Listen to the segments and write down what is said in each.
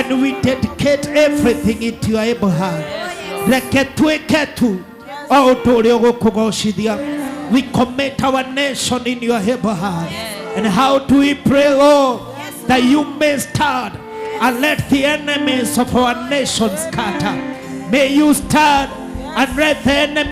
And we dedicate everything into your able hand. Reke twĩke tu o ũndũ ũrĩa ũgũkũgocithia. We commit our nation in your able hand. And how do we pray, Lord, that you may start and let the enemies of our nation scatter. May you start and let the enemy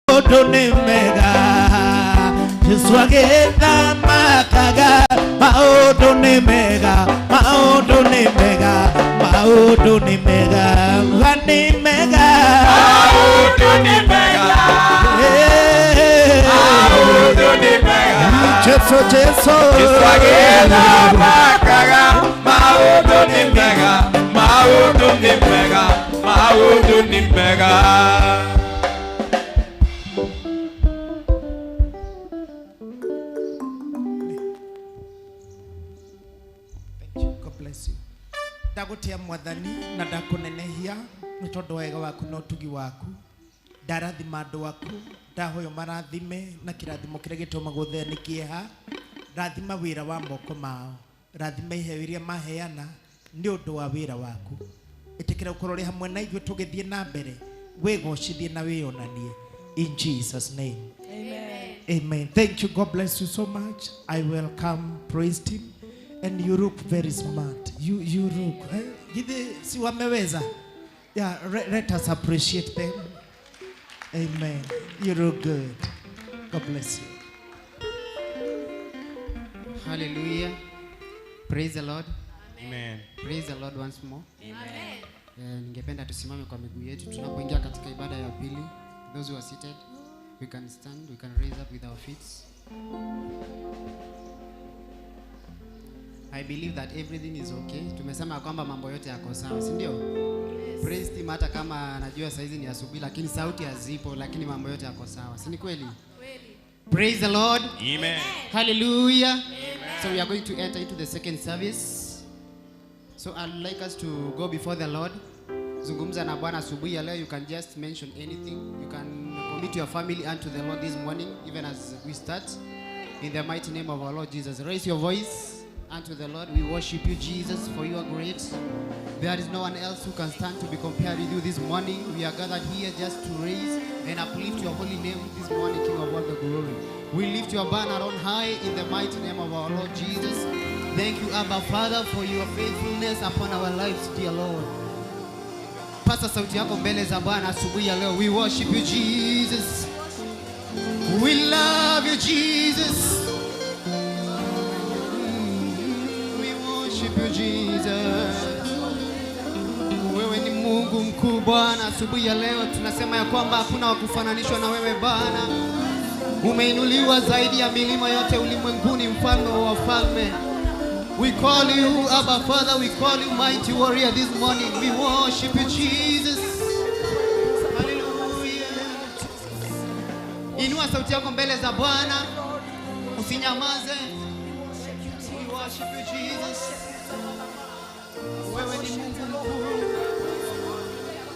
maũndũ nĩ mega. Jesu agĩthamakaga, maũndũ nĩ mega, maũndũ nĩ mega, maũndũ nĩ mega, ga nĩ mega. Maũndũ nĩ mega. Eh. Maũndũ nĩ mega. Jesu, Jesu. Jesu agĩthamakaga, maũndũ nĩ mega, maũndũ nĩ mega, maũndũ nĩ mega. Thank you. God bless you. Ndagutia mwathani na ndakunenehia nĩ tondũ wega waku na ũtugi waku. Ndarathima andũ aku, ndahoyo marathime na kĩrathimo kĩrĩa gĩtũmagwo thee nĩ kĩeha. Rathima wĩra wa moko mao, rathima iheo iria maheana nĩ ũndũ wa wĩra waku. Ĩtĩkĩra ũkorwo ũrĩ hamwe na ithuĩ tũgĩthiĩ na mbere, wĩgocithie na wĩyonanie. In Jesus' name. Amen. Amen. Thank you. God bless you so much. I welcome praise team. And you look very smart. You look. Eh? Githe si wameweza. Yeah, let us appreciate them. Amen. You look good. God bless you. Hallelujah. Praise the Lord. Amen. Praise the Lord once more. Amen. Ningependa tusimame kwa miguu yetu tunapoingia katika ibada ya pili. Those who are seated, we can stand, we can raise up with our feet. I believe that everything is okay. Tumesema kwamba mambo yote yako sawa, si ndio? Yes. Praise team, hata kama najua saizi ni asubuhi lakini sauti hazipo, lakini mambo yote yako sawa. Si ni kweli? Kweli. Praise the Lord. Amen. Hallelujah. Amen. So we are going to enter into the second service. So I'd like us to go before the Lord. Zungumza na Bwana asubuhi ya leo. You can just mention anything. You can commit your family unto the Lord this morning, even as we start. In the mighty name of our Lord Jesus. Raise your voice unto the Lord. We worship you, Jesus, for you are great. There is no one else who can stand to be compared with you this morning. We are gathered here just to raise and uplift your holy name this morning, King of all the glory. We lift your banner on high in the mighty name of our Lord Jesus. Thank you, Abba Father, for your faithfulness upon our lives, dear Lord. Pasa sauti yako mbele za Bwana asubuhi ya leo. We worship you, Jesus. We love you, Jesus. We worship you, Jesus. Wewe ni Mungu mkuu Bwana. Asubuhi ya leo tunasema ya kwamba hakuna wa kufananishwa na wewe Bwana. Umeinuliwa zaidi ya milima yote ulimwenguni, mfalme wa wafalme. We call you Abba Father, we call you mighty warrior this morning. We worship you, Jesus. Hallelujah. Inua sauti yako mbele za Bwana. Usinyamaze. We worship you, Jesus. Wewe ni Mungu mkuu.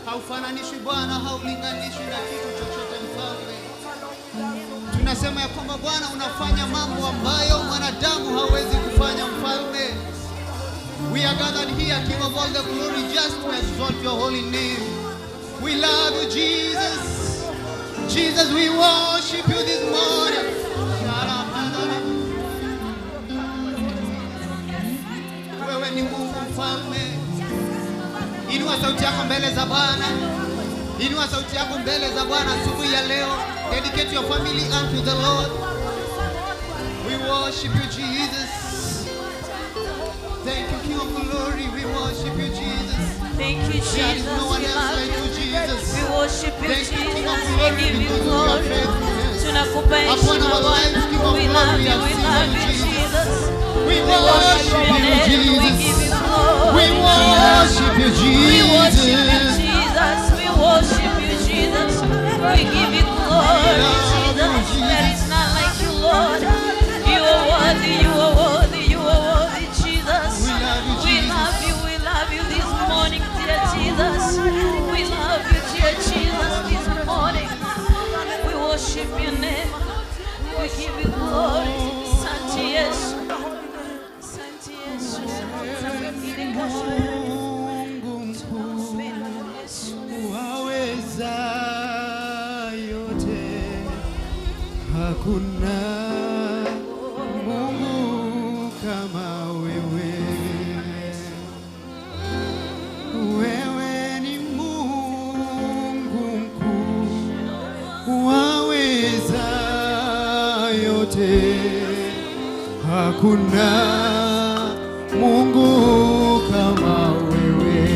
Haufananishwi Bwana, haulinganishwi na kitu chochote mfalme. Tunasema ya kwamba Bwana unafanya mambo ambayo mwanadamu hawezi kufanya mfalme. We are gathered here, King of all the glory, just to exalt your holy name. We love you, Jesus. Jesus, we worship you this morning. Wewe ni Mungu mfalme. Inua sauti yako mbele za Bwana. Inua sauti yako mbele za Bwana asubuhi ya leo. Dedicate your family unto the Lord. We worship you, Jesus. Thank you, King of glory. We worship you, Jesus. Thank you, There is Jesus. no one We else love like you, you. Jesus. We worship you, Thank you, King of Jesus. We glory, give you because of your glory. faithfulness. Tunakupa Upon heshima our lives, Bwana. King of We glory, love we you. have We seen love you, you, Jesus. Jesus. We We worship worship your you, name. We Jesus. give you glory. We worship you, We worship you, Jesus. Jesus. We worship you, Jesus. We give you glory, love you, Jesus. There is Jesus. none like you, Lord. You are worthy, you are worthy, you are worthy, Jesus. We love you, We Jesus. love you, we love you this morning, dear Jesus. We love you, dear Jesus, this morning. We worship your name. We give you glory. Asante Yesu. Asante Yesu. Mungu mkuu Yesu. waweza yote, hakuna Mungu kama wewe. Wewe ni Mungu mkuu waweza yote, hakuna Mungu kama wewe.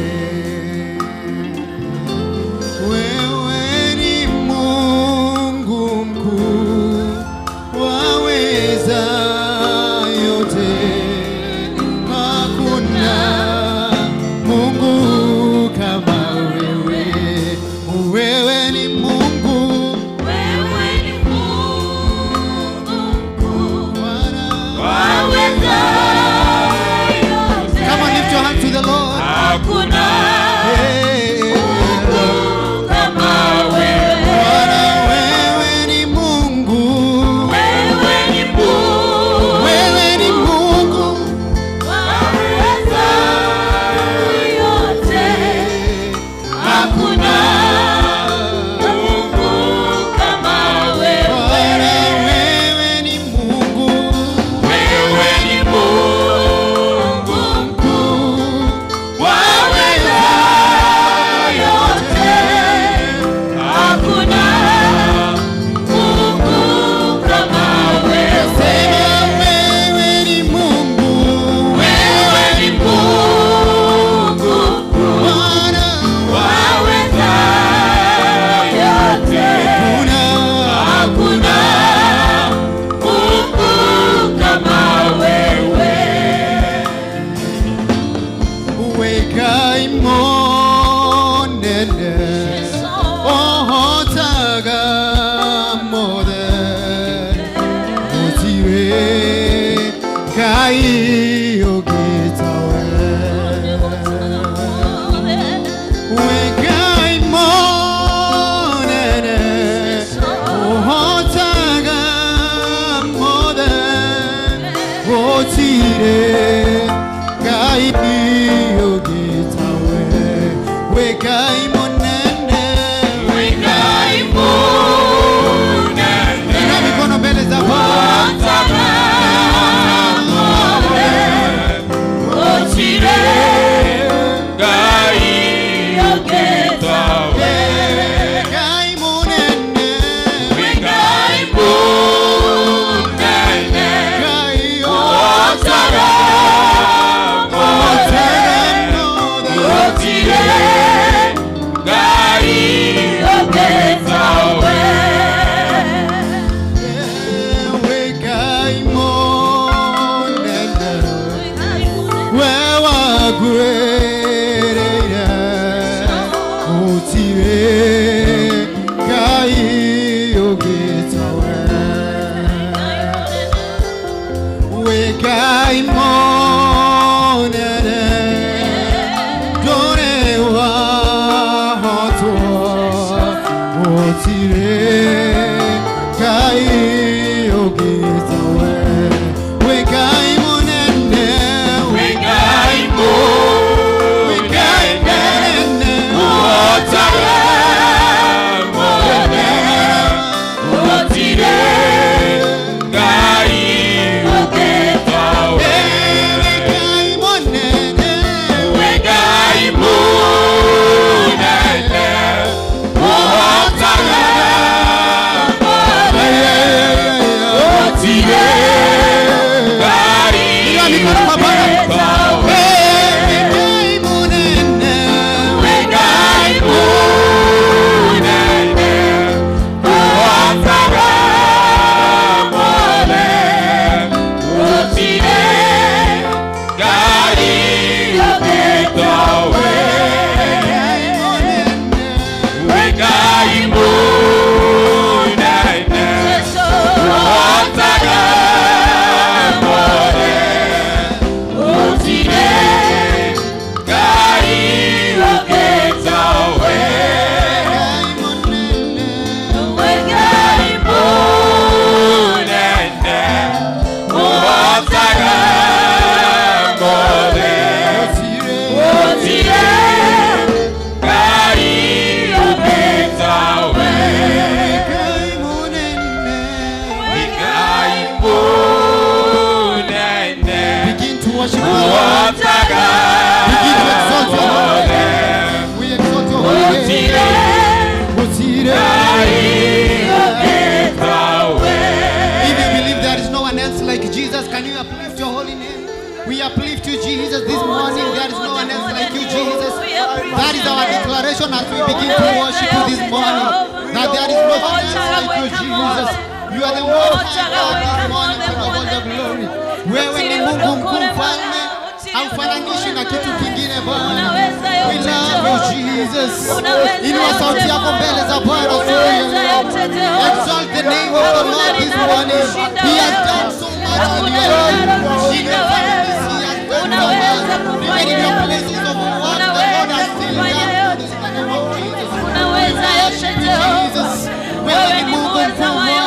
Wewe ni Mungu mkuu waweza yote, hakuna Mungu kama wewe. Wewe ni Mungu Wewe ni Mungu mkuu. Bwana. Waweza yote. Ngai ũngĩtawe. Wĩ Ngai mũnene, ũhotaga mothe, gũtirĩ Ngai ũngĩtawe. Wĩ Ngai mũnene, wĩ Ngai mũnene. Inua mikono mbele za Bwana. Ngai mũnene, Ngai ũhotaga mothe. Wĩ Ngai mũnene, we wagwĩrĩire, gũtirĩ Ngai ũngĩtawe. Wĩ Ngai mũnene, ndũrĩ wahotwo, gũtirĩ Ngai ũngĩtawe. Wĩ Ngai mũnene, wĩ Ngai mũnene, wĩ Ngai mũnene, wĩ Ngai Inua mikono kwa Bwana. Wĩ Ngai mũnene, wĩ Ngai Ngai mũnene. Begin to worship the Lord. Begin to exalt your holy name. We exalt your holy name. Gũtirĩ. If you believe there is no one else like Jesus, can you uplift your holy name? We uplift you, Jesus, this morning. There is no one else like you, Jesus. That is our declaration as we begin to worship you this morning. That there is no one else like you, Jesus. You are the most high God this morning, King of all the glory. Wewe ni Mungu mkuu, mfalme, haufananishwi na kitu kingine Bwana. We love you, Jesus. Inua sauti yako mbele za Bwana asubuhi ya leo. Exalt the name of the Lord this morning. He has done so much in your life. In your families, He has done so much. Even in your places of work, the Lord has still done in the name of Jesus. Jesus, wewe ni Mungu mkuu Bwana,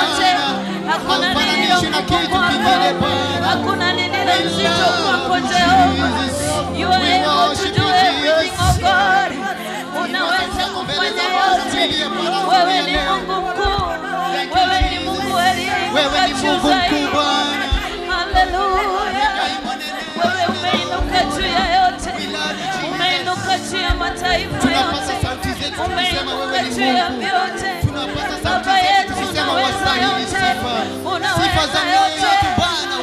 haufananishwi na kitu kingine Bwana. Hakuna lililo We zito love kwako you, Jehova. Jesus. You are We able to worship do you, everything, Jesus. oh God. Unaweza kufanya yote. Wewe ni Mungu mkuu. Thank you, Wewe ni Jesus. Mungu Wewe aliyeinuka ni juu Mungu mkuu zaidi. Bwana. Haleluya. Wewe umeinuka juu ya yote. We love you, Jesus. Umeinuka juu ya mataifa Tunapaza yote. sauti zetu tukisema Umeinuka wewe ni juu ya Mungu. vyote. Tunapaza sauti Baba zetu yetu tukisema unaweza wastahili yote. sifa. Sifa Unaweza za mioyo yote. yetu Bwana.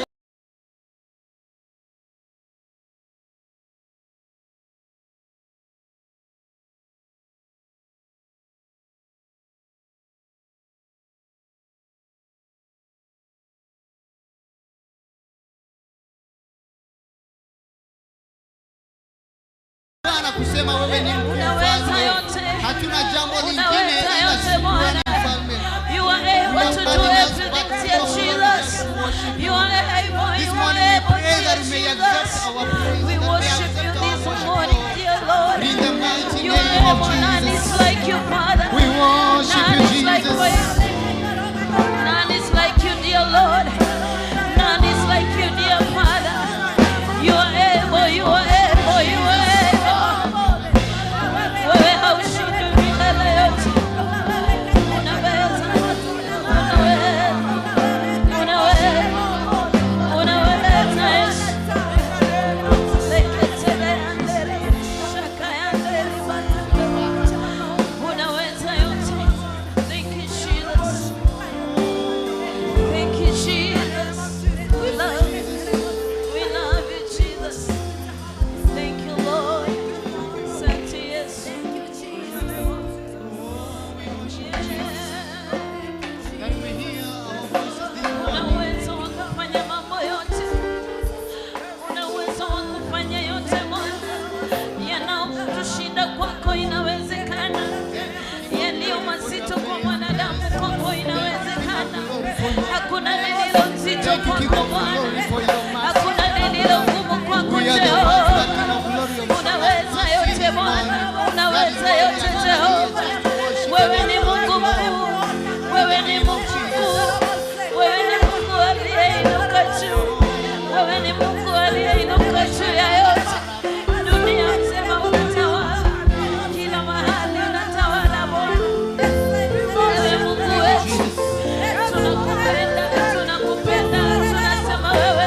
Bwana kusema wewe ni mkuu Unaweza mfalme. yote. Hatuna jambo lingine Unaweza ila yote shukrani Bwana. mfalme. You are able to do Nothing else everything, but dear your Jesus. worship. You are able, This you are morning we able, pray dear that Thank you, King kwako of Bwana. glory, for your mercy. Hakuna lililo gumu kwako We are the ones Jehova. that King of glory of Unaweza yote Bwana, unaweza yote Jehova. Wewe ni Mungu mkuu, wewe ni Mungu mkuu, wewe ni Mungu aliyeinuka juu, wewe ni Mungu aliyeinuka juu ya yote. Dunia mzima unatawala, kila mahali unatawala Bwana. Ewe Mungu wetu, tunakupenda, tunakupenda, tunasema wewe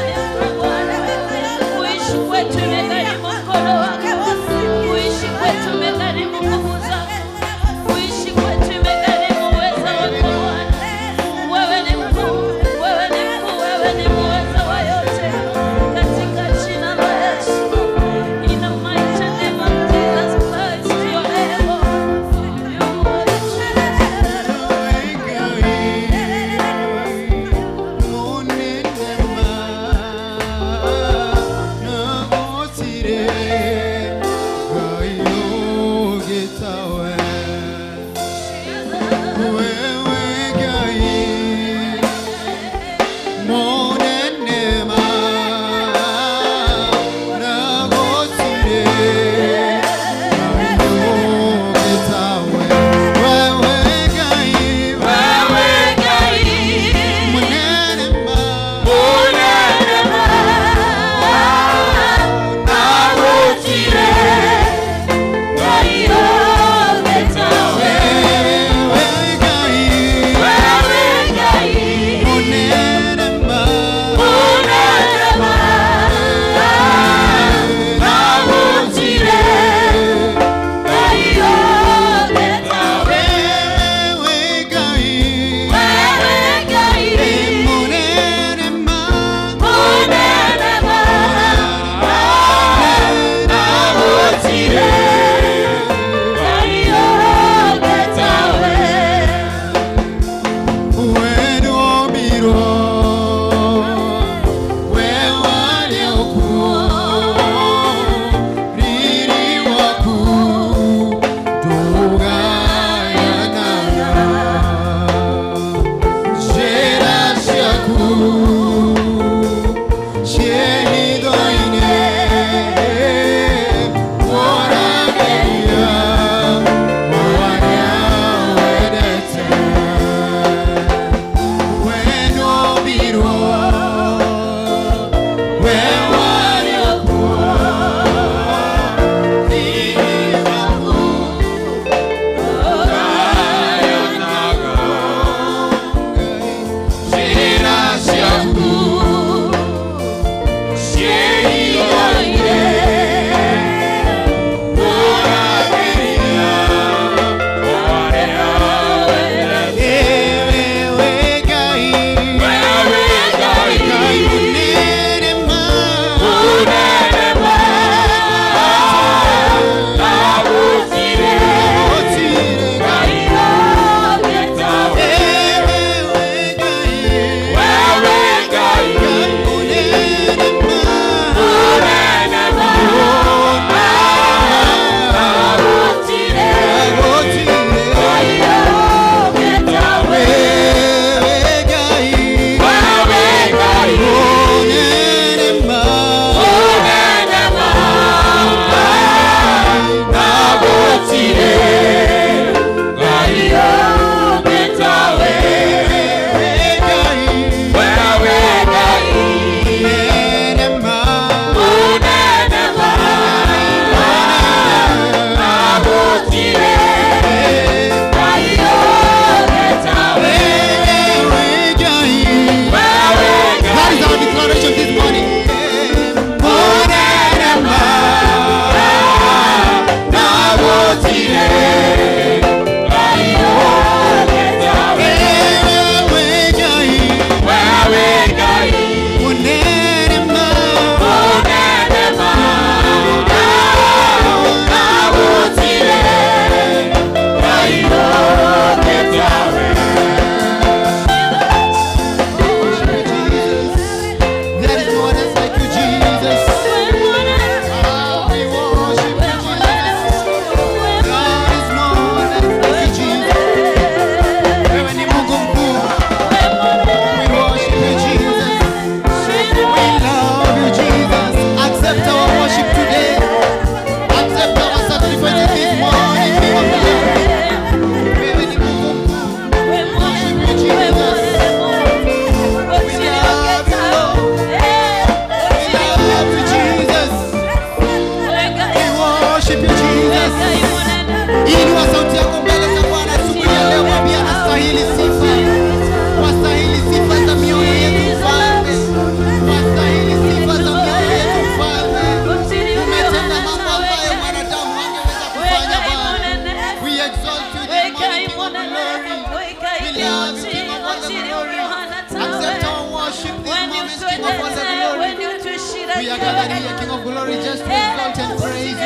We are gathered here, King of Glory, just to exalt and praise you.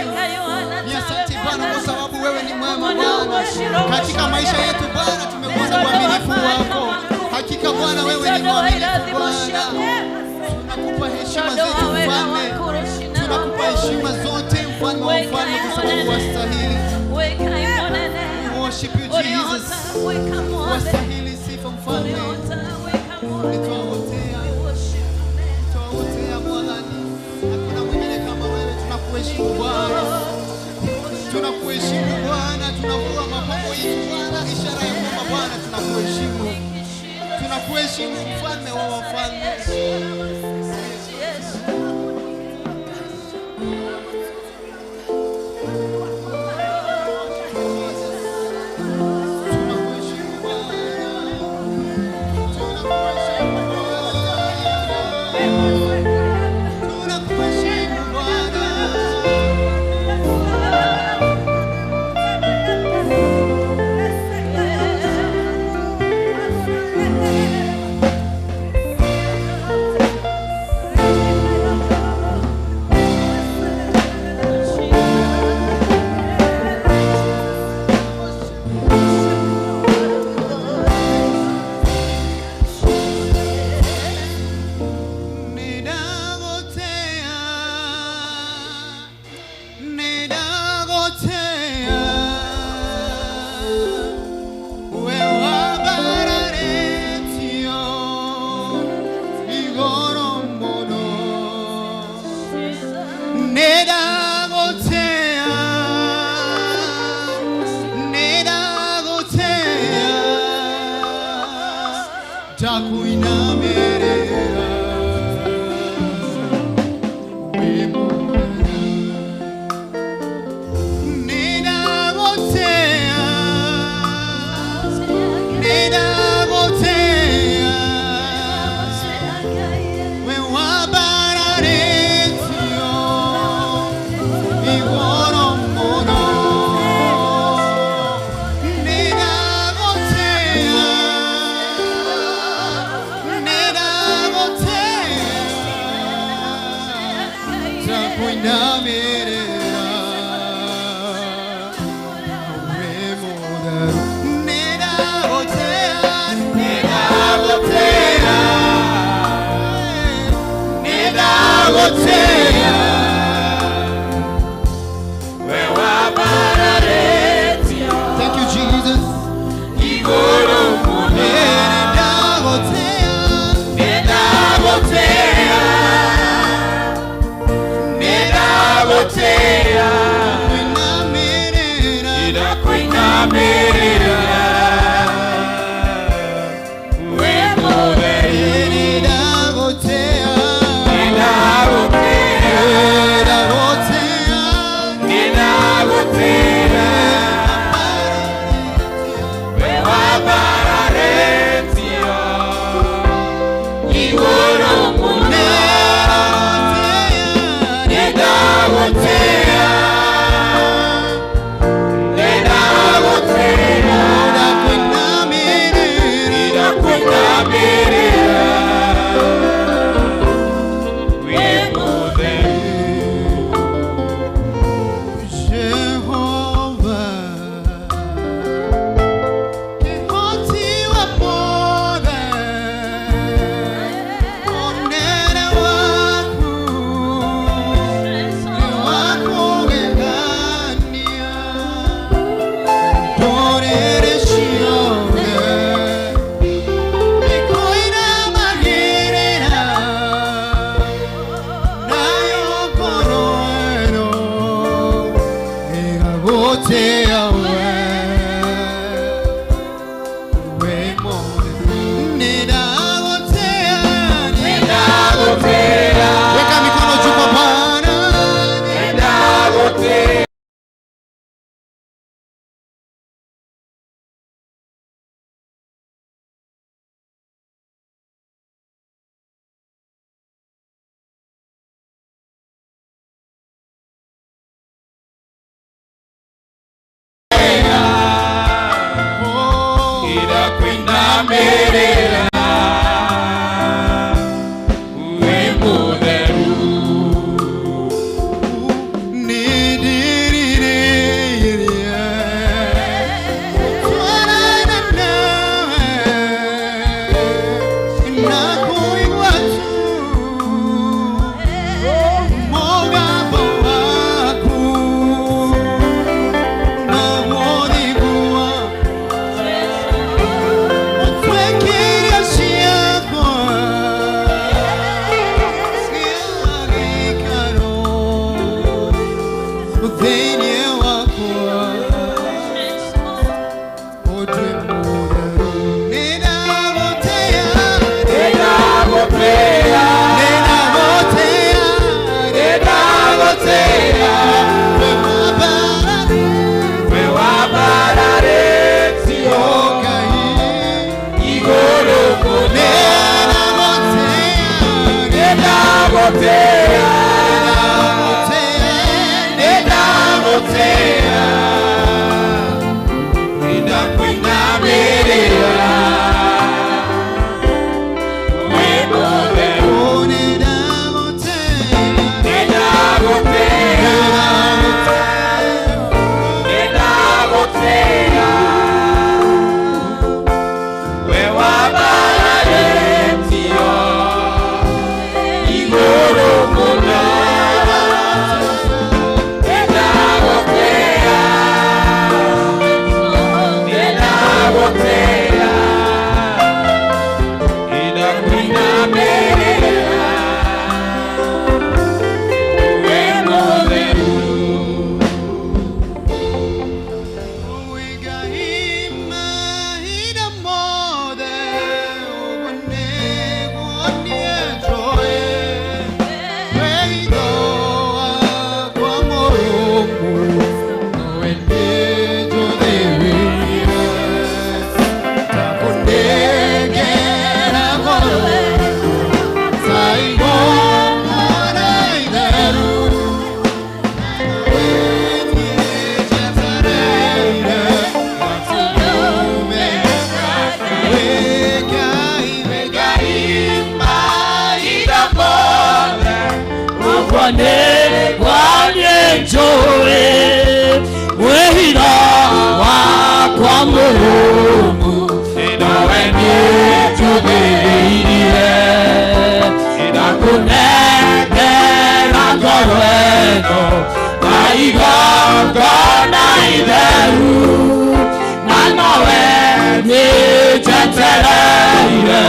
Ni asante Bwana kwa sababu wewe ni mwema Bwana. Katika maisha yetu Bwana tumekuona uaminifu wako. Hakika Bwana wewe ni mwaminifu Bwana. Tunakupa heshima zetu Mfalme. Tunakupa heshima zote Mfalme wa ufalme kwa sababu wastahili. We worship you Jesus. Wastahili sifa Mfalme. Nitwaotea. Nitwaotea Bwana. Hakuna mwingine kama wewe. Tunakuheshimu Bwana. Tunakuheshimu Bwana, tunavua mapambo yetu Bwana, ishara ya kwamba Bwana tunakuheshimu. Tunakuheshimu Mfalme wa wafalme. Tunakuheshimu Bwana. Tunakuheshimu Bwana. Tunakuheshimu Bwana. Nidagotea, nidagotea, wewa bararetio, igoromono. Nidagotea, nidagotea, takuinamerera. Nidagotea, nidagotea, wewa bararetio, igoromono. Nidagotea, nidagotea, takuinamerera. Nidagotea, nidagotea, nidagotea. Thank you, Jesus. Nidagotea, Nidagotea, nidagotea, kuinamerera. Ninakuinamerera. We Mutheru. Nidagotea, Nidagotea, nidagotea. Nidagotea, we wabararetio, iguru muno. Nidagotea, nidagotea, ninakuinamerera. We Mutheru. Weka mikono juu kwa Bwana. Nidagotea. Oh. Ninakuinamerera. We Mutheru. Thĩinĩ wakwa ũtue mũtheru. Nĩndagũtĩĩa, nĩndagũtĩĩa, nĩndagũtĩĩa, wĩ wambararĩtio Ngai igũrũ mũno. Nĩndagũtĩĩa, nĩndagũtĩĩa, nĩndakũinamĩrĩra. Wĩ mũtheru. Nĩndagũtĩĩa, nĩndagũtĩĩa, wĩ wambararĩtio igũrũ mũno. Nĩndagũtĩĩa, nĩndagũtĩĩa, nĩndakũinamĩrĩra. Wĩ mũtheru. Wĩhitho wakwa mũrũmu nowe nĩnjũthĩrĩirie ndakũnengera ngoro ĩno na igongona itheru na nowe nĩnjetereire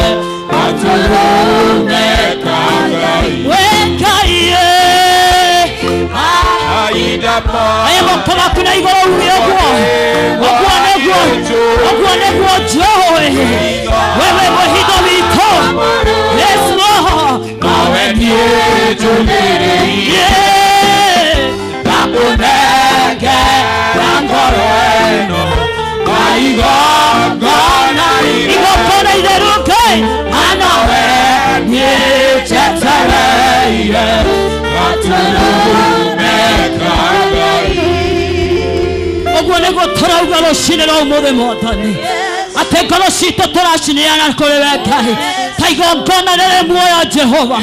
gatũrũme ka Ngai. Wĩ Ngai ĩ, aya moko maku na igũrũ uge ũguo, ũguo nĩguo, ũguo nĩguo njũĩ wewe mwĩhitho witũ. Yes, Lord. Nawe nĩnjũthĩrĩirie ndakũnengera ngoro ĩno na igongona, igongona itheru Ngai, na nowe nĩnjetereire gatũrũme ka Ngai. Ũguo nĩguo tũrauga rũcinĩ rwa ũmũthĩ Mwathani, atĩ ngoro citũ tũracineana kũrĩ we Ngai ta igongona rĩrĩ muoyo Jehova,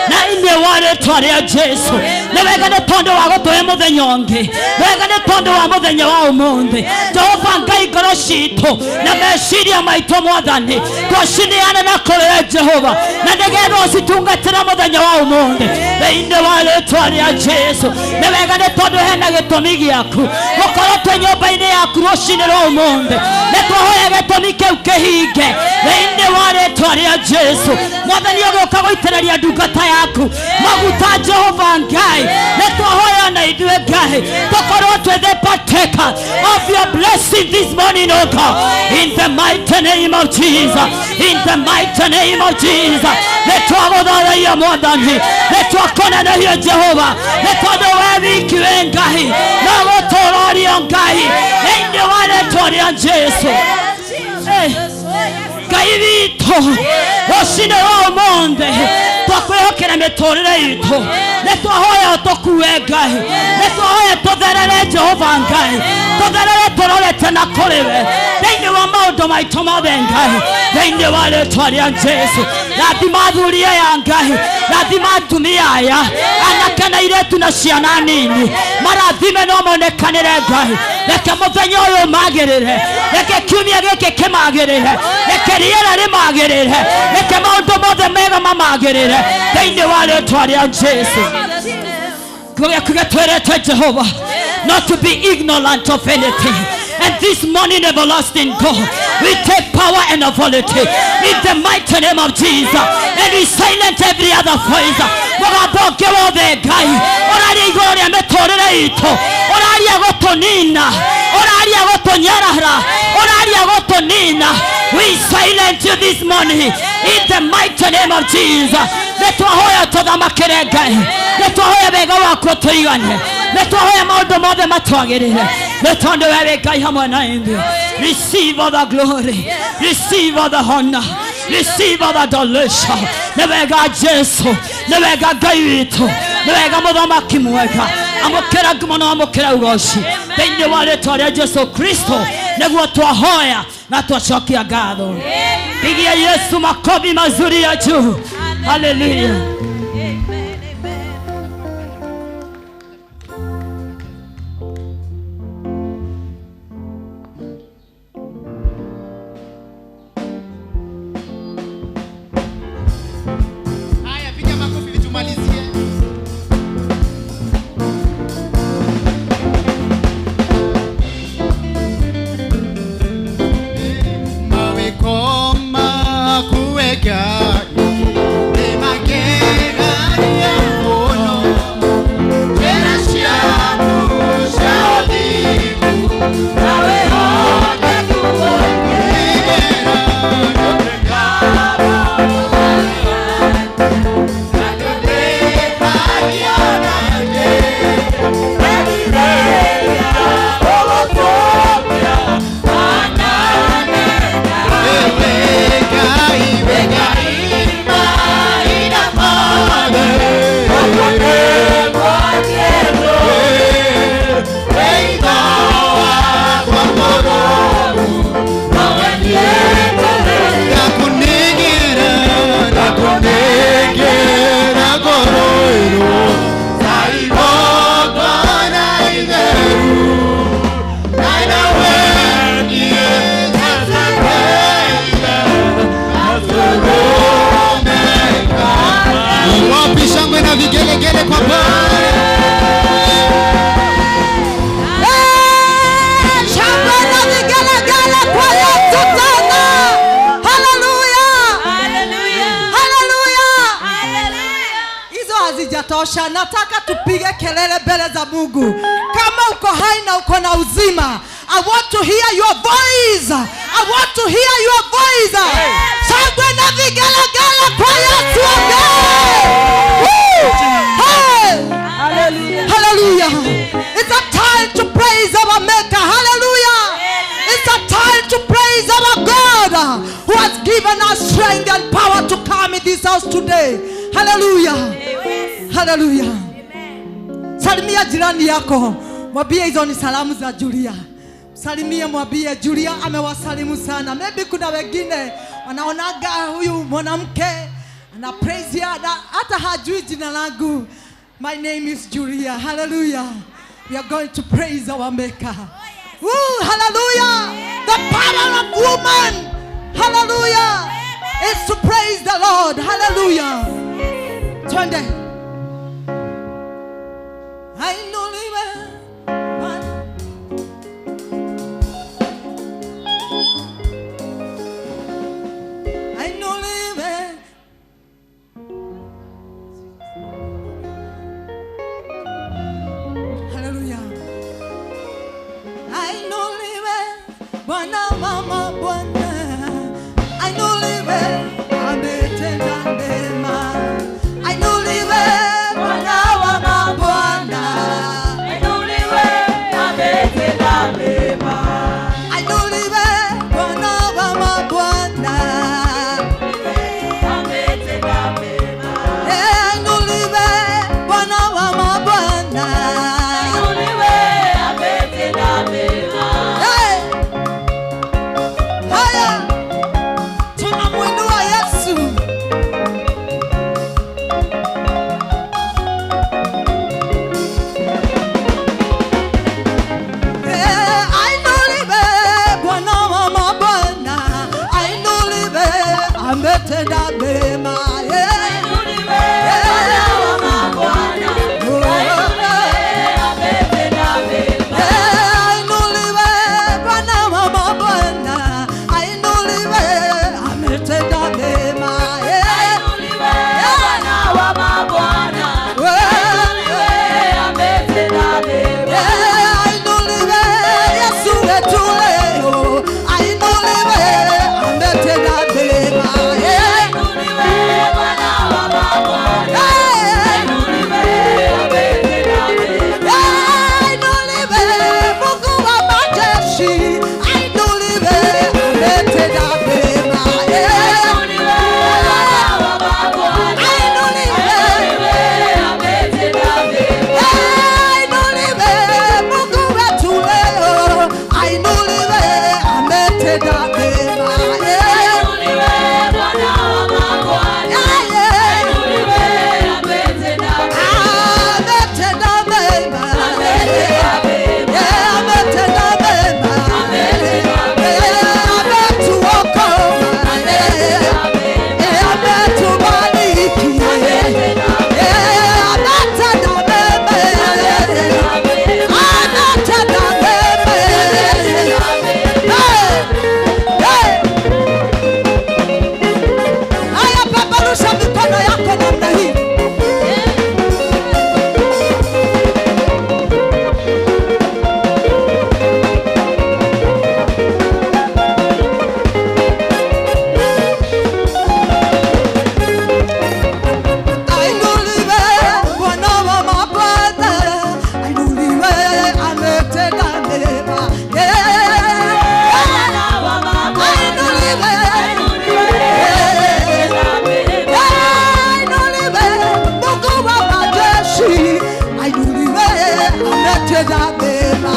na inĩ wa rĩtwa rĩa Jesu. Nĩ wega nĩ tondũ wa gũtũhe mũthenya ũngĩ, wega nĩ tondũ wa mũthenya wa ũmũthĩ Jehova Ngai. Ngoro citũ na meciria maitũ Mwathani twacineana na kũrĩ we Jehova, na nĩgetha ũcitungatĩra mũthenya wa ũmũthĩ thĩinĩ wa rĩtwa rĩa Jesu. Nĩ wega nĩ tondũ hena gĩtũmi gĩaku gũkorwo twĩ nyũmba-inĩ yaku rũcinĩ rwa ũmũthĩ. Nĩ twahoya gĩtũmi kĩu kĩhinge thĩinĩ wa rĩtwa rĩa Jesu. Mwathani, ũgĩũka gũitĩrĩria ndungata yaku maguta Jehova Ngai, nĩ twahoya na ithuĩ Ngai tũkorwo twĩ the partaker of your blessing this morning, O God, in the mighty name of Jesus, in the mighty name of Jesus. Nĩ twagũthathaiya Mwathani, nĩ twakũnenehia Jehova, nĩ tondũ we wiki wĩ Ngai no gũtũrorio Ngai thĩinĩ wa rĩtwa rĩa Jesu. Ngai witũ, rũcinĩ rwa ũmũthĩ twakwĩhokera mĩtũrĩre itũ. Nĩ twahoya ũtũkue Ngai, nĩ twahoya tũtherere Jehova Ngai, tũtherere tũrorete na kũrĩ we thĩinĩ wa maũndũ maitũ mothe Ngai, thĩinĩ wa rĩtwa rĩa Jesu. Rathima athuri aya Ngai, rathima atumia aya, anake na airĩtu na ciana nini, marathime no monekanĩre Ngai. Reke mũthenya ũyũ magĩrĩre, reke kiumia gĩkĩ kĩmagĩrĩre, reke rĩera rĩmagĩrĩre, reke maũndũ mothe mega mamagĩrĩre thĩinĩ wa rĩtwa rĩa Jesu. Kiugo gĩaku gĩtwĩrĩte Jehova not to be ignorant of anything. And this morning, everlasting God, we take power and authority in the mighty name of Jesus. And we silence every other voice. Mũgambo ũngĩ wothe Ngai ũraria igũrũ rĩa mĩtũrĩre. itũ, ũraria gũtũnina, ũraria gũtũnyarara, ũraria gũtũnina. We silence you this morning in the mighty name of Jesus. Nĩ twahoya tũthamakĩre Ngai, nĩ twahoya wega waku ũtũigane, nĩ twahoya maũndũ mothe matwagĩrĩre, nĩ tondũ we wĩ Ngai hamwe na ithuĩ. Receive all the glory, receive all the honor, receive all the adoration. Nĩ wega Jesu, nĩ wega Ngai witũ, nĩ wega mũthamaki mwega. Amũkĩra ngumo na amũkĩra ũgoci thĩinĩ wa rĩtwa rĩa Jesu Kristo, nĩguo twahoya na twacokia ngatho. Pigia Yesu makofi mazuri ya juu. Haleluya. Amen, amen. Haya, piga makofi ili tumalizie. Mawe koma kuweka Wapi shangwe na vigelegele kwa Bwana? Shangwe na vigelegele kwa Yesu tena. Haleluya. Hallelujah. Haleluya. Hallelujah. Hizo hazijatosha, nataka tupige kelele mbele za Mungu. Kama uko hai na uko na uzima, I want to hear your voice. I want to hear your voice. Shangwe na vigelegele kwa Yesu. Woo! Hey! Hallelujah. It's a time to praise our Maker. Hallelujah. It's a time to praise our God who has given us strength and power to come in this house today. Hallelujah. Hallelujah. Salimia jirani yako, mwambie hizo ni salamu za Julia. Salimie, mwambie Julia amewasalimu sana. Maybe kuna wengine wanaonaga huyu mwanamke ana praise ya, na hata hajui jina langu. My name is Julia. Hallelujah. We are going to praise our Maker. Woo, hallelujah. The power of woman. Hallelujah. Is to praise the Lord. Hallelujah. Twende. Ainuliwe Bwana. Ainuliwe. Hallelujah. Ainuliwe Bwana mama Bwana. Ainuliwe ametenda mema. Ainuliwe ametenda mema.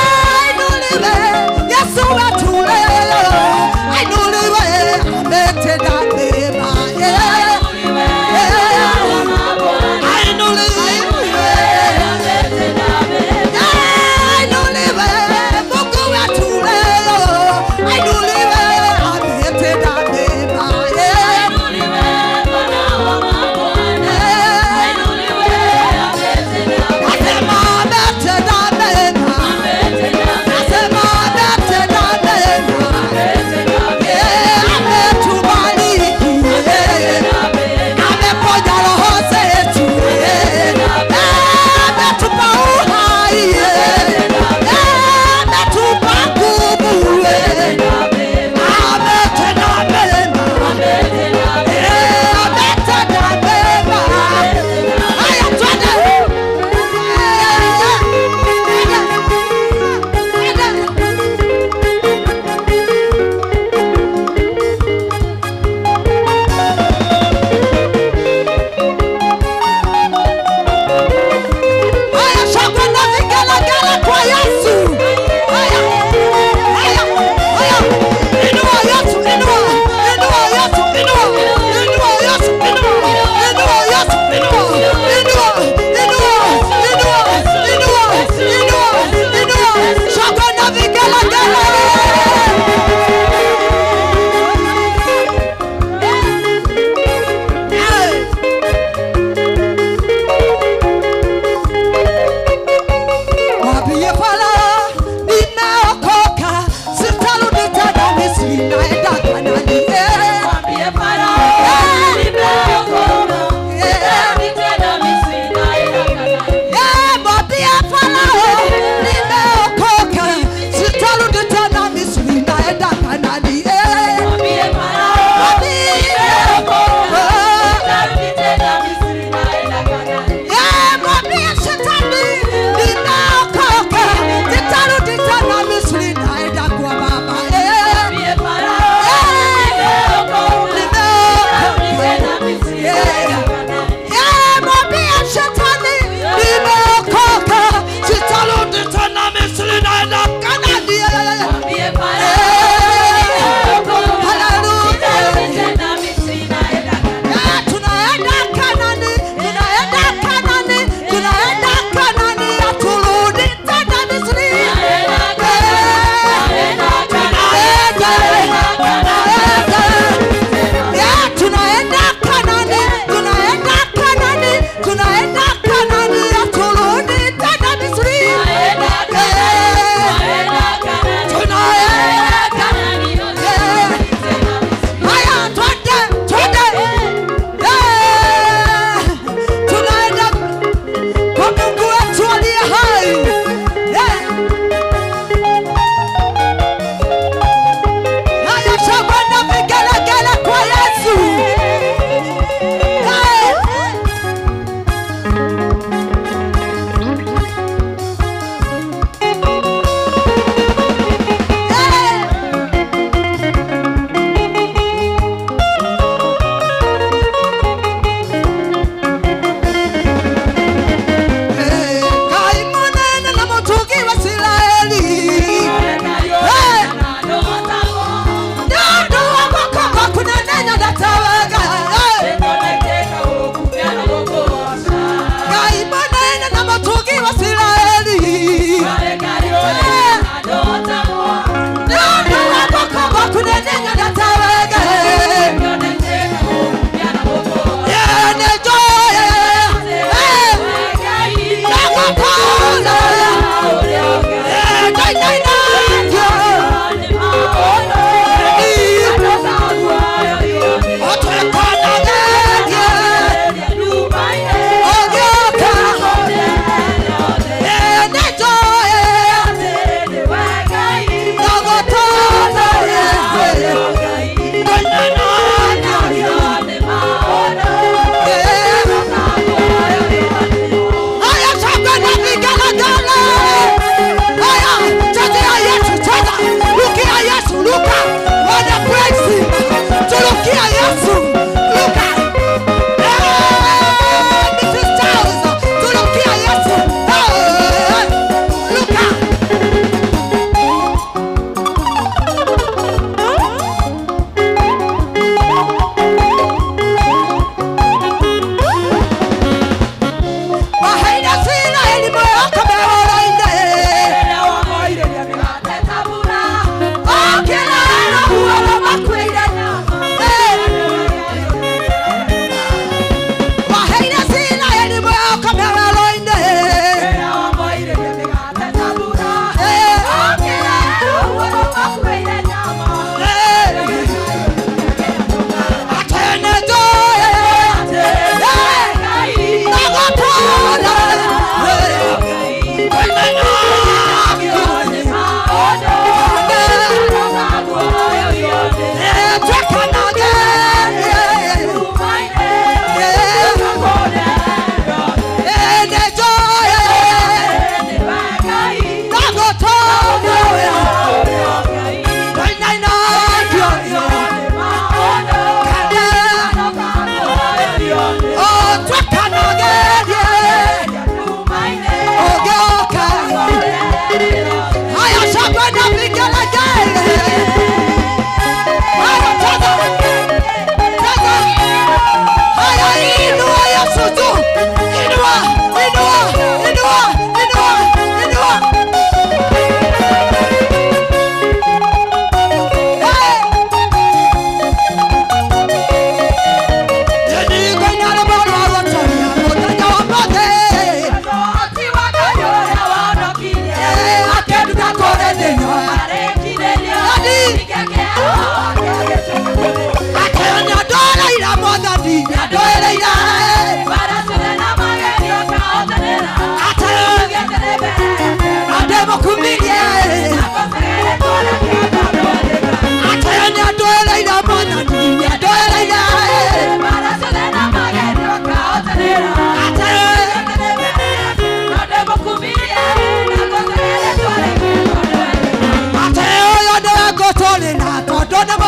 Ainuliwe, Yesu wetu leo. Ainuliwe, ametenda mema. Ainuliwe, ainuliwe, Mungu wetu leo. Ainuliwe, ametenda mema.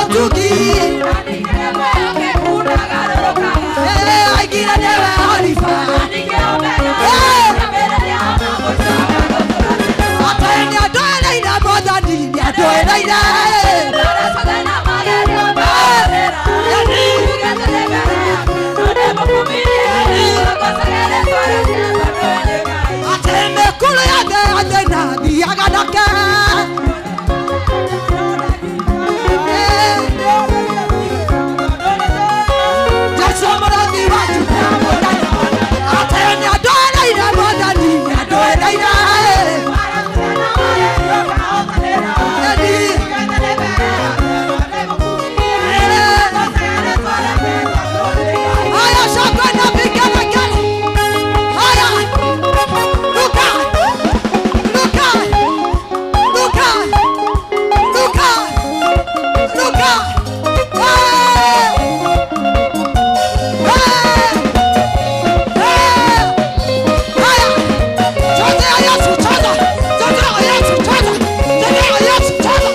ũtugi. Aigire nĩwe Oliva. Atĩ nĩandwereire Mwathani, nĩandwereire. Atĩ mĩkuru yothe ya thĩna thiaga nake. Jesũ mũrũthi wa Juda mũnene. Atĩ nĩandwereire Mwathani, nĩandwereire. Haya, shangwe na vigelegele. Haya, luka, luka, luka, luka, luka. Hey! Hey! Hey! Haya, cheza Yesu, cheza, cheza Yesu, cheza, cheza Yesu, cheza.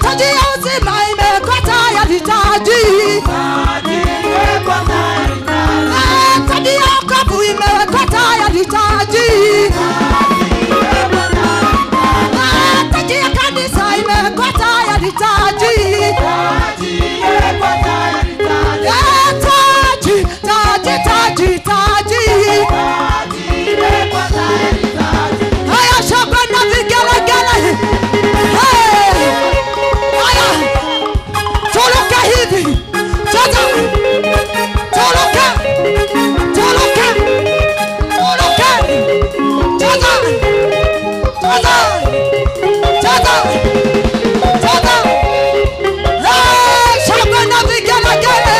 Taji ya uzima imewekwa tayari, taji. Taji ya wokovu imewekwa tayari, taji. Taji ya kanisa imewekwa tayari, taji. Taji, taji, taji, taji. Haya, shangwe na vigelegele. Hey! Haya, toroka hivi. Sasa, toroka, toroka, toroka. Sasa, sasa, sasa, sasa. Hey, shangwe na vigelegele.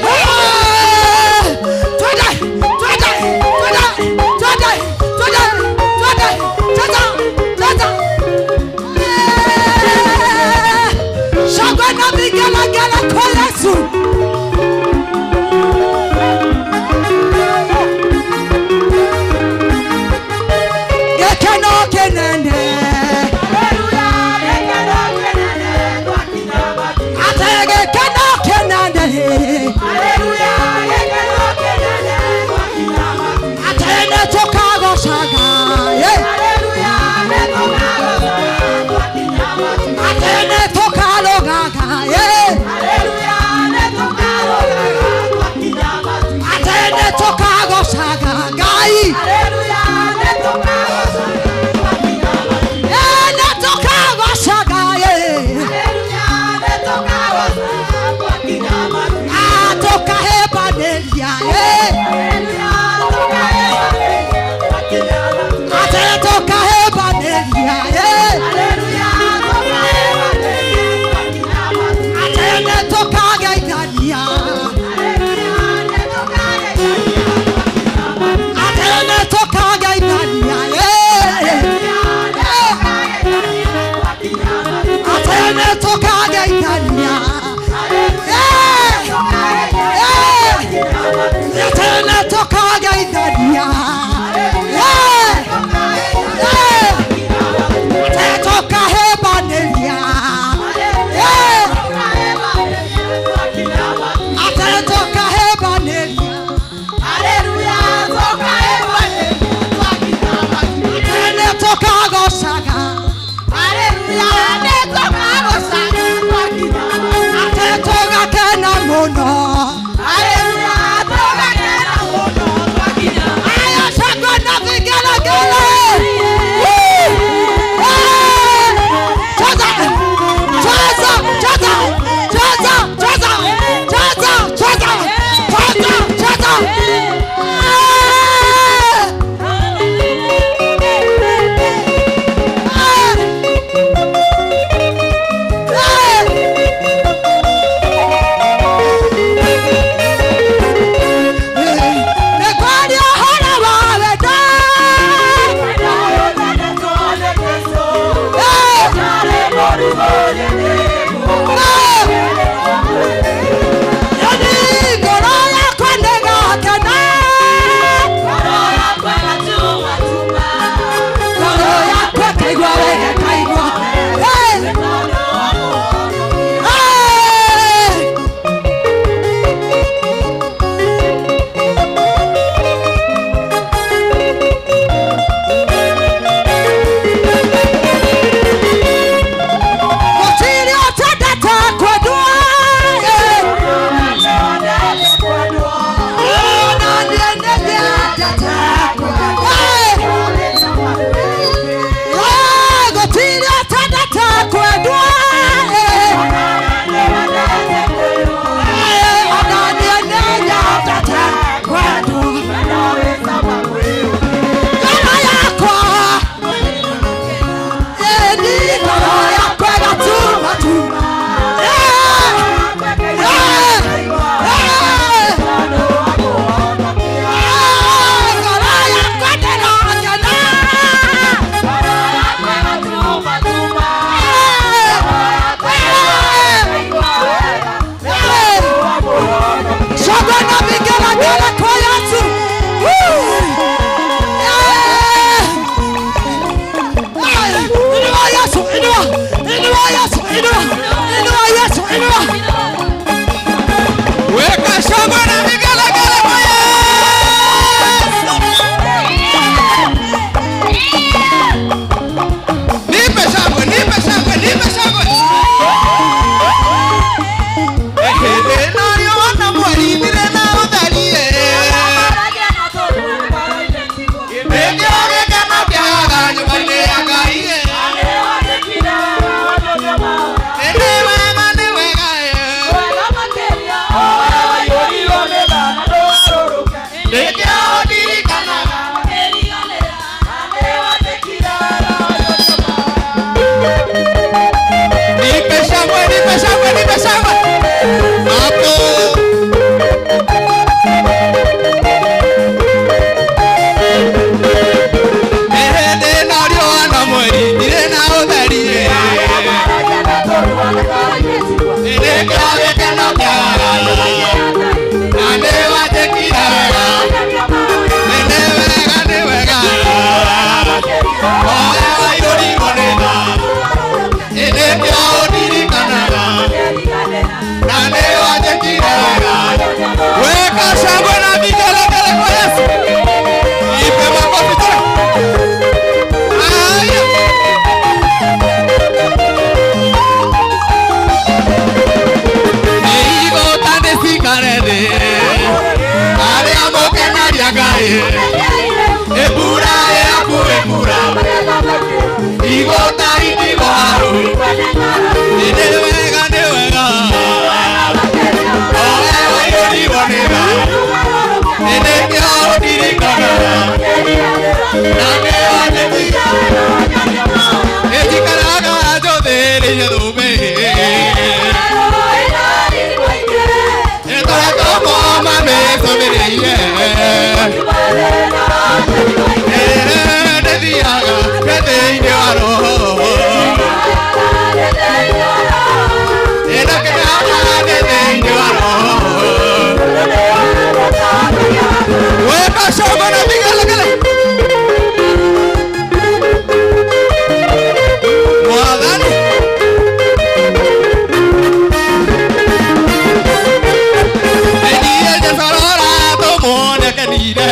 Hey! Twende, twende, twende, twende, twende, twende. Sasa, sasa. Shangwe na vigelegele kwa Yesu. Gĩkeno kĩnene. Atĩ gĩkeno kĩnene. Atĩ nĩtũkagocaga. Atĩ nĩtũkarũgaga. Atĩ nĩtũkagocaga Ngai. Nĩtũkagocaga. Tũkahĩmbanĩria. Atĩ tũkahĩmbanĩria. Atĩ nĩtũkageithania. Atĩ nĩtũkageithania. Atĩ nĩtũkageithania. Weka shangwe na vigelegele kwa Yesu. Ipe makofi tena. Haya. Weka shangwe na vigelegele. Mwathani. Eniye Jesarora tumuonekanire.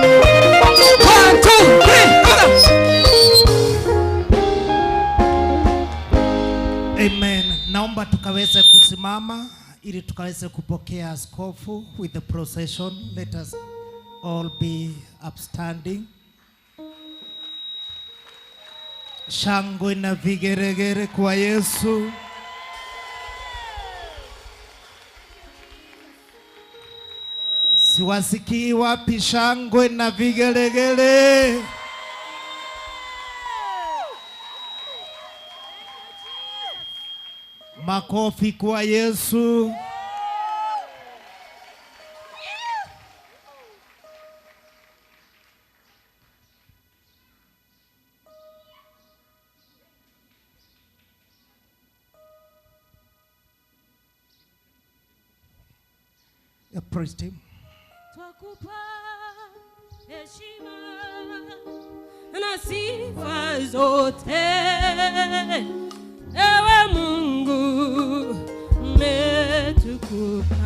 One, two, three, go. Amen. Naomba tukaweze kusimama ili tukaweze kupokea askofu with the procession. Let us all be upstanding. Shangwe na vigeregere kwa Yesu. Siwasikii wapi shangwe na vigeregere? Makofi kwa Yesu. Yeah, praise team. Twakupa heshima na sifa zote, ewe Mungu umetukuka.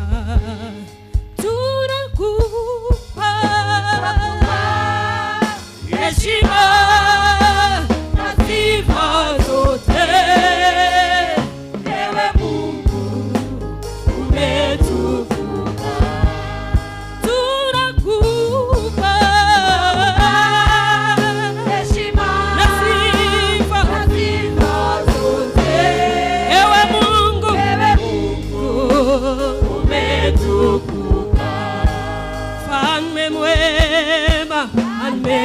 Tunakupa heshima na sifa zote, ewe Mungu umetukuka. Tunakupa heshima na sifa zote, ewe Mungu umetukuka. Mfalme mwema, mfalme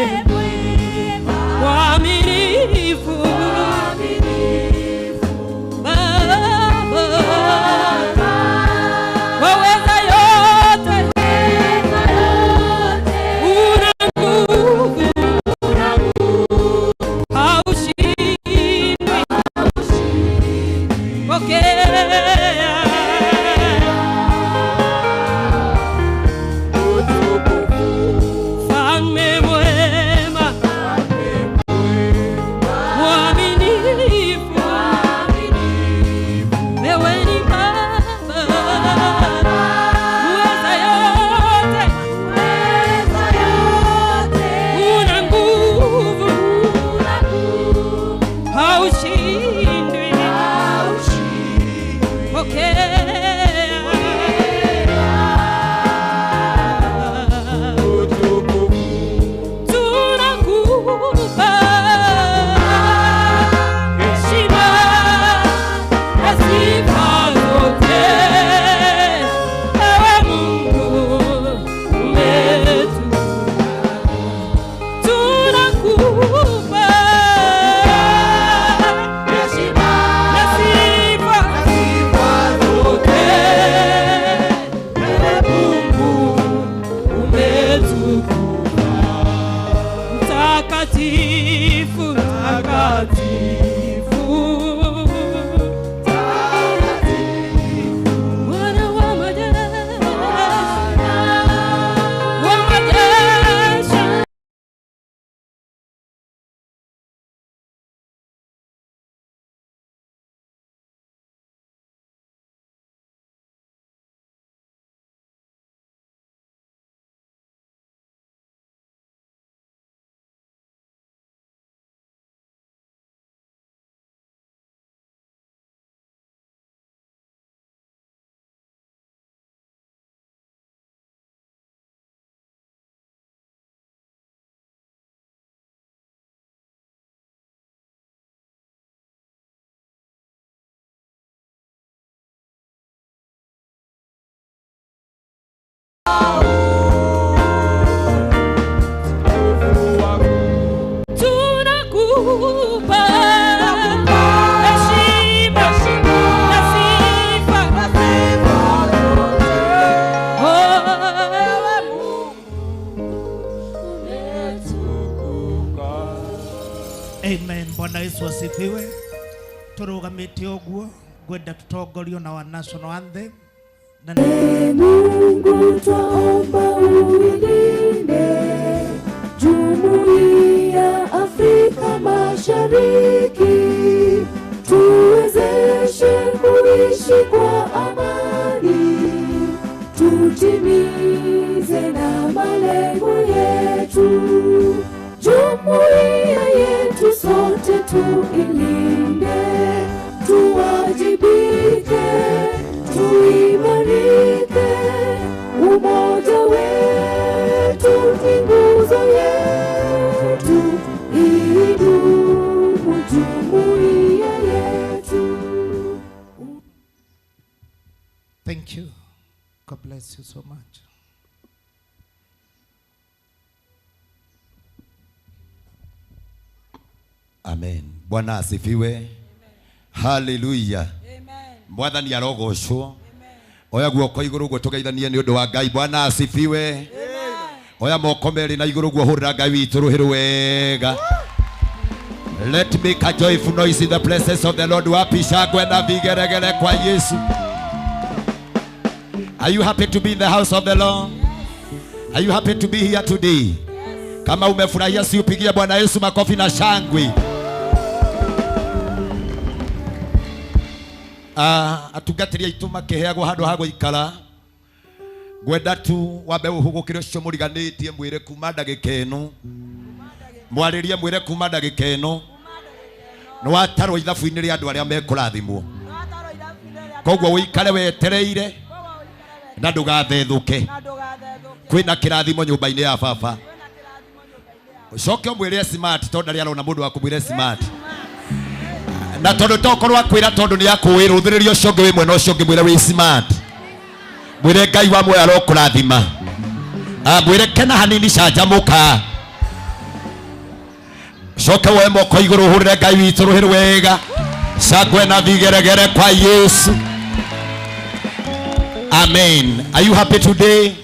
mwaminifu, Baba waweza yote, una nguvu, haushindwi. Pokea Mfalme mwema, Takatifu, takatifu, Bwana wa majeshi, wa majeshi. Tunakupa heshima na sifa. Oh, umetukuka. Amen. Bwana Yesu asifiwe. Turugamite uguo ngwenda tutongorio na wa national anthem na Mungu twaomba uilinde Jumuiya Afrika Mashariki, tuwezeshe kuishi kwa amani, tutimize na malengo yetu. Jumuiya yetu sote tuilinde, tuwajibike, tuimarike. Umoja wetu ni nguzo yetu, idumu jumuiya yetu. Thank you. God bless you so much. Amen. Bwana asifiwe. Haleluya. Mwathani arogocwo. Oya guoko igũrũ guo tũgeithanie nĩ ũndũ wa Ngai. Bwana asifiwe. Oya moko merĩ na igũrũ guo hũrĩra Ngai witũ rũhĩ rwega. Let make a joyful noise in the presence of the Lord. Wapi shangwe na vigeregere kwa Yesu. Are you happy to be in the house of the Lord? Are you happy to be here today? Kama umefurahia, si upigie Bwana Yesu makofi na shangwe. Ah, atungatĩri aitũ makĩheagwo handũ ha gũikara, ngwenda tu wambe ũhũgũkĩre ũcio mũriganĩtie, mwĩre kuma ndagĩka ĩno, mwarĩrie, mwĩre kuma ndagĩka ĩno nĩ watarwo ithabu-inĩ rĩa andũ arĩa mekũrathimwo. Koguo ũikare wetereire na ndũgathethũke, kwĩna kĩrathimo nyũmba-inĩ ya baba. Ũcoke ũmwĩre smart, tondũ ndarĩ arona mũndũ wa kũmwĩre smart, na tondũ tokorwo akwĩra tondũ nĩ akũĩ. Rũthĩrĩria ũcio ũngĩ wĩ mwena ũcio ũngĩ, mwĩre wĩ smart, mwĩre Ngai wa muoyo arokũrathima. Ah, mwĩre kena hanini, canjamũka. Coke woe moko igũrũ, ũhũrĩre Ngai witũ rũhĩ rwega, cangwe na vigeregere kwa Yesu. Amen. Are you happy today?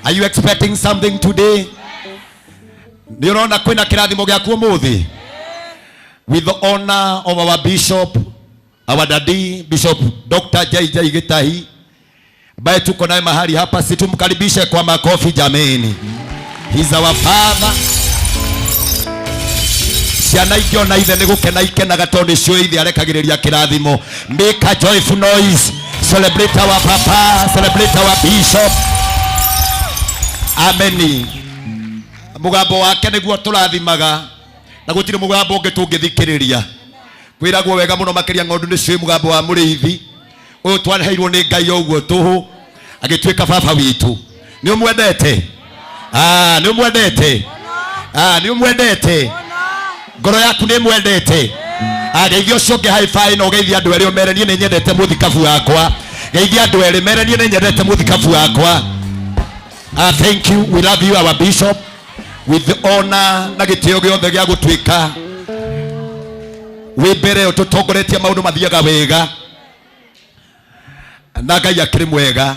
Are you expecting something today? Nĩ ũrona kwĩna kĩrathimo gĩaku ũmũthĩ? With the honor of our bishop, our daddy, Bishop Dr. JJ Gitahi, ambaye tuko naye mahali hapa, si tumkaribishe kwa makofi jameni. He's our father. Ciana ingĩona ithe nĩ gũkena ikenaga tondũ nĩciũĩ ithe arekagĩrĩria kĩrathimo. Make a joyful noise, celebrate our papa, celebrate our bishop. Ameni. Mũgambo wake nĩguo tũrathimaga na gũtirĩ mũgambo ũngĩ tũngĩthikĩrĩria. Kwĩragwo wega mũno makĩria, ng'ondu nĩciũĩ mũgambo wa mũrĩithi. Ũyũ twaheirwo nĩ Ngai o ũguo tũhũ, agĩtuĩka baba witũ. Nĩ ũmwendete? Ah, nĩ ũmwendete? Ah, nĩ ũmwendete? Ngoro yaku nĩ mwendete? Geithia ũcio ũngĩ high five na ũgeithia andũ erĩ, ũmere, "Niĩ nĩ nyendete mũthikabu wakwa." Geithia andũ erĩ, mere, "Niĩ nĩ nyendete mũthikabu wakwa." Ah, thank you. We love you, our bishop. With the honor na gĩtĩo gĩothe gĩa gũtuĩka wĩ mbere ũtũtongoretie, maũndũ mathiaga wega na Ngai akĩrĩ mwega.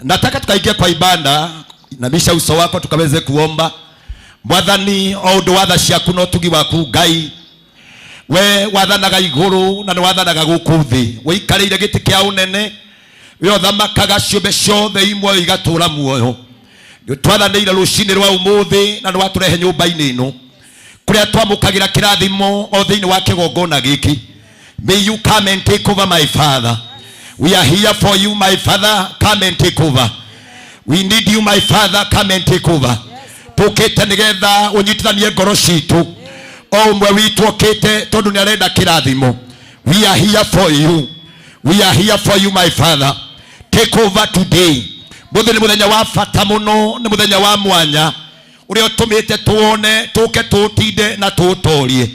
Nataka tukaingia kwa ibada, inamisha uso wako tukaweze kuomba. Mwathani o ũndũ wa tha ciaku na ũtugi waku Ngai, we wathanaga igũrũ na nĩ wathanaga gũkũ thĩ, wĩikarĩire gĩtĩ kĩa ũnene, we ũthamakaga ciũmbe ciothe i muoyo igatũra muoyo. Nĩ twathanĩire rũcinĩ rwa ũmũthĩ na nĩ watũrehe nyũmba-inĩ ĩno kũrĩa twamũkagĩra kĩrathimo o thĩinĩ wa kĩgongona gĩkĩ. May you come and take over, my Father. We are here for you, my Father. Come and take over. We need you, my Father. Come and take over. Tũkĩte nĩgetha ũnyitithanie ngoro citũ, o ũmwe witũ okĩte tondũ nĩ arenda kĩrathimo. We are here for you. We are here for you, my Father. Take over today. Mũthĩ nĩ mũthenya wa bata mũno, nĩ mũthenya wa mwanya ũrĩa ũtũmĩte tuone tũke tũtinde na tũtorie,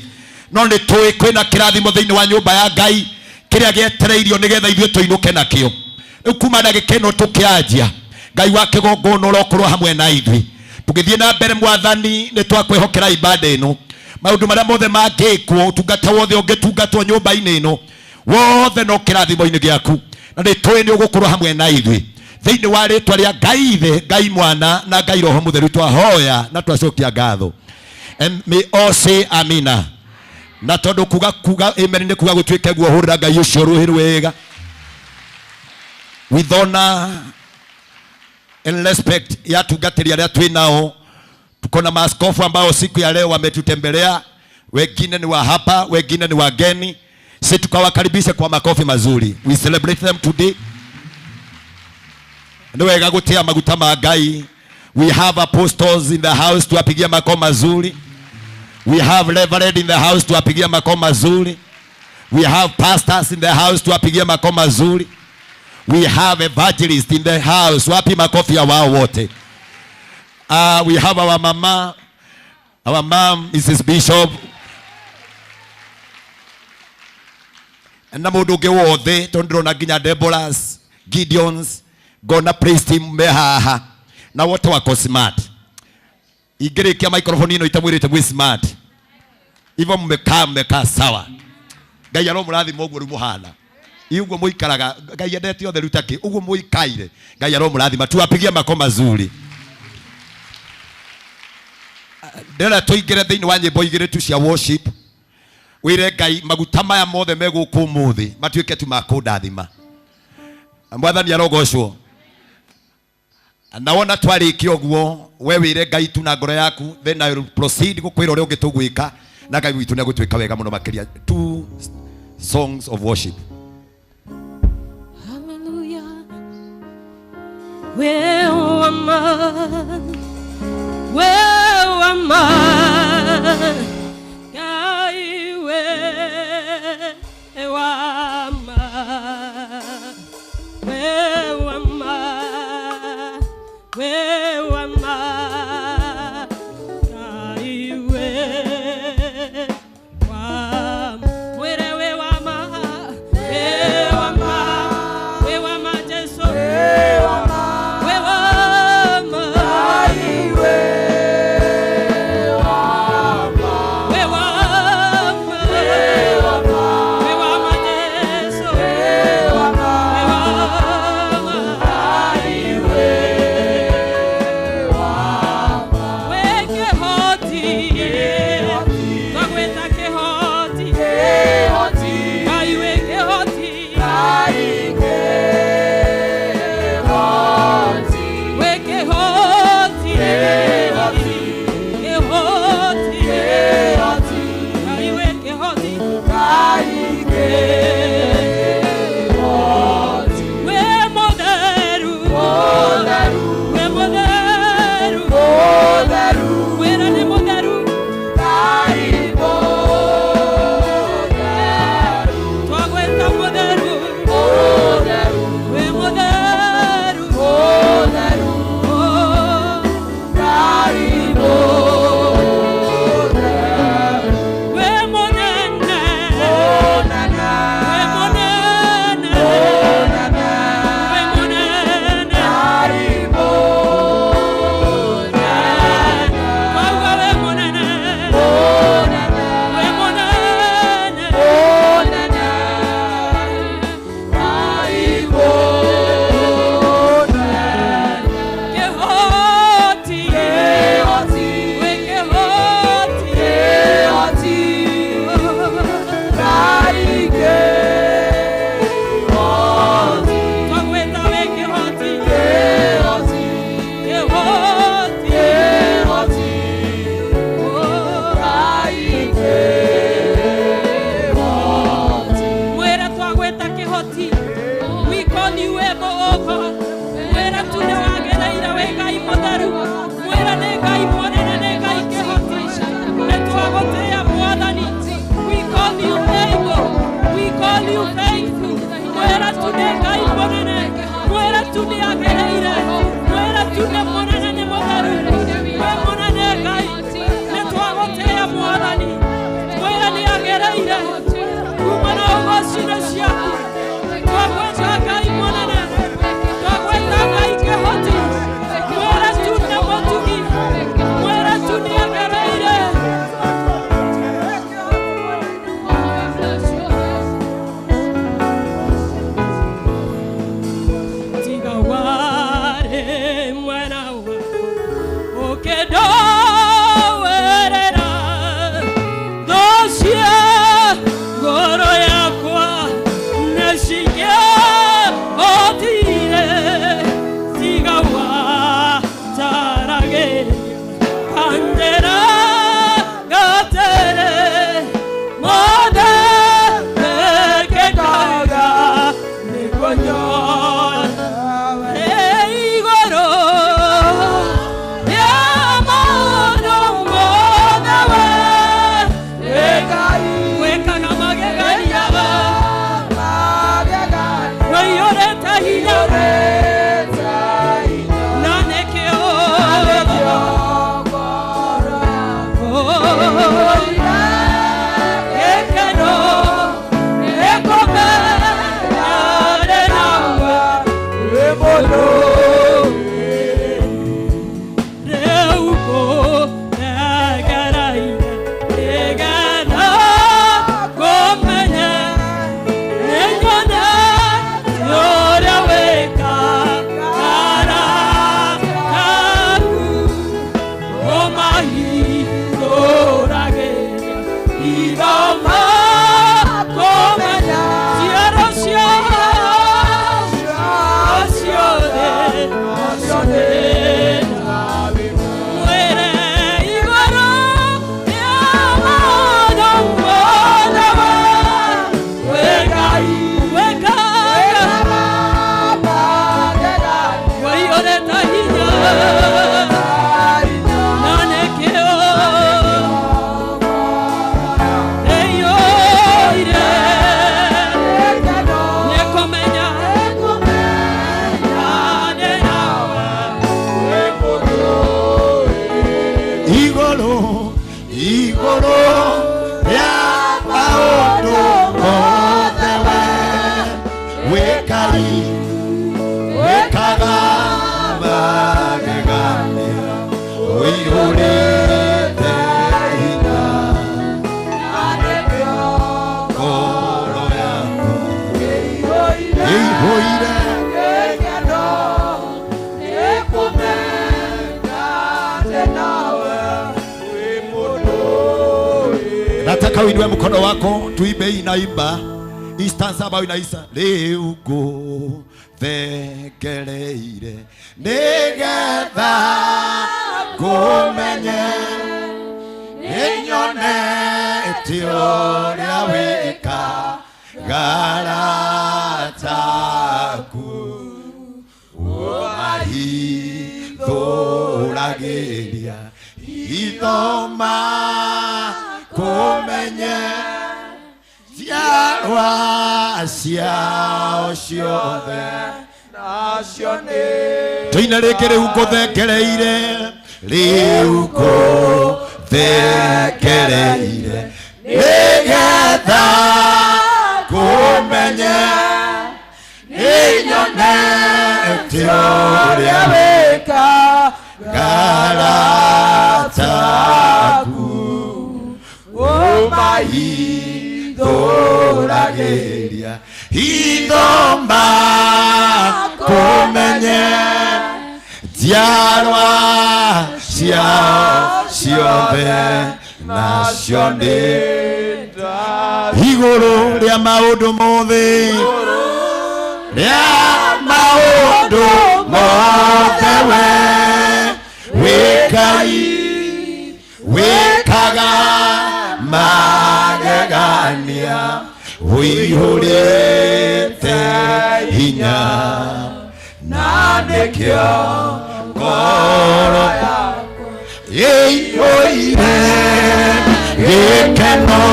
no nĩ tũĩ kwĩna kĩrathimo thĩinĩ wa nyũmba ya Ngai kĩrĩa gĩetereirio nĩgetha ithuĩ tũinũke nakĩo. Rĩu kuma ndagĩka ĩno tũkĩanjia, Ngai wa kĩgongona ũrokorwo hamwe na ithuĩ tũgĩthiĩ na mbere. Mwathani, nĩ twakwĩhokera ibada ĩno, maũndũ marĩa mothe mangĩkwo, ũtungata wothe ũngĩtungatwo nyũmba-inĩ ĩno wothe no kĩrathimo-inĩ gĩaku, na nĩ tũĩ nĩ ũgũkorwo hamwe na ithuĩ. Thĩinĩ wa rĩtwa rĩa Ngai Ithe, Ngai Mwana na Ngai Roho Mũtheru twahoya na twacokia ngatho. And may all say amina. Na tondũ kuga amen nĩ kuga gũtuĩke guo, hũrĩra Ngai ũcio rũhĩ rwega. With honor and respect ya atungatĩri arĩa twĩ nao, tuko na maaskofu ambao siku ya leo wametutembelea, wengine ni wa hapa, wengine ni wageni. Si tukawakaribisha kwa makofi mazuri. We celebrate them today. Nĩ wega gũtĩa maguta ma Ngai. We have apostles in the house, tuwapigia makofi mazuri. We have reverend in the house, tuwapigia makofi mazuri. We have pastors in the house, tuwapigia makofi mazuri. We have evangelist in the house, wapi makofi ya wao wote? We have our mama, our mom, Mrs. Bishop, na mundu ungi wothe tondu ndĩrona nginya Deborahs, Gideons, ngona praise team me haha na wote wako smart. Ingĩrĩkia microphone ĩno itamwĩrĩte mwĩ smart hivyo, mmekaa sawa. Ngai aromũrathima ũguo rĩu mũhana ũguo mũikaraga. Ngai endete ũtheru takĩ ũguo mũikaire. Ngai aromũrathima, tuwapigie mako mazuri. Ndĩrenda tũingĩre thĩinĩ wa nyĩmbo igĩrĩ tu cia worship, wĩre Ngai maguta maya mothe me gũkũ ũmũthĩ matuĩke tu makũndathima. Mwathani arogocwo. Na wona twarĩkia ũguo, we wĩre Ngai tu na ngoro yaku, then I will proceed gũkwĩra ũrĩa ũngĩ tũgwĩka, na Ngai witũ nĩ agũtwĩka wega mũno makĩria. Two songs of worship. Hallelujah. Where am I? Where am I? Ngai where am I? Where am I? Where am I? Ngai where am Where am I? Where am I? Where am I, Jesus? Where am I? Where am I? Kĩndowerera thũ cia ngoro yakwa nĩcingĩahotire tiga wataragĩria kanjĩra gatere mothe mekĩkaga nĩguo nyone igũrũ rĩa maũndũ mothe we wĩkaga magegania wĩiyũrĩte hinya na nĩkĩo gĩkeno nĩkũmenya ndĩ nawe rĩu ngũthengereire nĩgetha ngũmenye nĩnyone ũrĩa wĩkaga arata aku ũmahingũragĩria ithoma kũmenya ciero ciothe mwĩre igũrũ rĩa maũndũ mothe we wĩkaga wĩiyũrĩte hinya na nĩkĩo ĩiyũire nĩkũmenya ndĩ nawe Igũrũ igũrũ rĩa maũndũ mothe we wĩkai wĩkaga magegania ũiyũrĩte hinya ngoro yakwa ĩihũire. Nataka uinue mkono wako tuimbe hii naimba hii stanza ambayo inaisa rĩu ngũthengereire nĩgetha ngũmenye nĩnyonete ũrĩa wĩkaga arata aku ũmahithũragĩria ithoma kũmenye ciarwa ciao ciothe tũine rĩngĩ rĩu ngũthengereire rĩu ngũthengereire nĩgetha kũmenye nĩnyonete ũrĩa wĩkaga arata aku ũmahithũragĩria ithoma kũmenye njiarwa ciao ciothe nacio nĩ igũrũ rĩa maũndũ mothe rĩa maũndũ mothe we wĩkai wĩkaga magegania ũihũrĩte hinya na nĩkĩo ngoro ĩiyũire gĩkeno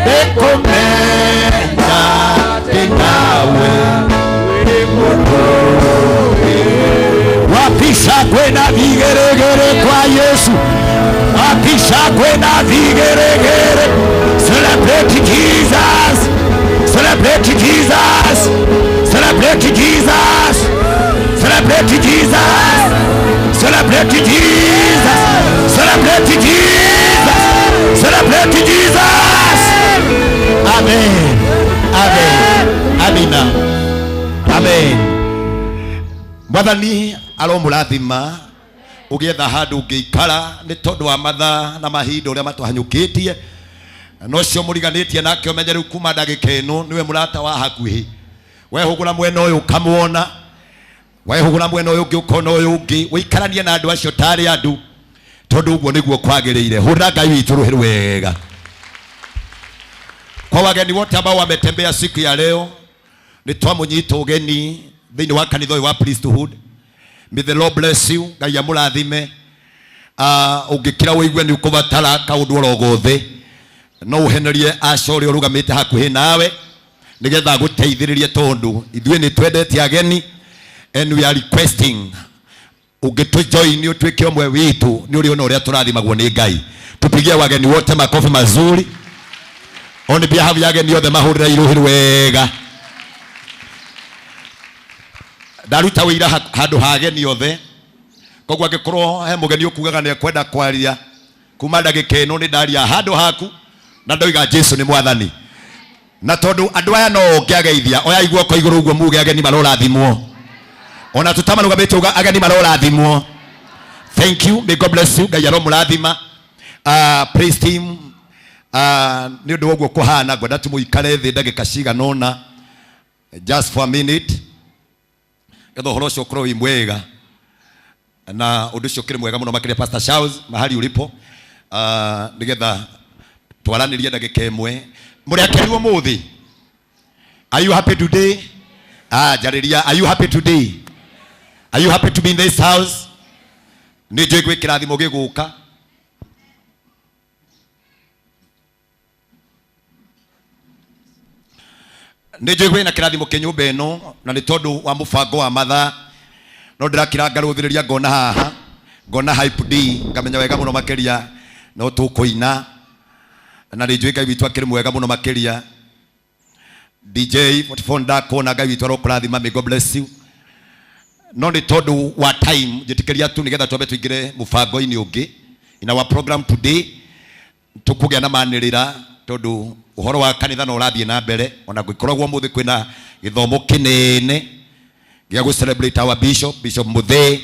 nĩkũmenya ndĩ nawe. Wapisha kwena vigeregere kwa Yesu, wapisha kwena vigeregere. Celebrate Jesus, celebrate Jesus, celebrate Jesus, celebrate Jesus, celebrate Jesus, celebrate Jesus, celebrate Jesus. Amen, amen, amina, amen. Mwathani aromũrathima. Ũgĩetha handũ ũngĩikara nĩ tondũ wa mathaa na mahinda ũrĩa matũhanyũkĩtie. Na ũcio mũriganĩtie nake ũmenye rĩu kuma ndagĩka ĩno nĩwe mũrata wa hakuhĩ. Wehũgũra mwena ũyũ ũkamwona, wehũgũra mwena ũyũ ũngĩ ũkona ũyũ ũngĩ, ũikaranie na andũ acio tarĩ andũ, tondũ ũguo nĩguo kwagĩrĩire. Hũrĩra Ngai witũ rũhĩ rwega. Kwa wageni wote ambao wametembea siku ya leo, nĩ twamũnyita ũgeni thĩinĩ wa kanitha ũyũ wa priesthood. May the Lord bless you. Ngai amũrathime. Ũngĩkira ũigue nĩ ũkũbatara kaũndũ oro gothe, no ũhenerie aca ũrĩa ũrũgamĩte hakuhĩ nawe nĩgetha agũteithĩrĩrie, tondũ ithuĩ nĩ twendete ageni and we are requesting ũngĩtũjoin ũtuĩke ũmwe witũ nĩ ũrĩona ũrĩa tũrathimagwo nĩ Ngai. Tupigie wageni wote makofi mazuri. On behalf ya ageni othe mahũrĩra irũhĩ rwega. Ndaruta wĩira handũ ha ageni othe, koguo angĩkorwo he mũgeni ũkugaga nĩ ekwenda kwaria kuma ndagĩka ĩno nĩ ndaria handũ haku na ndoiga Jesu nĩ mwathani. Na tondũ andũ aya no ũngĩageithia, oyai guoko igũrũ ũguo muge ageni marorathimwo. Ona tũtamarũgamĩte uga ageni marorathimwo. Thank you, may God bless you. Ngai aromũrathima. Praise team, nĩ ũndũ wa ũguo kũhana ngwenda tu mũikare thĩ ndagĩka cigana ũna, just for a minute, getha ũhoro ũcio ũkorwo wĩ mwega na ũndũ ũcio ũkĩrĩ mwega mũno makĩria. Pastor Charles, mahali ulipo, nĩgetha twaranĩrie ndagĩka ĩmwe. Mũrĩ akenu ũmũthĩ? Are you happy today? Njarĩria, are you happy today? Are you happy to be in this house? Nĩ njũĩ gwĩ kĩrathimo gĩgũka. Nĩ njũĩ kwĩna kĩrathimo kĩ nyũmba ĩno, na nĩ tondũ wa mũbango wa mathaa no ndĩrakira ngarũthĩrĩria ngona haha ngona Hype D ngamenya wega mũno makĩria no tũkũina, na nĩ njũĩ Ngai witũ akĩrĩ mwega mũno makĩria. DJ 44 ndakuona, Ngai witũ arokũrathima, may God bless you. No nĩ tondũ wa time njĩtĩkĩria tu nĩgetha twambe tũingĩre mũbango-inĩ ũngĩ. In our program today tũkũgĩa na manĩrĩra tondũ ũhoro wa kanitha no ũrathiĩ na mbere, ona gũkoragwo ũmũthĩ kwĩna gĩthomo kĩnene gĩa gũ celebrate our bishop, Bishop Muthee.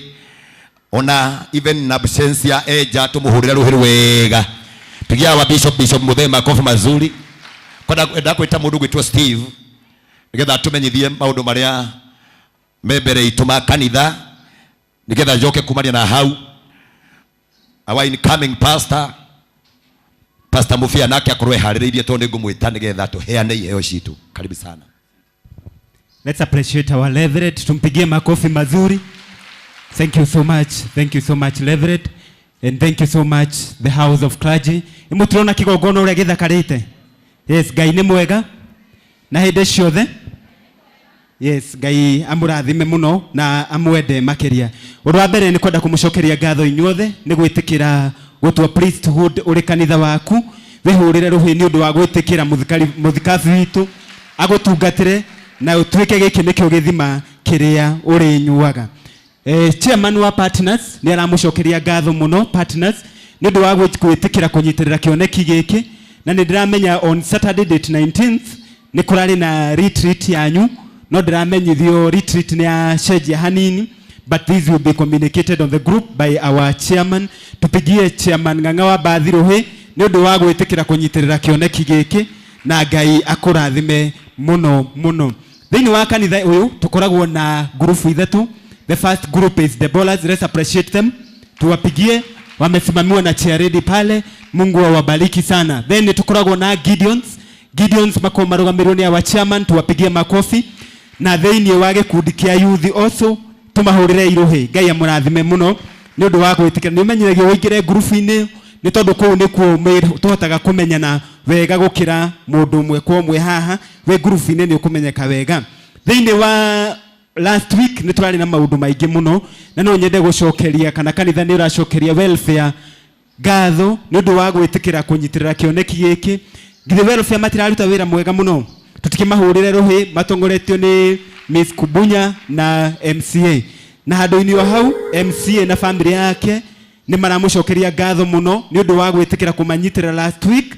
Ona even in absence ya eja tũmũhũrĩre rũhĩ rwega. Pigia our bishop, Bishop Muthee, makofi mazuri. Kwenda kwĩta mũndũ gwĩtwo Steve nĩgetha atũmenyithie maũndũ marĩa me mbere itũ ma kanitha, nĩgetha njoke kumania na hau our incoming pastor, Pastor Mufia, nake akorwo eharĩrĩirie tondũ nĩngũmwĩta nĩgetha tũheane iheo citũ. Karibu sana. Let's appreciate our Reverend. Tumpigie makofi mazuri. Thank you so much. Thank you so much, Reverend. And thank you so much, the House of Clergy. Imuturona kigongona ũrĩa gĩthakarĩte. Yes, Ngai nĩ mwega na hĩndĩ ciothe. Yes, Ngai amũrathime mũno na amwende makĩria. Ũndũ wa mbere nĩ kwenda kũmũcokeria ngatho inyuothe nĩ gwĩtĩkĩra gũtua priesthood ũrĩ kanitha waku. Wĩhũrĩre rũhĩ nĩ ũndũ wa gwĩtĩkĩra mũthikabu witũ agũtungatĩre na ũtuĩke gĩkĩ nĩkĩo gĩthima kĩrĩa ũrĩnyuaga. Chairman wa partners nĩ aramũcokeria ngatho mũno partners nĩ ũndũ wa gwĩtĩkĩra kũnyitĩrĩra kĩoneki gĩkĩ, na nĩ ndĩramenya on Saturday date 19th nĩ kũrarĩ na retreat yanyu, no ndĩramenyithio retreat nĩ yacenjia hanini, but this will be communicated on the group by our chairman. Tupigie chairman Ng'ang'a wa Mbathi rũhĩ nĩ ũndũ wa gwĩtĩkĩra kũnyitĩrĩra kĩoneki gĩkĩ, na Ngai akũrathime mũno mũno. Thĩinĩ wa kanitha ũyũ tũkoragwo na ngurubu ithatũ. The first group is the ballers. Let's appreciate them, tuwapigie. Wamesimamiwa na chairlady pale, Mungu awabariki sana. Then tũkoragwo na Gideons. Gideons makoragwo marũgamĩrĩirwo nĩ our chairman, tuwapigie makofi. Na thĩinĩ wa gĩkundi kĩa youth also tũmahũrĩre irũhĩ. Ngai amũrathime mũno nĩ ũndũ wa gwĩtĩkĩra. Nĩ ũmenyeragia ũingĩre ngurubu-inĩ nĩ tondũ kũu nĩkuo tũhotaga kũmenyana wega gũkĩra mũndũ ũmwe kwa ũmwe. Haha wĩ ngurubu-inĩ nĩ ũkũmenyeka wega. Thĩinĩ wa last week nĩ tũrarĩ na maũndũ maingĩ mũno, na no nyende gũcokeria kana kanitha nĩ ũracokeria welfare ngatho nĩ ũndũ wa gwĩtĩkĩra kũnyitĩrĩra kĩoneki gĩkĩ. Githĩ welfare matiraruta wĩra mwega mũno? Tũtikĩmahũrĩre rũhĩ matongoretio nĩ Miss Kubunya na MCA. Na handũ-inĩ o hau MCA na family yake nĩ maramũcokeria ngatho mũno nĩ ũndũ wa gwĩtĩkĩra kũmanyitĩrĩra last week,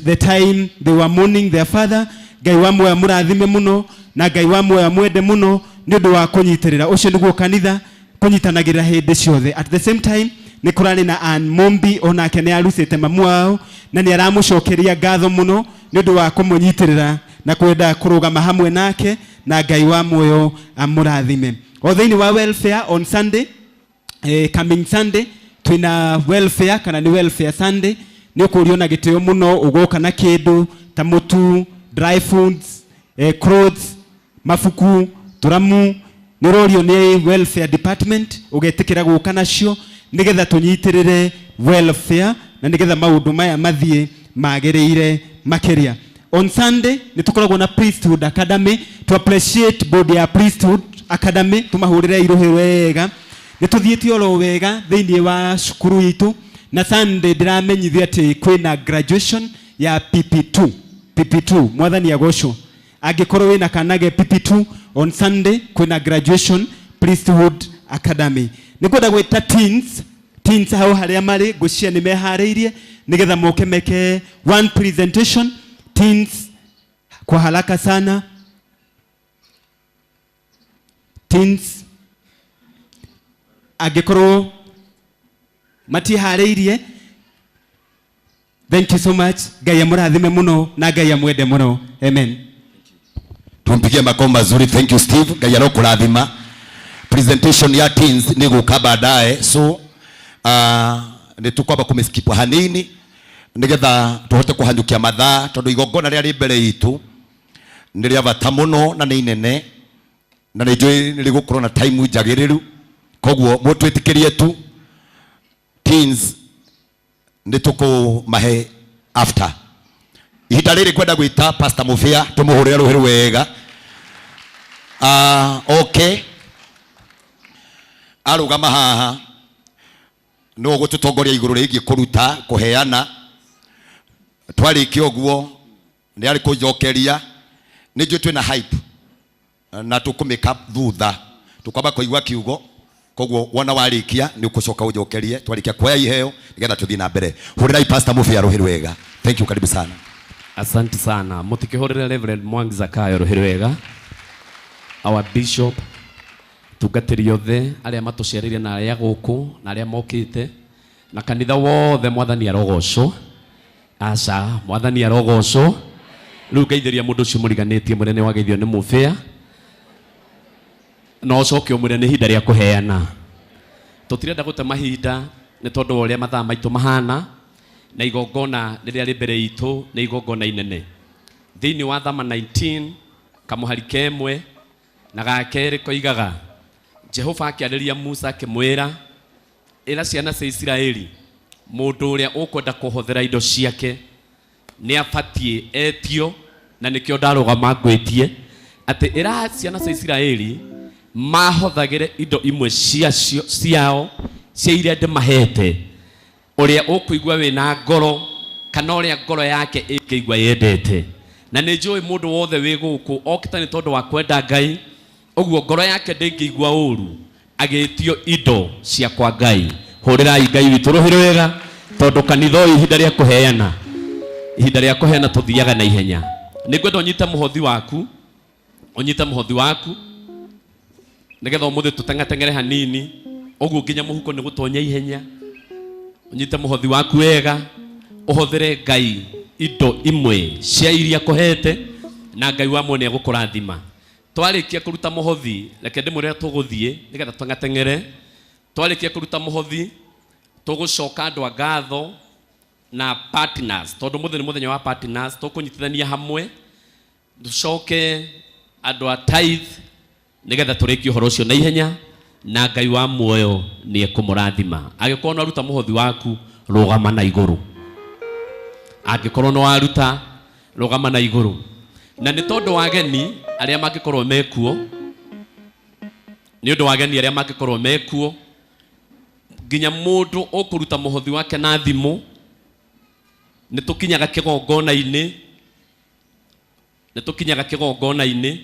the time they were mourning their father. Ngai wa muoyo mũrathime mũno na Ngai wa muoyo mwende mũno nĩ ũndũ wa kũnyitĩrĩra. Ũcio nĩguo kanitha. Kũnyitanagĩra hĩndĩ ciothe. At the same time nĩ kũrarĩ na Ann Mumbi, onake nĩ arutĩte mamu wao na nĩ aramũcokeria ngatho mũno nĩ ũndũ wa kũmũnyitĩrĩra na kwenda kũrũgama hamwe nake, na Ngai wa muoyo amũrathime. O thĩinĩ wa welfare on Sunday, coming Sunday twina welfare kana ni welfare Sunday, ni ukurio na gitio muno ugoka na kindu ta mutu, dry foods, clothes, mabuku, turamu, ni urorio ni welfare department ugetikira guka nacio nigetha tunyitirire welfare na nigetha maundu maya mathie magiriire makiria. On Sunday ni tukoragwo na Priesthood Academy to appreciate board ya Priesthood Academy, tumahurire iruhi wega nä tå thiä te oro wega thä inä wa cukuru itå, na Sunday ndĩramenyithio atĩ kwĩna graduation ya PP2. PP2, mwathani agocwo. Angĩkorwo wĩna kanage PP2, on Sunday kwĩna graduation Priesthood Academy. Nĩ kwenda gwĩta teens, teens hau harĩa marĩ, ngwĩciria nĩ meharĩirie nĩgetha moke meke one presentation. Teens kwa haraka sana, teens angĩkorwo matiharĩirie. Thank you so much. Ngai amũrathime mũno na Ngai amwende mũno. Amen. Tumpigie makofi mazuri. Thank you, Steve. Ngai arokũrathima. Presentation ya teens nĩ gũka baadaye, so nĩ tũkwamba kũmĩskip hanini nĩgetha tũhote kũhanyũkia mathaa, tondũ igongona rĩrĩa rĩ mbere itũ nĩ rĩa bata mũno na nĩ inene, na nĩ njũĩ nĩ rĩgũkorwo na time njagĩrĩru. Koguo mũtwĩtĩkĩrie tu, teens nĩ tũkũmahe after. Ihinda rĩrĩ kwenda gwĩta Pastor Mubia, tũmũhũrĩre rũhĩ wega. Okay, arũgama haha no gũtũtongoria igũrũ rĩgiĩ kũruta kũheana. Twarĩkia ũguo nĩ arĩ kũnjokeria, nĩ njũĩ twĩna hype na tũkũmĩka thutha, tũkwamba kũigua kiugo. Koguo wona warĩkia nĩ ũkũcoka ũnjokerie twarĩkia kuoya iheo nĩgetha tũthiĩ na mbere. Hũrĩrai Pastor Mubia rũhĩ rwega. Thank you, karibu sana. Asante sana. Mutikihurire Reverend Mwangi Zakayo ruhi rwega. Our bishop, tungatĩri othe arĩa matũcereire na arĩa gũkũ na arĩa mokĩte na kanitha wothe, mwathani arogocwo. Aca, mwathani arogocwo. Rĩu ngeithĩria mũndũ ũcio mũriganĩtie mwĩre nĩ wageithio nĩ mũbĩa, na ũcoke ũmwĩre nĩ ihinda rĩa kũheana. Tũtirenda gũte mahinda nĩ tondũ wa ũrĩa mathaa maitũ mahana, na igongona rĩrĩa rĩ mbere itũ nĩ igongona inene. Thĩinĩ wa Thama 19 kamũhari kemwe na ga kerĩ koigaga, Jehova akĩarĩria Musa akĩmwĩra, ĩra ciana cia Isiraeli mũndũ ũrĩa ũkwenda kũhothera indo ciake nĩ abatiĩ etio, na nĩkĩo ndarũgama ngwĩtie atĩ ĩra ciana cia Isiraeli mahothagĩre indo imwe ciacio ciao cia iria ndĩmahete, ũrĩa ũkũigua wĩna ngoro kana ũrĩa ngoro yake ĩngĩigua yendete. Na nĩ njũĩ mũndũ wothe wĩ gũkũ okĩte nĩ tondũ wa kwenda Ngai, ũguo ngoro yake ndĩngĩigua ũru agĩtio indo cia kwa Ngai. Hũrĩrai Ngai witũ rũhĩ rwega, tondũ kanitha ũyũ ihinda rĩa kũheana, ihinda rĩa kũheana tũthiaga na ihenya. Nĩ ngwenda ũnyite mũhothi waku, ũnyite mũhothi waku nĩgetha ũmũthĩ tũteng'ateng'ere hanini, ũguo nginya mũhuko nĩ gũtonya ihenya. Ũnyite mũhothi waku wega, ũhothere Ngai indo imwe cia iria kũhete, na Ngai wa muoyo nĩegũkũrathima. Twarĩkia kũruta mũhothi, reke ndĩmwĩre tũgũthiĩ nĩgetha tũteng'ateng'ere. Twarĩkia kũruta mũhothi, tũgũcoka andũ a ngatho na partners, tondũ mũthĩ nĩ mũthenya wa partners, tũkũnyitithania hamwe, tũcoke andũ a tithe nĩgetha tũrĩkie ũhoro ũcio na ihenya, na Ngai wa muoyo nĩekũmũrathima. Angĩkorwo nĩ waruta mũhothi waku, rũgama na igũrũ. Angĩkorwo nĩ waruta, rũgama na igũrũ. Na nĩ tondũ wa ageni arĩa mangĩkorwo mekuo, nĩ ũndũ wa ageni arĩa mangĩkorwo mekuo, nginya mũndũ ũkũruta mũhothi wake na thimũ, nĩ tũkinyaga kĩgongona-inĩ, nĩ tũkinyaga kĩgongona-inĩ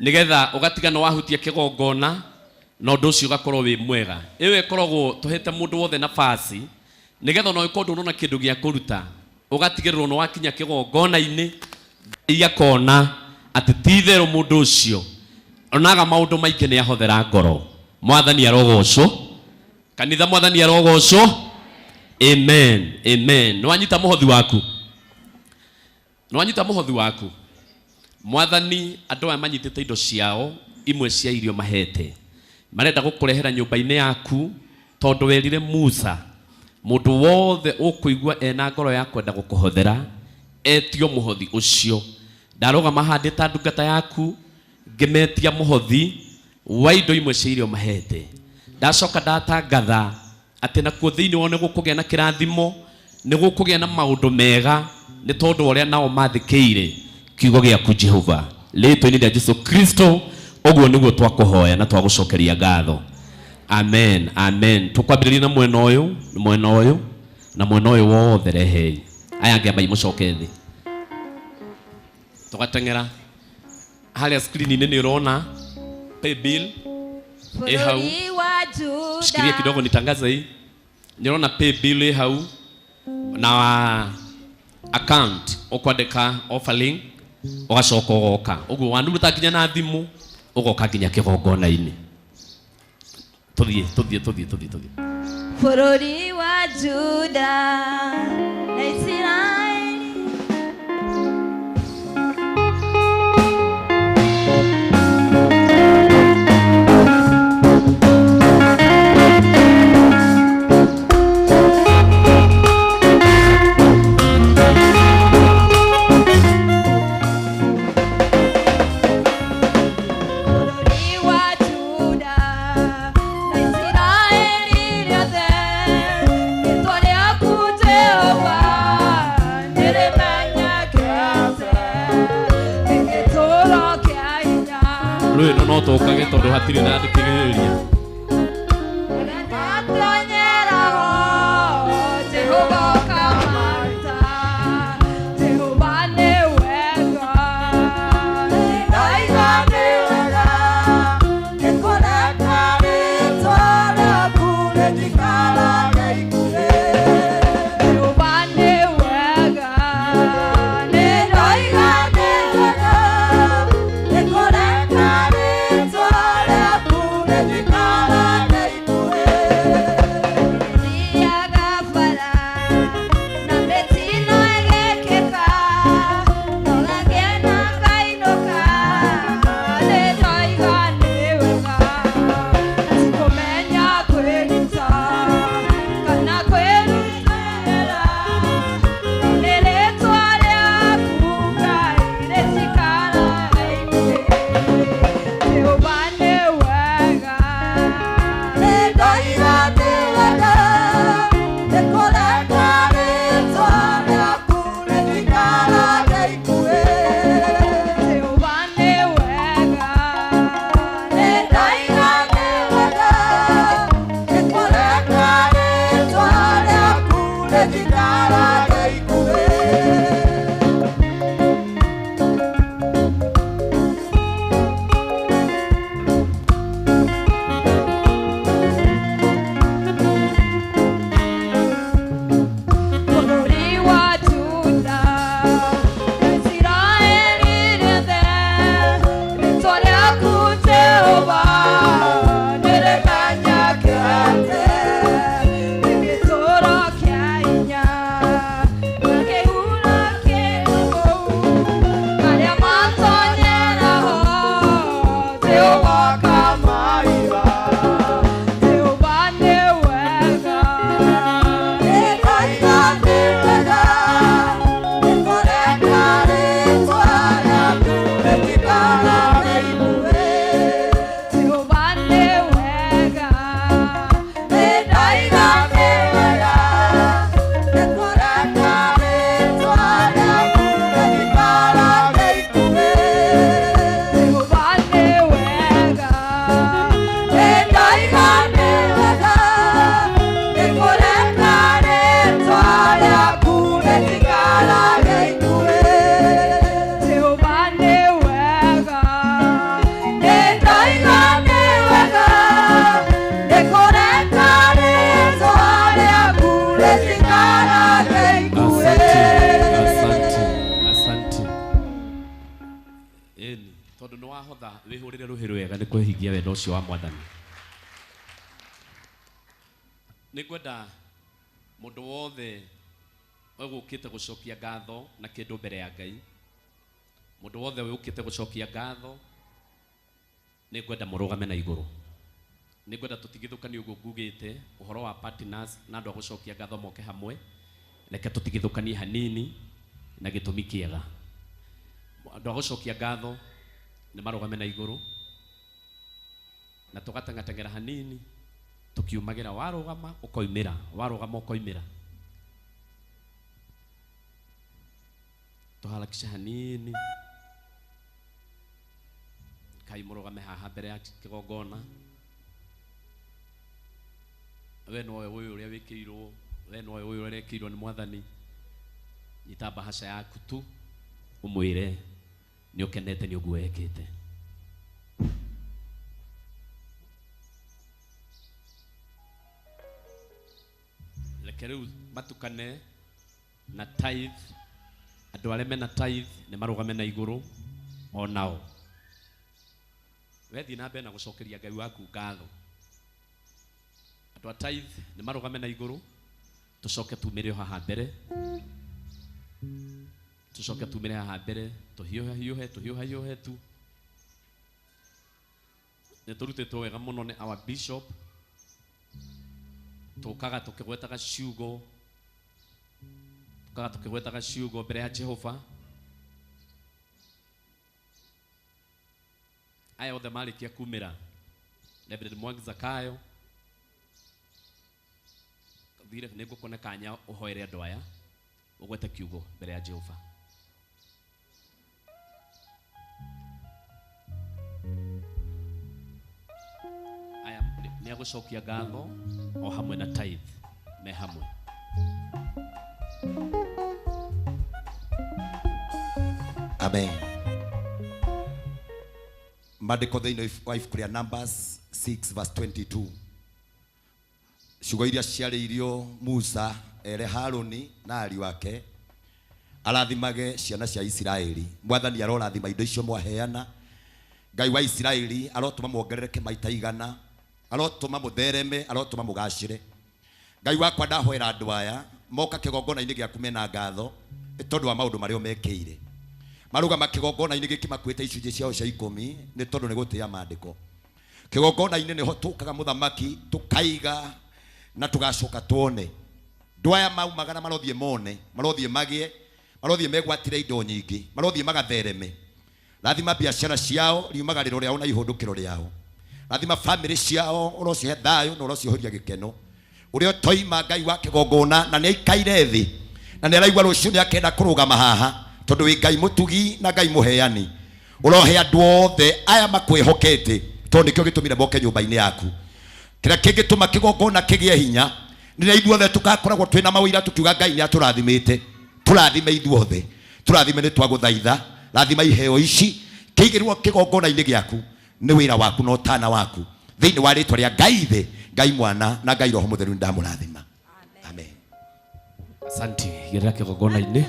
nĩgetha ũgatiga nĩ wahutia kĩgongona na ũndũ ũcio ũgakorwo wĩ mwega. Ĩyo ĩkoragwo tũhete mũndũ wothe nafasi nĩgetha ona ũngĩkorwo ndũnona kĩndũ gĩa kũruta, ũgatigĩrĩrwo nĩ wakinya kĩgongona-inĩ, Ngai akona atĩ ti itherũ mũndũ ũcio onaga maũndũ maingĩ nĩ ahothera ngoro. Mwathani arogocwo. Kanitha mwathani arogocwo. Amen. Amen. Nĩwanyita mũhothi waku. Nĩwanyita mũhothi waku. Mwathani andũ aya manyitĩte indo ciao imwe cia irio mahete marenda gũkũrehera nyũmba-inĩ yaku tondũ werire Musa mũndũ wothe ũkũigua ena ngoro ya kwenda gũkũhothera etio mũhothi ũcio. Ndarũgama handĩ ta ndungata yaku ngĩmetia mũhothi wa indo imwe cia irio mahete. Ndacoka ndatangatha atĩ nakuo thĩinĩ wao nĩ gũkũgĩa na kĩrathimo, nĩ gũkũgĩa na maũndũ mega nĩ tondũ wa ũrĩa nao mathĩkĩire kiugo gĩaku Jehova. Rĩtwa-inĩ rĩa Jesu Kristo ũguo nĩguo twakũhoya na twagũcokeria ngatho. Amen. Amen. Tũkwambĩrĩria na mwena ũyũ, mwena ũyũ na mwena ũyũ wothe rehei. Aya angĩ ambai mũcoke thĩ. Tũgateng'era harĩa screen-inĩ nĩ ũrona pay bill ĩ hau. Bũrũri wa Juda. Shikilia kidogo nitangaze hii. Nĩũrona pay bill ĩ hau na account ũkwandĩka offering ũgacoka ũgoka ũguo wanuruta nginya na thimũ ũgoka nginya kĩgongona-inĩ. Tũthiĩ tũthiĩ tũthiĩ tũthiĩ tũthiĩ. Bũrũri wa Juda na Isiraeli. Bũrũri wa Juda na Isiraeli rĩothe, rĩĩtwa rĩaku Jehova nĩrĩmenyekete, nĩ gĩtũũro kĩa hinya. Rũĩ no no tũkage tondũ hatirĩ na ndĩkĩgĩrĩria. Ndatonyera ho, Jehova ũkamaruta. Jehova nĩ wega, nĩndaiga nĩ wega, nĩkũreka rĩĩtwa rĩaku rĩnjikarage ikuhĩ. Jehova nĩ wega, nĩndaiga nĩ wega, nĩkũreka rĩĩtwa rĩaku rĩnjikarage ikuhĩ. Thiaga bara na mĩtino ĩgĩkĩka, no ngagĩa ngainũka, nĩndoiga nĩ wega. Tikũmenya kwĩruta kana kwĩrutĩra, nĩ rĩĩtwa rĩaku Ngai rĩtikaraga ikuhĩ. Jehova nĩ wega, nĩndoiga nĩ wega, nĩkũreka rĩĩtwa rĩaku rĩtikarage ikuhĩ. Jehova nĩ wega, nĩndoiga nĩ wega, nĩkũreka rĩĩtwa rĩaku rĩtikarage ikuhĩ. Bũrũri wa Juda na Isiraeli rĩothe, rĩĩtwa rĩaku Jehova nĩrĩmenyekete, nĩ gĩtũũro kĩa hinya na kĩhuro kĩrũmu, arĩa matonyera ho Jehova akamaiga. Jehova nĩ wega, nĩndoiga nĩ wega, nĩkũreka rĩĩtwa rĩaku rĩtikarage ikuhĩ. Jehova nĩ wega, nĩndoiga nĩ wega, nĩkũreka rĩĩtwa rĩaku rĩtikarage ikuhĩ. Jehova nĩ wega, nĩndoiga nĩ wega, nĩkũreka rĩĩtwa rĩaku rĩtikarage ikuhĩ. Jehova nĩ wega, nĩndoiga nĩ wega, nĩkũreka rĩĩtwa rĩaku rĩtikarage ikuhĩ. Asante, asante. Ĩni, tondũ nĩ wahotha wĩhũrĩre rũhĩ rwega nĩ kwĩhingia wendo ũcio wa mwathani. Nĩngwenda mũndũ wothe ũgũkĩte gũcokia ngatho na kĩndũ mbere ya Ngai, mũndũ wothe ũkĩte gũcokia ngatho, nĩngwenda mũrũgame na igũrũ. Nĩngwenda tũtigithũkanie ũguo ngugĩte ũhoro wa partners na andũ a gũcokia ngatho moke hamwe. Reke tũtigithũkanie hanini na gĩtũmi kĩega. Andũ a gũcokia ngatho nĩ marũgame na igũrũ, na tũgateng'ateng'era hanini tukiumagĩra, warũgama ũkoimĩra, warũgama ũkoimĩra. Tũharakishe hanini, kai mũrũgame haha mbere ya kĩgongona. We nowe ũyũ ũrĩa wĩkĩirwo, we nowe ũyũ ũrĩa wĩkĩirwo nĩ Mwathani. Nyita bahasha yaku tu ũmwĩre nĩ ũkenete nĩ ũguo ekĩte. Reke rĩu matukane na tithe. Andũ arĩa mena tithe nĩ marũgame na igũrũ o nao. Wethiĩ na mbere na gũcokeria Ngai waku ngatho. Andũ a tithe nĩ marũgame na igũrũ, tũcoke tumĩre o haha mbere, tũcoke tumĩre haha mbere, tũhiũhahiũhe, tũhiũhahiũhe tu. Nĩ tũrutĩtwo wega mũno nĩ our bishop. Tũkaga tũkĩgwetaga ciugo, tũkaga tũkĩgwetaga ciugo mbere ya Jehova. Aya othe marĩkia kumĩra, Reverend Mwangi Zakayo, thire nĩngũkuona kanya ũhoere andũ aya, ũgwete kiugo mbere ya Jehova. Aya nĩ agũcokia ngatho o hamwe na tithe me hamwe. Amen. Maandĩko thĩinĩ wa ibuku rĩa Numbers 6 verse 22. Ciugo iria ciarĩirio Musa ere Harũni na ariũ ake arathimage ciana cia Isiraeli. Mwathani arorathima indo icio mwaheana. Ngai wa Isiraeli arotũma muongerereke maita igana, arotũma mũthereme, arotũma mũgacĩre. Ngai wakwa ndahoera andũ aya moka kĩgongona-inĩ gĩaku mena ngatho nĩ tondũ wa maũndũ marĩa mekĩire. Marũgama kĩgongona-inĩ gĩkĩ makuĩte icunjĩ ciao cia ikũmi nĩ tondũ nĩ gũtĩĩa maandĩko. Kĩgongona-inĩ nĩho tũkaga mũthamaki tũkaiga na tũgacoka tuone. Andũ aya maumaga na marothiĩ mone, marothiĩ magĩe, marothiĩ megwatĩre indo nyingĩ, marothiĩ magathereme. Rathima biacara ciao, riumagarĩro rĩao na ihũndũkĩro rĩao. Rathima famĩlĩ ciao, ũrocihe thayũ na ũrociihũria gĩkeno. Ũrĩa ũtoima Ngai wa kĩgongona na nĩaikaire thĩ na nĩaraigua rũciũ nĩakenda kũrũgama haha tondũ wĩ Ngai mũtugi na Ngai mũheani. Ũrohe andũ othe aya makwĩhokete tondũ nĩkĩo gĩtũmire moke nyũmba-inĩ yaku. Kĩrĩa kĩngĩtũma kĩgongona kĩgĩe hinya nĩ rĩrĩa ithuothe tũgakoragwo twĩna mawĩra tũkiuga Ngai nĩatũrathimĩte. Tũrathime ithuothe, tũrathime nĩ twagũthaitha. Rathima iheo ici kĩigĩrwo kĩgongona-inĩ gĩaku nĩ wĩra waku na ũtana waku. Thĩinĩ wa rĩtwa rĩa Ngai Ithe, Ngai Mwana na Ngai Roho Mũtheru nĩndamũrathima. Amen. Asante. Gerera kĩgongona-inĩ.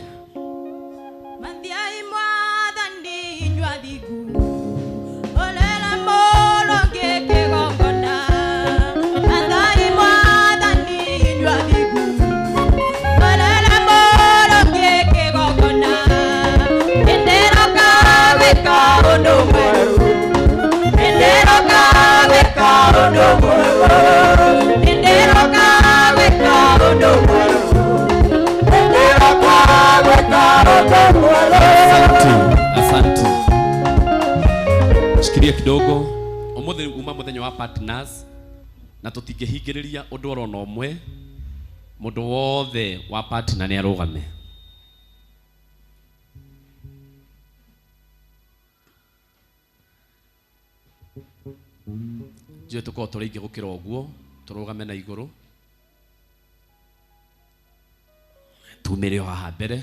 Mathiai Mwathani inyuĩ athingu, ũrera mũrũngĩ kĩgongona. Mathiai Mwathani inyuĩ athingu, ũrera mũrũngĩ kĩgongona. Nĩndĩroka gwĩka ũndũ mwerũ, nĩndĩroka gwĩka ũndũ mwerũ, nĩndĩroka gwĩka ũndũ mwerũ, nĩndĩroka gwĩka ũndũ mwerũ. Asante, asante. Shikilia kidogo. Ũmũthĩ uma mũthenya wa partners na tũtingĩhingĩrĩria ũndũ oro na ũmwe. Mũndũ wothe wa partner nĩ arũgame. Njũĩ tũkorwo tũrĩ aingĩ gũkĩra ũguo, tũrũgame na igũrũ. Tumĩre o haha mbere.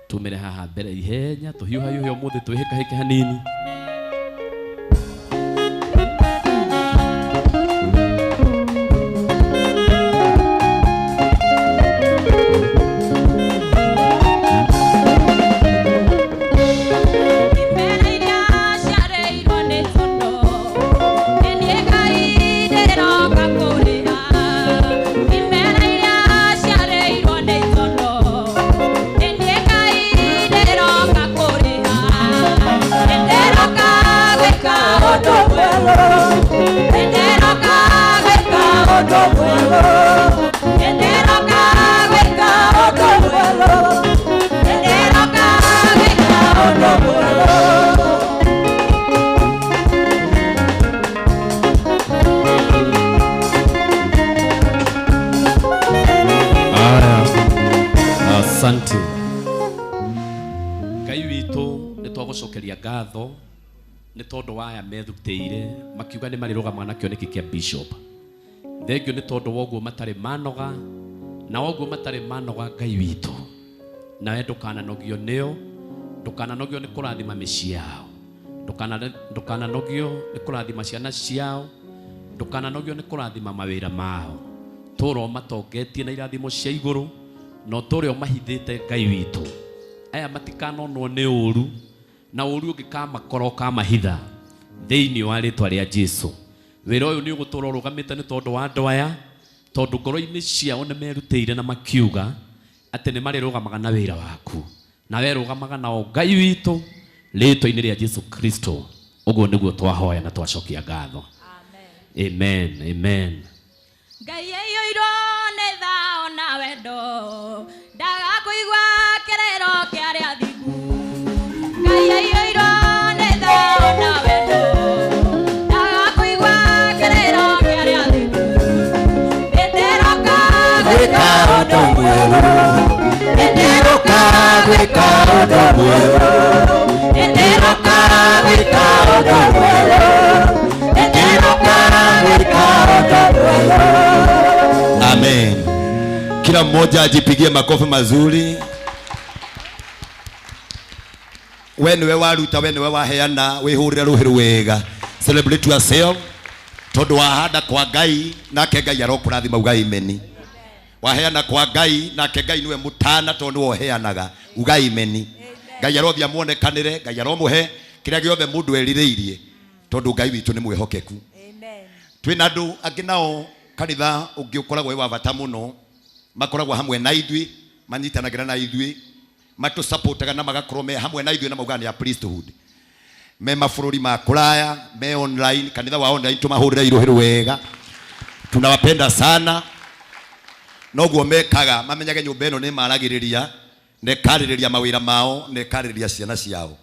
Tumĩre haha mbere ihenya, tũhiũhahiũhe ũmũthĩ, twĩhĩkahĩke hanini. Imera iria ciarĩirwo nĩ tũno, nĩ niĩ Ngai ũndũ mwerũ. Aya, asante. Ngai witũ nĩ twagũcokeria ngatho nĩ tondũ wa aya methutĩire makiuga nĩ marĩrũgamaga na kĩoneki kĩa bishop. Thengio nĩ tondũ wa ũguo matarĩ manoga na ũguo matarĩ manoga Ngai witũ, nawe ndũkananogio nĩo, ndũkananogio nĩ kũrathima mĩciĩ yao, ndũkananogio nĩ kũrathima ciana ciao, ndũkananogio nĩ kũrathima mawĩra mao. Tũra ũmatongetie na irathimo cia igũrũ na ũtũre ũmahithĩte Ngai witũ. Aya matikanonwo nĩ ũru na ũru ũngĩkamakora ũkamahitha thĩinĩ wa rĩtwa rĩa Jesu. Wĩra ũyũ nĩ ũgũtũra ũrũgamĩte nĩ tondũ wa andũ aya, tondũ ngoro-inĩ ciao nĩ merutĩire na makiuga atĩ nĩ marĩrũgamaga na wĩra waku, na we rũgamaga nao Ngai witũ rĩtwa-inĩ rĩa Jesu Kristo. Ũguo nĩguo twahoya na twacokia ngatho. Amen, amen. Ngai aiyũirwo nĩ thao na wendo, ndaga kũigua kĩrĩro kĩa arĩa athingu. Ngai aiyũirwo nĩ thao na wendo, ndaga kũigua kĩrĩro kĩa arĩa athingu. Nĩndĩroka gwĩka ũndũ mwerũ, nĩndĩroka gwĩka ũndũ mwerũ, nĩndĩroka gwĩka ũndũ mwerũ, nĩndĩroka gwĩka ũndũ mwerũ. Amen. Kila mmoja ajipigie makofi mazuri. We niwe waruta, we niwe waheana, wihurire ruhi rwega. Celebrate yourself tondu wahanda kwa Ngai nake Ngai arokũrathima uga imeni. Waheana kwa Ngai nake Ngai niwe mutana tondu niwe ũheanaga uga imeni. Ngai arothi amuonekanĩre, Ngai aromuhe kĩrĩa gĩothe mũndũ erirĩirie tondu Ngai witũ nĩ mwĩhokeku. Twĩna andũ angĩ nao kanitha ũngĩ ũkoragwo wĩ wa bata mũno, makoragwo hamwe na ithuĩ, manyitanagĩra na ithuĩ, matũsupportaga na magakorwo me hamwe na ithuĩ na maugaga nĩ a priesthood. Me mabũrũri ma kũraya, me online, kanitha wa online tũmahũrĩre irũhĩ wega. Tunawapenda sana. Noguo mekaga, mamenyage nyũmba ĩno nĩ maragĩrĩria, na ĩkarĩrĩria mawĩra mao, na ĩkarĩrĩria ciana ciao.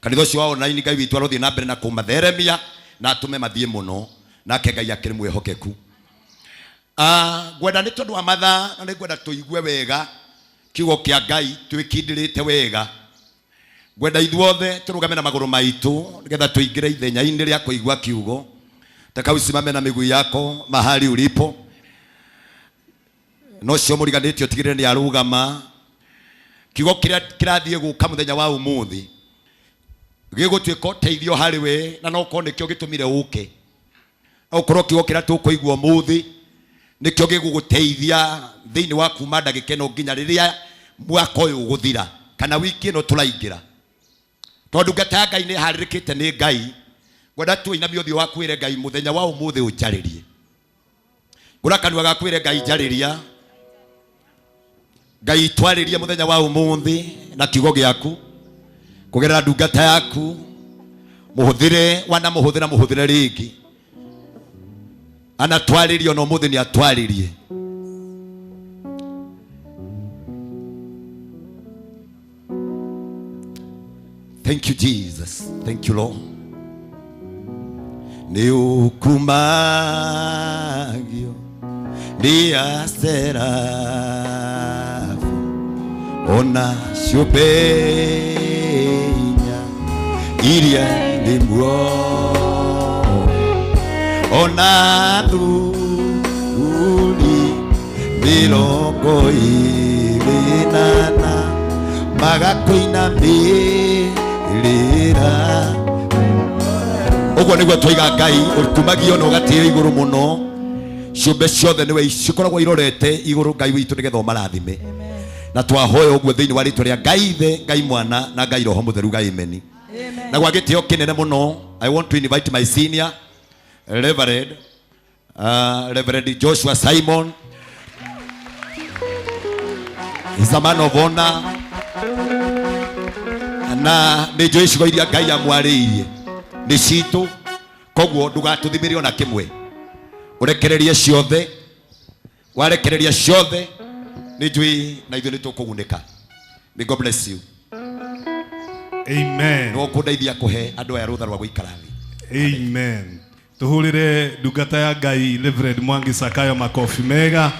Kanitha ũcio wa online Ngai witũ arothiĩ na mbere na kũmatheremia na atũme mathiĩ mũno, nake Ngai akĩrĩ mwĩhokeku. Ngwenda nĩ tondũ wa mathaa na nĩ ngwenda tũigue wega kiugo kĩa Ngai twĩkindĩrĩte wega. Ngwenda ithuothe tũrũgame na magũrũ maitũ nĩgetha tũingĩre ithenya-inĩ rĩa kũigua kiugo. Taka usimame na miguu yako mahali ulipo. Na ũcio mũriganĩtie ũtigĩrĩre nĩ arũgama. Kiugo kĩrĩa kĩrathiĩ gũka mũthenya wa ũmũthĩ gĩgũtuĩka ũteithio harĩ we, na no ũkorwo nĩkĩo gĩtũmire ũke. No ũkorwo kiugo kĩrĩa tũkũigua ũmũthĩ nĩkĩo gĩgũgũteithia thĩinĩ wa kuma ndagĩka ĩno nginya rĩrĩa mwaka ũyũ ũgũthira kana wiki ĩno tũraingĩra. Tondũ ndungata ya Ngai nĩ ĩharĩrĩkĩte nĩ Ngai, ngwenda tũinamie ũthiũ waku wĩre Ngai mũthenya wa ũmũthĩ ũnjarĩrie. Ngũra kanua gaku wĩre Ngai njarĩria. Ngai twarĩrie mũthenya wa ũmũthĩ na kiugo gĩaku kũgerera ndungata yaku, mũhũthĩre wanamũhũthĩra mũhũthĩre rĩngĩ. Anatwarĩrie ona ũmũthĩ nĩ atwarĩrie. Thank you Jesus. Thank you Lord. Nĩ ũkumagio nĩ aserafu ona ciũmbe inya iria irĩ muoyo ona athuri mĩrongo ĩrĩ na ana magakũinamĩrĩra. Ũguo nĩguo twaiga Ngai ũkumagio na ũgatĩo igũrũ mũno. Ciũmbe ciothe nĩwe cikoragwo irorete igũrũ Ngai witũ nĩgetha ũmarathime. Na twahoya ũguo thĩinĩ wa rĩtwa rĩa Ngai Ithe, Ngai Mwana na Ngai Roho Mũtheru. Ngai imeni. Na gwa gĩtĩo kĩnene mũno, I want to invite my senior Reverend, Reverend Joshua Simon. He's a man of honor. Na nĩ njũĩ ciugo iria Ngai amwarĩirie nĩ citũ, koguo ndũgatũthimĩre ona kĩmwe, ũrekererie ciothe. Warekereria ciothe nĩ njũĩ na ithuĩ nĩ tũkũgunĩka. May God bless you. Amen. Nĩ ũkũndeithia kũhe andũ aya rũtha rwa gũikara thĩ. Amen. Tuhurire ndungata ya Ngai Reverend Mwangi Sakayo makofi mega.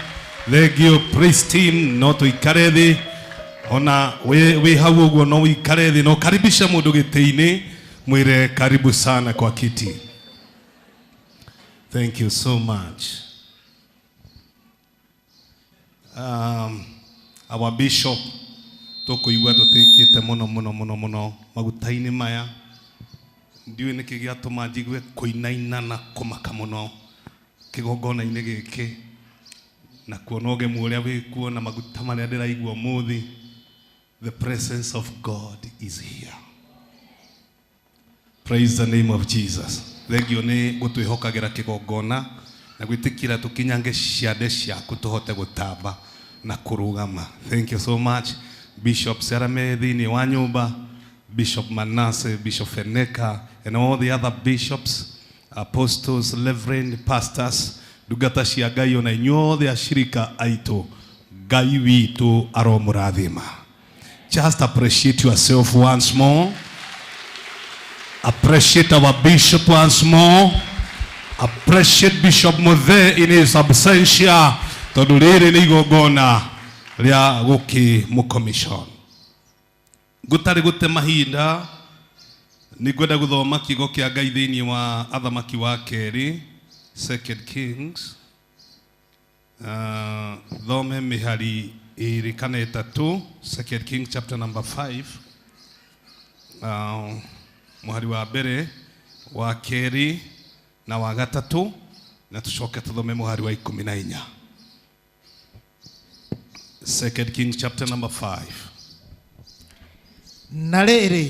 Thank you praise team, no tuikare thi ona wi hau ũguo no wikare thi no karibisha mũndũ gĩtĩ-inĩ mwĩre karibu sana kwa kiti. Thank you so much. Our bishop tũkũigua tũtĩkĩte mũno mũno mũno mũno maguta-inĩ maya. Ndiũĩ nĩkĩ gĩatũma njigue kũinaina na kũmaka mũno kĩgongona-inĩ gĩkĩ na kuona ũgemu ũrĩa wĩkuo na maguta marĩa ndĩraigua ũmũthĩ. The presence of God is here. Praise the name of Jesus. Thengio nĩ gũtwĩhokagĩra kĩgongona na gwĩtĩkĩra tũkinyange ciande ciaku tũhote gũtamba na kũrũgama. Thank you so much Bishop Sarame thĩinĩ wa nyũmba, Bishop Manasseh, Bishop Feneka, and all the other bishops, apostles, reverend, pastors, ndungata cia Ngai ona inyuothe ashirika aitũ, Ngai witũ aromũrathima. Just appreciate yourself once more. Appreciate our bishop once more. Appreciate Bishop Muthe in his absentia, tondũ rĩrĩ nĩ igongona rĩa gũkĩmũ-commission. Gũtarĩ gũte mahinda, nĩ ngwenda gũthoma kiugo kĩa Ngai thĩinĩ wa Athamaki wa kerĩ, Second Kings. Thome mĩhari ĩrĩ kana ĩtatũ, Second Kings chapter number 5. Mũhari wa mbere, wa kerĩ na wa gatatũ, na tũcoke tũthome mũhari wa 14. Second Kings chapter number 5. Na rĩrĩ,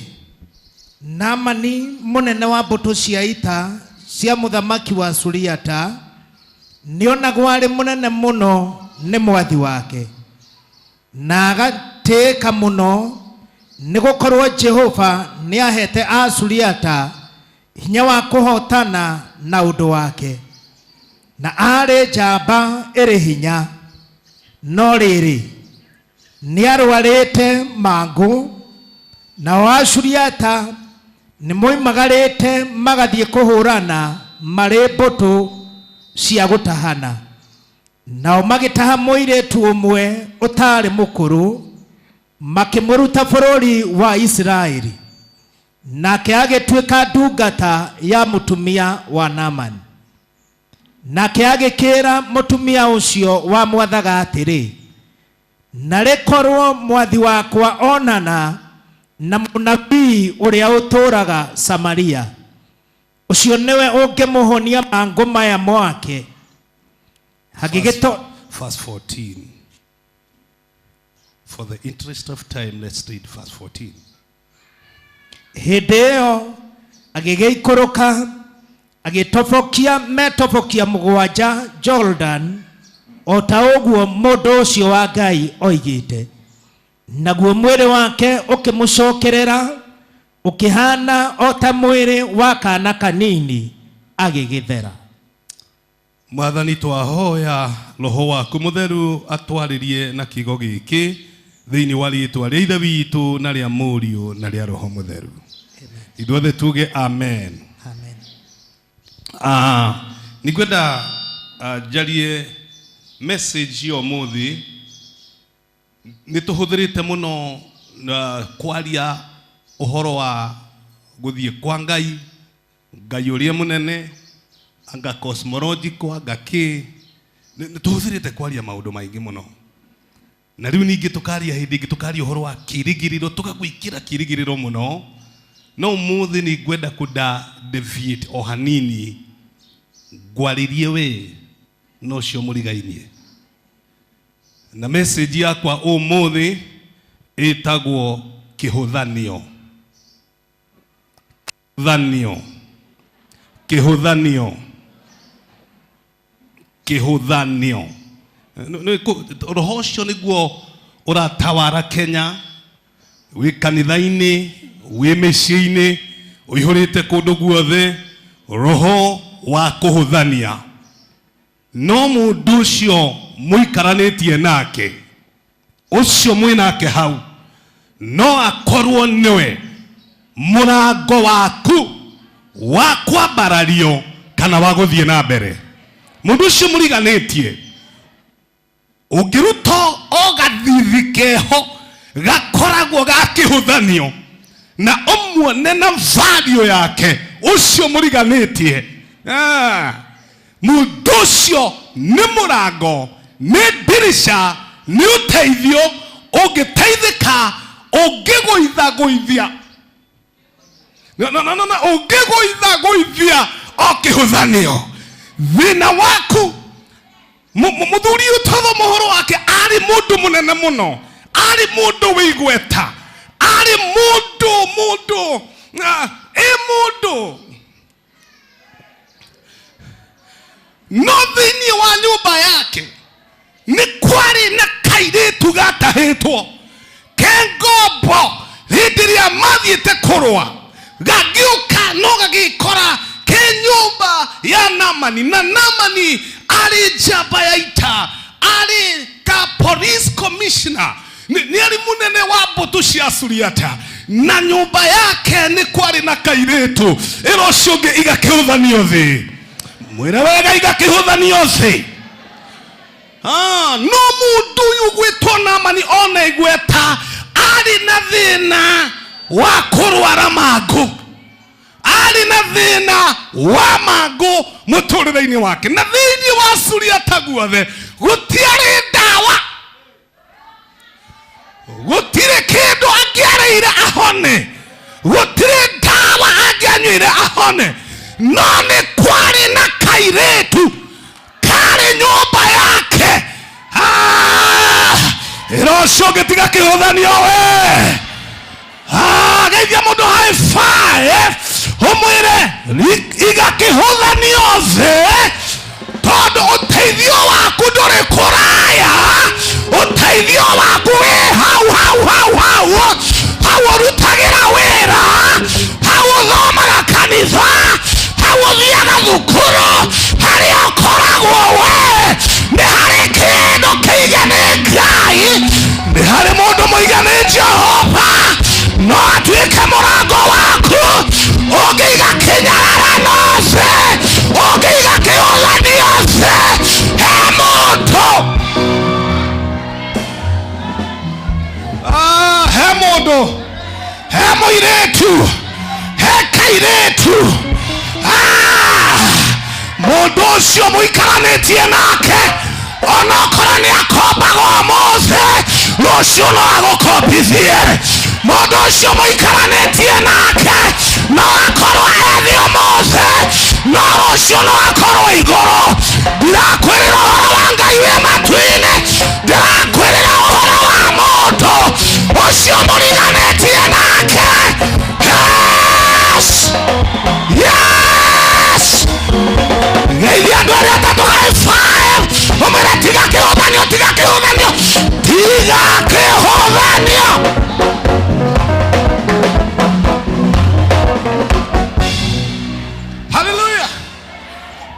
Naamani mũnene wa mbũtũ cia ita cia mũthamaki wa Suriata nĩonagwo arĩ mũnene mũno nĩ mwathi wake, na agatĩĩka mũno, nĩ gũkorwo Jehova nĩahete Asuriata hinya wa kũhotana na ũndũ wake, na aarĩ njamba ĩrĩ hinya. No rĩrĩ, nĩarwarĩte mangũ, nao Asuriata nĩmoimagarĩte magathiĩ kũhũrana marĩ mbũtũ cia gũtahana. Nao magĩtaha mũirĩtu ũmwe ũtaarĩ mũkũrũ, makĩmũruta bũrũri wa Isiraeli, nake agĩtuĩka ndungata ya mũtumia wa Naamani. Nake agĩkĩra mũtumia ũcio wamwathaga atĩrĩ, na rĩkorwo mwathi wakwa onana na mũnabii ũrĩa ũtũũraga Samaria, ũcio nĩwe ũngĩmũhonia mangũ maya mwake. Hagĩgĩto Verse 14. For the interest of time, let's read verse 14. Hĩndĩ ĩyo agĩgĩikũrũka agĩtobokia metobokia mũgwanja Jordan, o ta ũguo mũndũ ũcio wa Ngai oigĩte. Naguo mwĩrĩ wake ũkĩmũcokerera, ũkĩhana o ta mwĩrĩ wa kana kanini, agĩgĩthera. Mwathani, twahoya roho waku mũtheru atwarĩrie na kiugo gĩkĩ thĩinĩ wa rĩtwa rĩa Ithe witũ na rĩa Mũriũ na rĩa Roho Mũtheru. Ithuothe tuge amen. Amen. Nĩngwenda njarie message ya ũmũthĩ. Nĩ tũhũthĩrĩte mũno na kwaria ũhoro wa gũthiĩ kwa Ngai, Ngai ũrĩa mũnene, anga cosmological, anga kĩ. Nĩ tũhũthĩrĩte kwaria maũndũ maingĩ mũno. Na rĩu ningĩ tũkaria hĩndĩ ĩngĩ, tũkaria ũhoro wa kĩrĩgĩrĩro, tũgagwĩkĩra kĩrĩgĩrĩro mũno. No ũmũthĩ nĩ ngwenda kũnda deviate o hanini, ngwarĩrie we na ũcio mũrigainie. Na message yakwa ũmũthĩ ĩtagwo kĩhũthanio. Kĩhũthanio. Kĩhũthanio. Kĩhũthanio. Roho ũcio nĩguo ũratawara Kenya, wĩ kanitha-inĩ, wĩ mĩciĩ-inĩ, ũihũrĩte kũndũ guothe, roho wa kũhũthania. No mũndũ ũcio mũikaranĩtie nake, ũcio mwĩ nake hau, no akorwo nĩwe Mũrango waku wa kwambarario kana wa gũthiĩ na mbere. Mũndũ ũcio mũriganĩtie ũngĩruta o gathithi keho gakoragwo gakĩhũthanio na ũmuone na value yake ũcio mũriganĩtie. Mũndũ ũcio nĩ mũrango, nĩ ndirisha, nĩ ũteithio ũngĩteithĩka ũngĩgũithagũithia. No, no, no, no, no, ũngĩgũithagũithia o kĩhũthanio thĩna waku. Mũthuri ũyũ twathoma ũhoro wake arĩ mũndũ mũnene mũno, arĩ mũndũ wĩ igweta, arĩ mũndũ mũndũ ĩ mũndũ, no thĩinĩ wa nyũmba yake nĩ kwarĩ na kairĩtu gatahĩtwo ke ngombo hĩndĩ ĩrĩa mathiĩte kũrũa, gagĩũka no gagĩkora ke nyũmba ya Namani, na Namani arĩ njamba ya ita, arĩ ka police commissioner, nĩ arĩ mũnene wa mbũtũ cia Suriata, na nyũmba yake nĩ kwarĩ na kairĩtu. Ĩra ũcio ũngĩ igakĩhũthanio thĩ, mwĩre wega igakĩhũthanio thĩ. No mũndũ ũyũ gwĩtwo Namani ona igweta arĩ na thĩna wa kũrwara mangũ, arĩ na thĩna wa mangũ mũtũrĩre-inĩ wake, na thĩinĩ wa Suriata guothe gũtiarĩ ndawa, gũtirĩ kĩndũ angĩarĩire ahone, gũtirĩ ndawa angĩanyuire ahone, no nĩ kwarĩ na kairĩtu karĩ nyũmba yake. Ĩra ũcio ũngĩ tiga kĩhũthanio we. Geithia mũndũ high five, ũmwĩre igakĩhũthanio thĩ, tondũ ũteithio waku ndũrĩ kũraya, ũteithio waku wĩ hau hau hau hau hau ũrutagĩra wĩra, hau ũthomaga kanitha, hau ũthiaga thukuru, harĩa ũkoragwo we nĩ harĩ kĩndũ kĩige nĩ Ngai, nĩ harĩ mũndũ mũige nĩ Jehova, no atuĩke mũrango waku. Ũngĩiga kĩnyararano thĩ, ũngĩiga kĩhũthanio thĩ, he mũndũ. He mũndũ, he mũirĩtu, he kairĩtu. Mũndũ ũcio mũikaranĩtie nake onokorwo nĩ akombaga ũmũthĩ, rũciũ no agũkombithie. Mũndũ ũcio mũikaranĩtie nake no akorwo ethĩ ũmũthĩ, no rũciũ no akorwo igũrũ. Ndirakwĩrĩra ũhoro wa Ngai wĩ matu-inĩ, ndĩrakwĩrĩra ũhoro wa mũndũ ũcio mũriganĩtie nake. Yes! Yes! Geithia andũ arĩa atatũ high five, ũmwĩre tiga kĩhũthanio, tiga kĩhũthanio, tiga kĩhũthanio. Hallelujah.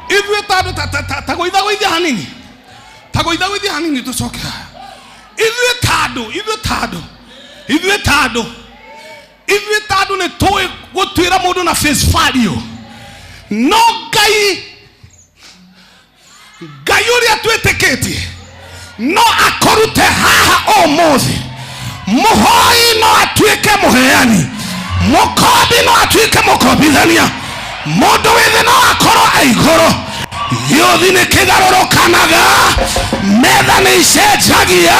Ithuĩ ta andũ ta gũithagũithia hanini, ta gũithagũithia hanini tũcoke haha. Ithuĩ ta andũ, ithuĩ ta andũ, ithuĩ ta andũ, ithuĩ ta andũ nĩ tũĩ gũtuĩra mũndũ na face value, no Ngai, Ngai ũrĩa twĩtĩkĩtie no akũrute haha ũmũthĩ. Mũhoi no atuĩke mũheani, mũkombi no atuĩke mũkombithania, mũndũ wĩ thĩ no akorwo e igũrũ. Gĩũthi nĩ kĩgarũrũkanaga, metha nĩ icenjagia,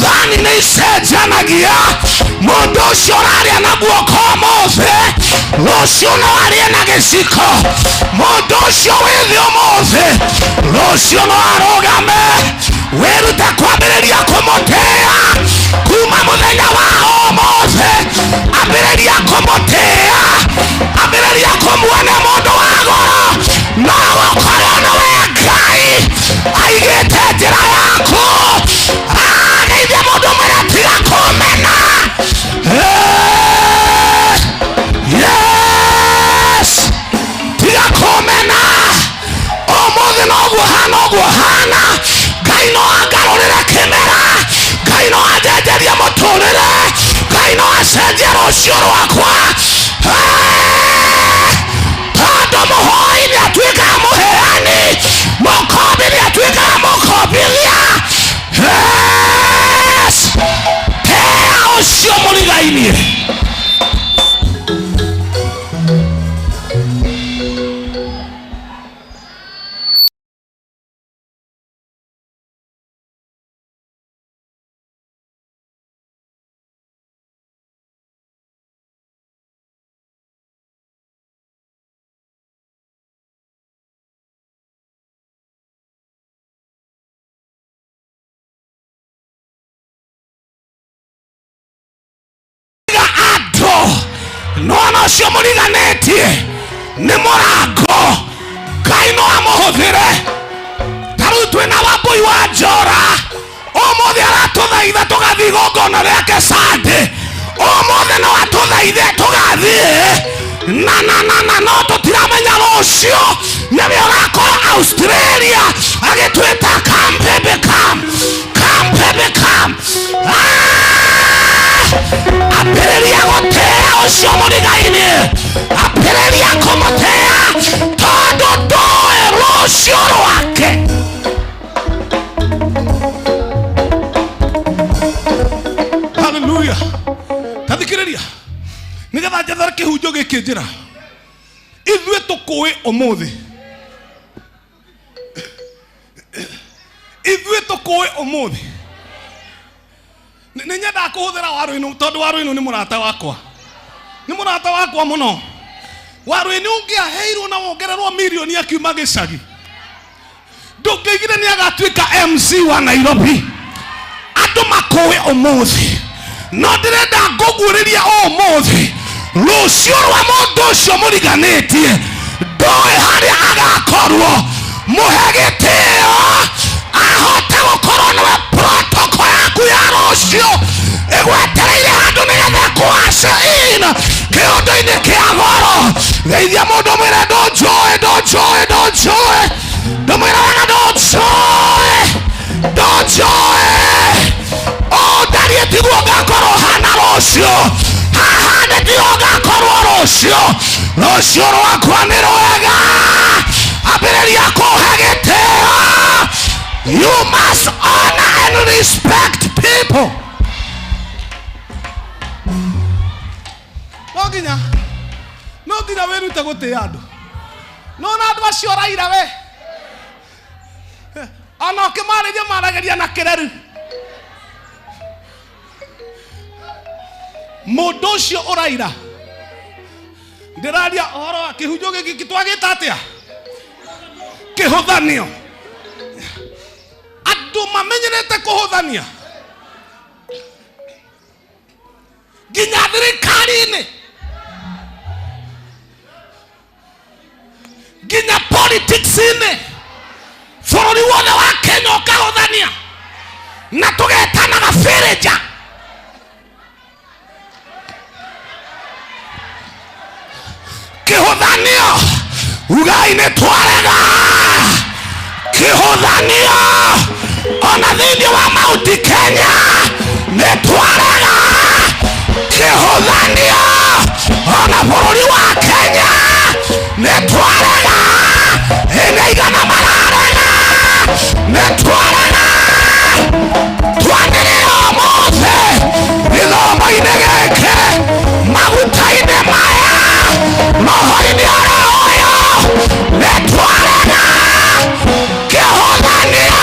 thani nĩ icenjanagia. Mũndũ ũcio ũrarĩa na guoko ũmũthĩ, rũciũ no arĩe na gĩciko. Mũndũ ũcio wĩ thĩ ũmũthĩ, rũciũ no arũgame. Wĩrute kwambĩrĩria kũmũtĩĩa kuma mũthenya wa ũmũthĩ. Ambĩrĩria kũmũtĩĩa, ambĩrĩria kũmuona mũndũ wa goro, no gũkorwo nĩwe Ngai aigĩte njĩra yaku. Geithia mũndũ mwĩre tiga kũmena. Yes! Tiga kũmena. Ũmũthĩ noguo hana, ũguo hana. Ngai no angarũrĩre kĩmera, Ngai no anjenjerie mũtũrĩre, Ngai Ngai no acenjie rũciũ rwakwa. Tondũ mũhoi nĩ atuĩkaga mũheani, mũkombi nĩ atuĩkaga mũkombithia. Yes! Tea ũcio mũrigainie. Andũ nona ũcio mũriganĩtie nĩ mũrango, Ngai no amũhũthĩre. Ta rĩu twĩna Wambũi wa Njora, ũmũthĩ aratũthaitha tũgathiĩ igongona rĩake Sunday, ũmũthĩ no atũthaithe tũgathiĩ na na na na no tũtiramenya rũciũ nĩwe ũrakorwo Australia agĩtwĩta come baby come, come baby come. Ambĩrĩria gũtĩĩa ũcio mũrigainĩ, ambĩrĩria kũmũtĩĩa tondũ ndoĩ rũciũ rwake. Haleluya. Tathikĩrĩria nĩgetha njethere kĩhunjo gĩkĩ njĩra ithuĩ tũkũĩ ũmũthĩ, ithuĩ tũkũĩ ũmũthĩ. Nĩ nyendaga kũhũthĩra waru ĩno tondũ waru ĩno nĩ mũrata wakwa, nĩ mũrata wakwa mũno. Waru ĩno ũngĩaheirwo na wongererwo mirioni akiuma gĩcagi, ndũngĩigire nĩ agatuĩka MC wa Nairobi. Andũ makũĩ ũmũthĩ, no ndĩrenda ngũguũrĩria ũmũthĩ rũciũ rwa mũndũ ũcio mũriganĩtie ndoĩ harĩa agakorwo. Mũhe gĩtĩo ahote gũkorwo nĩwe protocol yaku ya rũciũ ĩgwetereire handũ nĩgetha kũace in kĩũndũ-inĩ kĩa goro. Geithia mũndũ mwĩre ndũnjũĩ, ndũnjũĩ, ndũnjũĩ, ndũmwĩre wega ndũnjũĩ, ndũnjũĩ. Ũndariĩ tiguo ngakorwo hana rũciũ, haha nĩ tiguo ngakorwo rũciũ. Rũciũ rwakwa nĩ rwega. Ambĩrĩria kũhe gĩtĩo. You must honor and respect people. No nginya wĩrute gũtĩĩa andũ. No na andũ acio ũraira we, ona ũkĩmarĩria maragĩria na kĩreru. Mũndũ ũcio ũraira, ndĩraria ũhoro wa kĩhunjo gĩkĩ twagĩta atĩa? Kĩhũthanio. Andũ mamenyerete kũhũthania nginya thirikari-inĩ, nginya politics-inĩ, bũrũri wothe wa Kenya ũkahũthania na tũgetanaga villager. Kĩhũthanio ugai nĩ twarega kĩhũthanio ona thĩinĩ wa Mount Kenya nĩ twarega kĩhũthanio ona bũrũri wa Kenya nĩ twarega ĩnĩ igana mararega nĩ twarega twanĩrĩra ũmũthĩ gĩthomo-inĩ gĩkĩ maguta-inĩ maya roho-inĩ oro ũyũ nĩ twarega kĩhũthanio.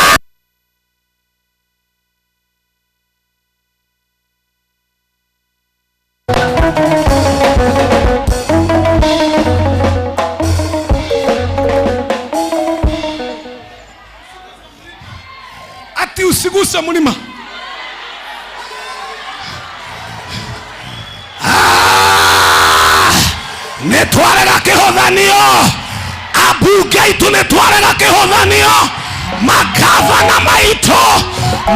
Ati usiguse mlima. Nĩ twarega kĩhũthanio, ambunge aitũ nĩ twarega kĩhũthanio, magavana maitũ,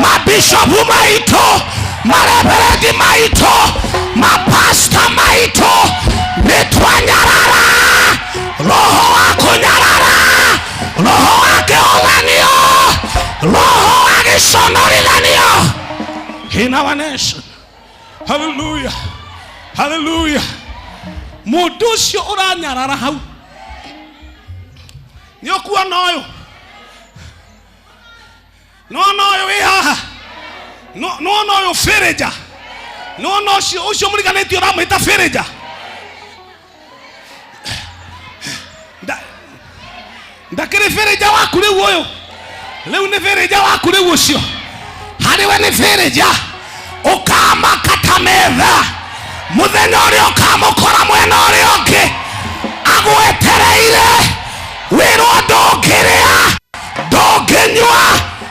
mabishopu maitũ, mareverendi maitũ, mapasta maitũ, nĩ twanyarara roho wa kũnyarara, roho wa kĩhũthanio, roho wa gĩconorithanio. In our nation. Haleluya, haleluya. Mũndũ ũcio ũranyarara hau nĩ ũkuona ũyũ, nona ũyũ wĩ haha, nona ũyũ bĩrĩnja, nona ũcio ũcio mũriganĩtie ũramwĩta bĩrĩnja. Ndakĩrĩ bĩrĩnja waku rĩu, ũyũ rĩu nĩ bĩrĩnja waku rĩu, ũcio harĩ we nĩ bĩrĩnja. Ũkamakata metha mũthenya ũrĩa ũkamũkora mwena ũrĩa ũngĩ agwetereire, wĩrwo ndũngĩrĩa ndũngĩnyua,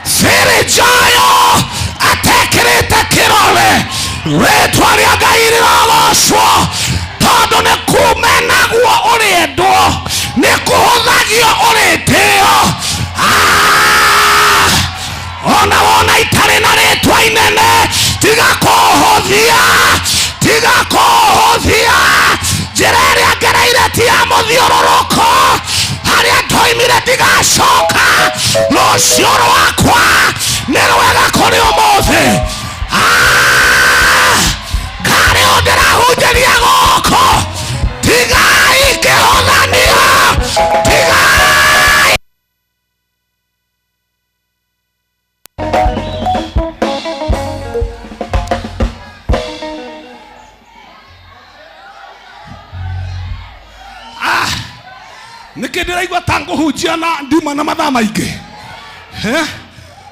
bĩrĩnja ũyũ atekĩrĩte kĩrore. Rĩtwa rĩa Ngai rĩrogocwo, tondũ nĩ kumenagwo ũrĩendwo, nĩ kũhũthagio ũrĩtĩo. Ona wona itarĩ na rĩtwa inene, tiga kũhũthia, tiga kũhũthia. Njĩra ĩrĩa ngereire ti ya mũthiũrũrũko, harĩa ndoimire ndigacoka. Rũciũ rwakwa nĩ rwega kũrĩ ũmũthĩ. Karĩ ũ ndĩrahunjĩria gũkũ? Tigai kĩhũthanio, tigai. Nĩkĩ ndĩraigua ta ngũhunjia na ndiuma na mathaa maingĩ?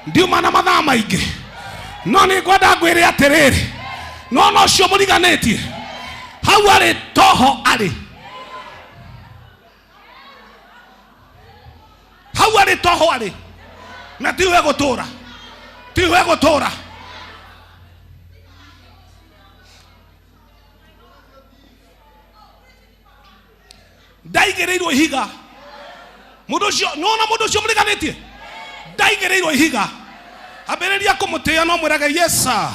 Ndiuma na mathaa maingĩ, no nĩ ngwenda ngwĩre atĩrĩrĩ, nona ũcio mũriganĩtie hau arĩ toho, arĩ hau arĩ toho arĩ, na tiwe gũtũra, tiwe gũtũra. Ndaigĩrĩirwo ihiga mũndũ ũcio, nĩwona mũndũ ũcio mũriganĩtie ndaigĩrĩirwo ihiga. Ambĩrĩria kũmũtĩĩa, no mwĩrage yes sir,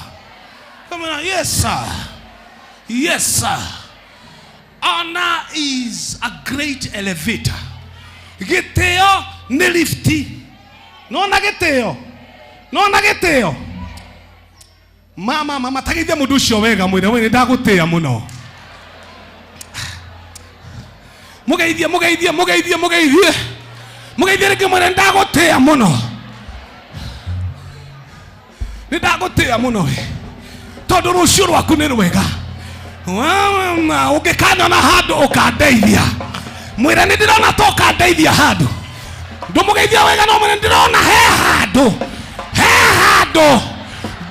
Kamwĩra, yes sir, yes sir. Honor is a great elevator. Gĩtĩo nĩ lifti. Nona gĩtĩo, nona gĩtĩo. Mama, mama, tageithia mũndũ ũcio wega, mwĩre we nĩ ndagũtĩĩa mũno. Mũgeithie, mũgeithie, mũgeithie, mũgeithie, mũgeithie rĩngĩ, mwĩre nĩ ndagũtĩĩa mũno, nĩ ndagũtĩĩa mũno we, tondũ rũciũ rwaku nĩ rwega. Ũngĩkanyona handũ ũkandeithia, mwĩre nĩ ndĩrona ta ũkandeithia handũ. Ndũmũgeithia wega, no mwĩre ndĩrona he handũ, he handũ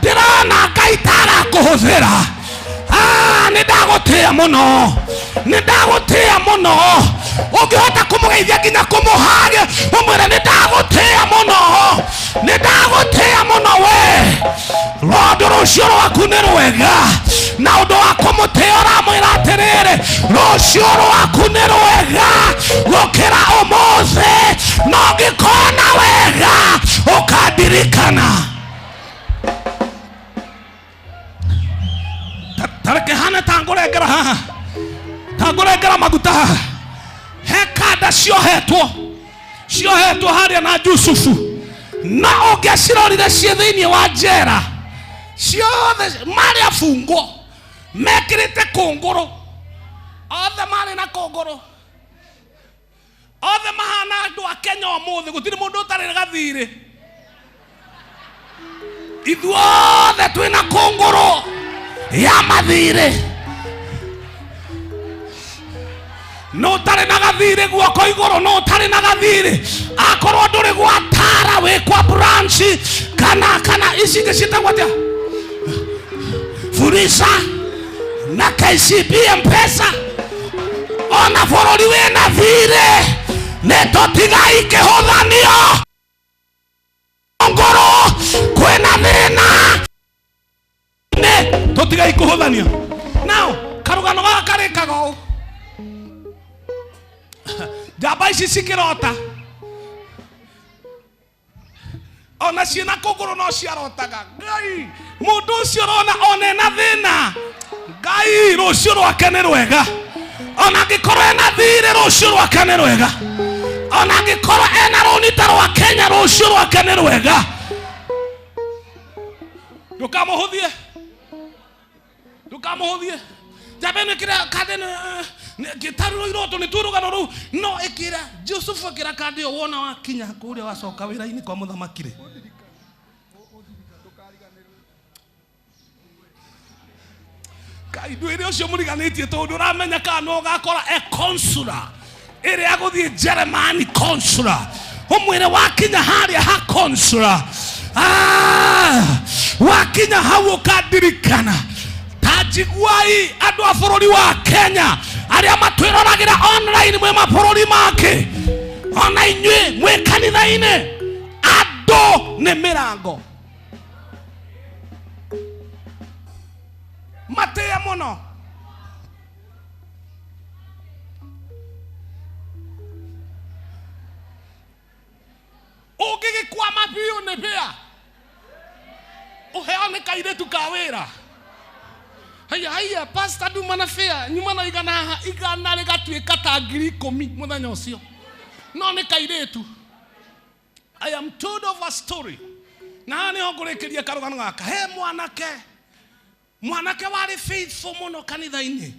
ndĩrona Ngai tarakũhũthĩra. Nĩ ndagũtĩĩa mũno, nĩ ndagũtĩĩa mũno. Ũngĩhota kũmũgeithia nginya kũmũhage, ũmwĩre nĩ ndagũtĩĩa mũno, nĩ ndagũtĩĩa mũno we, tondũ rũciũ rwaku nĩ rwega. Na ũndũ wa kũmũtĩĩa ũramwĩra atĩrĩrĩ, rũciũ rwaku nĩ rwega gũkĩra ũmũthĩ, na ũngĩkona wega ũkandirikana. Tareke hane ta ngũrengera haha, ta ngũrengera maguta haha. He kanda ciohetwo, ciohetwo harĩa na Jusufu, na ũngĩacirorire ciĩ thĩinĩ wa njera ciothe, marĩ abungwo mekĩrĩte kũngũrũ, othe marĩ na kũngũrũ, othe mahana andũ a Kenya ũmũthĩ, gũtirĩ mũndũ ũtarĩ gathirĩ. Ithuothe twĩna kũngũrũ ya mathirĩ. No ũtarĩ na gathirĩ guoko igũrũ, no ũtarĩ na gathirĩ, akorwo ndũrĩ gwa tara, wĩ kwa branch kana ici ingĩ ciĩtagwo atĩa, Fuliza na KCB M-Pesa, ona bũrũri wĩna thirĩ, nĩ tũtigai kĩhũthanio ngoro kwĩna thĩna, nĩ tũtigai kũhũthania. Now karũgano gaka karĩkaga ũũ, njamba ici cikĩrota, ona ciĩna kũgũrũ no ciarotaga. Ngai, mũndũ ũcio ũrona ona ena thĩna, Ngai rũciũ rwake nĩ rwega. Ona angĩkorwo ena thirĩ, rũciũ rwake nĩ rwega. Ona angĩkorwo ena rũni ta rwa Kenya, rũciũ rwake nĩ rwega. Ndũkamũhũthie. Ndũkamũhũthie. Njamba ĩno ĩkĩra kanda ĩno ngĩtarĩrwo iroto nĩ tuĩ rũgano rũu no ĩkĩra Jusufu akĩra kanda ĩyo wona wakinya kũrĩa wacoka wĩra-inĩ kwa mũthamaki rĩ. Ngai ndwĩre ũcio mũriganĩtie tondũ ndũramenya kana no ũgakora e consular ĩrĩa agũthiĩ Jeremani consular ũmwĩre wakinya harĩa ha consular ah, wakinya hau ũkandirikana ta njiguai andũ a bũrũri wa Kenya arĩa matwĩroragĩra online mwĩ mabũrũri mangĩ ona inyuĩ mwĩ kanitha-inĩ andũ nĩ mĩrango matĩe mũno ũngĩgĩkwama biũ nĩ bĩa ũheo nĩ kairĩtu ka wĩra haiya haiya pasta nduma na bĩa nyuma na igana haha igana rĩgatuĩka ta 10,000 mũthenya ũcio no nĩ kairĩtu. I am told of a story na haha nĩho ngũrĩkĩria karũgano gaka. He mwanake mwanake warĩ faithful mũno kanitha-inĩ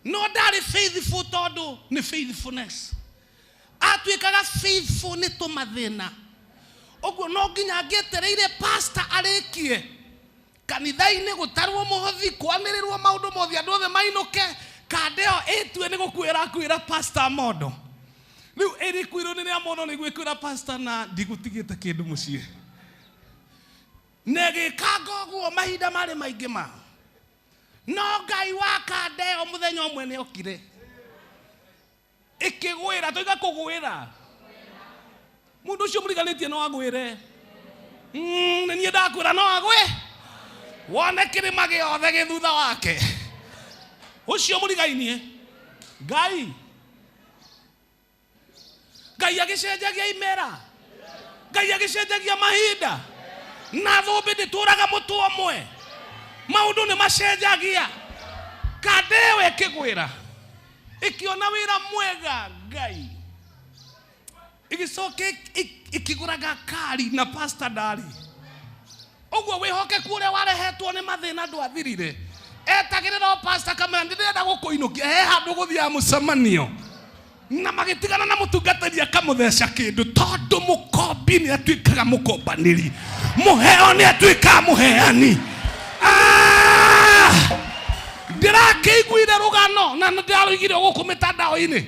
no ndarĩ faithful tondũ nĩ faithfulness atuĩkaga faithful nĩ tũmathĩna ũguo no nginya angĩetereire pastor arĩkie kanitha-inĩ gũtarwo mũhothi kwanĩrĩrwo maũndũ mothe andũ othe mainũke kanda ĩyo ĩtue nĩ gũkuĩra akuĩra pastor mondo rĩu ĩrĩkuĩrwo nĩ rĩa mondo nĩguo ĩkwĩra pastor na ndigũtigĩte kĩndũ mũciĩ na ĩgĩkanga ũguo mahinda marĩ maingĩ ma no Ngai wa kanda ĩyo mũthenya ũmwe nĩ okire ĩkĩgwĩra toiga kũgwĩra mũndũ ũcio mũriganĩtie no agwĩre nĩ niĩ ndakwĩra no agwĩ wone kĩrĩma gĩothe gĩ thutha wake ũcio mũrigainie Ngai Ngai agĩcenjagia imera Ngai agĩcenjagia mahinda na thũmbĩ ndĩtũraga mũtwe ũmwe maũndũ nĩ macenjagia kanda ĩyo ĩkĩgwĩra ĩkĩona wĩra mwega Ngai ĩgĩcoka ĩkĩgũraga kari na pastor ndarĩ ũguo wĩhokeku ũrĩa warehetwo nĩ mathĩna ndwathirire etagĩrĩra o pastor kamera ndĩrenda gũkũinũkia he handũ gũthiaga mũcemanio na magĩtigana na mũtungatĩri akamũtheca kĩndũ tondũ mũkombi nĩ atuĩkaga mũkombanĩri mũheo nĩ atuĩkaga mũheani. Ndĩrakĩiguire rũgano na ndĩrarũigire gũkũ mĩtandao-inĩ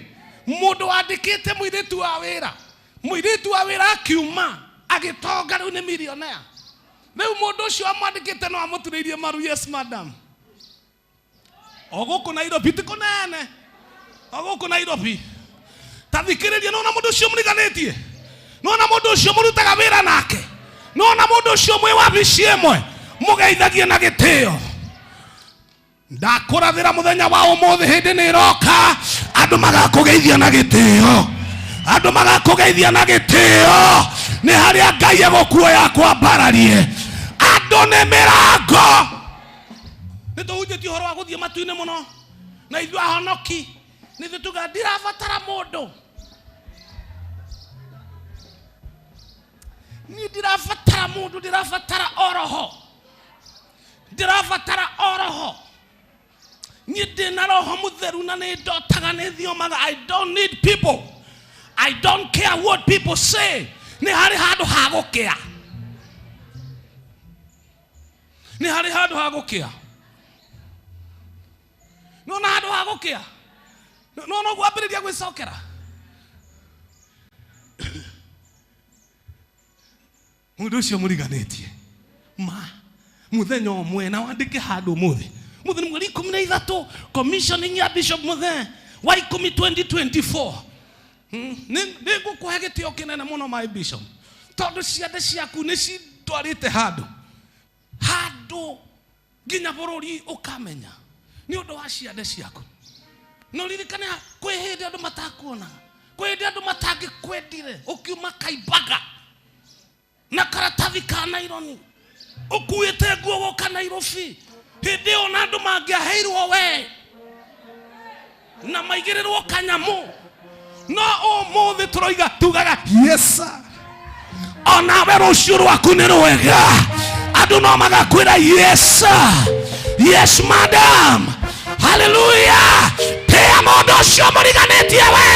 mũndũ wandĩkĩte mũirĩtu wa wĩra mũirĩtu wa wĩra akiuma agĩtonga rĩu nĩ millionaire rĩu mũndũ ũcio amwandĩkĩte no amũturĩirie maru yes madam o gũkũ Nairobi ti kũnene o gũkũ Nairobi ta thikĩrĩria nona mũndũ ũcio mũriganĩtie nona mũndũ ũcio mũrutaga wĩra nake nona mũndũ ũcio mwĩ wabici ĩmwe mũgeithagie na gĩtĩo ndakũrathĩra mũthenya wa ũmũthĩ hĩndĩ nĩ ĩroka andũ magakũgeithia na gĩtĩo andũ magakũgeithia na gĩtĩo nĩ harĩa Ngai egũkuoya kwambararie andũ nĩ mĩrango nĩ tũhunjĩtie ũhoro wa gũthiĩ matu-inĩ mũno na ithuĩ ahonoki nĩ ithuĩ tugaga ndirabatara mũndũ niĩ ndirabatara mũndũ ndirabatara o roho ndirabatara o roho niĩ ndĩna roho mũtheru na nĩ ndotaga nĩ thiomaga. I don't need people, I don't care what people say. Nĩ harĩ handũ ha gũkĩa nĩ harĩ handũ ha gũkĩa nona handũ ha gũkĩa nona ũguo ambĩrĩria gwĩcokera mũndũ ũcio mũriganĩtie ma mũthenya ũmwe na wandĩke handũ ũmũthĩ mũthĩ nĩ mweri 13 commissioning ya Bishop Muthee wa 10 2024 nĩ ngũkũhe gĩtĩo kĩnene mũno my bishop tondũ ciande ciaku nĩ cindwarĩte handũ handũ nginya bũrũri ũkamenya nĩ ũndũ wa ciande ciaku no ririkane kwĩ hĩndĩ andũ matakuonaga kwĩ hĩndĩ andũ matangĩkwendire ũkiuma kaimbaga na karatathi ka naironi ũkuĩte nguo woka Nairobi hĩndĩ ĩyo na andũ mangĩaheirwo we na maigĩrĩrwo kanyamũ no ũmũthĩ tũroiga tugaga yes sir onawe rũciũ rwaku nĩ rwega andũ no magakwĩra yes sir Yes madam, haleluya. Tĩa mũndũ ũcio mũriganĩtie we,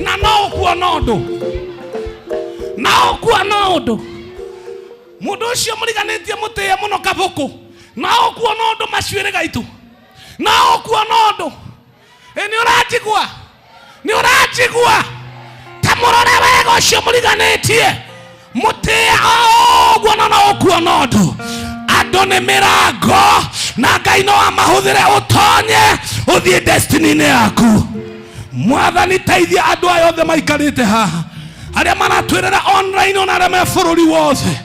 na no ũkuona ũndũ, na ũkuona ũndũ. Mũndũ ũcio mũriganĩtie mũtĩe mũno kabũkũ, na ũkuona ũndũ macuĩrĩ gaitũ, na ũkuona ũndũ. Ĩ nĩ ũranjigua? Nĩ ũranjigua? Ta mũrore wega ũcio mũriganĩtie, mũtĩe o ũguo, na no ũkuona ũndũ. Andũ nĩ mĩrango, na Ngai no amahũthĩre ũtonye ũthiĩ destiny-inĩ yaku. Mwathani, teithia andũ aya othe maikarĩte haha, arĩa maratwĩrĩra online, ona arĩa me bũrũri wothe.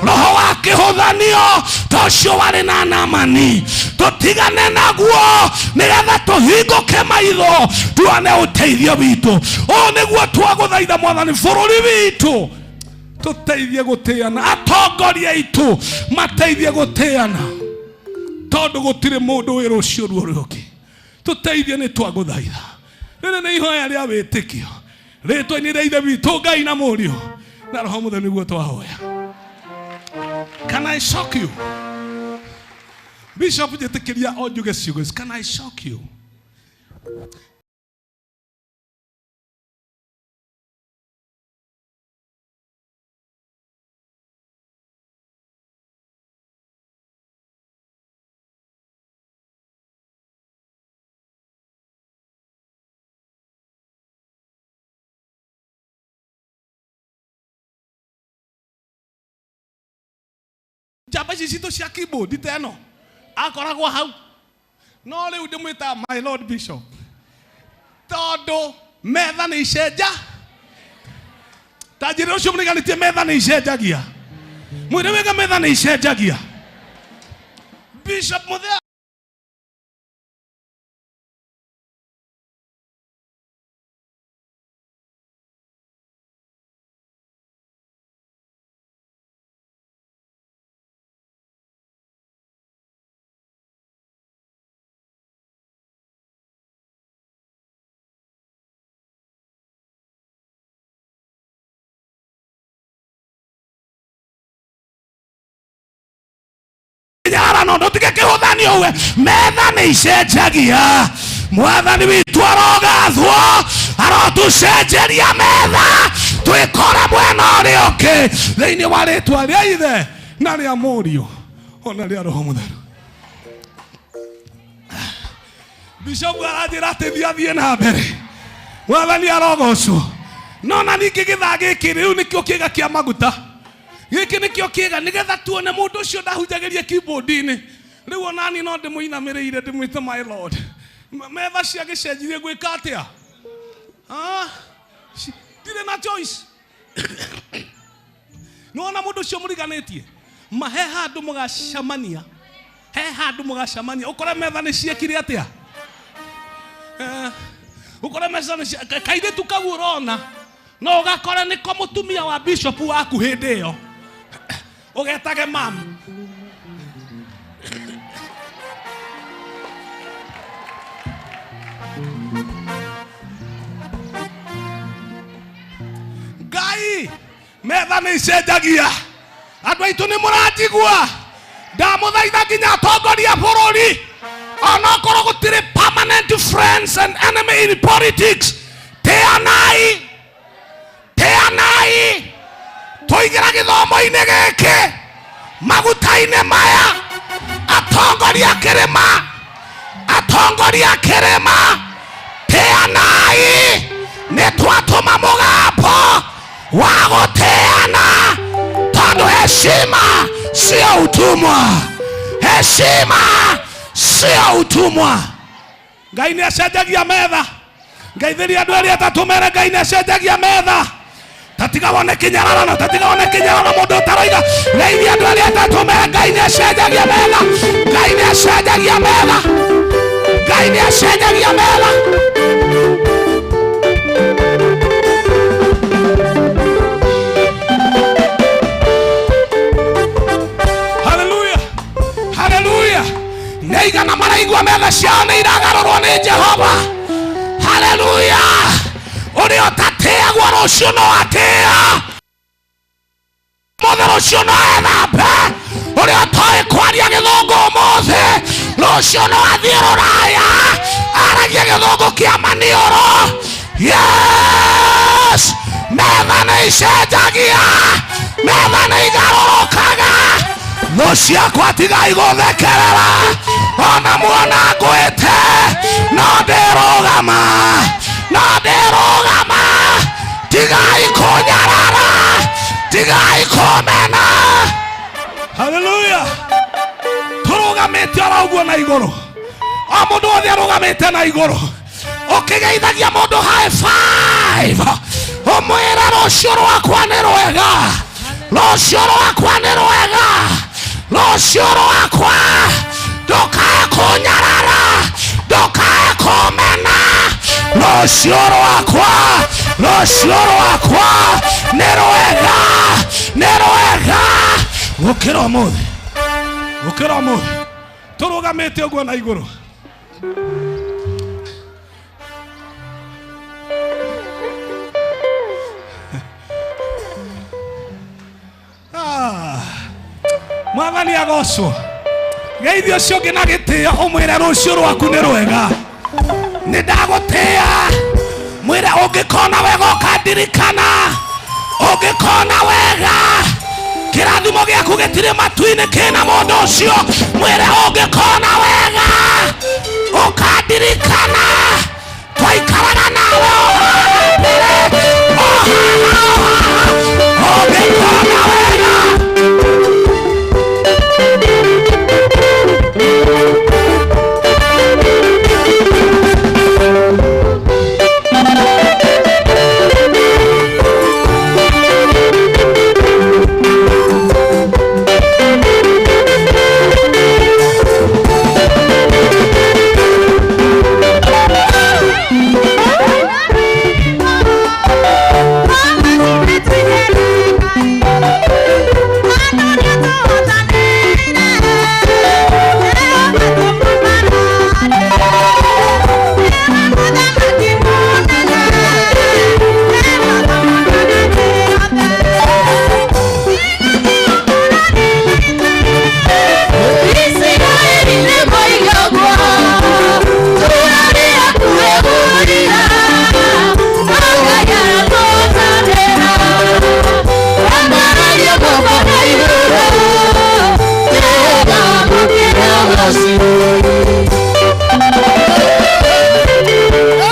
Roho wa kĩhũthanio ta ũcio warĩ na Naamani tũtigane naguo, nĩgetha tũhingũke maitho tuone ũteithio witũ. Ũũ nĩguo twagũthaitha Mwathani, bũrũri witũ tũteithie gũtĩana, atongoria aitũ mateithie gũtĩana, tondũ gũtirĩ mũndũ wĩ rũciũ ruo ũrĩa ũngĩ. Tũteithie, nĩ twagũthaitha. Rĩrĩ nĩ ihoya rĩa wĩtĩkio rĩtwa-inĩ rĩa Ithe witũ Ngai na Mũriũ na Roho Mũtheru nĩguo twahoya. Can I shock you? Bishop, njĩtĩkĩria o njuge ciugo ici. Can I shock you? Njamba ici citũ cia keyboard ta ĩno akoragwo hau, no rĩu ndĩmwĩtaga my lord bishop, tondũ metha nĩ icenja. Ta njĩra ũcio mũriganĩtie, metha nĩ icenjagia. Mwĩre wega, metha nĩ icenjagia. Bishop Muthea nyarano, ndutige kĩhũthanio we. Metha nĩ icenjagia. Mwathani witũ arogathwo, arotũcenjeria metha twĩkore mwena ũrĩa ũngĩ, thĩinĩ wa rĩtwa rĩa Ithe na rĩa Mũriũ ona rĩa Roho Mũtheru. Bishop aranjĩra atĩ thiĩ athiĩ na mbere. Mwathani arogocwo. No na ningĩ gĩthaa gĩkĩ rĩu nĩkĩo kĩga kĩa maguta, gĩkĩ nĩkĩo kĩga nĩgetha tuone mũndũ ũcio ndahunjagĩria keyboard-inĩ. Rĩu onani no ndĩmũinamĩrĩire ndĩmwĩte my lord. Metha cia gĩcenjirie gwĩka atĩa? Ah, ndirĩ na choice. Nĩwona mũndũ ũcio mũriganĩtie, ma he handũ mũgacemania, he handũ mũgacemania, ũkore metha nĩ ciekire atĩa? Ũkore metha nĩ kairĩtu kau ũrona no ũgakore nĩko mũtumia wa bishop waku hĩndĩ ĩyo, ũgetage mam. Ngai, metha nĩ icenjagia. Andũ aitũ, nĩ mũranjigua? Ndamũthaitha nginya atongoria bũrũri, onokorwo gũtirĩ permanent friends and enemy in politics, teanai, teanai. Tũingĩra gĩthomo-inĩ gĩkĩ, maguta-inĩ maya, atongoria kĩrĩma, atongoria kĩrĩma, teanai. Nĩ twatũma mũgambo wa gũteana, tondũ heshima sio utumwa, heshima sio utumwa. Ngai nĩ acenjagia metha. Ngeithĩria andũ erĩ atatũ, mere Ngai nĩ acenjagia metha. Tatiga wone kĩnyararano, tatiga wone kĩnyararano mũndũ ũtaroiga. Geithia andũ arĩa atatũ, mere Ngai nĩ acenjagia metha. Ngai nĩ acenjagia metha. Ngai nĩ acenjagia metha. Haleluya, haleluya. Nĩ igana maraigua metha ciao nĩ iragarũrwo nĩ Jehova? Haleluya. Ũrĩa ũtatĩagwo rũciũ no atĩa mũthĩ, rũciũ no ethambe. Ũrĩa ũtoĩ kwaria gĩthũngũ ũmũthĩ. Rũciũ no athiĩ rũraya aragie gĩthũngũ kĩa maniũrũ. Yes, metha nĩ icenjagia, metha nĩ igarũrũkaga. Thũ ciakwa tigai gũthekerera, ona muona ngwĩte no ndĩrũgama, no ndĩrũgama. Tigai kũnyarara, tigai kũmena. Haleluya. Tũrũgamĩte oro ũguo na igũrũ, o mũndũ wothe arũgamĩte na igũrũ, ũkĩgeithagia mũndũ high five, ũmwĩre rũciũ rwakwa nĩ rwega, rũciũ rwakwa nĩ rwega, rũciũ rwakwa. Ndũkae kũnyarara, ndũkae kũmena. Rũciũ rwakwa, rũciũ rwakwa nĩ rwega, nĩ rwega. Gũkĩra ũmũthĩ, gũkĩra ũmũthĩ. Tũrũgamĩte ũguo na igũrũ. Ah, Mwathani agocwo. Geithio ũcio ũngĩ na gĩtĩo, ũmwĩre rũciũ rwaku nĩ rwega, nĩ ndagũtĩĩa. Mwĩre ũngĩkona wega ũkandirikana, ũngĩkona wega kĩrathimo gĩaku gĩtirĩ matu-inĩ kĩna mũndũ ũcio. Mwĩre ũngĩkona wega ũkandirikana, twaikaraga nawe o haha mbere, o haha, o haha. Ũngĩkona wega.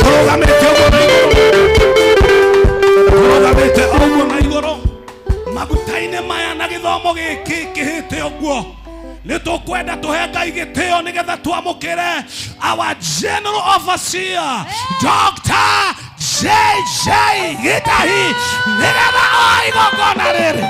Tũrũgamĩte ũguo na igũrũ, tũrũgamĩte ũguo na igũrũ maguta-inĩ maya na gĩthomo gĩkĩ kĩhĩte ũguo, nĩ tũkwenda tũhe Ngai gĩtĩo nĩgetha twamũkĩre our general overseer Dr. JJ Gitahi, nĩgetha o igongona rĩrĩ.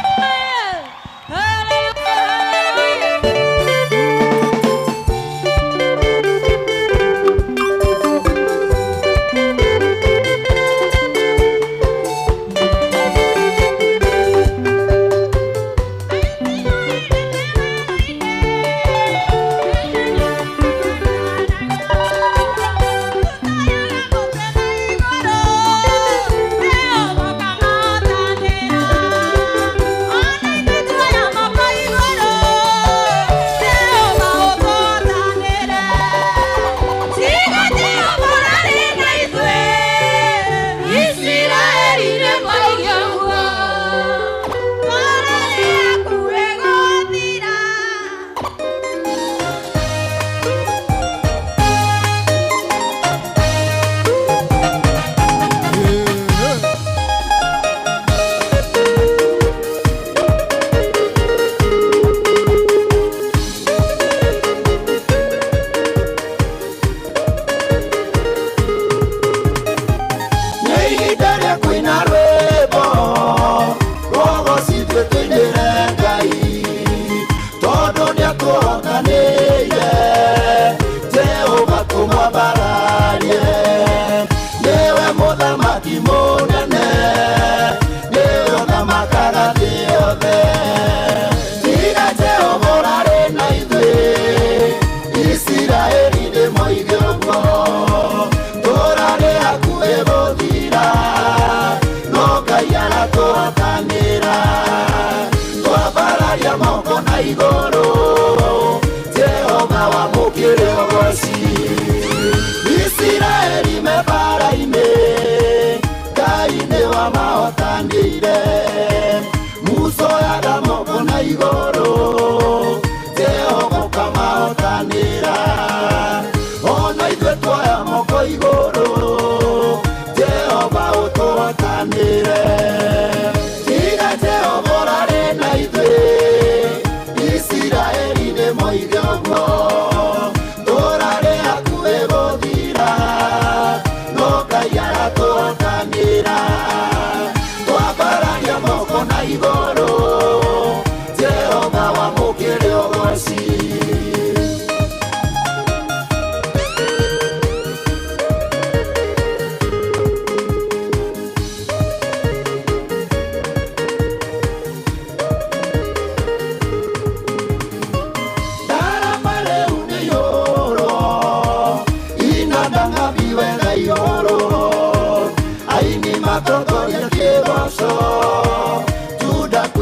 Nĩ ihinda rĩa kũina rwĩmbo rũgocithie tũinĩre Ngai, tondũ nĩatũhotanĩire. Jehova tũmwambararie, nĩwe mũthamaki mũnene, nĩwe ũthamakaga thĩ yothe. Tiga Jehova ũrarĩ na ithuĩ, Isiraeli nĩmoige ũguo. Tũrarĩ hakuhĩ gũthira, no Ngai aratũhotanĩra. Twambararia moko na igũrũ,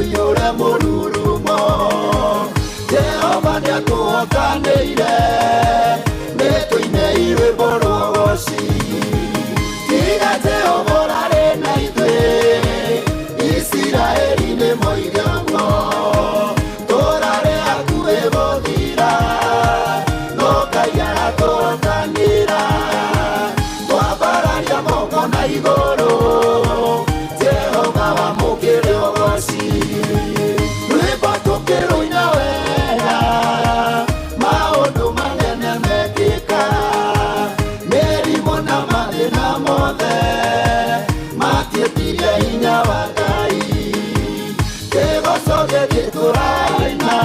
kũiyũre mũrurumo. Jehova nĩatũhotanĩire, nĩtũinei rwĩmbo rwa ũgoci. Tiga Jehova ũrarĩ na ithuĩ, Isiraeli nĩmoige ũguo. Tũrarĩ hakuhĩ gũthira, no Ngai aratũhotanĩra. Twambararia moko na igũrũ, Jehova wamũkĩre ũgoci. Rwĩmbo tũkĩrũina wega, maũndũ manene mekĩka. Mĩrimũ na mathĩna mothe matiĩtirie hinya wa Ngai. Kĩgoco gĩkĩ tũraina,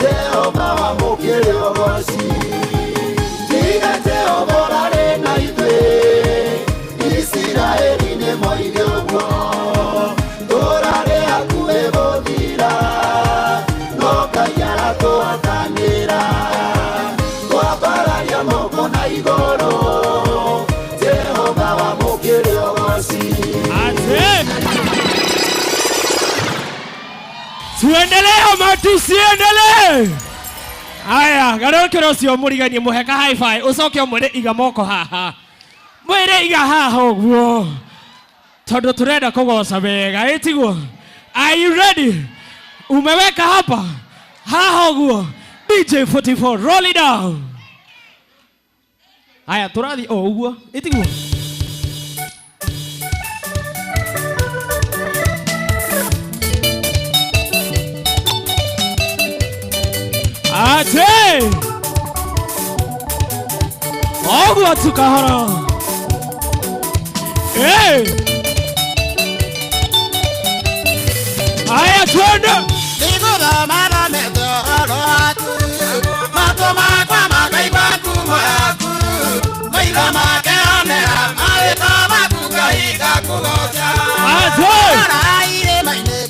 Jehova wamũkĩre ũgoci. Tiga Jehova ũrarĩ na ithuĩ, Isiraeli nĩmoige ũguo. Tũrarĩ hakuhĩ gũthira, no Ngai aratũhatanĩra. Twambararia moko na igũrũ, Jehova wamũkĩre ũgoci. Tuendelee ama tusiendelee? Aya, garũkĩra ũcio mũriganie mũhe ka high five, ũcoke ũmwĩre iga moko haha. Mwĩre iga haha ũguo. Tondũ tũrenda kũgoca wega, ĩ tiguo? Are you ready? Umeweka hapa haha ũguo. DJ 44, roll it down. Aya, tũrathiĩ o ũguo, ĩ tiguo? Ate! Ũguo tu kahora. Hey! Aya, twende! Ate!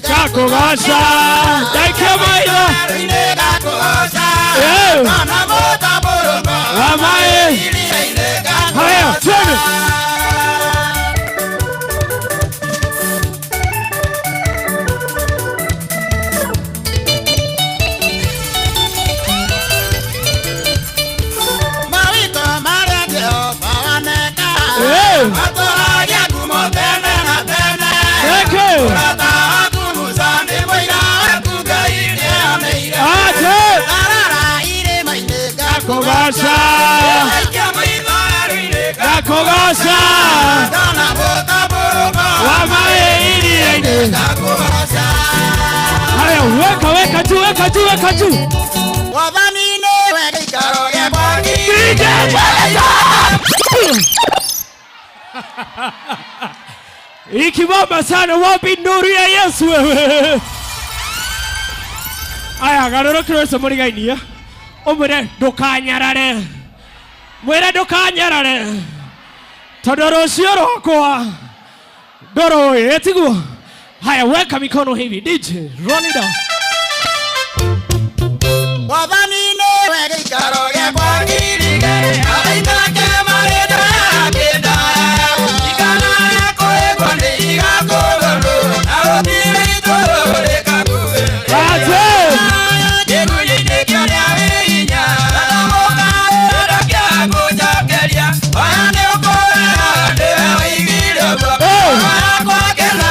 Gakũgoca! Thank you, maitho! Hey! Wamae! Haya, twende! Hey! Thank you! Ate! Gakũgoca! Gakũgoca! Wamae iria-inĩ. Haya, weka weka juu, weka juu, weka juu. DJ Ikibamba sana, wapi nuru ya Yesu wewe? Aya, garũrũkĩra ũcio mũrigainie. Ũmwĩre ndũkanyarare. Mwĩre ndũkanyarare. Tondũ rũciũ rwakwa ndũrũĩ, ĩ tiguo? Haya, weka mikono hivi. DJ, roll it down. Ate!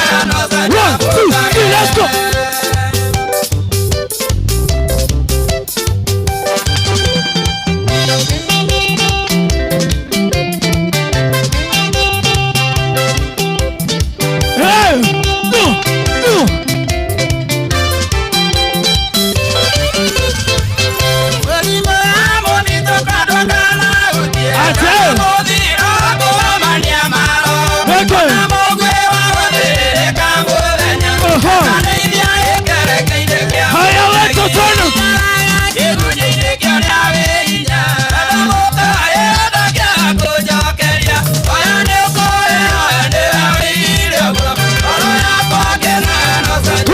One, two, three, let's go. Hey! No! No! Ate! Eke! Aha! Haya, weka tena!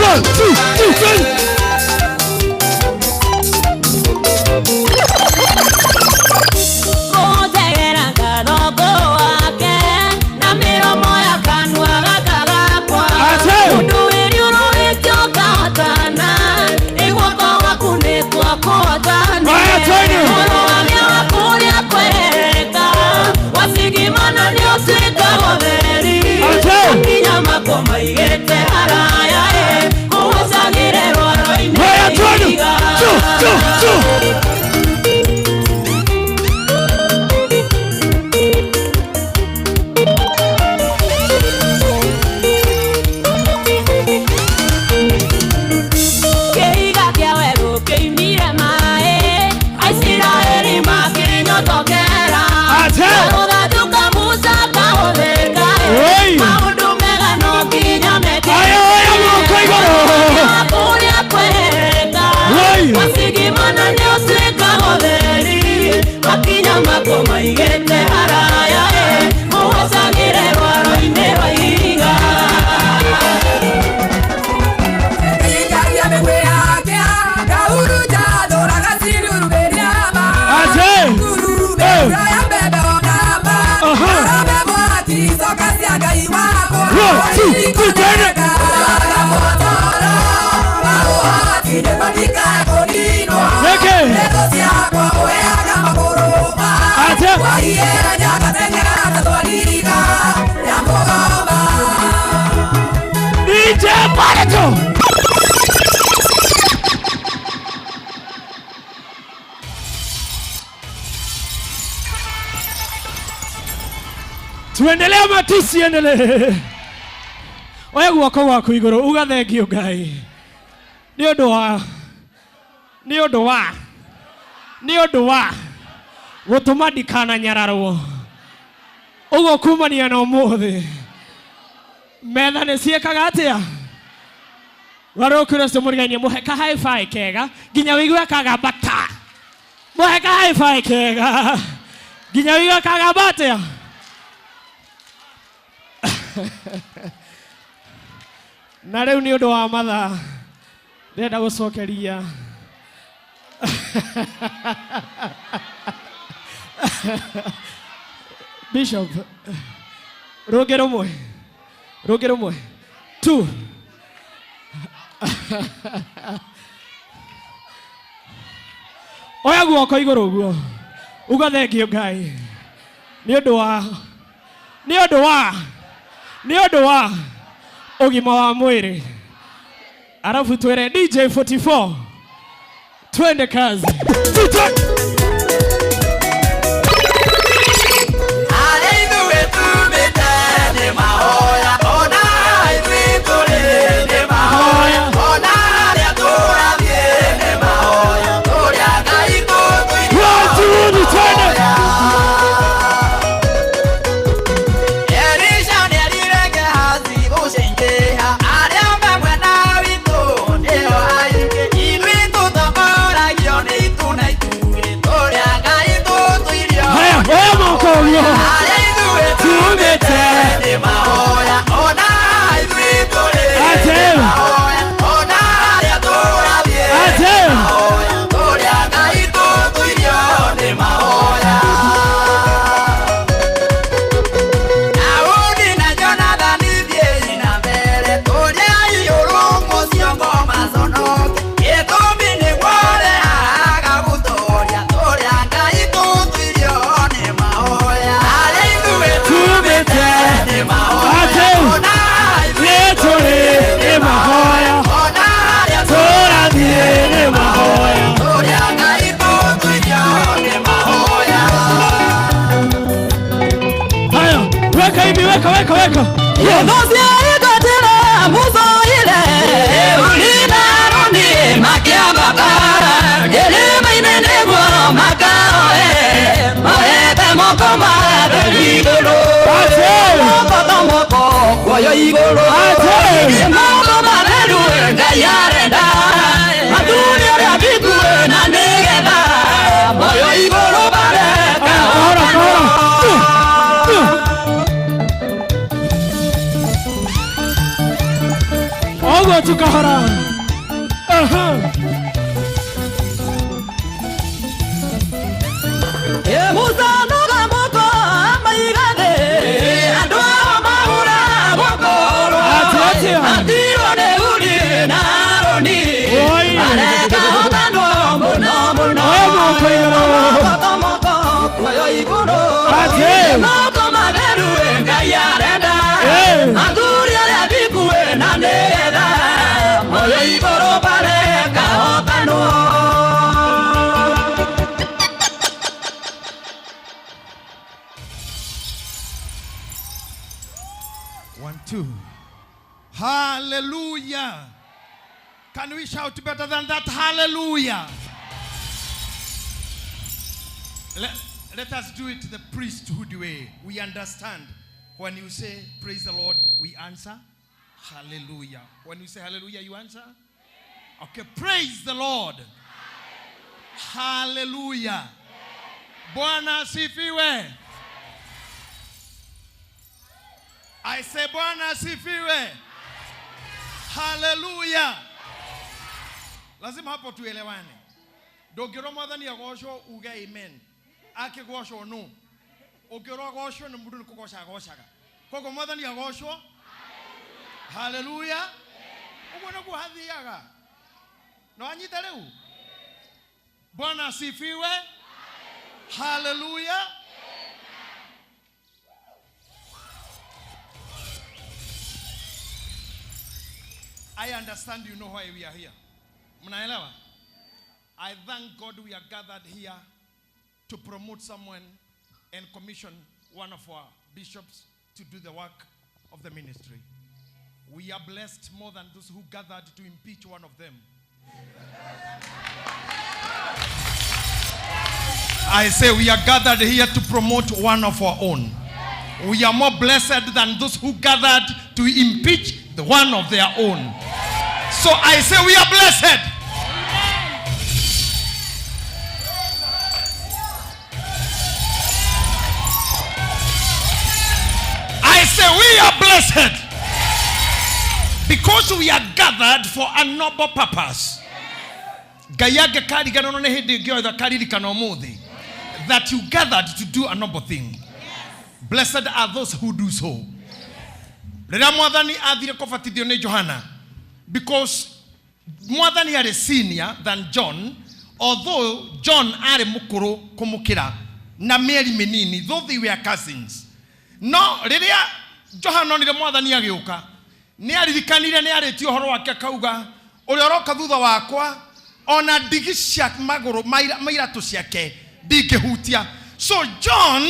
One, two, three, three. Kũnjegera ngatho wake na mĩromo ya kanua gaka gakwa. Ate! Mũndũ wĩriũrũrĩtio 1 2 3 twende. Neke. Acha. DJ Barito. Tuendelee ama tusiendelee? Oya guoko gwaku iguru uga thengio Ngai ni undu wa ni undu wa ni undu wa gutuma ndikana nyararwo uguo kumania na umuthi metha ni ciekaga atia warukire cio muhe ka hi-fi kega nginya wigue kagamba ta muhe ka hi-fi kega nginya wigue kagamba atia. Na rĩu nĩ ũndũ wa mathaa ndĩrenda gũcokeria Bishop rũngĩ rũmwe 2 oya guoko igũrũ ũguo uga thengio Ngai nĩ ũndũ wa nĩ ũndũ wa nĩ ũndũ wa ũgima wa mwĩrĩ. Alafu tuere DJ 44 twende kazi. Weka weka. Tukahara. Aha. Musa noga moko amaigade andu mahura gokoro atiro ne uri na roni areka hotano muno muno moko koyo iguru moko maberu ngai arenda anduri aria bikue na nigetha moyo iguru bareka hotano. One, two. Hallelujah. Can we shout better than that? Hallelujah. Let us do it the priesthood way. We understand. When you say, praise the Lord, we answer, hallelujah. When you say hallelujah, you answer? Okay, praise the Lord. Hallelujah. Bwana asifiwe. I say Bwana asifiwe. Hallelujah. Lazima hapo tuelewane. Ndũngĩrwo mwathani agocwo uge amen. Akĩgocwo no. Ũngĩrwo agocwo nĩ mũndũ nĩ kũgoca agocaga. Koguo mwathani agocwo Haleluya. Uguo niguo hathiaga. No anyite riu. Bwana asifiwe. Haleluya. I understand you know why we are here. Mnaelewa? I thank God we are gathered here to promote someone and commission one of our bishops to do the work of the ministry. We are blessed more than those who gathered to impeach one of them. I say we are gathered here to promote one of our own. We are more blessed than those who gathered to impeach the one of their own. So I say we are blessed. I say we are blessed because we are gathered for a noble purpose. Ngai angĩkaririkana nĩ hĩndĩ ĩngĩ yothe akaririkana ũmũthĩ that you gathered to do a noble thing. Blessed are those who do so. Rĩrĩa mwathani athire kũbatithio nĩ Johana, because mwathani arĩ senior than John, although John arĩ mũkũrũ kũmũkĩra na mĩeri mĩnini, though they were cousins. No rĩrĩa Johana onire mwathani agĩũka, nĩ aririkanire nĩ arĩtie ũhoro wake akauga, ũrĩa ũroka thutha wakwa ona ndigi cia magũrũ ma iratũ ciake ndingĩhutia. So John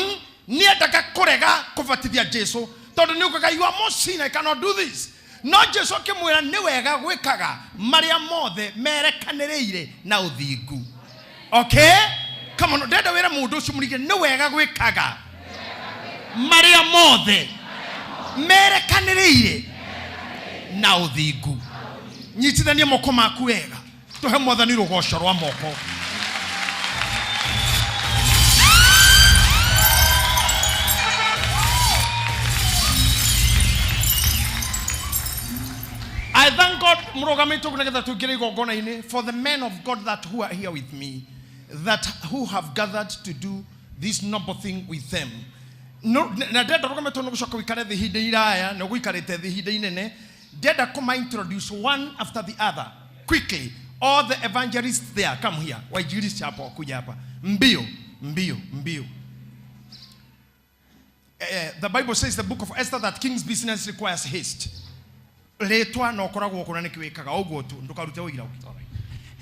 nĩendaga kũrega kũbatithia Jesu tondũ nĩ ugaga you are more senior, I cannot do this. No Jesu akĩmwĩra nĩ wega gwĩkaga marĩa mothe merekanĩrĩire na ũthingu. Okay? Come on, ndenda wĩra mũndũ ũcio mũrige nĩ wega gwĩkaga marĩa mothe merekanĩrĩire na ũthingu. Nyitithania moko maku wega tuhe mwathani rũgoco rwa moko. I thank God mũrũgamĩtwo nĩgetha tũingĩre igongona-inĩ for the men of God that who are here with me, that who have gathered to do this noble thing with them. No, na ndenda rũgamĩtwo nĩ gũcoka ũikare thĩ ihinda iraya na ũgũikarĩte thĩ ihinda inene. Ndenda kũma introduce one after the other quickly. All the evangelists there, come here. Wainjilisti hapa wakuja hapa mbio mbio mbio. The Bible says, the book of Esther, that king's business requires haste. Retwa na ũkoragwo kũna nĩkĩ wĩkaga ũguo tu ndũkarute ũira.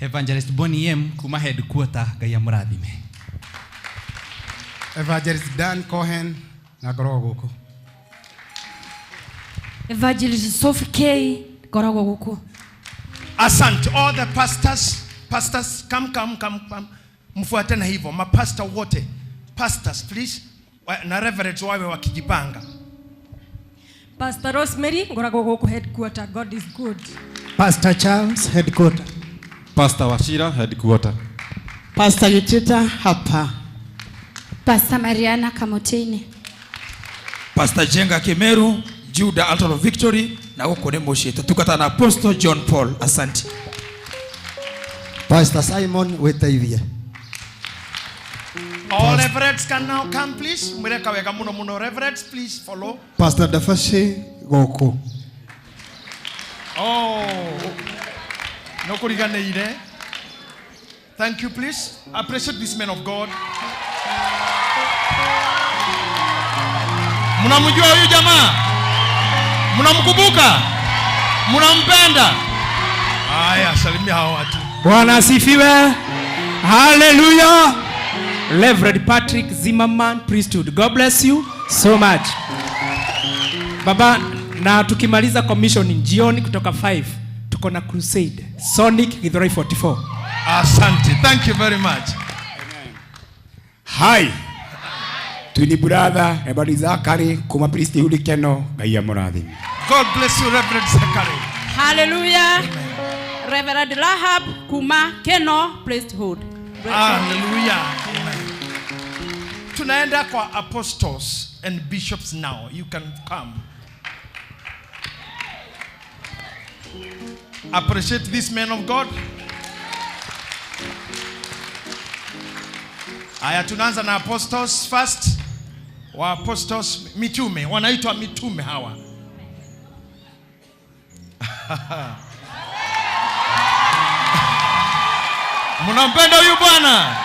Evangelist Bonnie M kuma headquarter, Ngai amũrathime. Evangelist Dan Cohen na ngoragwo gũkũ. Evangelist Sophie K ngoragwo gũkũ. Asante. All the pastors, pastors, come, come, come, come. Mfuate na hivyo mapasta wote, pastors please, na reverends wawe wakijipanga. Pastor Rosemary ngoragwo gũkũ headquarter. God is good. Pastor Charles headquarter. Pastor Wachira headquarter. Pastor Gitita hapa. Pastor Mariana Kamotini. Pastor Jenga Kimeru, Judah Altar of Victory na gũkũ nĩ mũciĩ tũtungata na Apostle John Paul. Asante. Pastor Simon wĩteithie. All reverends can now come please. Mwĩreka wega mũno mũno. Reverends please follow. Pastor Dafashi gũkũ. Oh, no kũriganĩire. Thank you please. Appreciate this man of God. Mnamjua huyu jamaa? Mnamkumbuka? Mnampenda? Haya, salimia hao watu. Bwana asifiwe. Hallelujah. Reverend Patrick Zimmerman Priesthood. God bless you so much. Baba, na tukimaliza commissioning jioni kutoka 5 tuko na crusade Sonic Githurai 44. Asante. Thank you very much. Amen. Hi. Twini brother Reverend Zachary kuma Priesthood Keno, Ngai amũrathime. God bless you Reverend Zachary. Hallelujah. Amen. Reverend Rahab kuma Keno Priesthood. Hallelujah. Amen. Tunaenda kwa apostles and bishops now. You can come. Appreciate this man of God. Aya, tunaanza na apostles first. Wa apostles mitume, wanaitwa mitume hawa. Mnampenda huyu bwana?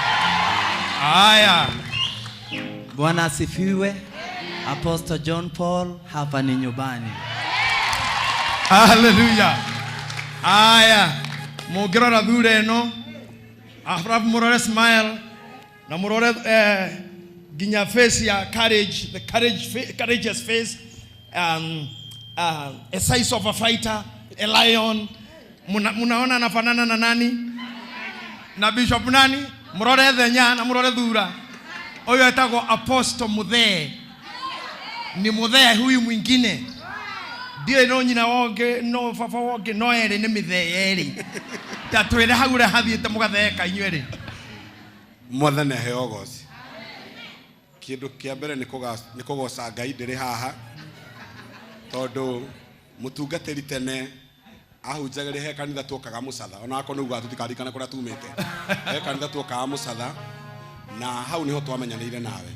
Haya. Bwana asifiwe. Apostle John Paul, hapa ni nyumbani. Hallelujah. Aya, mũngĩrora thura ĩno, arabu mũrore smile na mũrore nginya face ya courage, the courage, courageous face, a size of a fighter, a lion. Munaona anafanana na nani? Na bishop nani? Mũrore thenya na mũrore thura. Ũyũ etagwo Apostle Muthee. Ni Muthee huyu mwingine. Ndiũĩ no nyina wongĩ no baba wongĩ no erĩ nĩ mĩthee erĩ. Ta twĩre hau ũrĩa hathiĩte mũgatheeka inyuĩ erĩ. Mwathani aheo ũgoci. Kĩndũ kĩa mbere nĩ kũgoca Ngai ndĩrĩ haha, tondũ mũtungatĩri tene ahunjagĩria he kanitha tuokaga mũcatha, ona akorwo nĩ ugaga tũtikaririkana kũrĩa tumĩte. He kanitha tuokaga mũcatha na hau nĩho twamenyanĩire nawe.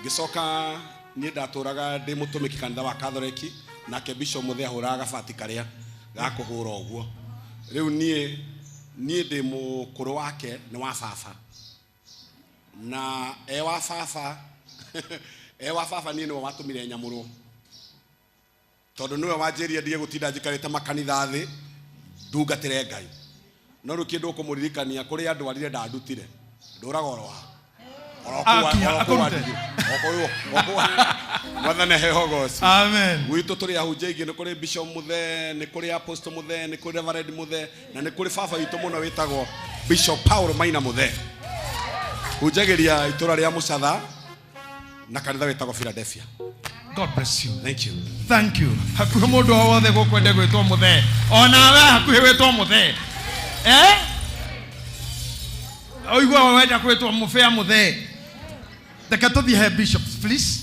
Ngĩcoka niĩ ndatũraga ndĩ mũtũmĩki kanitha wa Katholeki, nake Bishop Muthee ahũraga gabati karĩa ga kũhũra ũguo. Rĩu niĩ ndĩ mũkũrũ wake nĩ wa baba, na e wa baba e wa baba niĩ nĩwe watũmire nyamũrwo, tondũ nĩwe wanjĩrire ndige gũtinda njikarĩte makanitha thĩ ndungatĩre Ngai. No rĩu kĩndũ ũkũmũririkania kũrĩa andwarire ndandutire, ndũraga oro haha. Mwathani aheo ũgoci. Amen. Gwitũ tũrĩ ahunjia aingĩ, nĩ kũrĩ Bishop Muthee, nĩ kũrĩ Apostle Muthee, nĩ kũrĩ Reverend Muthee, na nĩ kũrĩ baba witũ mũno wĩtagwo Bishop Paul Maina Muthee. Hunjagĩria itũra rĩa Mũcatha na kanitha wĩtagwo Philadelphia. God bless you. Thank you. Thank you. Hakuhĩ mũndũ o wothe gũkwenda gwĩtwo Muthee. Onawe hakuhĩ gwĩtwo Muthee. Eh? Oigua wenda gwĩtwo mũbĩa Muthee. Reke tũthiĩ he bishops please.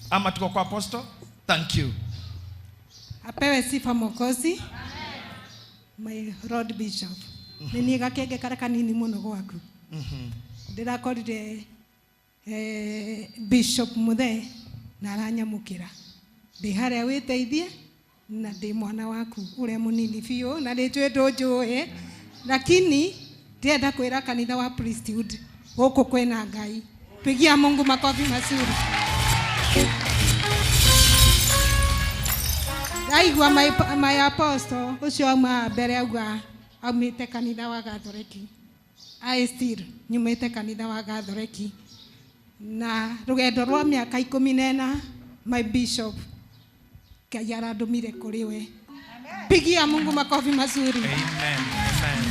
Ama tuko kwa apostle. Thank you. Apewe sifa Mwokozi. My Lord Bishop. Nĩ niĩ gakenge karĩa kanini mũno gwaku. Ndĩrakorire Bishop Muthee na aranyamũkĩra. Ndĩ harĩa wĩteithie na ndĩ mwana waku ũrĩa mũnini biũ na nĩ njũĩ ndũnjũĩ, lakini ndĩrenda kwĩra kanitha wa priesthood gũkũ kwĩna Ngai. Pigia Mungu makofi mazuri. Ndaigua my apostle ũcio auma mbere auga aumĩte kanitha wa Gatholeki. I still nyumĩte kanitha wa Gatholeki na rũgendo rwa mĩaka 14 my bishop Ngai arandũmire kũrĩ we. Pigia Mungu makofi mazuri. Amen. Amen.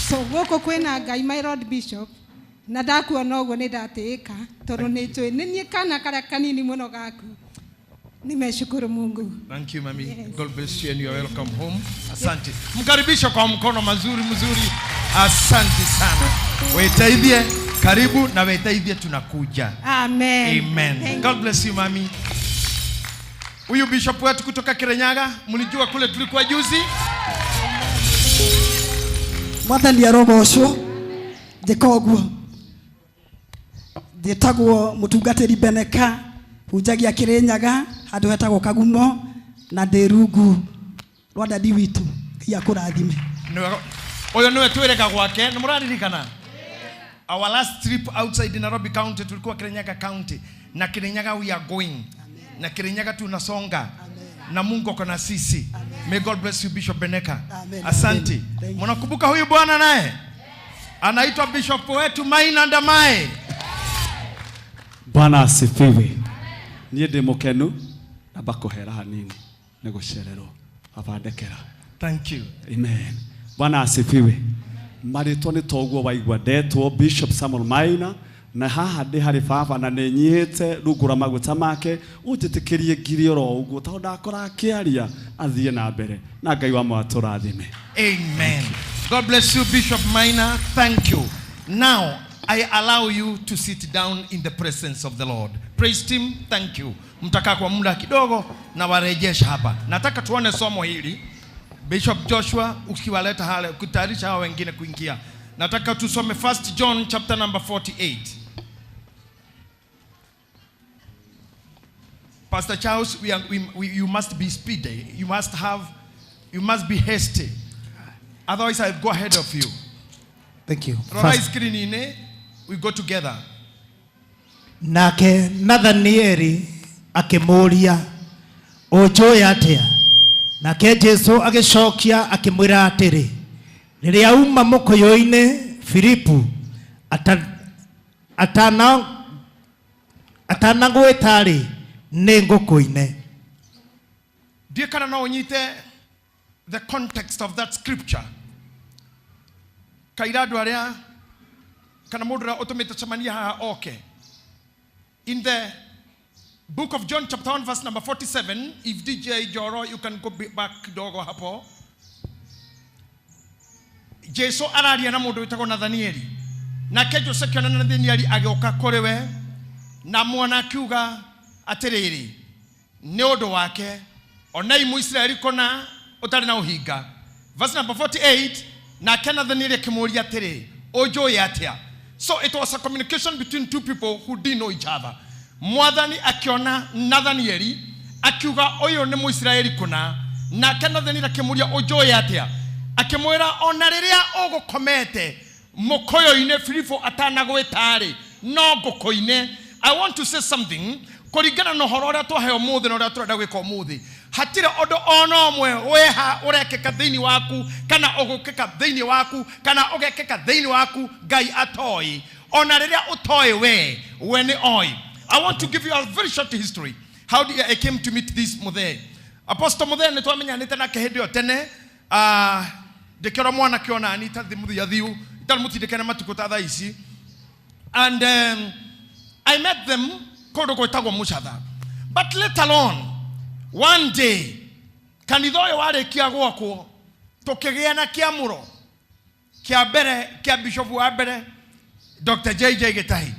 So gũkũ kwĩna Ngai my Lord Bishop, na ndakuona ũguo nĩ ndatĩĩka tondũ nĩ njũĩ nĩ niĩ kana karĩa kanini mũno gaku. Nimeshukuru Mungu. Thank you, mami. Yes. God bless you and you are welcome home. Asante. Mkaribisho kwa mkono mazuri mzuri. Asante sana. Wetaithie karibu na wetaithie tunakuja. Amen. Amen. God bless you, mami. Huyu bishop wetu kutoka Kirinyaga, mlijua kule tulikuwa juzi. Mwathani arogocwo. Njĩka ũguo. Njĩtagwo mũtungatĩri Beneka, hunjagia Kirinyaga handũ hetagwo Kagumo na ndĩ rungu rwa dadi witũ. Ngai akũrathime. Ũyũ nĩwe twĩrĩga gwake, nĩ mũraririkana? Our last trip outside Nairobi County tulikuwa Kirinyaga County, na Kirinyaga we are going. Amen. Na Kirinyaga tunasonga. Amen. Na Mungu ako na sisi. Amen. May God bless you Bishop Beneka. Amen. Asante. Mnakumbuka huyu bwana naye? Anaitwa Bishop wetu Maina Ndamae. Bwana asifiwe. Niĩ ndĩ mũkenu na mbakũhera hanini nĩ gũcererwo abandekera. Thank you. Amen. Bwana asifiwe. Marĩtwa nĩ toguo waigua ndetwo Bishop Samuel Maina na haha ndĩ harĩ baba na nĩ nyihĩte rungu rwa maguta make ũnjĩtĩkĩrie ngiri oro ũguo tondũ ndakora akĩaria athiĩ na mbere na Ngai wa mwatũrathime. Amen. God bless you Bishop Maina. Thank you. Now I allow you to sit down in the presence of the Lord. Praise team, thank you. Mtakaa kwa muda kidogo na warejesha hapa. Nataka tuone somo hili. Bishop Joshua ukiwaleta hale ukitayarisha hao wengine kuingia. Nataka tusome 1 John chapter number 48. Pastor Charles, you must be speedy. You must have You must be hasty. Otherwise, I'll go ahead of you. Thank you. Rora First, screen-inĩ, we go together. Nake Nathanieli akĩmũũria, ũnjũĩ atĩa? Nake Jesũ agĩcokia akĩmwĩra atĩrĩ, rĩrĩa uma mũkũyũ-inĩ Filipu atanagwĩta-rĩ, nĩ ngũkũine. Ndiĩ kana no ũnyite the context of that scripture. Kaira andũ arĩa kana mũndũ ũrĩa ũtũmĩte cemania haha oke. In the book of John chapter 1 verse number 47, if DJ Joro you can go back kidogo hapo. Jesu araria na mũndũ wĩtagwo Nathanieli. Nake Jesu akĩona Nathanieli agĩũka kũrĩ we na mwana akiuga atĩrĩrĩ, nĩ ũndũ wake onai Mũisiraeli kũna ũtarĩ na ũhinga. Verse number 48, nake Nathanieli akĩmũũria atĩrĩ, ũnjũĩ atĩa? So it was a communication between two people who didn't know each other. Mwathani akiona Nathanieli akiuga ũyũ nĩ Mũisiraeli kũna, nake Nathanieli akĩmũũria ũnjũĩ atĩa? Akĩmwĩra ona rĩrĩa ũgũkomete mũkũyũ-inĩ Filipo atanagwĩta-rĩ, no ngũkũine. I want to say something kũringana na ũhoro ũrĩa twaheo ũmũthĩ na ũrĩa tũrenda gwĩka ũmũthĩ. Hatirĩ ũndũ ona ũmwe wĩha ũrekĩka thĩinĩ waku kana ũgũkĩka thĩinĩ waku kana ũgekĩka thĩinĩ waku Ngai atoĩ. Ona rĩrĩa ũtoĩ we nĩ oĩ. I want to give you a very short history. How did I came to meet this Muthee? Apostle Muthee nĩ twamenyanĩte nake hĩndĩ ĩyo tene. Ndĩkĩora mwanake ona ni ta mũthia thiu itarĩ mũtindĩke na matukũ ta thaa ici. And I met them kũndũ gwĩtagwo Mũcatha. But later on, one day, kanitha ũyũ warĩkia gwakwo, tũkĩgĩa na kĩamũro kĩa mbere kĩa bishop wa mbere Dr. JJ Gitahi.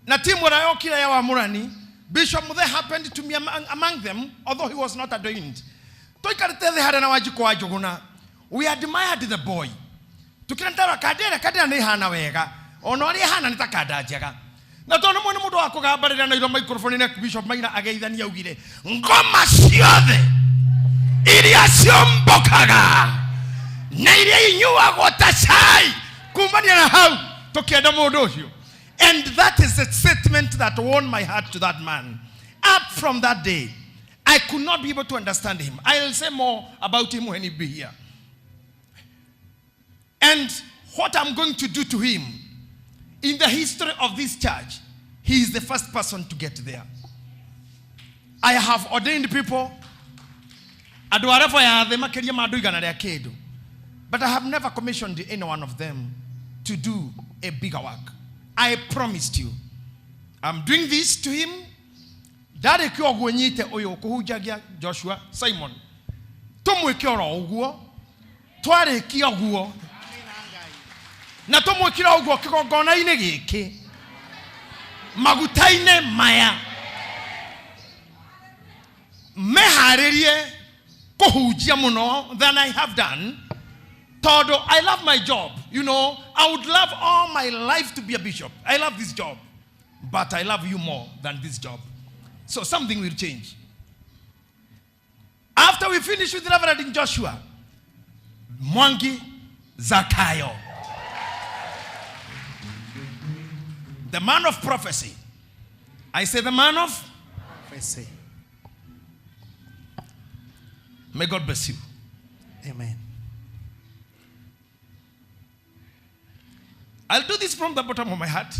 Na timu ĩrĩa yokire ya Wamũrani, Bishop Muthee happened to be among them, although he was not ordained. Tũikarĩte thĩ harĩa na Wanjikũ wa Njũgũna. We admired the boy. Tukĩrenda kandera kandera nĩ ihana wega. Ona ũrĩa ihana nĩ ta kanda njega. Na tondũ nĩ mũndũ wa kũgambarĩra na iro microphone na Bishop Maina ageithania augire, ngoma ciothe iria ciombokaga na iria inyuagwo ta cai kumania na hau tũkĩenda mũndũ ũcio. And that is a statement that won my heart to that man. Up from that day, I could not be able to understand him. I'll say more about him when he be here. And what I'm going to do to him, in the history of this church, he is the first person to get there. I have ordained people. Andũ a level ya thĩ makĩria ma andũ igana rĩa kĩndũ. But I have never commissioned any one of them to do a bigger work. I promised you. I'm doing this to him. Ndarĩkia ũguo nyite ũyũ kũhunjagia Joshua Simon. Tũmwĩke oro ũguo. Twarĩkia ũguo. Na tũmwĩkĩre ũguo kĩgongona-inĩ gĩkĩ. Maguta-inĩ maya. Meharĩrie kũhunjia mũno than I have done. Tondũ I love my job. You know, I would love all my life to be a bishop. I love this job. But I love you more than this job. So something will change. After we finish with Reverend Joshua, Mwangi Zakayo, the man of prophecy. I say the man of prophecy. May God bless you. Amen. I'll do this from the bottom of my heart.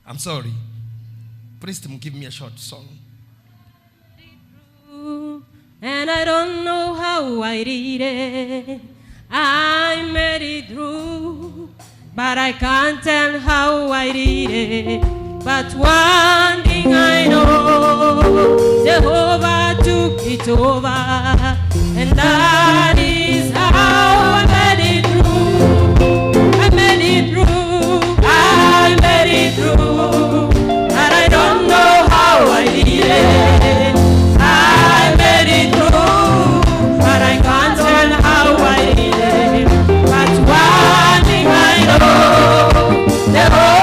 I'm sorry. Please give me a short song. And I don't know how I did it. I made it through, but I can't tell how I did it. But one thing I know, Jehovah took it over, and that is how I made it through. I made it through. I made it through, and I don't know how I did it. I made it through, but I can't tell how I did it. But one thing I know, Jehovah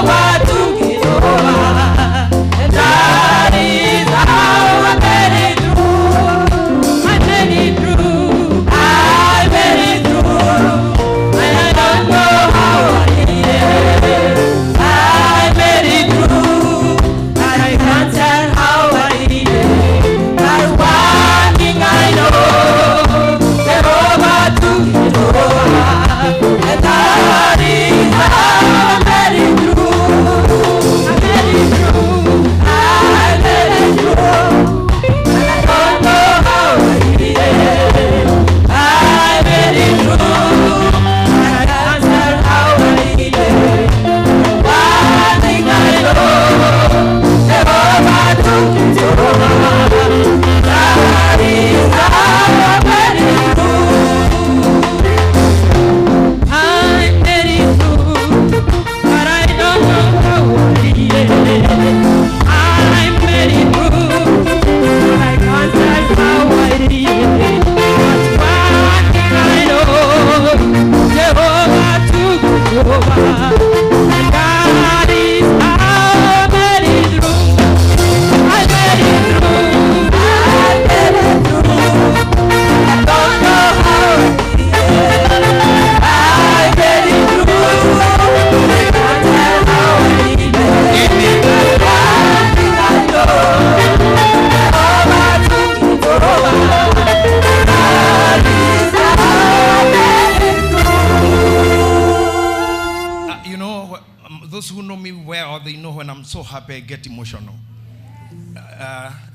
happy, I get emotional.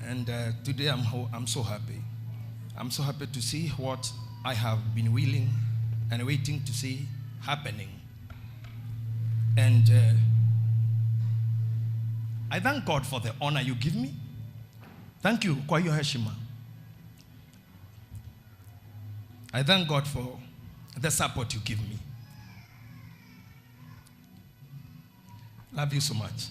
And today I'm so happy. I'm so happy to see what I have been willing and waiting to see happening. And I thank God for the honor you give me. Thank you kwa hiyo heshima. I thank God for the support you give me. Love you so much.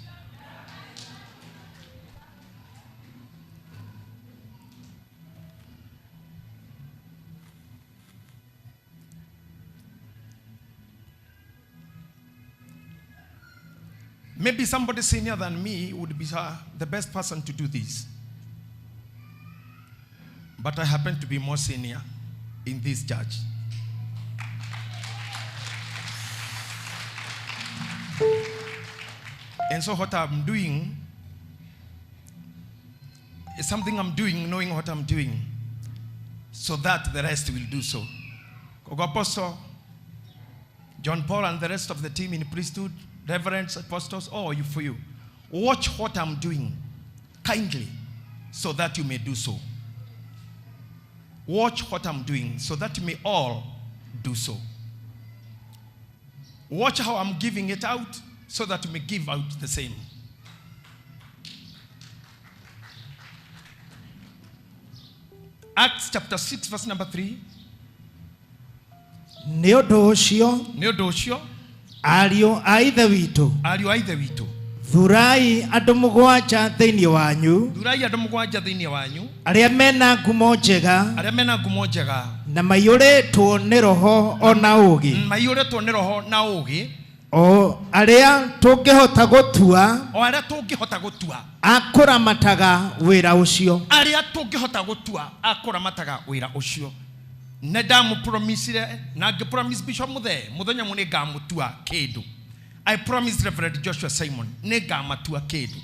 Maybe somebody senior than me would be the best person to do this. But I happen to be more senior in this church. And so what I'm doing is something I'm doing knowing what I'm doing, so that the rest will do so. Apostle John Paul and the rest of the team in priesthood, reverends, apostles, all you for you. Watch what I'm doing kindly so that you may do so. Watch what I'm doing so that you may all do so. Watch how I'm giving it out so that you may give out the same. Acts chapter 6 verse number 3. Nĩ ũndũ ũcio, Nĩ ũndũ ũcio, ariũ a Ithe witũ, ariũ a Ithe witũ, thurai andũ mũgwanja thĩinĩ wanyu, thurai andũ mũgwanja thĩinĩ wanyu, arĩa mena ngumo njega, arĩa mena ngumo njega, na maiyũrĩtwo nĩ roho ona ũũgĩ, maiyũrĩtwo nĩ roho na ũũgĩ, o arĩa tũngĩhota gũtua, o arĩa tũngĩhota gũtua, a kũramataga wĩra ũcio, arĩa tũngĩhota gũtua a kũramataga wĩra ũcio. Nĩ ndamũpromisire na ngĩpromise Bishop Muthee mũthenya ũmwe nĩ ngamũtua kĩndũ. I promised Reverend Joshua Simon nĩ ngamatua kĩndũ.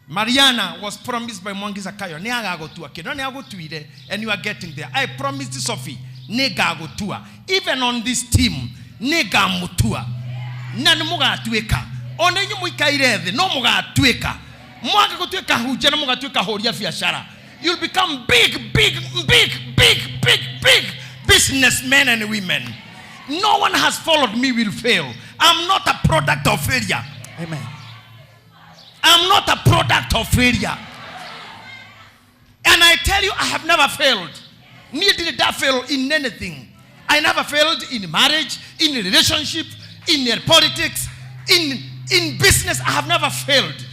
Mariana was promised by Mwangi Zakayo nĩ agagũtua kĩndũ, na nĩ agũtuire, and you are getting there. I promised Sophie nĩ ngagũtua. Even on this team nĩ ngamũtua. Na nĩ mũgatuĩka. Ona inyuĩ mũikaire thĩ no mũgatuĩka. Mwage gũtuĩka hunja na mũgatuĩka hũri a biacara. You'll become big, big, big, big, big, big businessmen and women. No one has followed me will fail. I'm not a product of failure. Amen. I'm not a product of failure. And I tell you, I have never failed. Neither did I fail in anything. I never failed in marriage, in relationship, in politics, in business. I have never failed.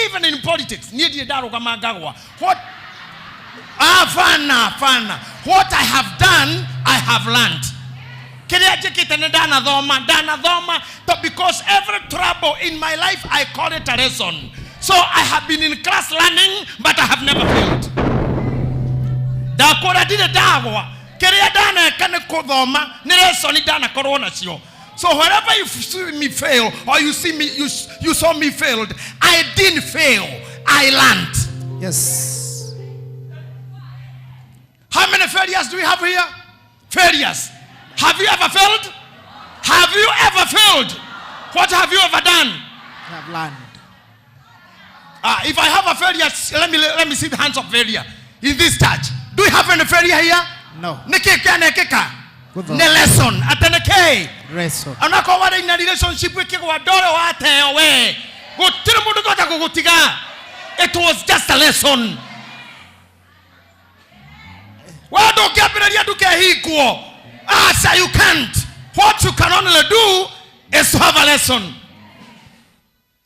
Even in politics. Neither did I What? Fana. What I have done, I have learned. Because every trouble in my life, I call it a lesson. So I have been in class learning, but I have never failed. So wherever you see me fail, or you see me, you saw me failed, I didn't fail. I learned. Yes. How many failures do we have here? Failures. Have you ever failed? Have you ever failed? What have you ever done? I have learned. If I have a failure, let me see the hands of failure in this church. Do we have any failure here? No. Ne lesson. Ateneke. Lesson. Anako wale in a relationship with Kigwadoro wate we. It was just a lesson. Sir, you can't. What you can only do is to have a lesson.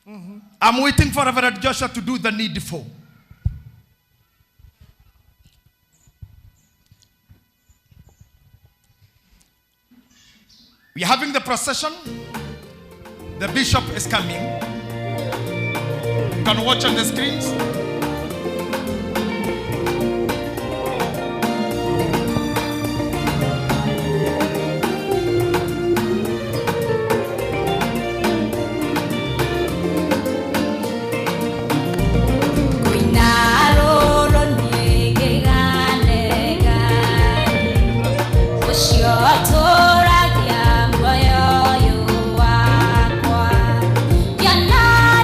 Mm-hmm. I'm waiting for Reverend Joshua to do the needful. We are having the procession. The bishop is coming. You can watch on the screens. Yana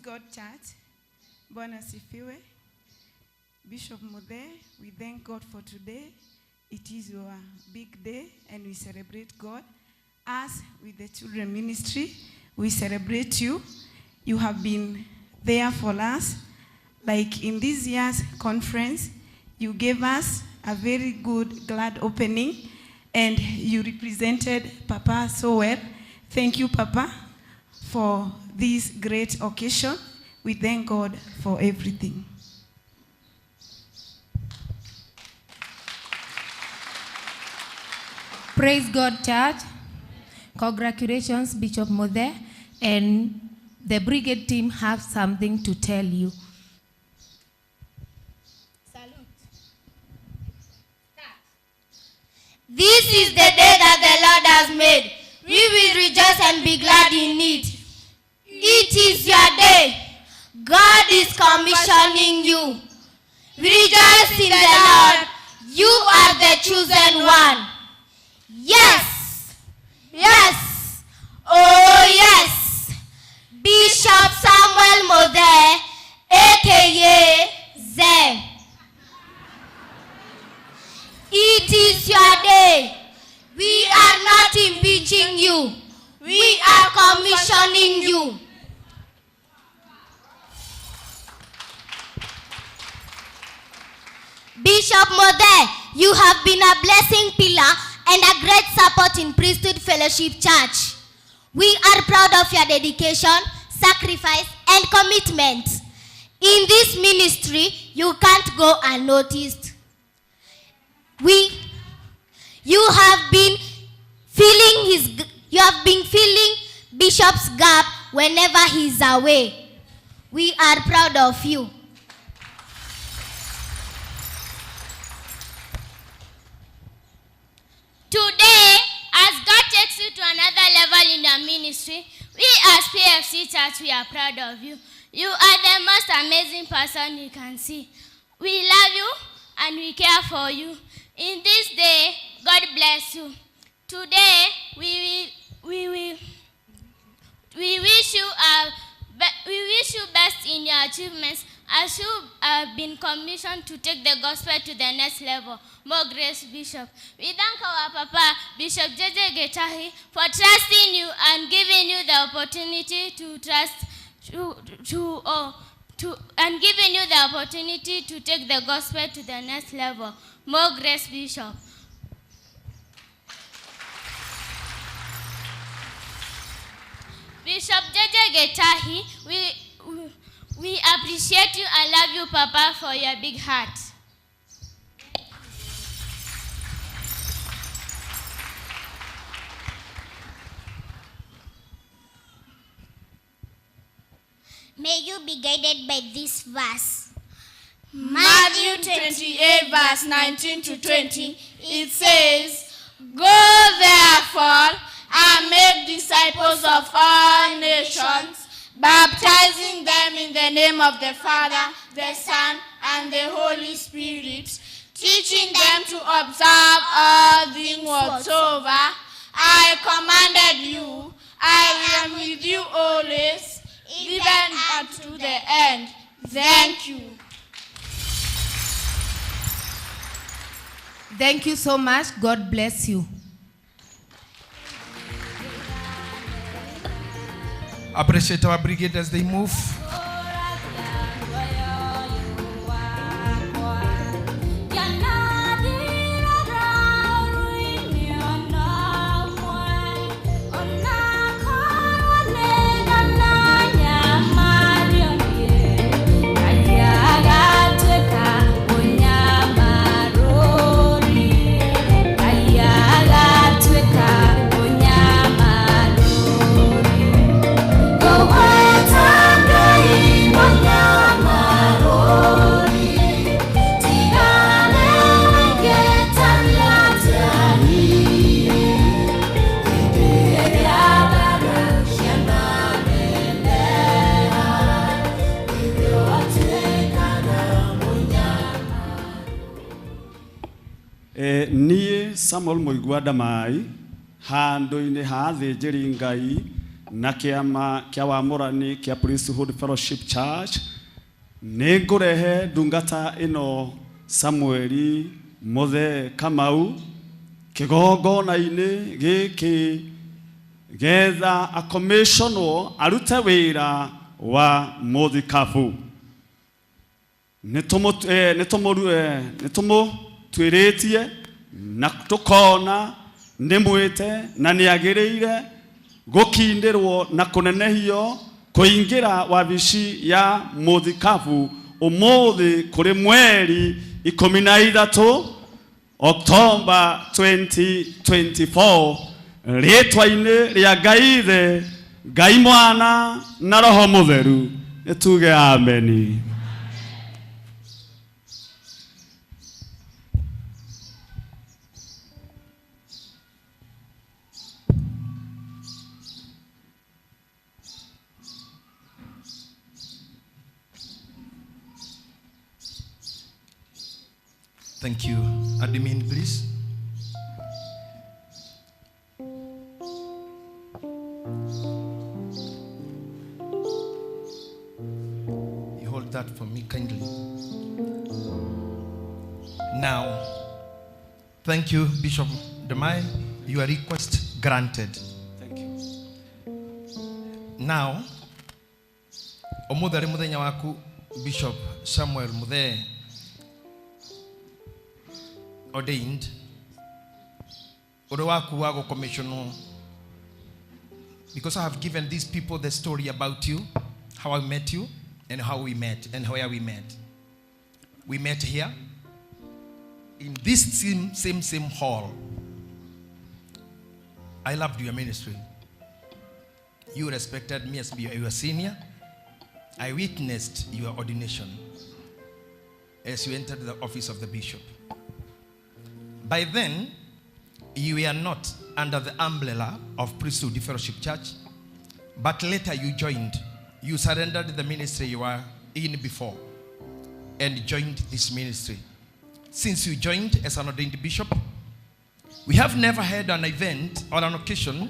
Praise God, Church. Bwana asifiwe. Bishop Muthe, we thank God for today. It is your big day and we celebrate God. Us with the children ministry, we celebrate you. You have been there for us. Like in this year's conference, you gave us a very good, glad opening, and you represented Papa so well. Thank you, Papa, for this great occasion. We thank God for everything. Praise God, Church. Congratulations, Bishop Muthe, and the brigade team have something to tell you. Salute. This is the day that the Lord has made. We will rejoice and be glad in it. It is your day. God is commissioning you. Rejoice in the Lord. You are the chosen one. Yes. Yes. Oh, yes. Bishop Samuel Muthe, aka Zem. It is your day. We are not impeaching you. We are commissioning you. Bishop Muthe, you have been a blessing pillar and a great support in Priesthood Fellowship Church. We are proud of your dedication, sacrifice, and commitment. In this ministry, you can't go unnoticed. You have been filling Bishop's gap whenever he's away. We are proud of you. Today, as God takes you to another level in your ministry, we as PFC Church, we are proud of you. You are the most amazing person you can see. We love you and we care for you. In this day, God bless you. Today, we wish you best in your achievements as you have been commissioned to take the gospel to the next level. More grace, Bishop. We thank our Papa, Bishop JJ Gitahi, for trusting you and giving you the opportunity to trust and giving you the opportunity to take the gospel to the next level. More grace, Bishop. Bishop JJ Gitahi, we appreciate you and love you, Papa, for your big heart. May you be guided by this verse. Matthew 28, verse 19 to 20, it says, "Go therefore and make disciples of all nations, baptizing them in the name of the Father, the Son, and the Holy Spirit, teaching them to observe all things whatsoever I commanded you. I am with you always, even unto the end." Thank you. Thank you so much. God bless you. Appreciate our brigade as they move. Niĩ Samuel Mũigua Ndamai handũ-inĩ ha athĩnjĩri Ngai Na kĩama kĩa wamũrani kĩa Priesthood Fellowship Church nĩ ngũrehe ndungata ĩno Samueli Muthee Kamau kĩgongona-inĩ gĩkĩ getha akomishonwo arute wĩra wa mũthikabu. Nĩtũmũtuĩrĩtie na tũkona nĩ mwĩte na nĩagĩrĩire gũkindĩrwo na kũnenehio kũingĩra wabici ya mũthikabu ũmũthĩ kũrĩ mweri 13 Oktoba 2024 rĩtwa-inĩ rĩa Ngai Ithe, Ngai Mwana na Roho Mũtheru. Nĩtuge ameni. Thank you. Admin, please. You hold that for me kindly. Now, thank you, Bishop Demai. Your request granted. Thank you. Now, ũmũthĩ arĩ mũthenya waku, Bishop Samuel Muthee ordained, ũrĩ waku wa gũcommissionwo, because I have given these people the story about you, how I met you, and how we met, and where we met. We met here in this same hall. I loved your ministry. You respected me as your senior. I witnessed your ordination as you entered the office of the bishop. By then, you were not under the umbrella of Priesthood Fellowship Church, but later you joined. You surrendered the ministry you were in before and joined this ministry. Since you joined as an ordained bishop, we have never had an event or an occasion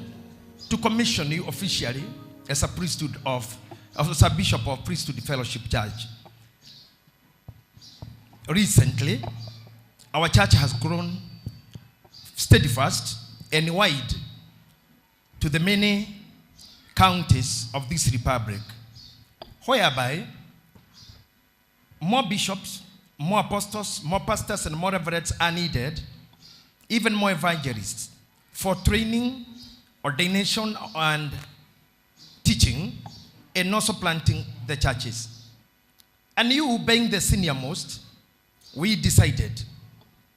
to commission you officially as a priesthood of, as a bishop of Priesthood Fellowship Church. Recently, our church has grown steadfast and wide to the many counties of this republic, whereby more bishops, more apostles, more pastors, and more reverends are needed, even more evangelists, for training, ordination, and teaching, and also planting the churches. And you being the senior most, we decided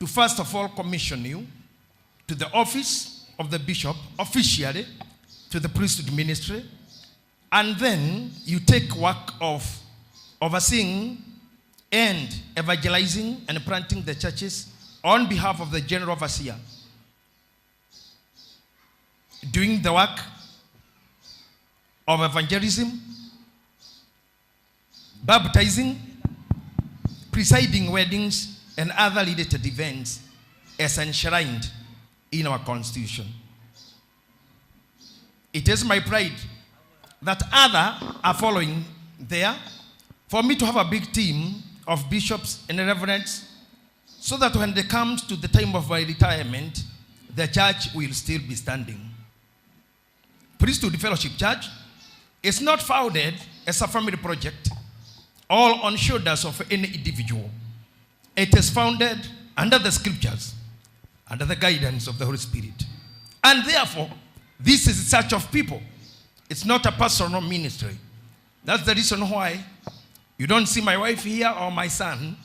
to first of all commission you to the office of the bishop, officially, to the priesthood ministry, and then you take work of overseeing and evangelizing and planting the churches on behalf of the general overseer, doing the work of evangelism, baptizing, presiding weddings, and other related events as enshrined in our constitution. It is my pride that others are following there for me to have a big team of bishops and reverends so that when it comes to the time of my retirement, the church will still be standing. Priesthood Fellowship Church is not founded as a family project, all on shoulders of any individual. It is founded under the scriptures, under the guidance of the Holy Spirit. And therefore, this is a church of people. It's not a personal ministry. That's the reason why you don't see my wife here or my son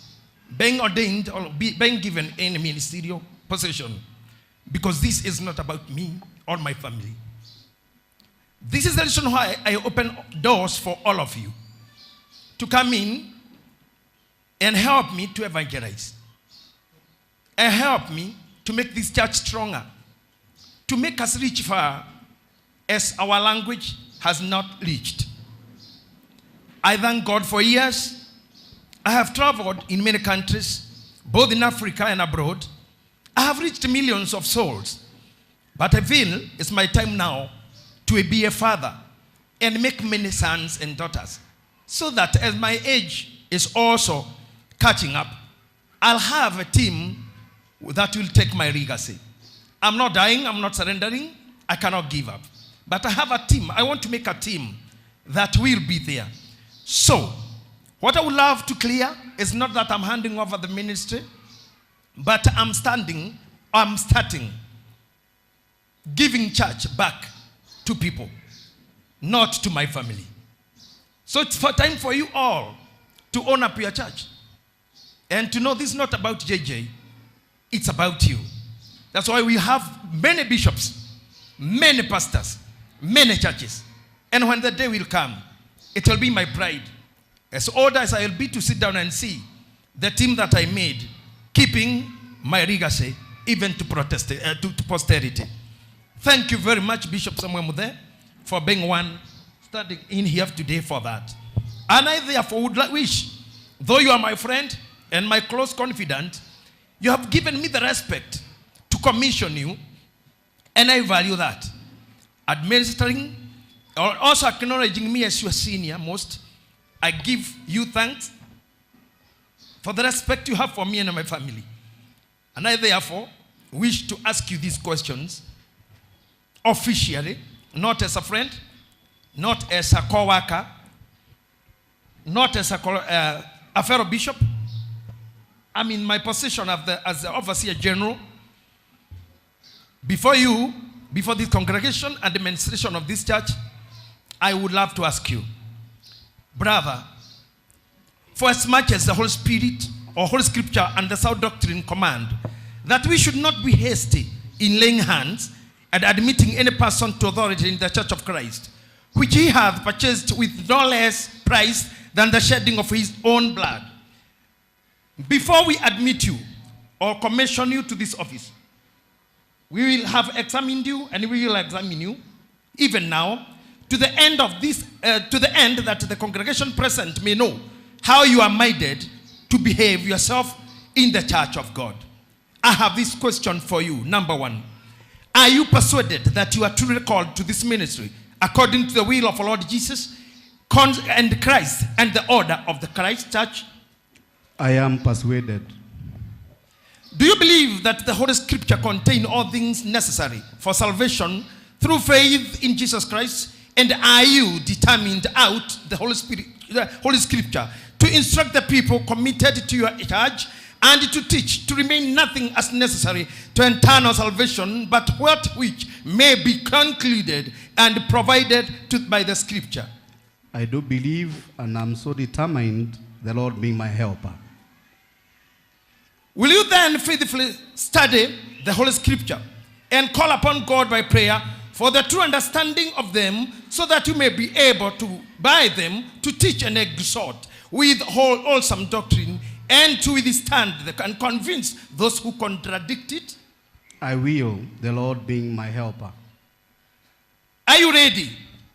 being ordained or being given any ministerial position, because this is not about me or my family. This is the reason why I open doors for all of you to come in and help me to evangelize, and help me to make this church stronger, to make us reach far as our language has not reached. I thank God for years. I have traveled in many countries, both in Africa and abroad. I have reached millions of souls. But I feel it's my time now to be a father and make many sons and daughters, so that as my age is also catching up, I'll have a team that will take my legacy. I'm not dying, I'm not surrendering, I cannot give up. But I have a team. I want to make a team that will be there. So, what I would love to clear is not that I'm handing over the ministry, but I'm starting giving church back to people, not to my family. So it's for time for you all to own up your church and to know this is not about JJ, it's about you. That's why we have many bishops, many pastors, many churches. And when the day will come, it will be my pride, as old as I will be, to sit down and see the team that I made, keeping my legacy even to posterity. Thank you very much, Bishop Samuel Muthee, for being one standing in here today for that. And I therefore would wish, though you are my friend and my close confidant, you have given me the respect to commission you, and I value that. Administering, or also acknowledging me as your senior most, I give you thanks for the respect you have for me and my family. And I therefore wish to ask you these questions officially, not as a friend, not as a co-worker, not as a fellow bishop. I'm in my position as the overseer general. Before you, before this congregation and demonstration of this church, I would love to ask you, brother, for as much as the Holy Spirit or Holy Scripture and the sound doctrine command that we should not be hasty in laying hands and admitting any person to authority in the Church of Christ, which he hath purchased with no less price than the shedding of his own blood. Before we admit you or commission you to this office, we will have examined you, and we will examine you, even now, to the end of this, to the end that the congregation present may know how you are minded to behave yourself in the church of God. I have this question for you. Number one, are you persuaded that you are truly called to this ministry according to the will of our Lord Jesus and Christ and the order of the Christ Church? I am persuaded. Do you believe that the Holy Scripture contains all things necessary for salvation through faith in Jesus Christ? And are you determined out the Holy Spirit, the Holy Scripture, to instruct the people committed to your charge and to teach to remain nothing as necessary to eternal salvation, but what which may be concluded and provided to by the Scripture? I do believe, and I'm so determined, the Lord being my helper. Will you then faithfully study the Holy Scripture and call upon God by prayer for the true understanding of them, so that you may be able to, by them, to teach and exhort with wholesome doctrine, and to withstand and convince those who contradict it? I will, the Lord being my helper. Are you ready,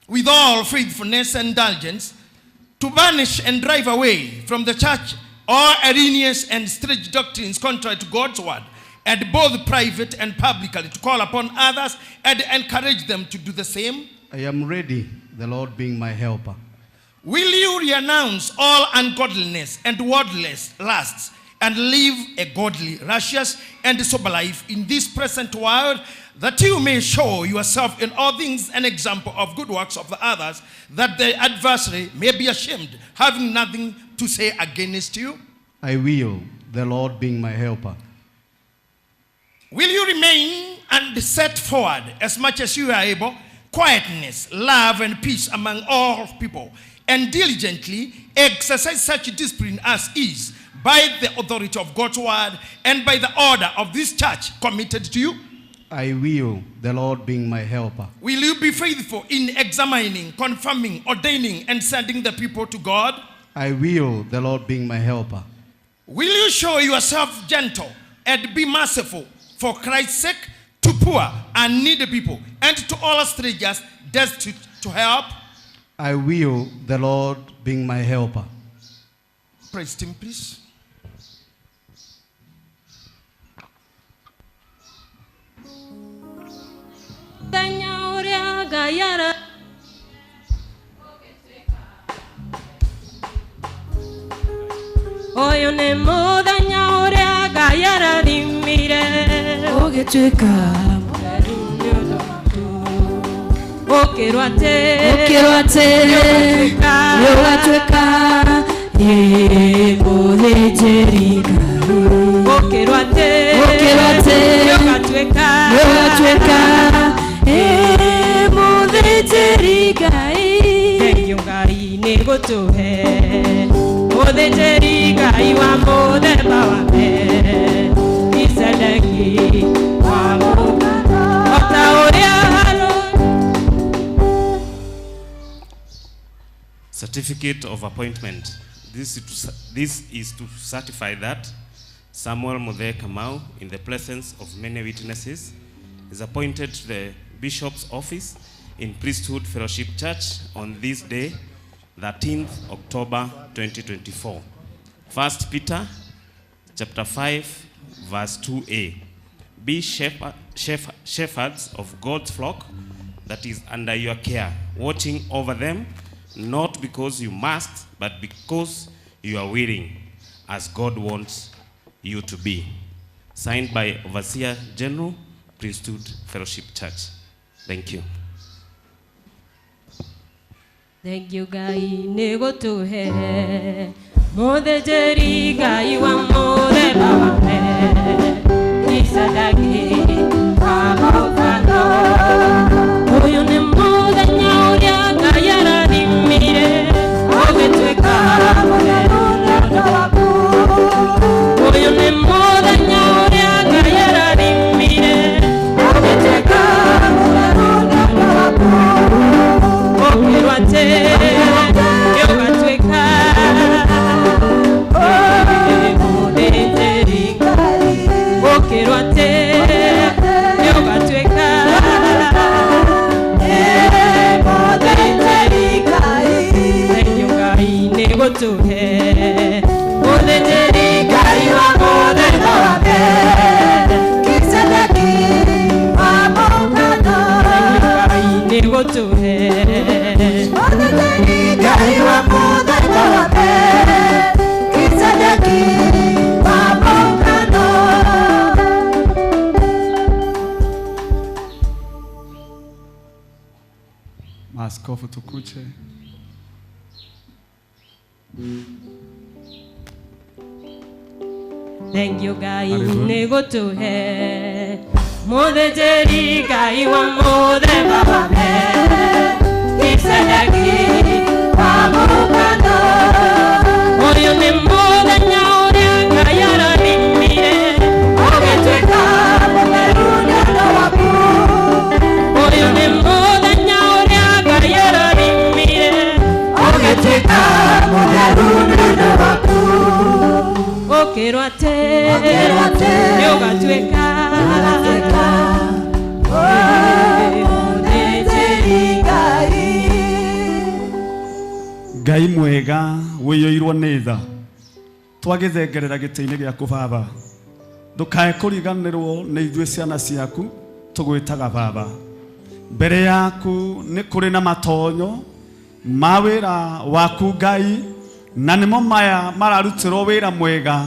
with all faithfulness and diligence, to banish and drive away from the church all erroneous and strange doctrines contrary to God's word, and both private and publicly to call upon others and encourage them to do the same? I am ready, the Lord being my helper. Will you renounce all ungodliness and worldless lusts and live a godly, righteous, and sober life in this present world, that you may show yourself in all things an example of good works of the others, that the adversary may be ashamed, having nothing to say against you? I will, the Lord being my helper. Will you remain and set forward, as much as you are able, quietness, love, and peace among all people, and diligently exercise such discipline as is by the authority of God's word and by the order of this church committed to you? I will, the Lord being my helper. Will you be faithful in examining, confirming, ordaining, and sending the people to God? I will, the Lord being my helper. Will you show yourself gentle and be merciful for Christ's sake to poor and needy people and to all strangers destitute to help? I will, the Lord being my helper. Praise him, please. Ũyũ nĩ mũthenya ũrĩa Ngai arathimire. Ũgĩtuĩka mũtheru nĩ ũndũ waku. Ũkĩrwo atĩ Ũkĩrwo atĩ nĩ ũgatuĩka ĩ mũthĩnjĩri Ngai. Ũkĩrwo atĩ Ũkĩrwo atĩ nĩ ũgatuĩka nĩ ũgatuĩka ĩ mũthĩnjĩri Ngai. Thengiũ Ngai nĩ gũtũhe mũthĩnjĩri Ngai wa mũthemba wa Melkisedeki wa mũgano o ta ũrĩa Harũni Certificate of appointment. This is to certify that Samuel Muthee Kamau, in the presence of many witnesses, is appointed to the Bishop's office in Priesthood Fellowship Church on this day, 13th October 2024. 1 Peter chapter 5, verse 2a. Be shepherds of God's flock that is under your care, watching over them, not because you must, but because you are willing, as God wants you to be. Signed by Overseer General, Priesthood Fellowship Church. Thank you. Thengiũ Ngai nĩ gũtũhe mũthĩnjĩri Ngai wa mũthemba wa Melkisedeki wa mũgano. Ũyũ nĩ mũthenya ũrĩa Ngai arathimire ũgĩtuĩka mũtheru nĩ ũndũ waku. Ũyũ nĩ mũthenya ũrĩa Ngai arathimire ũgĩtuĩka mũtheru nĩ ũndũ waku. Ũkĩrwo atĩ nĩ ũgatuĩka mũthĩnjĩri Ngai. Ũkĩrwo atĩ nĩ ũgatuĩka mũthĩnjĩri Ngai. Thengiũ Ngai nĩ gũtũhe mũthĩnjĩri Ngai wa mũthemba wa Melkisedeki wa mũgano. Thengiũ Ngai nĩ gũtũhe Mũthĩnjĩri Ngai wa mũthemba wa Melkisedeki wa mũgano. Maaskofu tukuche. Thengiũ Ngai Karibuni. nĩ gũtũhe mũthĩnjĩri Ngai wa mũthemba wa Melkisedeki wa mũgano. Ũyũ nĩ mũthenya ũrĩa Ngai arathimire ũgĩtuĩka mũtheru nĩ ũndũ waku. Ũyũ nĩ mũthenya ũrĩa Ngai arathimire ũgĩtuĩka mũtheru nĩ ũndũ waku. Ũkĩrwo atĩ nĩ ũgatuĩka mũthĩnjĩri Ngai. Ngai mwega wĩiyũirwo nĩ tha, twagĩthengerera gĩtĩ-inĩ gĩaku baba, ndũkae kũriganĩrwo nĩ ithuĩ ciana ciaku tũgwĩtaga baba. Mbere yaku nĩ kũrĩ na matonyo ma wĩra waku Ngai, na nĩmo maya mararutĩrwo wĩra mwega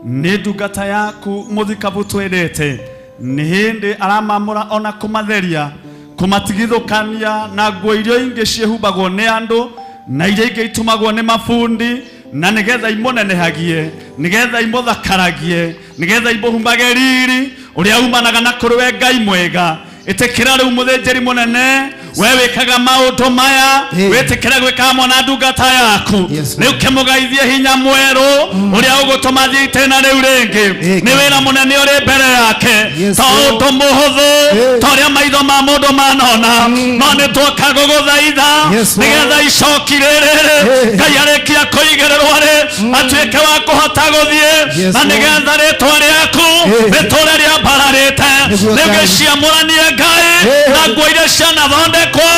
nĩ ndungata yaku mũthikabu twendete. Nĩ hĩndĩ aramamũra ona kũmatheria, kũmatigithũkania na nguo iria ingĩ ciĩhumbagwo nĩ andũ na iria ingĩ itumagwo nĩ mabundi, na nĩgetha imũnenehagie, nĩgetha imũthakaragie, nĩgetha imũhumbage riri ũrĩa umanaga na kũrĩ we Ngai mwega. Ĩtĩkĩra rĩu mũthĩnjĩri mũnene, we wĩkaga maũndũ maya, wĩtĩkĩra gwĩka hamwe na ndungata yaku. Rĩu kĩmũgaithie hinya mwerũ ũrĩa ũgũtũma thiĩ itĩna rĩu rĩngĩ. Nĩ wĩra mũnene ũrĩ mbere yake, to ũndũ mũhũthũ ta ũrĩa maitho ma mũndũ manona, no nĩ tuoka gũgũthaitha nĩgetha icoki rĩrĩ Ngai arĩkia kũigĩrĩrwo rĩ atuĩke wa kũhota gũthiĩ, na nĩgetha rĩtwa rĩaku rĩtũre rĩambararĩte. Rĩu gĩciamũranie Ngai na nguo iria cianathondekwo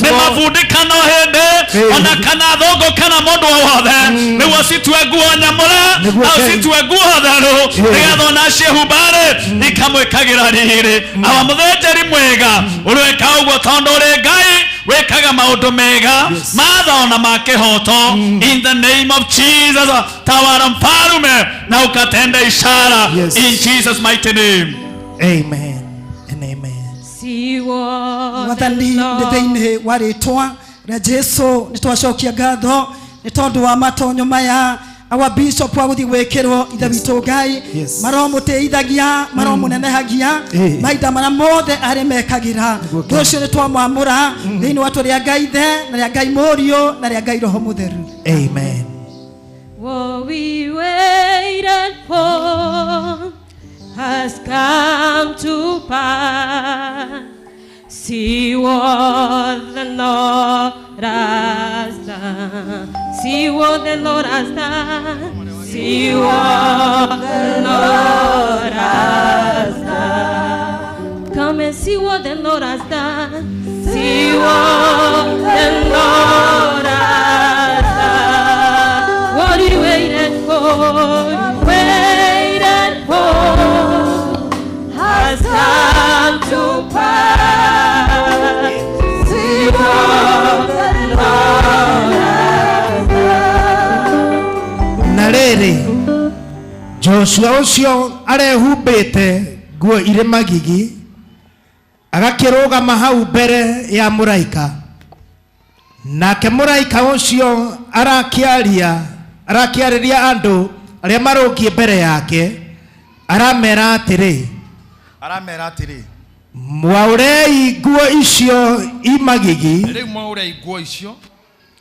nĩ mabundi kana hĩndĩ ona kana thũngũ kana mũndũ o wothe, nĩguo citue nguo nyamũre na ũcitue nguo theru, nĩgetha ona ciĩhumba-rĩ ikamwĩkagĩra riri. Awa mũthĩnjĩri mwega, ũrĩka ũguo tondũ ũrĩ Ngai Wĩkaga maũndũ mega, matha ona ma kĩhooto. In the name of Jesus, tawala mfalme na ukatenda ishara. In Jesus mighty name. Amen and amen. See what Mwathani the nĩ Lord thĩinĩ wa rĩtwa rĩa Jesu nĩ twacokia ngatho nĩ tondũ wa matonyo maya our bishop wa gũthiĩ gwĩkĩrwo ithe witũ Ngai Yes. maromũtĩithagia maromũnenehagia Eh. mahinda marĩa mothe arĩ mekagĩra Nĩguo ũndũ ũcio nĩ twamwamũra thĩinĩ wa rĩtwa rĩa Ngai Ithe na rĩa Ngai Mũriũ na rĩa Ngai Roho Mũtheru. Amen. What we waited for has come to pass. See what the Lord has done. See what the Lord has done. See what the Lord has done. Come and see what the Lord has done. See what the Lord has done. What you waited for, you waited for, has come to pass. See what the Lord has done. Na rĩrĩ, Joshua ũcio arehumbĩte nguo irĩ magigi agakĩrũgama hau mbere ya mũraika, nake mũraika ũcio arakĩarĩria andũ arĩa marũngiĩ mbere yake, aramera atĩrĩ, Aramera atĩrĩ, mwaũrei nguo icio i magigi rĩu mwaũrei nguo icio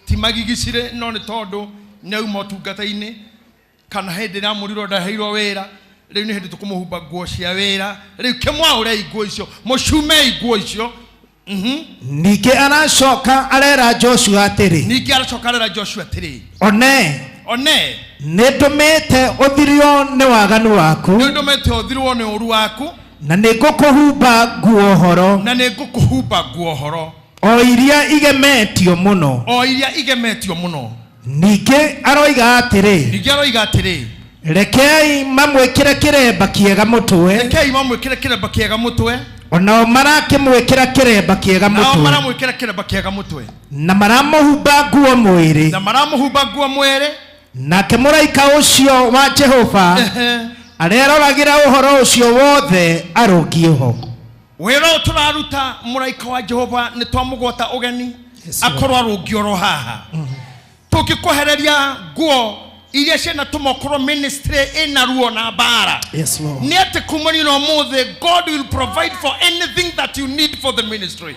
ti magigi cirĩ no nĩ tondũ nĩ auma ũtungata-inĩ kana hĩndĩ ĩrĩa amũrirwo ndaheirwo wĩra, rĩu nĩ hĩndĩ tũkũmũhumba nguo cia wĩra, rĩu kĩmwaũrei nguo icio, mũcumei nguo icio. Ningĩ aracoka arera Joshua atĩrĩ, Ningĩ aracoka arera Joshua atĩrĩ, one one nĩ ndũmĩte ũthirio nĩ waganu waku nĩ ndũmĩte ũthirwo nĩ ũru waku na nĩ ngũkũhumba nguo horo na nĩ ngũkũhumba nguo horo o iria igemetio mũno. O iria igemetio mũno. Ningĩ aroiga atĩrĩ, Ningĩ aroiga atĩrĩ, rekei mamwĩkĩre kĩremba kĩega mũtwe, rekei mamwĩkĩre kĩremba kĩega mũtwe, onao marakĩmwĩkĩra kĩremba kĩega nao mũtwe maramwĩkĩra kĩremba kĩega mũtwe na maramũhumba nguo mwĩrĩ. Na maramũhumba nguo mwĩrĩ. Nake mũraika ũcio wa Jehova areroragĩra ũhoro ũcio wothe arũngiĩ ho. Wĩra ũyũ tũraruta mũraika wa Jehova nĩ twamũgwata ũgeni akorwo arũngiĩ oro haha. Tũngĩkwehereria nguo iria ciĩna tũmokorwo ministry ĩna ruo na mbara. Yes, Lord. Nĩ atĩ kumania na ũmũthĩ God will provide for anything that you need for the ministry.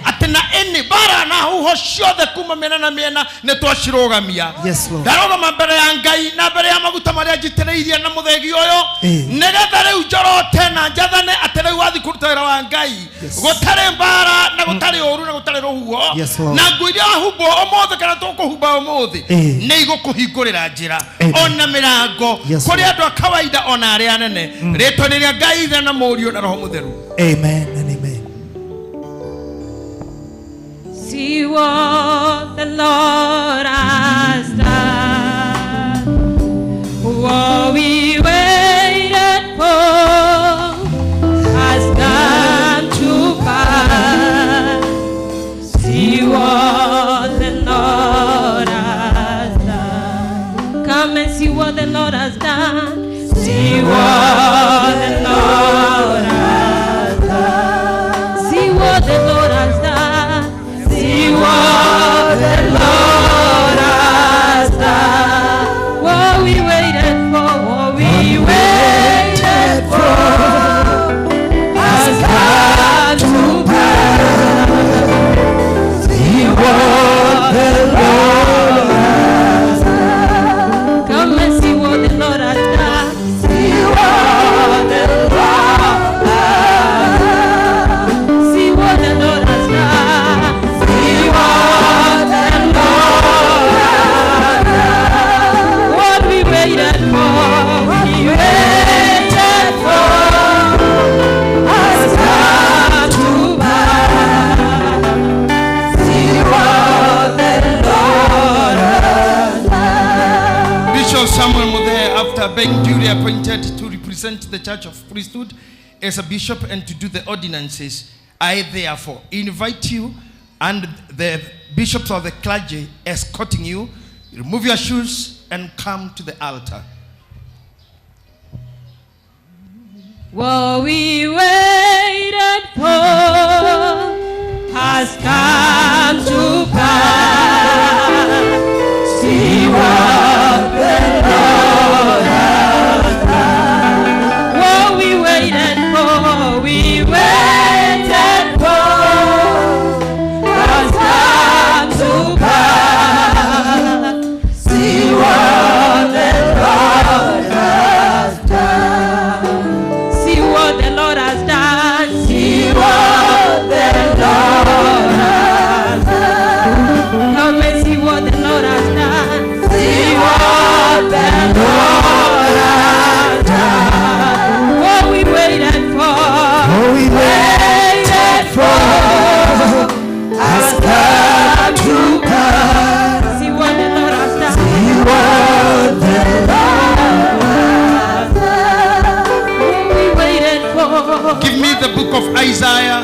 Atĩ na any mbara na huho ciothe kuma mĩena na mĩena nĩ twacirũgamia. Yes, Lord. Ndarũgama mbere ya Ngai na mbere ya maguta marĩa njitĩrĩirie na mũthegi ũyũ nĩgetha rĩu njorote na njathane atĩ rĩu wathiĩ kũruta wĩra wa Ngai gũtarĩ mbara na gũtarĩ ũru na gũtarĩ rũhuho. Yes, Lord. Na nguo iria wahumbwo ũmũthĩ kana tũkũhumba ũmũthĩ nĩ igũkũhingũrĩra njĩra ona mĩrango Yes, kũrĩ Lord. andũ a kawaida ona arĩa anene. Rĩtwa nĩ rĩa Ngai Ithe na Mũriũ na Roho Mũtheru. Amen and amen. See what the Lord has done. What we waited for has come to pass. See what the Lord has done. Come and see what the Lord has done. See what the Lord has done. See what the Lord has done. See what the Lord has done. What we waited for, what we waited for has come to pass. See what the Lord has done. Come and see what the Lord has done. See what the Lord has done. See what the Lord has done. See what the Lord has done. What we waited for, we waited for has come to pass. See what the Lord has done. Bishop Samuel Muthee, after being duly appointed to represent the Church of Priesthood as a bishop and to do the ordinances, I therefore invite you And the bishops or the clergy escorting you, remove your shoes and come to the altar. What we waited for has come to pass. See what the Lord has done. What we waited for, we waited for, has come to pass. See what the Lord has done. See what the Lord has done. See what the Lord has done. Come and see what the Lord has done. See what the Lord has done. What we waited for. What we waited for has come to pass. See what the Lord has done. See what the Lord has done. What we waited for. Give me the book of Isaiah.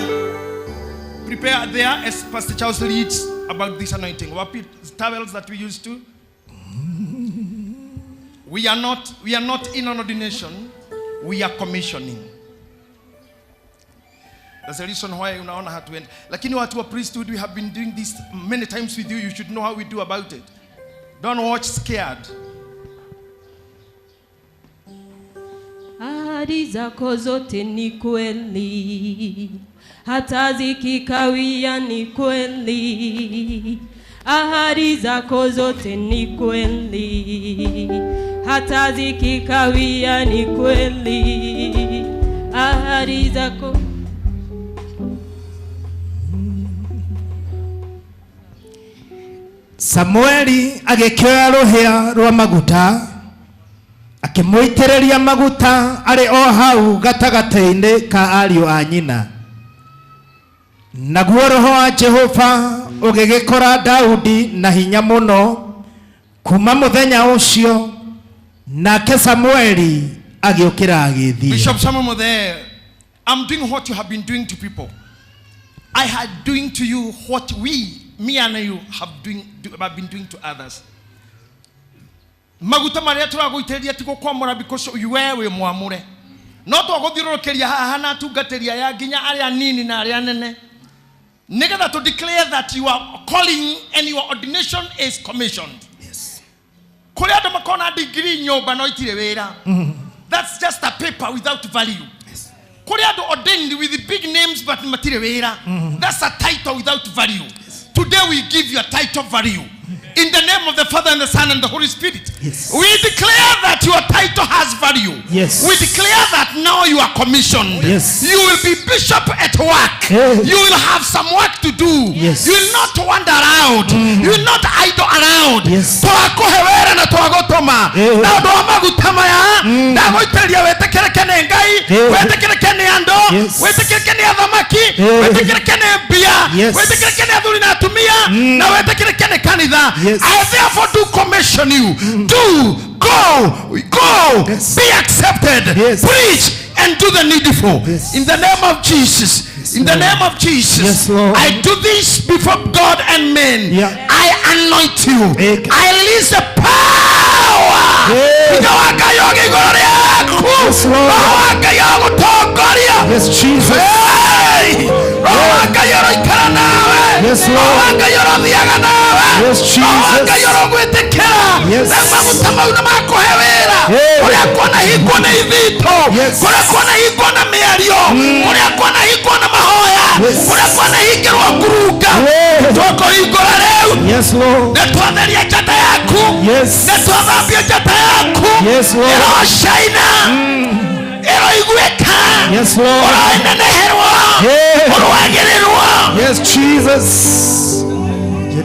Prepare there as Pastor Charles leads about this anointing. What towels that we used to. We are not in an ordination, we are commissioning. That's the reason why unaona hatuendi. Lakini watu wa priesthood, we have been doing this many times with you. You should know how we do about it. Don't watch scared. Ahadi zako zote ni kweli, hata zikikawia ni kweli. Ahadi zako zote ni kweli, hata zikikawia ni kweli. Ahadi zako. Samueli agĩkĩoya rũhĩa rwa maguta akĩmũitĩrĩria maguta arĩ o hau gatagatĩ-inĩ ka ariũ a nyina. Naguo roho wa Jehova ũgĩgĩkora Daudi na hinya mũno kuma mũthenya ũcio, nake Samueli agĩũkĩra agĩthiĩ. Bishop Samuel there, I'm doing what you have been doing to people. I had doing to you what we, me and you, have been doing to others. Maguta maria tũragũitĩrĩria ti gũkwamũra because we wĩ mwamũre. No twagũthiũrũrũkĩria haha na atungatĩri aya nginya arĩa nini na arĩa nene, nĩgetha to declare that you are calling and your ordination is commissioned. Yes. Kũrĩ andũ makona degree nyũmba no itirĩ wĩra. That's just a paper without value. Yes. Kũrĩ andũ ordained with big names but matirĩ wĩra. That's a title without value. Yes. Today we give you a title value. In the name of the Father and the Son and the Holy Spirit. Yes. We declare that your title has value. Yes. We declare that now you are commissioned. Yes. You will be bishop at work. Yes. You will have some work to do. Yes. You will not wander around. You will not idle around. Yes. Twakuhe wĩra na twagũtũma. Na ũndũ wa maguta maya, ndagũitĩrĩria wĩtĩkĩrĩke nĩ Ngai, wĩtĩkĩrĩke nĩ andũ, wĩtĩkĩrĩke nĩ athamaki, wĩtĩkĩrĩke nĩ mbia, wĩtĩkĩrĩke nĩ athuri na atumia, na wĩtĩkĩrĩke nĩ kanitha. Yes. I therefore do commission you. Do, go, yes. Be accepted. Yes. Preach and do the needful. Yes. In the name of Jesus. Yes, in the Lord. name of Jesus. Yes, Lord. I do this before God and men. Yeah. I anoint you. I release the power. Yes. Yes, Lord. Yes, Jesus. Hey. Yes, Lord. Yes, Jesus. Yes. Yes. Yes, Lord. Yes. Yes, Lord. Yes, Lord. Yes, Jesus. In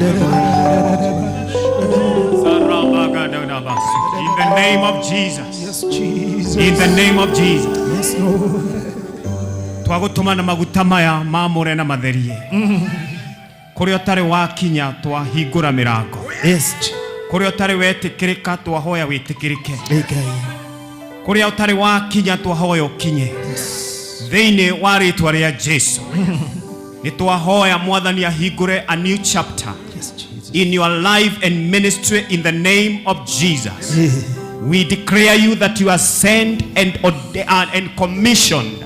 the name of Jesus. Yes, Jesus. In the name of Jesus. Yes, Lord. Twagũtũma na maguta maya mamũre na matherie. Kũrĩa ũtarĩ wakinya twahingũra mĩrango. Yes. Kũrĩa ũtarĩ wetĩkĩrĩka twahoya wĩtĩkĩrĩke. Ngai. Kũrĩa ũtarĩ wakinya twahoya ũkinye. Thĩinĩ wa rĩtwa rĩa Jesu. Nĩ twahoya Mwathani ahingũre a new chapter in your life and ministry in the name of Jesus. We declare you that you are sent and commissioned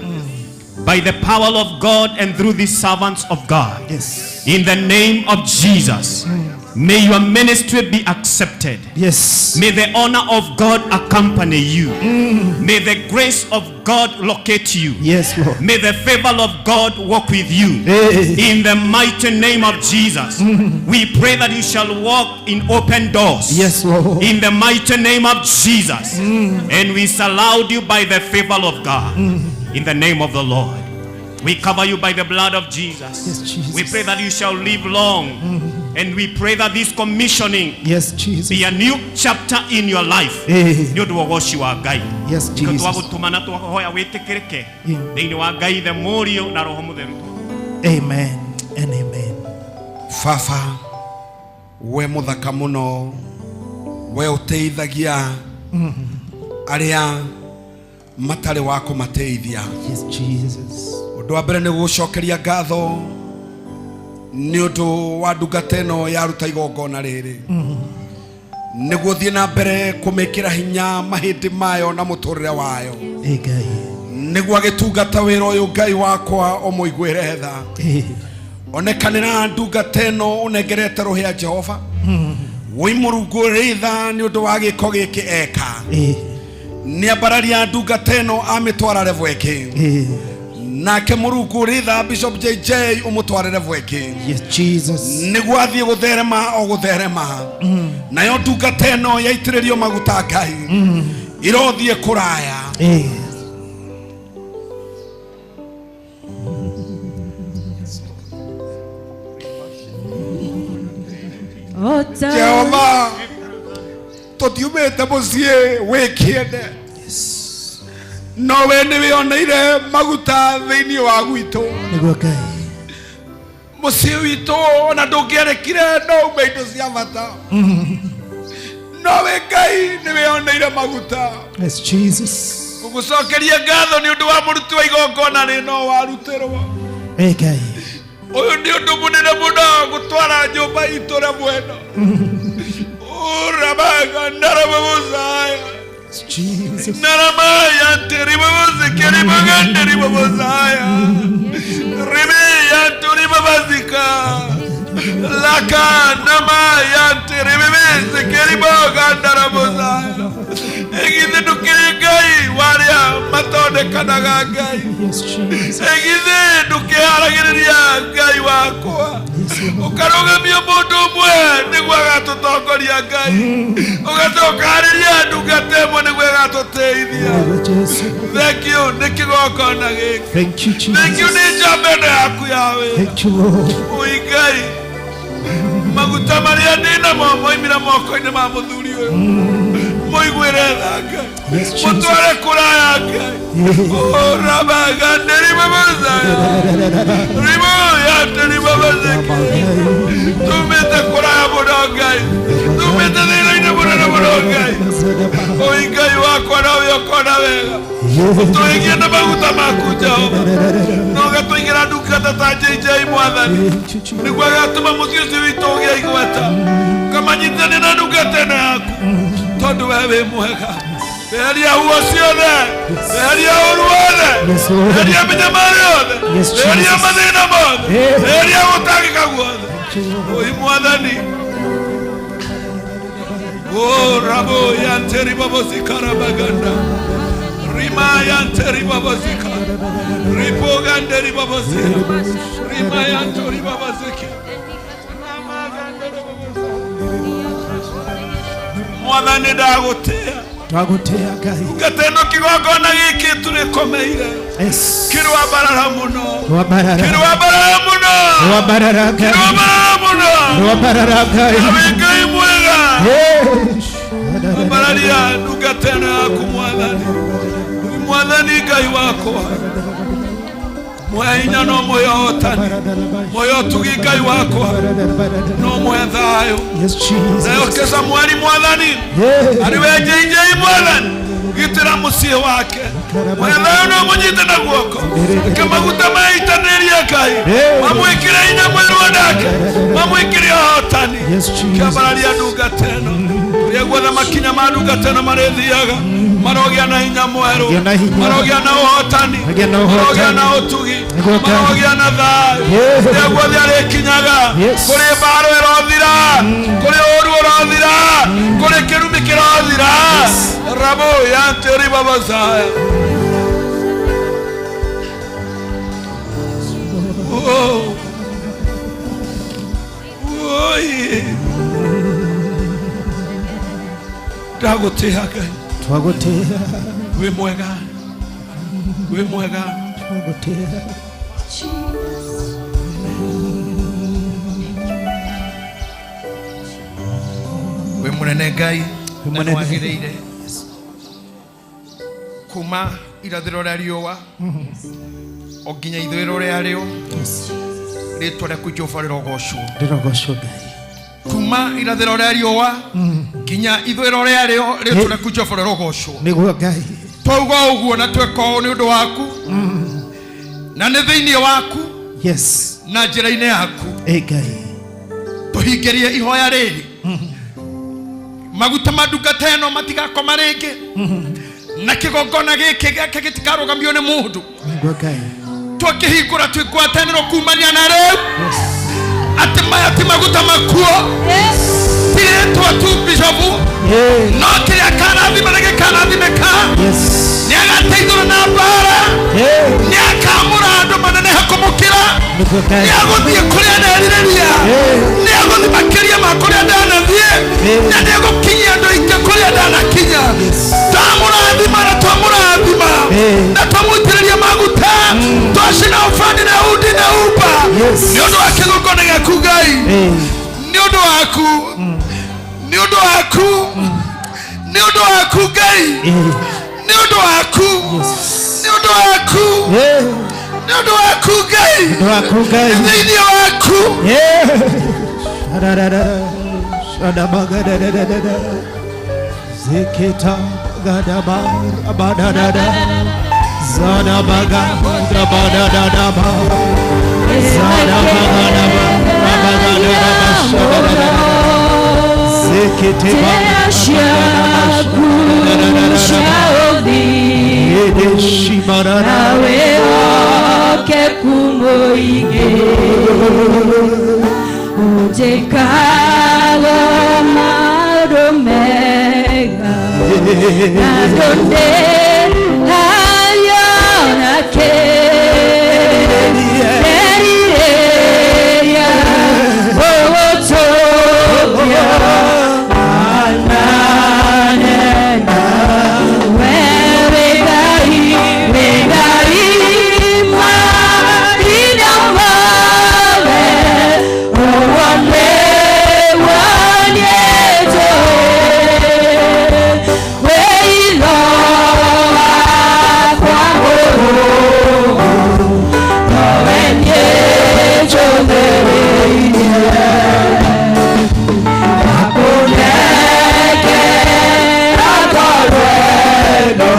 by the power of God and through the servants of God. Yes. In the name of Jesus, may your ministry be accepted. Yes. May the honor of God accompany you. May the grace of God locate you. Yes, Lord. May the favor of God walk with you. In the mighty name of Jesus, we pray that you shall walk in open doors. Yes, Lord. In the mighty name of Jesus. And we surround you by the favor of God. In the name of the Lord. We cover you by the blood of Jesus. Yes, Jesus. We pray that you shall live long. And we pray that this commissioning Yes, Jesus. be a new chapter in your life. Eh. Nĩ ũndũ wa ũgoci wa Ngai. Yes, Nĩkĩo Jesus. twagũtũmana twahoya wĩtĩkĩrĩke Yeah. thĩinĩ wa Ngai the Mũriũ na Roho Mũtheru. Amen and amen. Baba, we mũthaka mũno, we ũteithagia arĩa matarĩ wa kũmateithia. Yes, Jesus. Ũndũ wa mbere nĩ gũgũcokeria ngatho nĩ ũndũ wa ndungata ĩno yaruta igongona rĩrĩ, nĩguo thiĩ na mbere kũmĩkĩra hinya mahĩndĩ mayo na mũtũrĩre wayo, Hey, Ngai. nĩguo agĩtungata wĩra ũyũ Ngai wakwa ũmũiguĩre tha. Onekanĩra ndungata ĩno ũnengerete rũhĩa Jehova, wĩimũrungũrĩ tha nĩ ũndũ wa gĩko gĩkĩ eka. Nĩ ambararia ndungata ĩno amĩtwara level ĩngĩ, nake mũrungu ũrĩ tha Bishop JJ ũmũtware level ĩngĩ. Yes, Jesus. Nĩguo athiĩ gũtherema o gũtherema, nayo ndungata ĩno yaitĩrĩrio maguta Ngai irothiĩ kũraya. Eh. Jehova, tũtiumĩte mũciĩ wĩ kĩene, no we nĩ wĩoneire maguta thĩinĩ wa gwitũ. Nĩguo Ngai. Mũciĩ witũ ona ndũngĩarekire no ume indo cia bata, no we Ngai nĩ wĩoneire maguta. Yes, Jesus. Ngũgũcokeria ngatho nĩ ũndũ wa mũruti wa igongona rĩno warutĩrwo. Hey, Ngai. Ũyũ nĩ ũndũ mũnene mũno gũtwara nyũmba itũ level ĩno. Urabaga ndarababuzaya. Jesus. Naramaya teribabuzikiribagandерibabuzaya. Ribeya turibabazika. Laka namaya teribabuzikiribagandarabuzaaya. Egithe ndũkĩrĩ Ngai wa arĩa matonekanaga Ngai. Egithe ndũkĩharagĩrĩria Ngai wakwa, ũkarũgamia mũndũ ũmwe nĩguo agatũtongoria Ngai, ũgatũkarĩria ndungata ĩmwe nĩguo ĩgatũteithia. Thank you nĩ kĩgongona gĩkĩ. Thank you, Jesus. Thank you nĩ njamba ĩno yaku ya wĩra. Thank you, Lord. Ui Ngai, maguta marĩa ndĩnamo moimire moko-inĩ ma mũthuri ũyũ, mũiguĩre tha Ngai, mũtware kũraya Ngai. Ũrabaganĩribabazaya riboyanteribabazeke. Tumĩte kũraya mũno Ngai, tumĩte thĩna-inĩ mũnene mũno Ngai. Ui Ngai wakwa, nowe ũkona wega, ũtũigie na maguta maku Jehova, na ũgatũigĩra ndungata ta JJ Mwathani, nĩguo agatũma mũciĩ ũcio witũ ũgĩe igweta, ũkamanyitithania na ndungata ĩno yaku, tondũ we wĩ mwega. Eheria huo ciothe, eheria ũru wothe, eheria mĩnyamaro yothe, eheria mathĩna mothe, eheria gũtangĩka guothe. Ui Mwathani. O rabo yanteribabozika rima yanteribabozika ripoganderibabozika rima yantoribabozika. Mwathani ndagũtĩa, Twagũtĩa Ngai. ndungata ĩno kĩgongona gĩkĩ tũrĩkomeire kĩrwambarara mũno, Rwambarara. kĩrwambarara mũno, Rwambarara Ngai. kĩrwambarara mũno. Rwambarara Ngai. Nawe Ngai mwega, Yes. ambararia ndungata ĩno yaku Mwathani. Mwathani Ngai wakwa, muhe hinya no muhe ũhotani, muhe ũtugi Ngai wakwa, no muhe thayũ. Yes, Jesus. Nayo ke Samueli Mwathani, arĩ we JJ Mwathani, gitĩra mũciĩ wake, Mwethayo no mũnyite na guoko ke maguta maitanĩrie Ngai mamwĩkĩre hinya mwĩrĩ nake mamwĩkĩre ũhotani kĩambararia ndungata ĩno kũrĩa guothe makinya ma ndungata ĩno marĩthiaga marogĩa na hinya mwerũ marogĩa na ũhotani marogĩa na ũtugi marogĩa na thayũ kũrĩa guothe arĩkinyaga kũrĩ mbaro ĩrothira kũrĩ ũũru ũrothira kũrĩ kĩrumi kĩrothira rabo yanteri babazaya. Oh. Oi. Ndagũtĩa Ngai. Twagũtĩa. Wĩ mwega. Wĩ mwega. Twagũtĩa. Wĩ mũnene Ngai. Na nĩwagĩrĩire. Kuma irathĩro rĩa riũa o nginya ithũĩro rĩarĩo rĩtwa rĩaku Jehova rĩrogocwo. Rĩrogocwo Ngai. Kuma irathĩro rĩa riũa nginya ithũĩro rĩarĩo rĩtwa rĩaku Jehova rĩrogocwo. Nĩguo Ngai. Twauga ũguo na tweka ũũ nĩ ũndũ waku na nĩ thĩinĩ waku Yes. na njĩra-inĩ yaku. Ĩ Ngai. Tũhingĩrie ihoya rĩrĩ. Maguta ma ndungata ĩno matigakoma rĩngĩ na kĩgongona gĩkĩ gĩake gĩtikarũgamio nĩ mũndũ. Nĩguo Ngai. Twakĩhingũra twĩ ngwatanĩro kumania na rĩu atĩ maya ti maguta makuo ti rĩtwa tu bishopu no kĩrĩa karathima na gĩkarathimĩka nĩ agateithũra na mbara nĩ akamũra andũ manenehe kũmũkĩra nĩ agũthiĩ kũrĩa nderirĩria nĩ agũthiĩ makĩria ma kũrĩa ndanathiĩ na nĩ egũkinyia andũ aingĩ kũrĩa ndanakinya. Twamũrathima na twamũrathima na twamũitĩrĩria maguta twacina ũbandi na undi na uba nĩ ũndũ wa kĩgongona gĩaku Ngai nĩ ũndũ waku nĩ ũndũ waku nĩ ũndũ waku Ngai nĩ ũndũ waku nĩ ũndũ waku nĩ ũndũ waku Ngai thĩinĩ waku. Zikita gadabar abadadada zadabaga dabadadadaba zadabagadaba abagadadaba zikiteba Nawe oke kumoige Ujekalo maromega Nadonde hayonake Erireya Owotopia Almanena Weregai Wegai Marinamale Owane Wanyeto Weiloa Kwangoro Kowenye Chodereine Akuneke Akorwego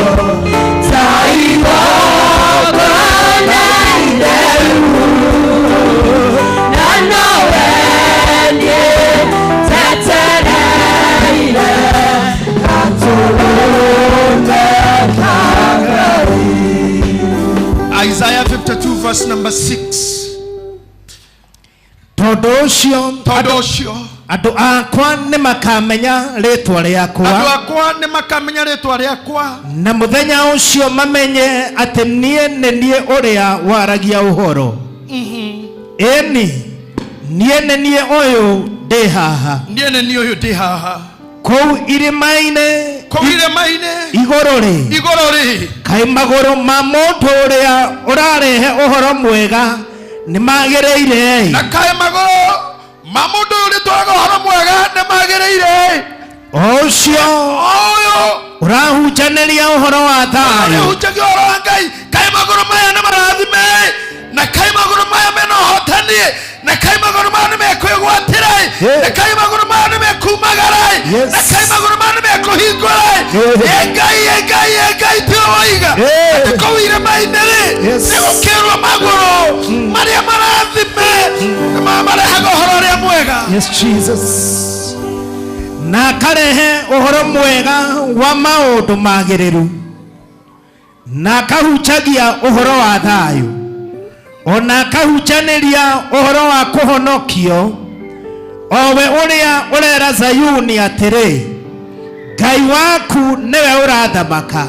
Taiwo Kona Ideru Nanowenye Tetereire Atulunde Kangari. Isaiah 52 verse number 6. Tondũ ũcio Tondũ ũcio andũ akwa nĩ makamenya rĩtwa andũ rĩakwa akwa nĩ makamenya rĩtwa rĩakwa na mũthenya ũcio mamenye atĩ niĩ nĩ niĩ ũrĩa waragia ũhoro. Ĩni niĩ nĩ niĩ ũyũ ndĩ haha niĩ nĩ niĩ ũyũ ndĩ haha kũu irĩma-inĩ kũu irĩma-inĩ igũrũ rĩ igũrũ rĩ kaĩ magũrũ ma mũndũ ũrĩa ũrarehe ũhoro mwega nĩ magĩrĩire na kaĩ magũrũ ma mũndũ ũyũ ũrĩtwaraga ũhoro mwega nĩ magĩrĩire o ũcio ũyũ ũrahunjanĩria ũhoro wa thayũ ũrahunjagia ũhoro wa Ngai kaĩ magũrũ maya nĩ marathime na kaĩ magũrũ maya mena ũhotani na kaĩ magũrũ maya nĩ mekwĩgwatĩra na kaĩ magũrũ maya nĩ mekumagara na kaĩ magũrũ maya nĩ mekũhingũra. Ĩ Ngai ĩ Ngai ĩ Ngai tiwe woiga Nĩ gũkĩrwo magũrũ marĩa marathime nĩ marehaga ũhoro ũrĩa mwega. Yes, Jesus. Na akarehe ũhoro mwega wa maũndũ magĩrĩru, na akahunjagia ũhoro wa thayũ, ona akahunjanĩria ũhoro wa kũhonokio, o we ũrĩa ũrera Zayuni atĩrĩ, Ngai waku nĩwe ũrathamaka.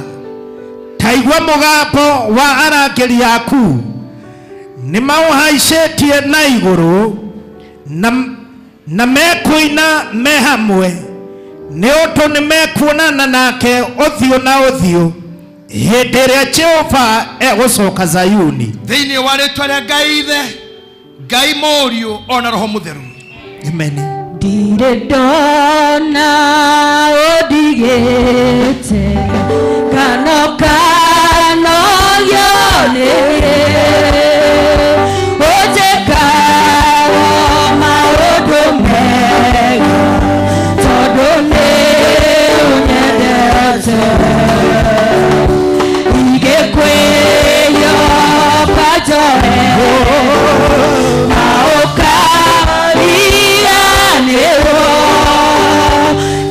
Ta igua mũgambo wa arangĩri aku, nĩ maũhaicĩtie na igũrũ, na mekũina me hamwe, nĩ ũndũ nĩ mekuonana nake ũthiũ na ũthiũ hĩndĩ ĩrĩa Jehova egũcoka Zayuni. Thĩinĩ wa rĩtwa rĩa Ngai Ithe, Ngai Mũriũ ona Roho Mũtheru. Amen. Ndirĩ ndona ũndigĩte kana ũkanogio nĩwe, ũnjĩkaga maũndũ mega tondũ nĩ ũnyendete. Ingĩkwĩhoka njoe na ũkariganĩrwo,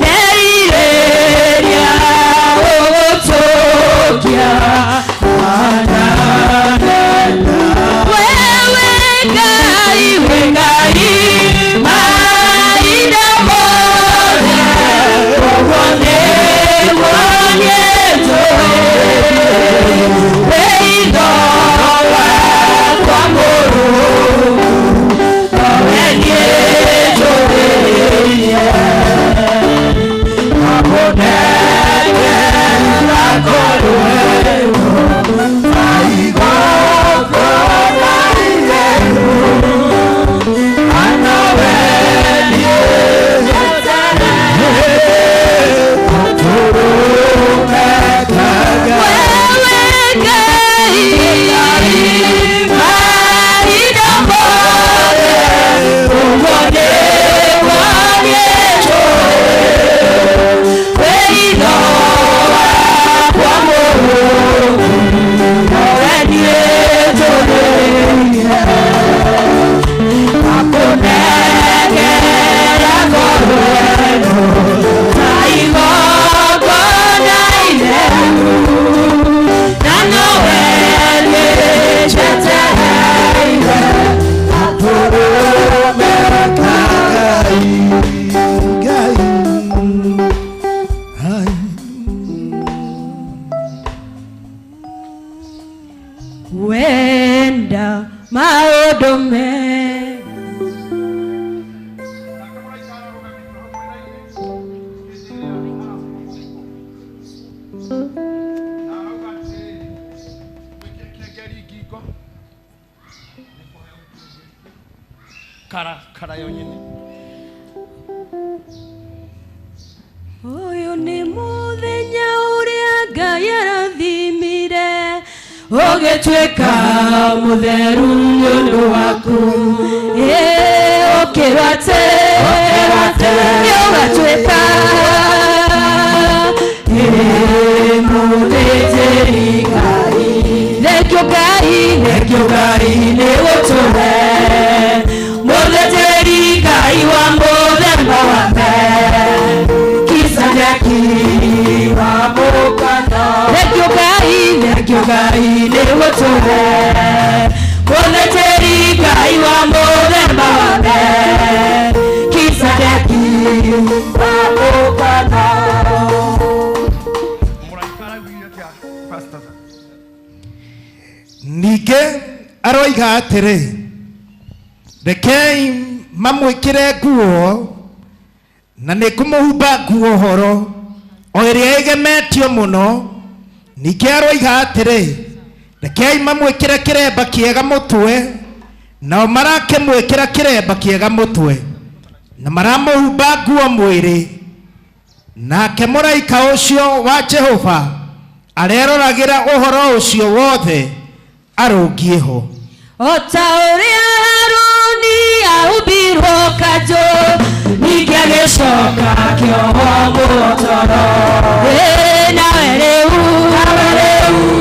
nderirĩria gũgũtũkia. Wewe Ngai, we Ngai, mahinda mothe, ũguo nĩguo niĩ njũĩ. Wĩitho wakwa mũrũmu, nowe niĩ njũrĩirie. Ngakũnengera ngorwo Wenda maũndũ mega. Kara kara yonyene. Ũyũ nĩ mũthenya ũrĩa Ngai arathimire, ũgĩtuĩka mũtheru nĩ ũndũ waku. Ĩ, ũkĩrwo atĩ nĩ ũgatuĩka, ĩ, mũthĩnjĩri Ngai. Thengio Ngai, thengio Ngai nĩ gũtũhe mũthĩnjĩri Ngai wa mũthemba wa Melkisedeki wa mũkana. Thengio Ngai, thengio Ngai nĩ gũtũhe mũthĩnjĩri Ngai wa mũthemba wa Melkisedeki wa mũkana. Ningĩ aroiga atĩrĩ, rekei mamwĩkĩre nguo, na nĩ ngũmũhumba nguo horo o ĩrĩa ĩgemetio mũno. Ningĩ aroiga atĩrĩ, rekei mamwĩkĩre kĩremba kĩega mũtwe, nao marakĩmwĩkĩra kĩremba kĩega mũtwe, na maramũhumba nguo mwĩrĩ. Nake mũraika ũcio wa Jehova areroragĩra ũhoro ũcio wothe arũngiĩ ho. O ta ũrĩa Harũni ahumbirwo kanjũ, ningĩ agĩcoka akĩohwo mũtoro. Ĩ, nawe rĩu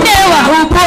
nĩ wahumbwo.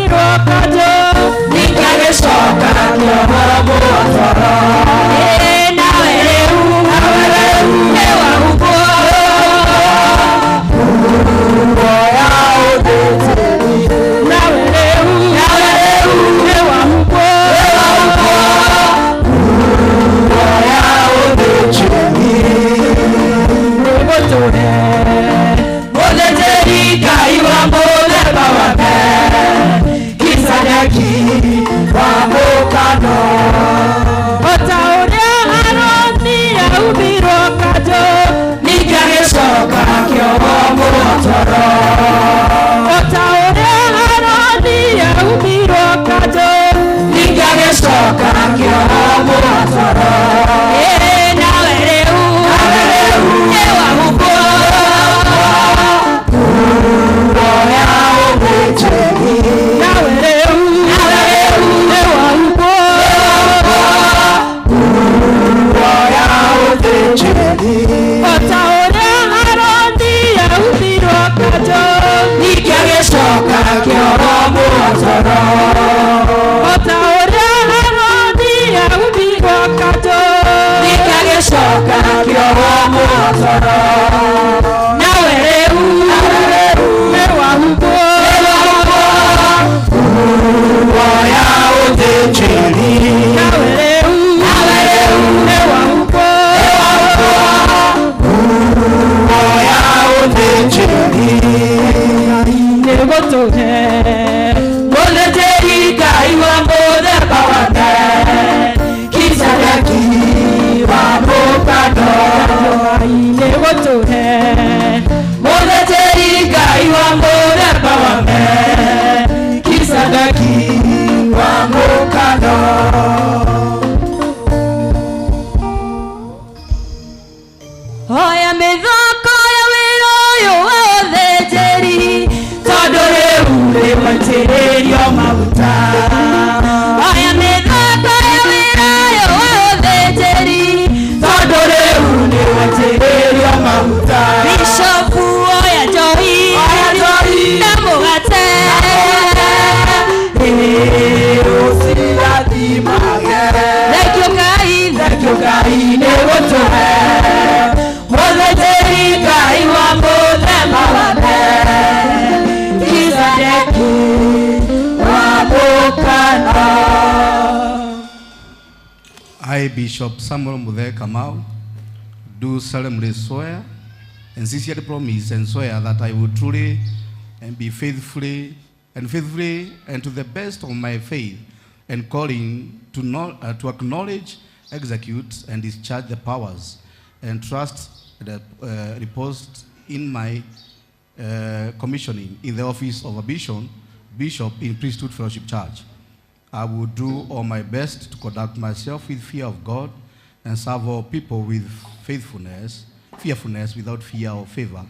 yaumbirwo kanjũ ningĩ agĩcoka akĩohwo mũtoro. Ĩĩ nawe rĩu nĩwahumbwo nguo ya ũthĩnjĩri. Nawe rĩu nĩwahumbwo nguo ya ũthĩnjĩri. Nĩgũtũhe mũthĩnjĩri Ngai wa mũthemba wa Melkisedeki wa mũkano. O ta ũrĩa Harũni yaumbirwo kanjũ ningĩ agĩcoka akĩohwo mũtoro. O ta ũrĩa Harũni yaumbirwo kanjũ ningĩ agĩcoka akĩohwo mũtoro. Ĩĩ nawe rĩu nĩwahumbwo nguo ya ũthĩnjĩri. Nawe rĩu nĩwahumbwo nguo ya ũthĩnjĩri. O ta ũrĩa Harũni yaumbirwo kanjũ ningĩ agĩcoka akĩohwo mũtoro. O ta ũrĩa Harũni yaumbirwo kanjũ ningĩ agĩcoka akĩohwo mũtoro. Nawe rĩu nĩwahumbwo nguo ya ũthĩnjĩri. Nawe rĩu nĩwahumbwo nguo ya ũthĩnjĩri. Nĩgũtũhe mũthĩnjĩri Ngai wa mũthemba wa Melkisedeki wa mũkano. Nĩgũtũhe mũthĩnjĩri Ngai wa mũthemba wa Melkisedeki wa mũkano. Oya mĩthako ya wĩra ũyũ wa ũthĩnjĩri tondũ rĩu nĩwaitĩrĩrio maguta. Oya mĩthako ya wĩra ũyũ wa ũthĩnjĩri tondũ rĩu nĩwaitĩrĩrio maguta. Bishopu oya njohi na mũgate ũcirathimage. Thengiũ Ngai, thengiũ Ngai nĩgũtũhe mũthĩnjĩri Ngai wa mũthemba wa Melkisedeki wa mũkano. I, Bishop Samuel Muthee Kamau, do solemnly swear and sincerely promise and swear that I will truly and be faithfully and to the best of my faith and calling to acknowledge, execute, and discharge the powers and trust that reposed in my commissioning in the office of a bishop in Priesthood Fellowship Church. I will do all my best to conduct myself with fear of God and serve all people with faithfulness, fearfulness without fear or favor.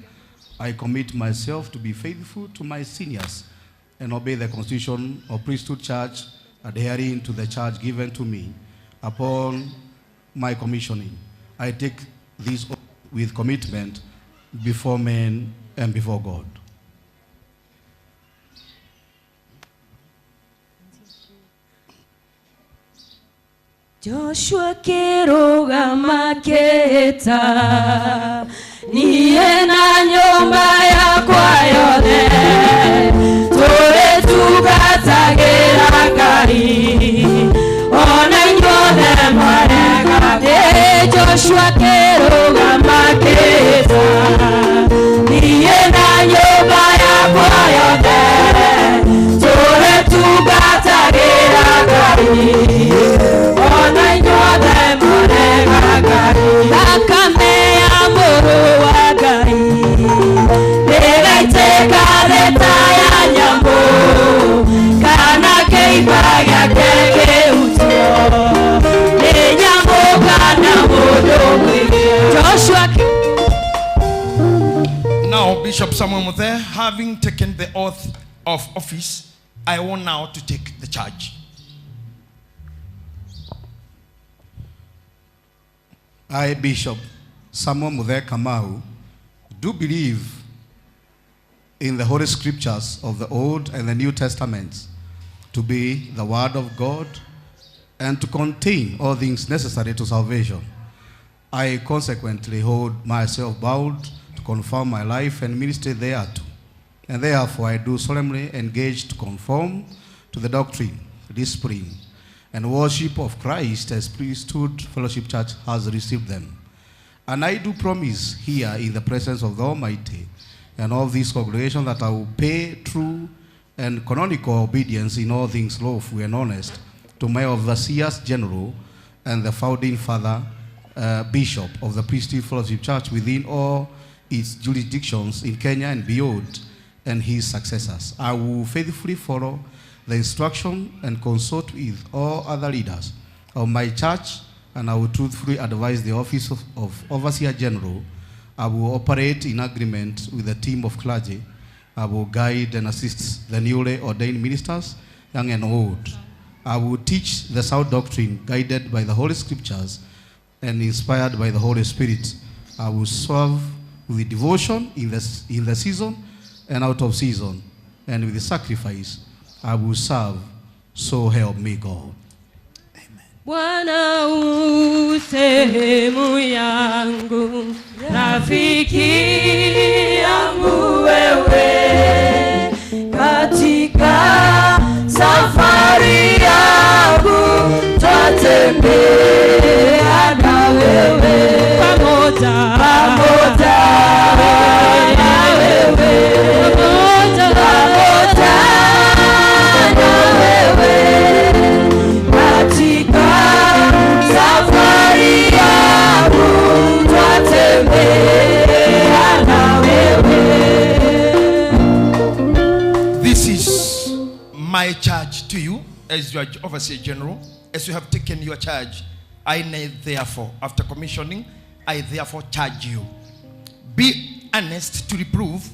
I commit myself to be faithful to my seniors and obey the constitution of Priesthood Church, adhering to the charge given to me upon my commissioning. I take this oath with commitment before men and before God. Joshua kĩrũgama kĩta niĩ na nyũmba yakwa yothe tũrĩtungatagĩra Ngai ona inyuothe mwarega. Joshua kĩrũgama kĩta niĩ na nyũmba yakwa yothe tũrĩtungatagĩra Ngai ona inyuothe mwarega Ngai. Thakame ya mũrũ wa Ngai ndĩgaitĩka thĩ ta ya nyamũ kana kĩimba gĩake kĩhutio nĩ nyamũ kana mũndũ mwĩhia. Joshua. Now, Bishop Samuel Muthee, having taken the oath of office, I want now to take the charge. I, Bishop Samuel Muthee Kamau, do believe in the Holy Scriptures of the Old and the New Testaments, to be the Word of God and to contain all things necessary to salvation. I consequently hold myself bound to conform my life and ministry thereto, and therefore I do solemnly engage to conform to the doctrine, discipline, and worship of Christ as Priesthood Fellowship Church has received them. And I do promise here in the presence of the Almighty and of this congregation that I will pay true and canonical obedience in all things lawful and honest to my overseers general and the founding father, bishop of the Priesthood Fellowship Church within all its jurisdictions in Kenya and beyond, and his successors. I will faithfully follow the instruction and consult with all other leaders of my church, and I will truthfully advise the office of Overseer General. I will operate in agreement with the team of clergy. I will guide and assist the newly ordained ministers, young and old. I will teach the sound doctrine guided by the Holy Scriptures and inspired by the Holy Spirit. I will serve with devotion in the season and out of season, and with the sacrifice I will serve, so help me God. Bwana u sehemu yangu, rafiki yangu wewe, katika safari yangu twatembea na wewe, pamoja pamoja na wewe, pamoja pamoja na wewe, katika safari yangu twatembea na wewe. This is my charge to you as your overseer general. As you have taken your charge, I therefore, after commissioning, I therefore charge you. Be earnest to reprove,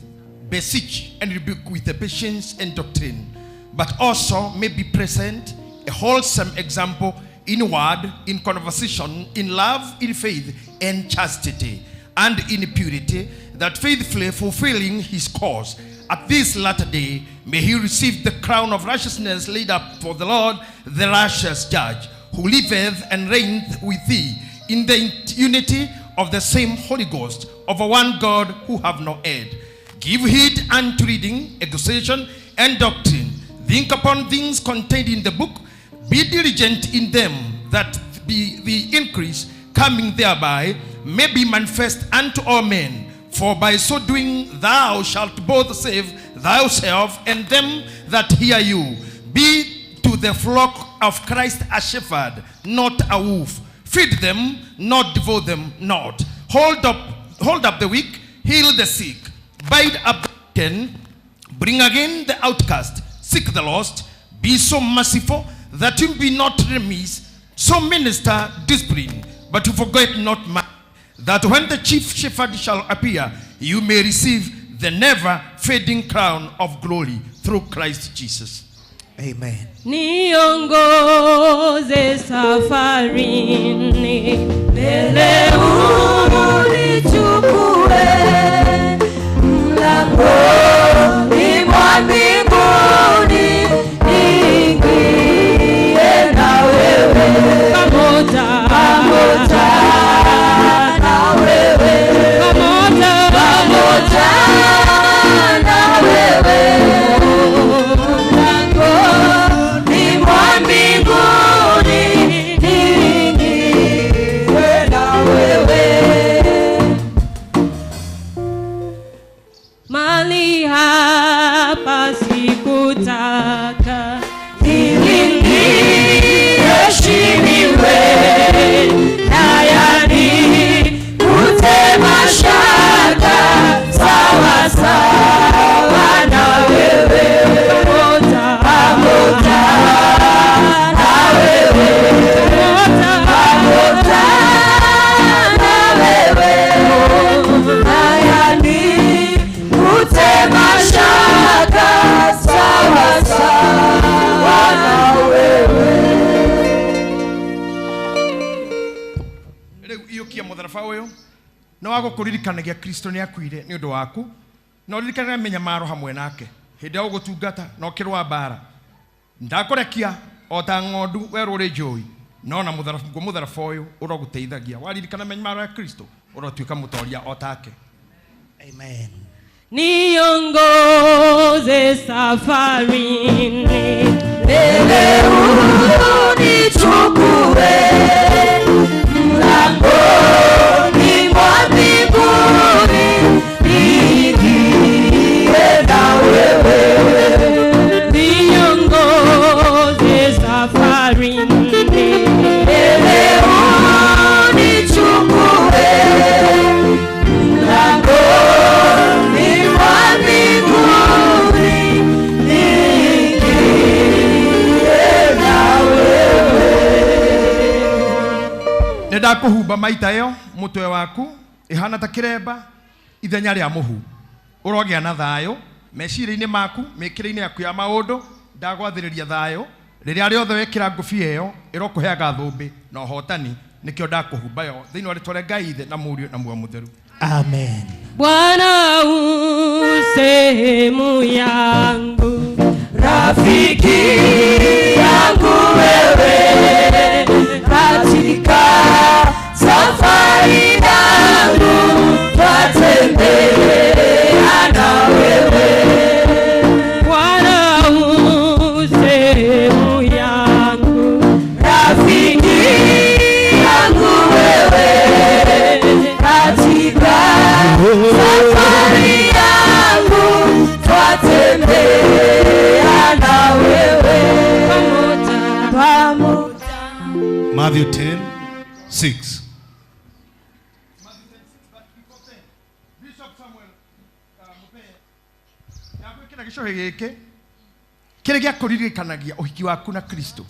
beseech, and rebuke with the patience and doctrine, but also may be present a wholesome example in word, in conversation, in love, in faith, and chastity, and in purity, that faithfully fulfilling his cause at this latter day, may he receive the crown of righteousness laid up for the Lord, the righteous judge, who liveth and reigneth with thee in the unity of the same Holy Ghost, of one God who have no end. Give heed unto reading, exhortation, and doctrine. Think upon things contained in the book. Be diligent in them, that be the increase coming thereby may be manifest unto all men. For by so doing thou shalt both save thyself and them that hear you. Be to the flock of Christ a shepherd, not a wolf. Feed them, not devour them not. Hold up the weak, heal the sick, bind up the broken, bring again the outcast, seek the lost. Be so merciful that you be not remiss, so minister discipline, but you forget not man, that when the chief shepherd shall appear, you may receive the never fading crown of glory through Christ Jesus. Amen. Niongoze safarini, mbele unichukue, mlangoni mwa mbinguni niingie na wewe, pamoja pamoja na wewe, pamoja pamoja na wewe, mlangoni mwa mbinguni niingie na wewe. Mali hapa sikutaka ili niheshimiwe, na yani kutema shaka, sawa sawa na wewe, pamoja pamoja na wewe, pamoja na wewe, na yani kutema shaka, sawa sawa na wewe. Rĩu iyũkia mũtharaba ũyũ nĩ wa gũkũririkanagia Kristo nĩ akuire nĩ ũndũ waku, na ũririkanage mĩnyamaro hamwe nake hĩndĩ ya ũgũtungata na ũkĩrũa mbara. Ndakũrekia o ta ng'ondu werũ ũrĩ njũi, no na mũtharaba mũtharaba ũyũ ũrogũteithagia. Waririkana mĩnyamaro ya Kristo, ũrotuĩka mũtoria o take. Amen. Niongoze safarini, mbele unichukue mlangoni mwa mbinguni, niingie na wewe. Niongoze safarini, mbele unichukue mlangoni mwa mbinguni, niingie na wewe. Nĩ ndakũhumba maita ĩyo mũtwe waku ĩhana ta kĩremba ithenya rĩa mũhu. Ũrogĩa na thayũ meciria-inĩ maku, mĩkĩre-inĩ yaku ya maũndũ. Ndagwathĩrĩria thayũ rĩrĩa rĩothe wekĩra ngũbia ĩyo ĩrokũheaga thũmbĩ na ũhotani. Nĩkĩo ndakũhumba yo thĩinĩ wa rĩtwa rĩa Ngai Ithe na Mũriũ na Muoyo Mũtheru. Amen. Bwana u sehemu yangu, rafiki yangu wewe, katika safari yangu twatembea na wewe. Bwana u sehemu yangu, rafiki yangu wewe, katika safari yangu twatembea na wewe. Pamoja. Matthew 10:6. Ndagwĩkĩra gĩcũhĩ gĩkĩ kĩrĩ gĩa kũririkanagia ũhiki waku na Kristo.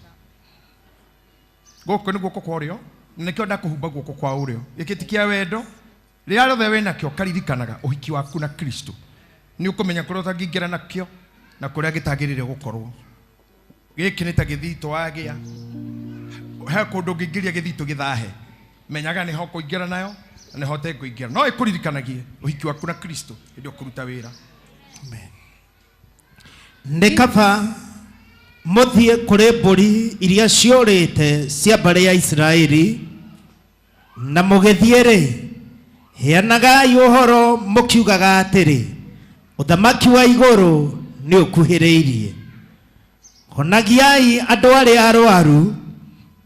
Gũkũ nĩ guoko kwa ũrĩo, na nĩkĩo ndakũhumba guoko kwa ũrĩo. Gĩkĩ ti kĩa wendo. Rĩrĩa rĩothe wĩ nakĩo karirikanaga ũhiki waku na Kristo. Nĩ ũkũmenya kũrĩa ũtangĩingĩra nakĩo na kũrĩa gĩtagĩrĩire gũkorwo. Gĩkĩ nĩ ta gĩthitũ wagĩa. He kũndũ ũngĩingĩria gĩthitũ gĩthahe. Menyaga nĩho ũkũingĩra nayo na nĩho ũtekũingĩra. No ĩkũririkanagie ũhiki waku na Kristo hĩndĩ ũkũruta wĩra. Nĩ kaba mũthiĩ kũrĩ mbũri iria ciũrĩte cia mbarĩ ya Isiraeli, na mũgĩthiĩ-rĩ, heanagai ũhoro mũkiugaga atĩrĩ, ũthamaki wa igũrũ nĩ ũkuhĩrĩirie. Honagiai andũ arĩa arwaru,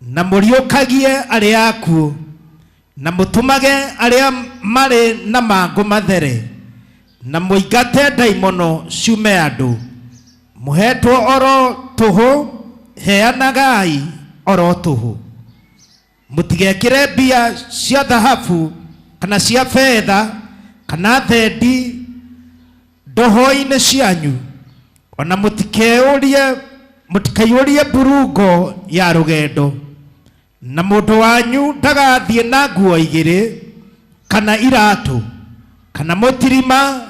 na mũriũkagie arĩa akuũ, na mũtũmage arĩa marĩ na mangũ mathere, na mũingate ndaimono ciume andũ. Mũhetwo oro tũhũ, heanagai oro tũhũ. Mũtigekĩre mbia cia thahabu kana cia betha kana thendi ndoho-inĩ cianyu, ona mũtikaiyũrie mburungo ya rũgendo. Na mũndũ wanyu ndagathiĩ na nguo igĩrĩ kana iratũ kana mũtirima,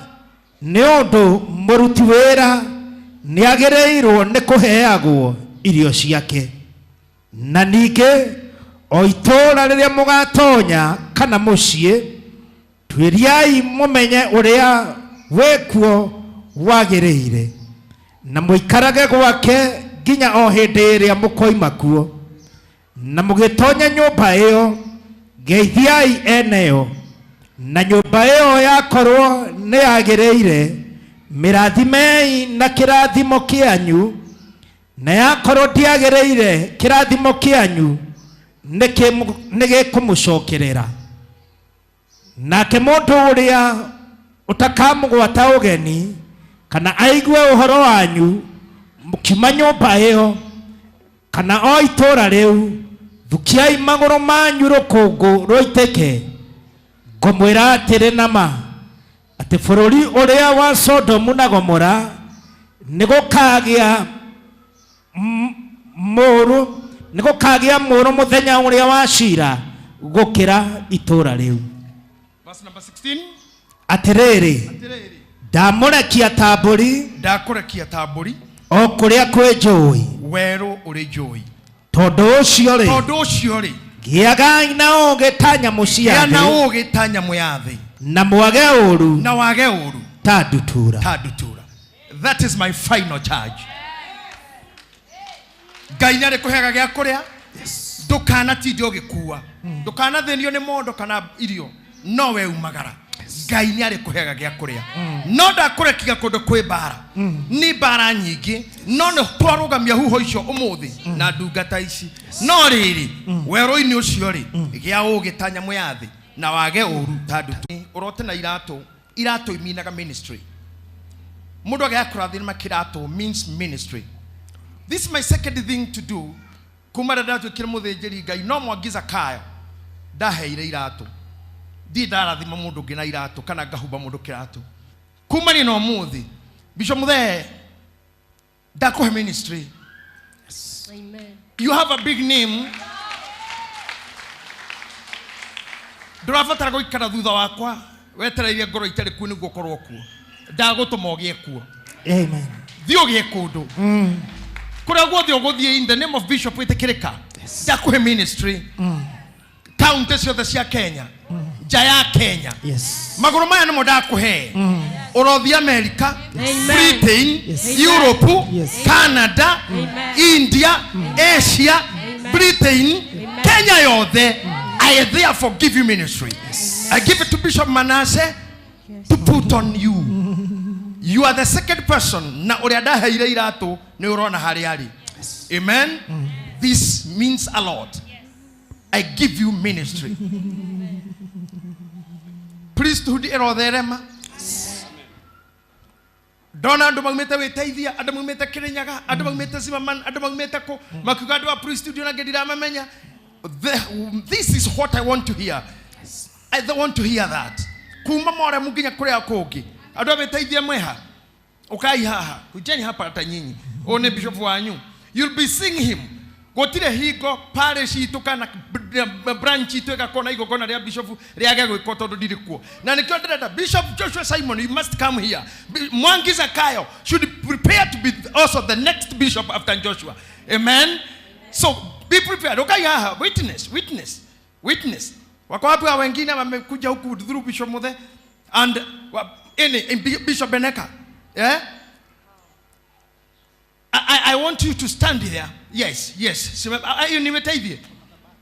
nĩ ũndũ mũruti wĩra nĩagĩrĩirwo nĩ kũheagwo irio ciake. Na ningĩ o itũũra rĩrĩa mũgatonya kana mũciĩ, tuĩriai mũmenye ũrĩa wĩkuo wagĩrĩire, na mũikarage gwake nginya o hĩndĩ ĩrĩa mũkoima kuo. Na mũgĩtonya nyũmba ĩyo, geithiai eneyo, na nyũmba ĩyo yakorwo nĩ yagĩrĩire, mĩrathimei na kĩrathimo kĩanyu, na yakorwo ndĩagĩrĩire kĩrathimo kĩanyu nĩ gĩkũmũcokerera. Nake mũndũ ũrĩa ũtakamũgwata ũgeni kana aigue ũhoro wanyu mũkiuma nyũmba ĩyo kana o itũũra rĩu, thukiai magũrũ manyu rũkũngũ rũitĩke. Ngũmwĩra atĩrĩ na ma, atĩ bũrũri ũrĩa wa Sodomu na Gomora nĩgũkagĩa mũũru, nĩgũkagĩa mũũru mũthenya ũrĩa wa cira gũkĩra itũũra rĩu. Verse number 16. Atĩrĩrĩ, ndamũrekia ta mbũri, ndakũrekia ta mbũri o kũrĩa kwĩ njũũi, werũ ũrĩ njũũi. Tondũ ũcio rĩ, tondũ ũcio rĩ, gĩagai na ũũgĩ ta nyamũ cia gĩa na thĩ, ũũgĩ ta nyamũ ya thĩ, na mwage ũũru na wage ũũru ta ndutura. Ta ndutura. That is my final charge. Ngai nĩ arĩkũheaga gĩa kũrĩa. Ndũkanatinde ũgĩkua, ndũkanathĩnio nĩ mondo kana irio, no we umagara. Ngai nĩ arĩkũheaga gĩa kũrĩa, no ndakũrekiga kũndũ kwĩ mbara. Nĩ mbara nyingĩ, no nĩ twarũgamia huho icio ũmũthĩ na ndungata ici. No rĩrĩ, werũ-inĩ ũcio rĩ, gĩa ũgĩ ta nyamũ ya thĩ na wage ũru ta ndutu. Ũrote na iratũ. Iratũ iminaga ministry. Mũndũ agĩa kũrathima kĩratũ means ministry. This is my second thing to do. Kuma rĩrĩa ndatuĩkire mũthĩnjĩri Ngai, no Mwangi Zakayo ndaheire iratũ. Ndirĩ ndarathima mũndũ ũngĩ na iratũ kana ngahumba mũndũ kĩratũ. Kumania na ũmũthĩ, Bishop Muthee, ndakũhe ministry. Amen. You have a big name. Ndũrabatara gũikara thutha wakwa wetereire ngoro itarĩ kuo nĩguo ũkorwo kuo. Ndagũtũma ũgĩe kuo. Amen. Thiĩ ũgĩe kũndũ kũrĩa guothe ũgũthiĩ in the name of Bishop wĩtĩkĩrĩka. Ndakũhe ministry kaunti ciothe cia Kenya, nja ya Kenya. Magũrũ maya nĩmo ndakũhe. Ũrothiĩ America, Britain, Europe, Canada, India, Asia, Britain, Kenya yothe. I therefore give you ministry. I give it to Bishop Manasseh to put on you. You are the second person na ũrĩa ndaheire iratũ nĩ ũrona harĩa arĩ. Amen. This means a lot. I give you ministry. Priesthood ĩrotherema. Ndona andũ maumĩte wĩteithia, andũ maumĩte Kĩrĩnyaga, andũ maumĩte Zimmerman, andũ maumĩte kũ, makiuga andũ a priesthood ona ngĩ ndiramamenya. This is what I want to hear. I don't want to hear that. Kuma Moremu nginya kũrĩa kũngĩ. Andũ a wĩteithia mweha. Ukai haha. Kujeni hapa hata nyinyi. Ũyũ nĩ bishop wanyu. You'll be seeing him. Gũtirĩ hingo parish itũ kana branch itũ ĩgakorwo na igongona rĩa bishop rĩage gwĩkwo tondũ ndirĩ kuo. Na nĩkĩo ndĩrenda Bishop Joshua Simon, you must come here. Mwangi Zakayo should prepare to be also the next bishop after Joshua. Amen. So be prepared. Ukai haha, witness, witness, witness. Wako wapi wa wengine wamekuja huku through Bishop Muthe and Bishop Beneka? Yeah? I want you to stand here. Yes, yes. Nimeteithie.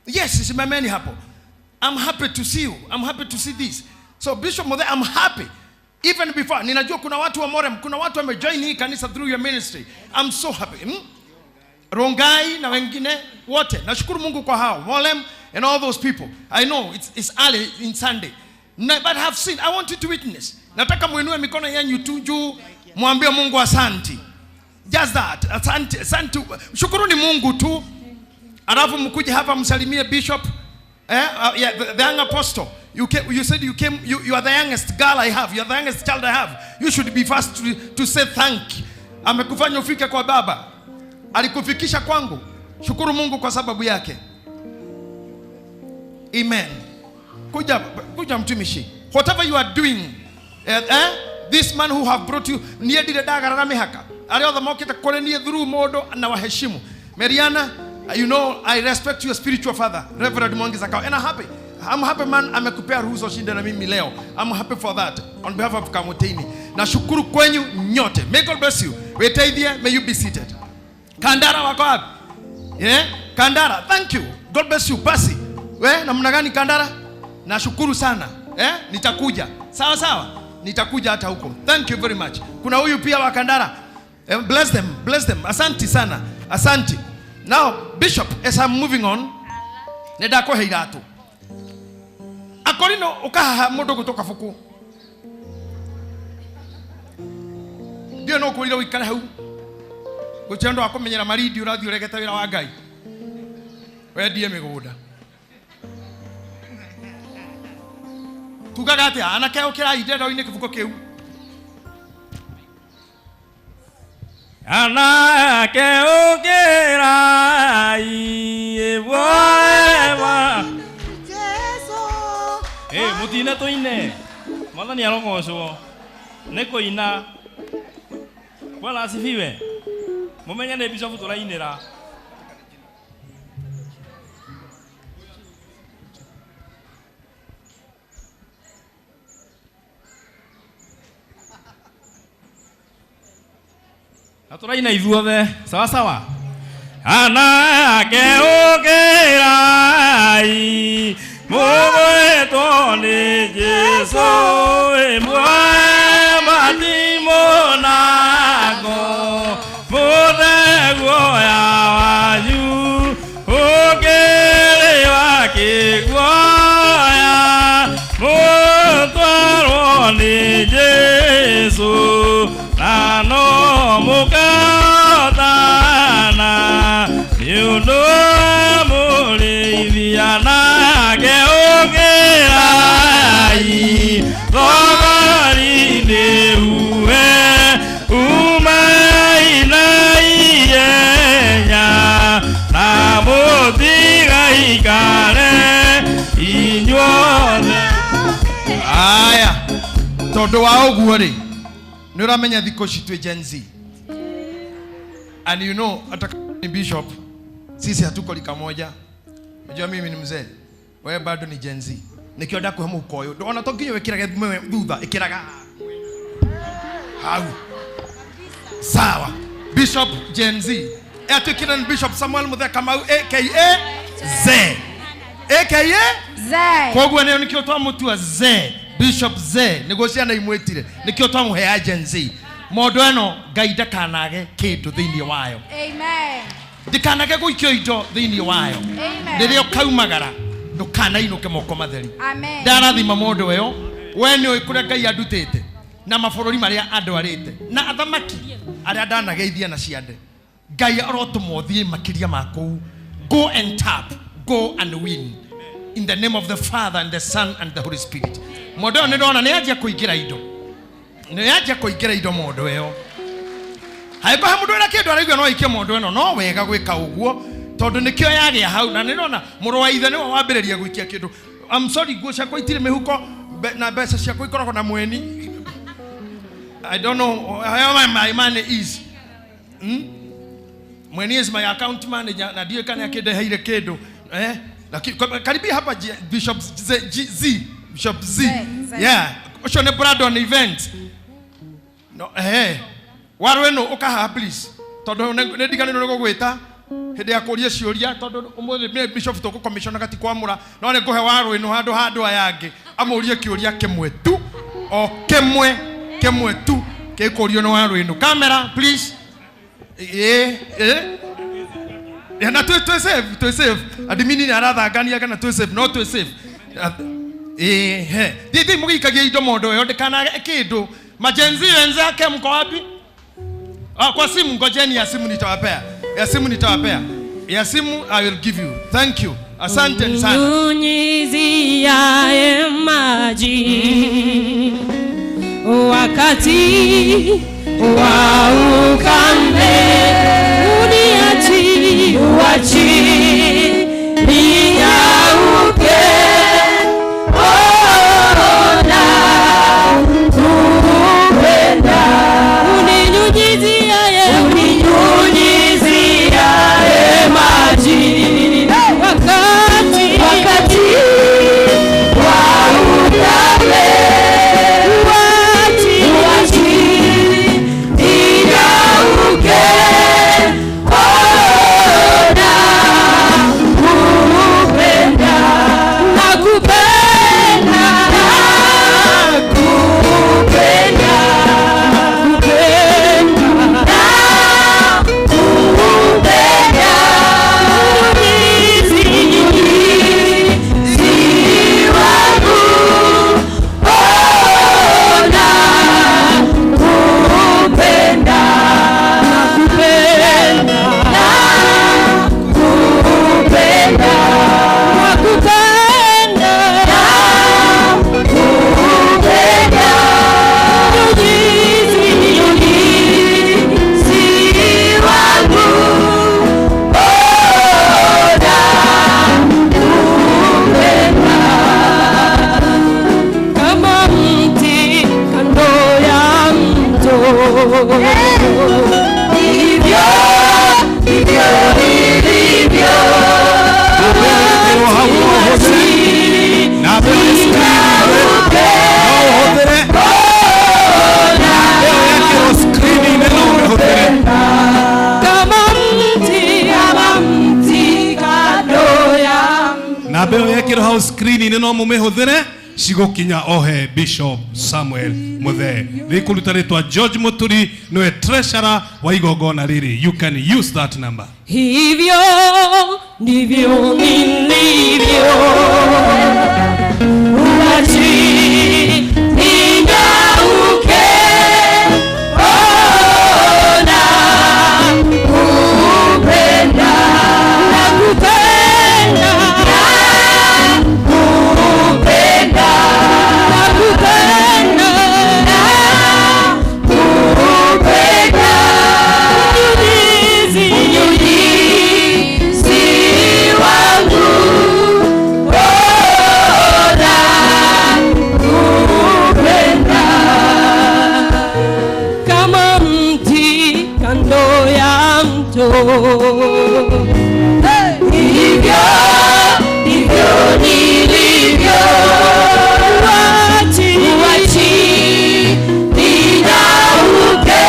Yes, simameni hapo. I'm happy to see you. I'm happy to see this. So Bishop Muthe, I'm happy. Even before, ninajua kuna watu wa Morem, kuna watu wamejoin hii kanisa through your ministry. I'm so happy. Rongai na wengine wote. Nashukuru Mungu kwa hao. Morem and all those people. I know it's early in Sunday. Na, but I've seen, I want you to witness. Nataka muinue mikono yenu tu juu, mwambie Mungu asanti. Just that. Asante, asante. Shukuruni Mungu tu. Alafu mkuje hapa msalimie bishop. Yeah, the young apostle. You came, you said you came, you are the youngest girl I have. You are the youngest child I have. You should be first to say thank. Amekufanya ufike kwa baba. Alikufikisha kwangu. Shukuru Mungu kwa sababu yake. Amen. Kuja, kuja mtumishi. Whatever you are doing, this man who have brought you, niye ndire ndagarara mĩhaka. Arĩa othe mokĩte kũrĩ niĩ through mũndũ na waheshimu. Mariana, you know I respect your spiritual father, Reverend Mwangi Zakayo, and I'm happy. I'm happy man amekupea ruhusa ushinde na mimi leo. I'm happy for that on behalf of Kamotini. Nashukuru kwenyu nyote. May God bless you. Wetaithie, may you be seated. Kandara wako wapi? Yeah? Kandara, thank you. God bless you. Basi. We, namna gani Kandara? Nashukuru sana. Nitakuja. Sawa sawa. Nitakuja hata huko. Thank you very much. Kuna huyu pia wa Kandara. Bless them, bless them. Asanti sana. Asanti. Now, Bishop, as I'm moving on, nĩndakũhe iratũ. Akorino ũkahaha mũndũ gũtũka buku. Ndiũĩ no ũkwĩrire ũikare hau. Gũtirĩ ũndũ wa kũmenyera marindi ũrathiĩ ũregete wĩra wa Ngai. Wendie mĩgũnda. Tugaga atĩa? Anake ũkĩrai ndĩrenda ũine kĩbuko kĩu. Anake ũkĩrai, ĩbwa. Mũtine tũine. Mwathani arogocwo. Nĩ kũina. Bwana asifiwe. Mũmenye nĩ bishop tũrainĩra. Na tũraina ithuothe. Sawa sawa. Anake ũkĩrai mũgwĩtwo nĩ Jesũ ĩmwe matimũ nango mũtheguoya wanyu ũkĩrĩ wa kĩguoya mũtwarwo nĩ Jesũ na no mũkahotana nĩ ũndũ wa mũrĩithia nake ũkĩrai thogori-inĩ uwe umai na ihenya na mũtigaikare inyuothe. Aya, tondũ wa ũguo rĩ, nĩ ũramenya thikũ ici twĩ Gen Z. And you know, hata kama ni bishop, sisi hatuko lika moja. Unajua mimi ni mzee, wewe bado ni Gen Z. Nikio ndakuhe mũhuko ũyũ, ona to nginya wĩkĩrage thutha, ĩkĩraga hau. Sawa. Bishop Gen Z. Atuĩkire ni Bishop Samuel Muthee Kamau aka Z. Aka Z. Koguo nĩo nĩkĩo twamũtua Z, Bishop Z, nĩguo ciana imwĩtire, nĩkĩo twamũhea Gen Z. Mũndũ ĩno Ngai ndakanage kĩndũ thĩinĩ wayo. Amen. Ndikanage gũikio indo thĩinĩ wayo. Amen. Rĩrĩa ũkaumagara ndũkanainũke moko matheri. Amen. Ndarathima mũndũ ũyũ, we nĩũĩ kũrĩa Ngai andutĩte na mabũrũri marĩa andwarĩte na athamaki arĩa ndanageithia na ciande. Ngai arotũma ũthiĩ makĩria ma kũu. Go and tap, go and win. In the name of the Father and the Son and the Holy Spirit. Mũndũ ũyũ nĩndona nĩanjia kũingĩra indo. Nĩanjia kũingĩra indo mũndũ ũyũ. Haĩko he mũndũ wĩna kĩndũ araigua no aikie mũndũ ĩno, no wega gwĩka ũguo tondũ nĩkĩo yagĩa hau na nĩndona mũrũ wa ithe nĩwe wambĩrĩria gũikia kĩndũ. I'm sorry, nguo ciakwa itirĩ mĩhuko na mbeca ciakwa ikoragwo na mweni. I don't know how my money is. Mweni is my account manager na ndiũĩ kana akĩndeheire kĩndũ. Lakini karibia hapa Bishop Z, G, Z, Bishop Z. Z. Yeah, ũcio nĩ Brandon event. No, waru ĩno ũkahaha please tondũ nĩ ndiganĩirwo nĩ gũgwĩta hĩndĩ ya kũria ciũria tondũ ũmũthĩ nĩ Bishop tũgũcommissionaga ti kwamũra no nĩ ngũhe waru ĩno handũ ha andũ aya angĩ amũrie kĩũria kĩmwe tu o kĩmwe kĩmwe tu gĩkũrio nĩ waru ĩno. Camera please. Na twĩ safe, twĩ safe. Admini nĩ arathangania kana twĩ safe, no twĩ safe. Thiĩ mũgĩikagia indo mũndũ ũyũ ndĩkanage kĩndũ. Majenzi wenzake mko wapi? Kwa simu, ngojeni ya simu nitawapea. Ya simu nitawapea. Ya simu I will give you. Thank you. Asante sana. Uninyunyiziaye maji wakati wa ukame, uniachi uachi ninyauke, ona kupenda. Uninyunyiziaye, uninyunyiziaye maji wakati wa ukame, uachi ninyauke, Ĩgwĩkĩrwo hau screen-inĩ no mũmĩhũthĩre cigũkinya ohe Bishop Samuel Muthee. Rĩkũruta rĩtwa George Muturi nĩwe treasurer wa igongona rĩrĩ. You can use that number. Hivyo ndivyo nilivyo, uachi ninyauke, ona kupenda, nakupenda, nakupenda, nakupenda, nakupenda, mnyunyizi, mnyunyizi wangu, ona kupenda, kama mti kando ya mto, hivyo ndivyo nilivyo, uachi, uachi ninyauke,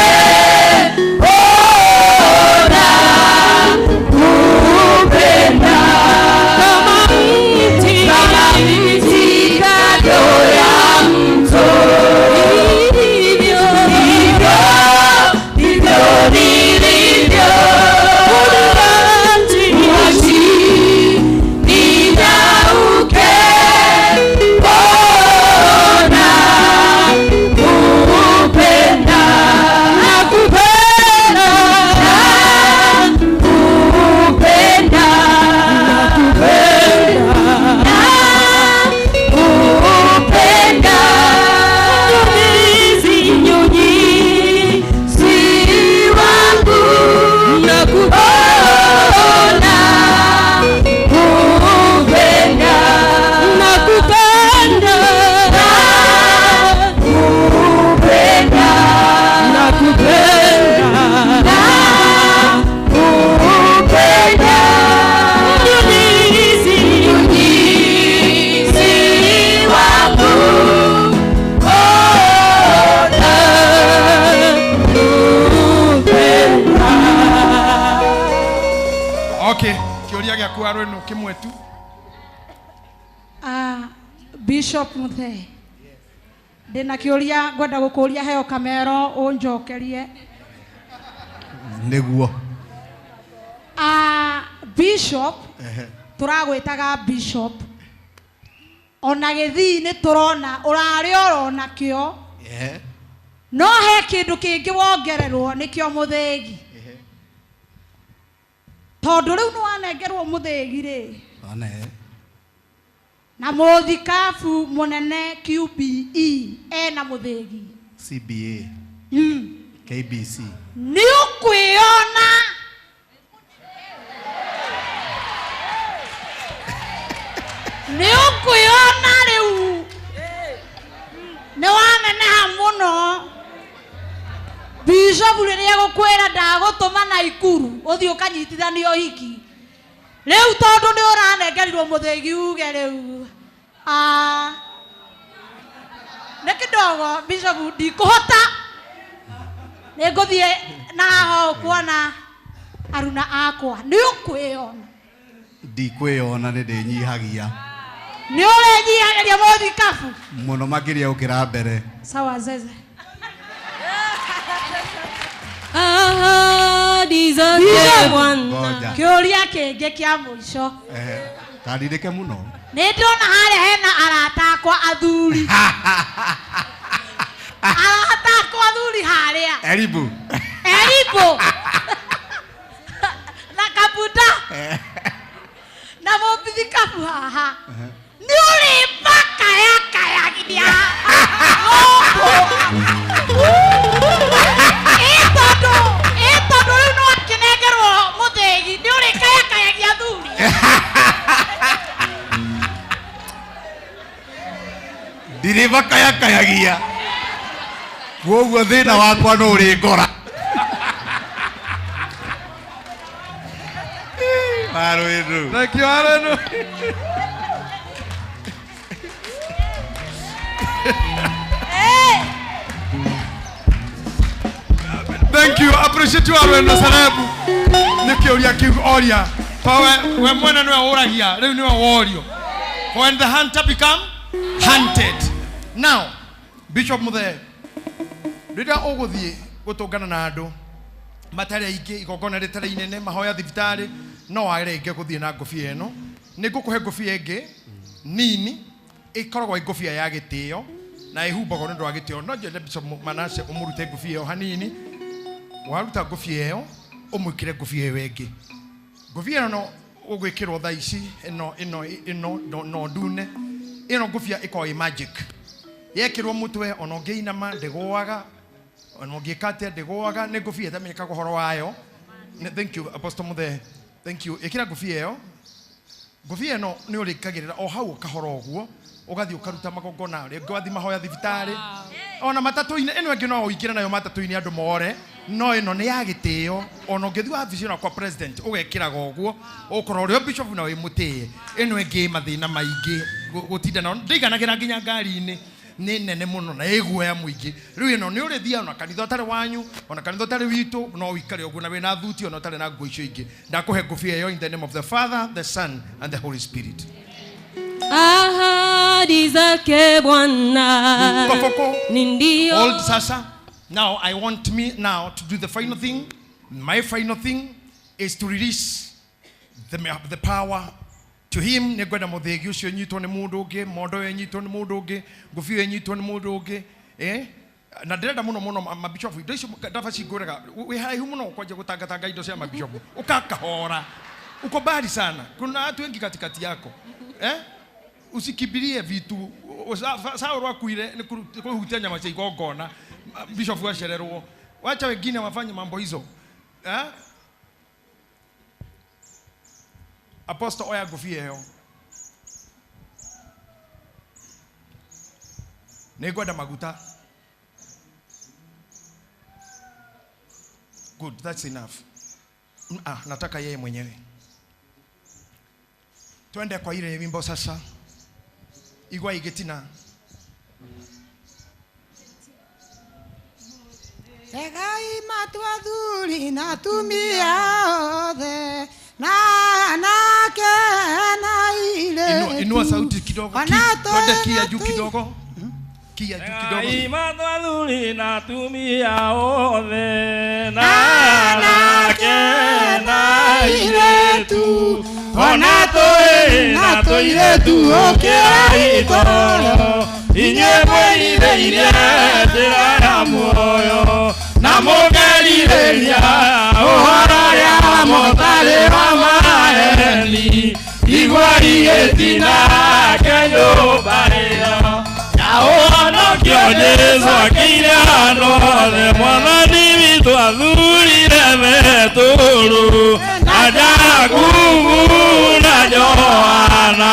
ona kupenda, kama mti kando ya mto, hivyo ndivyo ndivyo nilivyo, uachi, uachi ninyauke, ona kupenda, nakupenda, nakupenda, nakupenda, nakupenda, mnyunyizi, mnyunyizi wangu, nakupenda, kupenda, nakupenda, nakupenda, nakupenda, nakupenda, mnyunyizi, mnyunyizi wangu, ona kupenda. Okay, kĩũria gĩaku Arwĩnũ kĩmwe tu. Bishop Muthee, ndĩna kĩũria ngwenda gũkũria heo kamero ũnjokerie. Nĩguo. Bishop, tũragwĩtaga Bishop, ona gĩthii nĩ tũrona ũrarĩ oro nakĩo, no he kĩndũ kĩngĩ wongererwo nĩkĩo mũthĩgi, tondũ rĩu nĩ wanengerwo mũthĩgi rĩ, One. na mũthikabu mũnene QBE ena mũthĩgi CBA. KBC. Nĩ ũkwĩona nĩ ũkwĩona rĩu nĩ waneneha mũno. Bishop rĩrĩa gũkwĩra ndagũtũma Naikuru ũthiĩ ũkanyitithanie ũhiki, rĩu tondũ nĩ ũranengerirwo mũthĩgi uge rĩu nĩ kidogo Bishop ndikũhota, nĩ ngũthiĩ na haha kuona aruna akwa. Nĩ ũkwĩona. Ndikwĩona nĩ ndĩnyihagia. Nĩ ũrenyihagia mũthikabu mũno makĩria gũkĩra mbere. Sawa zeze. Ahadi zake Bwana. Kĩũria kĩngĩ kĩa mũico. Kandirĩke mũno. Nĩ ndĩrona harĩa hena arata akwa athuri. Arata akwa athuri harĩa. Eribu. Eribu. Na kabuta. Na mũthikabu haha. Nĩ ũrĩmakayakayagia. Ĩ tondũ rĩu no akĩnengerwo mũthĩgi, nĩ ũrĩkayakayagia athuri. Ndirĩmakayakayagia. Koguo thĩna wakwa no ũrĩngora. Arwĩnũ. Thank you, Arwĩnũ. Thank you. Appreciate you, Arwĩnũ Salebu. Nĩ kĩũria kĩu oria. To we mwene nĩwe ũragia, rĩu nĩwe worio. For when the hunter become hunted. Now, Bishop Muthe, rĩrĩa ũgũthiĩ gũtũngana na andũ matarĩ aingĩ, igongona rĩtarĩ inene, mahoya thibitarĩ, no wage gũthiĩ na ngũbia ĩno. Nĩ ngũkũhe ngũbia ĩngĩ nini, ĩkoragwo ĩ ngũbia ya gĩtĩo na ĩhumbagwo nĩ ũndũ wa gĩtĩo. No njende Bishop Manase ũmũrute ngũbia ĩyo hanini. Waruta ngũbia ĩyo, ũmwĩkĩre ngũbia ĩyo ĩngĩ. Ngũbia ĩno ũgwĩkĩrwo thaa ici, ĩno ĩno ĩno no, no ndune. Ĩno ngũbia ĩkoragwo ĩ magic. Yekĩrwo mũtwe ona ũngĩinama ndĩgũaga, ona ũngĩka atĩa ndĩgũaga. Nĩ ngũbia ĩtamenyekaga ũhoro wayo. Thank you, Apostle Muthe. Thank you. Ĩkĩra ngũbia ĩyo. Ngũbia ĩno nĩ ũrĩkagĩrĩra o hau kahora ũguo, ũgathiĩ ũkaruta magongona, rĩngĩ wathiĩ mahoya thibitarĩ, ona matatũ-inĩ. Ĩno ĩngĩ no ũingĩre nayo matatũ-inĩ andũ more, no ĩno nĩ ya gĩtĩo. Ona ũngĩthiĩ wabici ona kwa president ũgekĩraga ũguo, ũkorwo ũrĩ o bishop na wĩ mũtĩe. Ĩno ĩngĩ ĩ mathĩna maingĩ gũtinda nayo, ndĩiganagĩra nginya ngari-inĩ, nĩ nene mũno na ĩ guoya mũingĩ. Rĩu ĩno nĩ ũrĩthiaga ona kanitha ũtarĩ wanyu, ona kanitha ũtarĩ witũ, no ũikare ũguo na wĩna thuti ona ũtarĩ na nguo icio ingĩ. Ndakũhe ngũbia ĩyo in the name of the Father, the Son and the Holy Spirit. Ahadi zake Bwana ni ndio. Hold sasa. Now I want me now to do the final thing. My final thing is to release the power to him. Nĩ ngwenda mũthĩgi ũcio ũnyitwo nĩ mũndũ ũngĩ, mondo ĩyo ĩnyitwo nĩ mũndũ ũngĩ, ngũbia ĩyo ĩnyitwo nĩ mũndũ ũngĩ. Na ndĩrenda mũno mũno mabishopu, indo icio ndaba cingũraga, wĩ haraihu mũno kwanja gũtangatanga indo cia mabishopu. Ũkakahora. Uko mbali sana. Kuna watu wengi katikati yako. Usikimbilie vitu. Saul akuire ni kuhutia nyama cia igongona. Bishop acererwo. Wacha wengine wafanye mambo hizo. Apostle oya ngũbia ĩyo. Nĩ ngwenda maguta. Good, that's enough. Nataka yeye mwenyewe. Twende kwa ile wimbo sasa. Igwa igetina. Tegai matu athuri na atumia othe na anake na airĩtu. Inua sauti kidogo. Twende kia juu kidogo. Kia juu kidogo. Tegai matu athuri na atumia othe na anake na airĩtu. Ona tũĩ na tũirĩtu ũkĩra itoro, inyuĩ mwĩrirĩirie njĩra ya muoyo, na mũkerirĩria ũhoro ũrĩa mũtarĩ wa maheni. Igua igĩtina ke nyũmba ĩyo ya ũhonokio Jesũ akĩire andũ othe. Mwathani witũ athurire Petũrũ na Jakubu na Johana,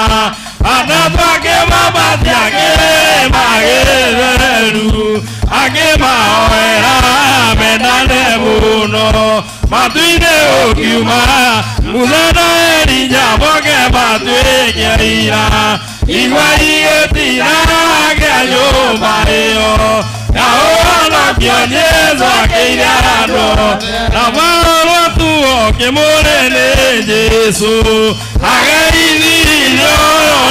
atatũ akĩmabatia kĩrĩma gĩtheru, akĩmahoera mendane mũno. Matu-inĩ ũkiuma Musa na Elija moke matuĩke aira. Igua igĩtina kĩa nyũmba ĩyo ya ũhonokio Jesũ akĩire andũ. Na Paũlũ atuo kĩmũrĩ nĩ Jesũ, ageithirio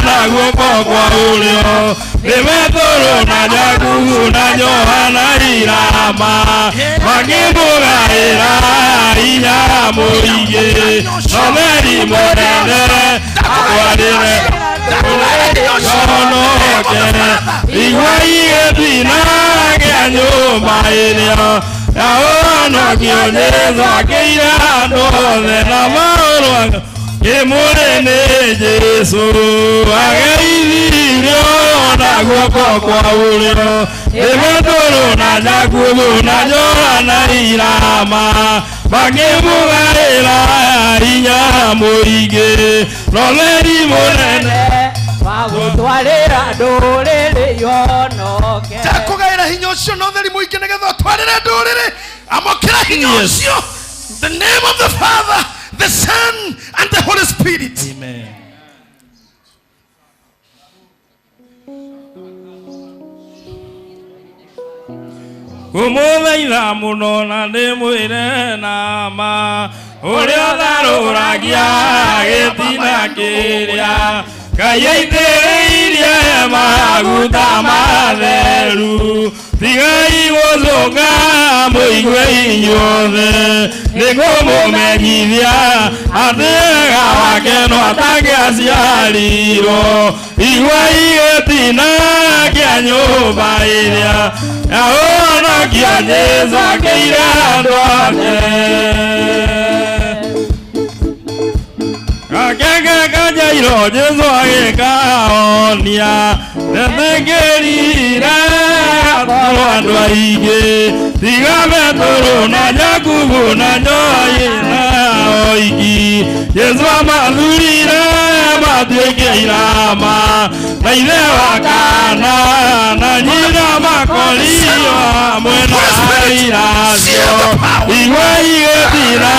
na guoko kwa ũrĩo nĩ Petũrũ na Jakubu na Johana irama, makĩmũgaĩra hinya mũingĩ. Thomeri mũnene atwarĩre honoke. Igua igĩtina kĩa nyũmba ĩrĩa ya ũhonokio Jesũ akĩire andũ othe. Na Paũlũ kĩmũrĩ nĩ Jesũ, ageithirio na guoko kwa ũrĩo nĩ Petũrũ na Jakubu na Johana irama, makĩmũgaĩra hinya mũingĩ. Thomeri mũnene wagũtwarĩra ndũrĩrĩ yonoke. Ndakũgaĩra hinya ũcio na ũtheri mũingĩ nĩgetha ũtwarĩre ndũrĩrĩ. Amũkĩra hinya ũcio. The name of the Father, the Son, and the Holy Spirit. Amen. Ngũmũthaitha mũno na ndĩmwĩre na ma, ũrĩa ũtharũragia gĩtina kĩrĩa Ngai aitĩrĩirie maguta matheru tigai gũcũnga mũigue inyuothe nĩngũmũmenyithia atĩ wega wake no atangĩaciarirwo igua igĩtina kĩa nyũmba ĩrĩa yahonokia Jesũ akĩire andũ ake. Gakenge kajairo Jesũ agĩkahonia ndetĩkĩrire gatwarwo andũ aingĩ tiga Petũrũ na Jakubu na Johana oiki Jesũ amathurire matuĩke irama na ithe wa kana na nyina makorio hamwe na airacio igua igĩtina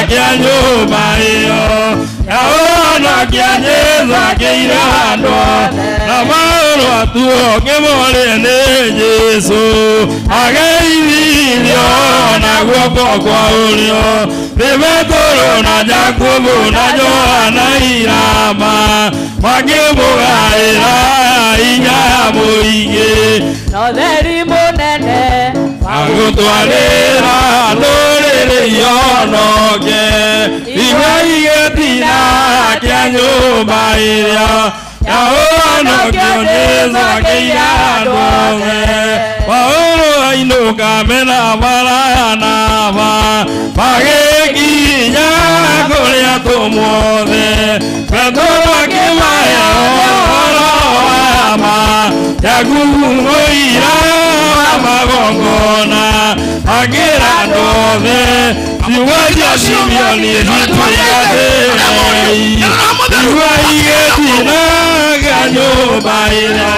kĩa nyũmba ĩyo yahonokia Jesũ akĩire andũ na maũndũ atuo kĩmũrĩ nĩ Jesũ ageithirio na guoko kwa ũrĩo nĩ Petũrũ na Jakubu na Johana irama makĩmũgaĩra hinya mũingĩ na ũtheri mũnene agũtwarĩra ndũrĩrĩ ihonoke igua igĩtina kĩa nyũmba ĩrĩa yahonokia Jesũ akĩire andũ othe Paũlũ ainũka mena Baranaba magĩkinya kũrĩ atũmwo othe Petũrũ akĩmahe ũhoro wa ma Jakubu mũira wa magongona akĩra andũ othe ciugo cia Simeoni citũigatĩrei igua igĩtina kĩa nyũmba ĩrĩa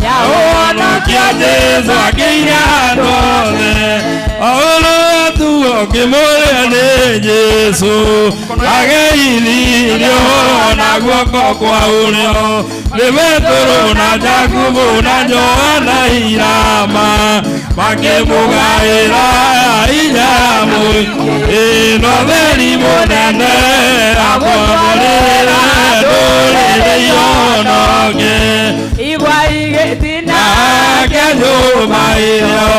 yahonokia Jesũ akĩire andũ othe Paũlũ atuo kĩmũrĩa nĩ Jesũ ageithirio na guoko kwa ũrĩo nĩ Petũrũ na Jakubu na Johana irama makĩmũgaĩra hinya mũingĩ na ũtheri mũnene akwamũrĩra ndũrĩrĩ ihonoke igua igĩtina kĩa nyũmba ĩyo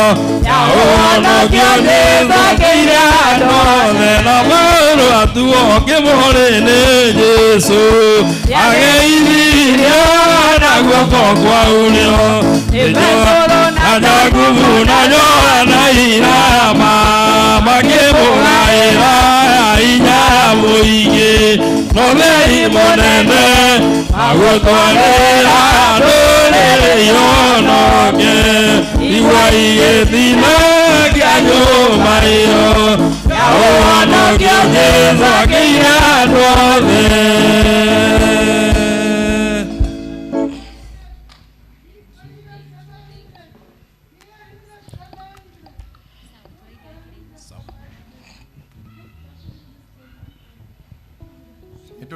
yahonokia Jesũ akĩire andũ othe na maũndũ atuo kĩmũrĩ nĩ Jesũ ageithirio na guoko kwa ũrĩo na Jakubu na Johana irama makĩmũgaĩra hinya mũingĩ na ũtheri mũnene agũtwarĩra ndũrĩrĩ ihonoke igua igĩtina kĩa nyũmba ĩyo yahonokia Jesũ akĩire andũ othe.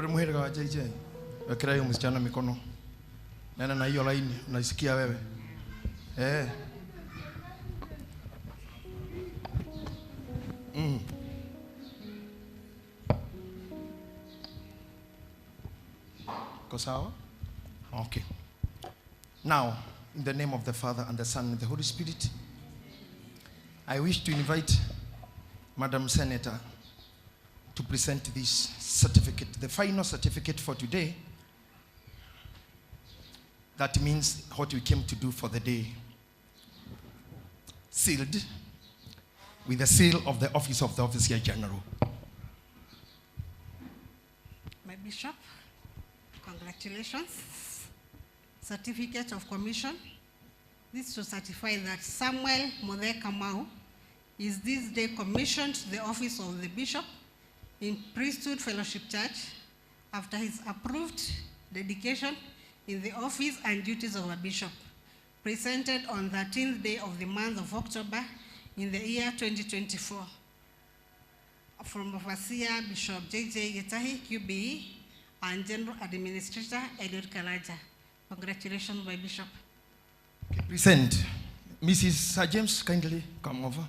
Muhirga wa JJ wekera hiyo msichana mikono nena na hiyo laini unaisikia wewe eh. Ko sawa? Okay. Now, in the name of the Father and the Son and the Holy Spirit, I wish to invite Madam Senator to present this certificate, the final certificate for today. That means what we came to do for the day. Sealed with the seal of the Office of the Officer General. My Bishop, congratulations. Certificate of Commission. This to certify that Samuel Muthee Kamau is this day commissioned to the office of the Bishop in Priesthood Fellowship Church after his approved dedication in the office and duties of a bishop, presented on 13th day of the month of October in the year 2024. From Overseer Bishop J.J. Gitahi, QBE, and General Administrator Eliud Karaja. Congratulations, my Bishop. Okay, present. Mrs. Sir James, kindly come over.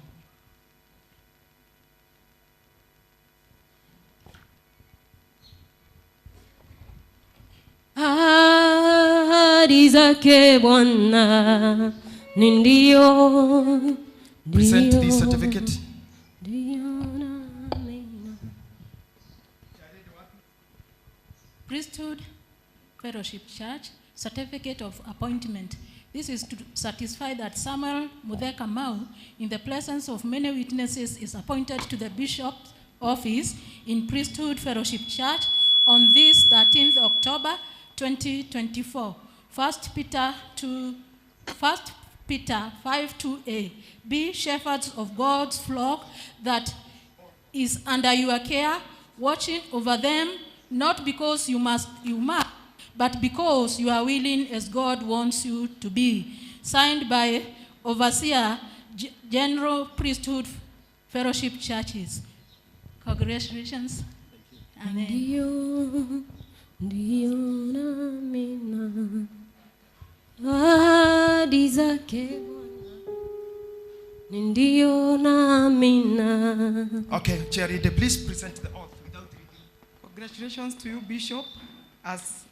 Ahadi zake Bwana ni ndio. Present this certificate. Priesthood Fellowship Church Certificate of Appointment. This is to certify that Samuel Muthee Kamau, in the presence of many witnesses, is appointed to the bishop's office in Priesthood Fellowship Church on this 13th October 2024. 1 Peter 5:2a. Be shepherds of God's flock that is under your care, watching over them, not because you must, but because you are willing as God wants you to be. Signed by Overseer General Priesthood Fellowship Churches. Congratulations. Amen. Ndio, ndio na amina. Ahadi zake Bwana ndio na amina. Okay, Charity, please present the oath without reading. Congratulations to you, Bishop. As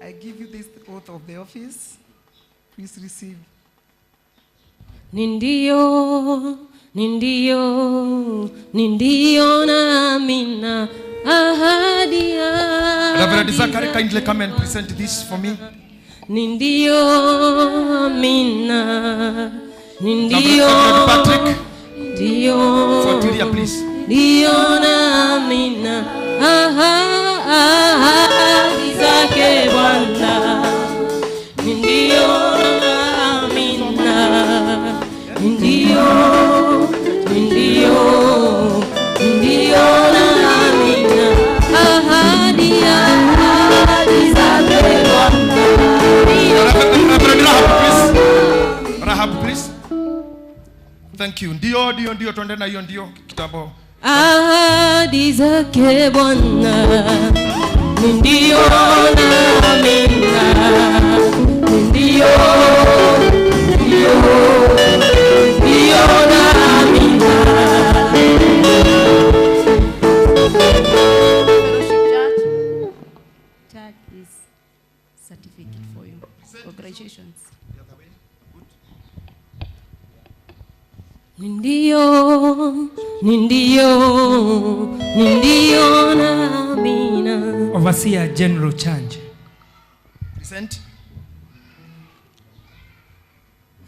I give you this oath of the office, please receive. Ndio, ndio, ndio na amina. Ahadi. Reverend Zachary, kindly come and present this for me. Ndio amina. Ndio. Patrick. Ndio. Fortiria, please. Ndio na amina. Ahadi zake Bwana. Ndio na amina. Ndio, ndio, ndio na amina. Ahadi, ahadi zake Bwana. Reverend Rahab, please. Rahab, please. Thank you. Ndio, ndio, ndio, tuende na hiyo ndio kitambo. Ahadi zake Bwana ndio na amina. Ndio, ndio, ndio na amina. Church is certificate for you. Congratulations. Ndio, ndio, ndio na amina. Overseer General Change. Present.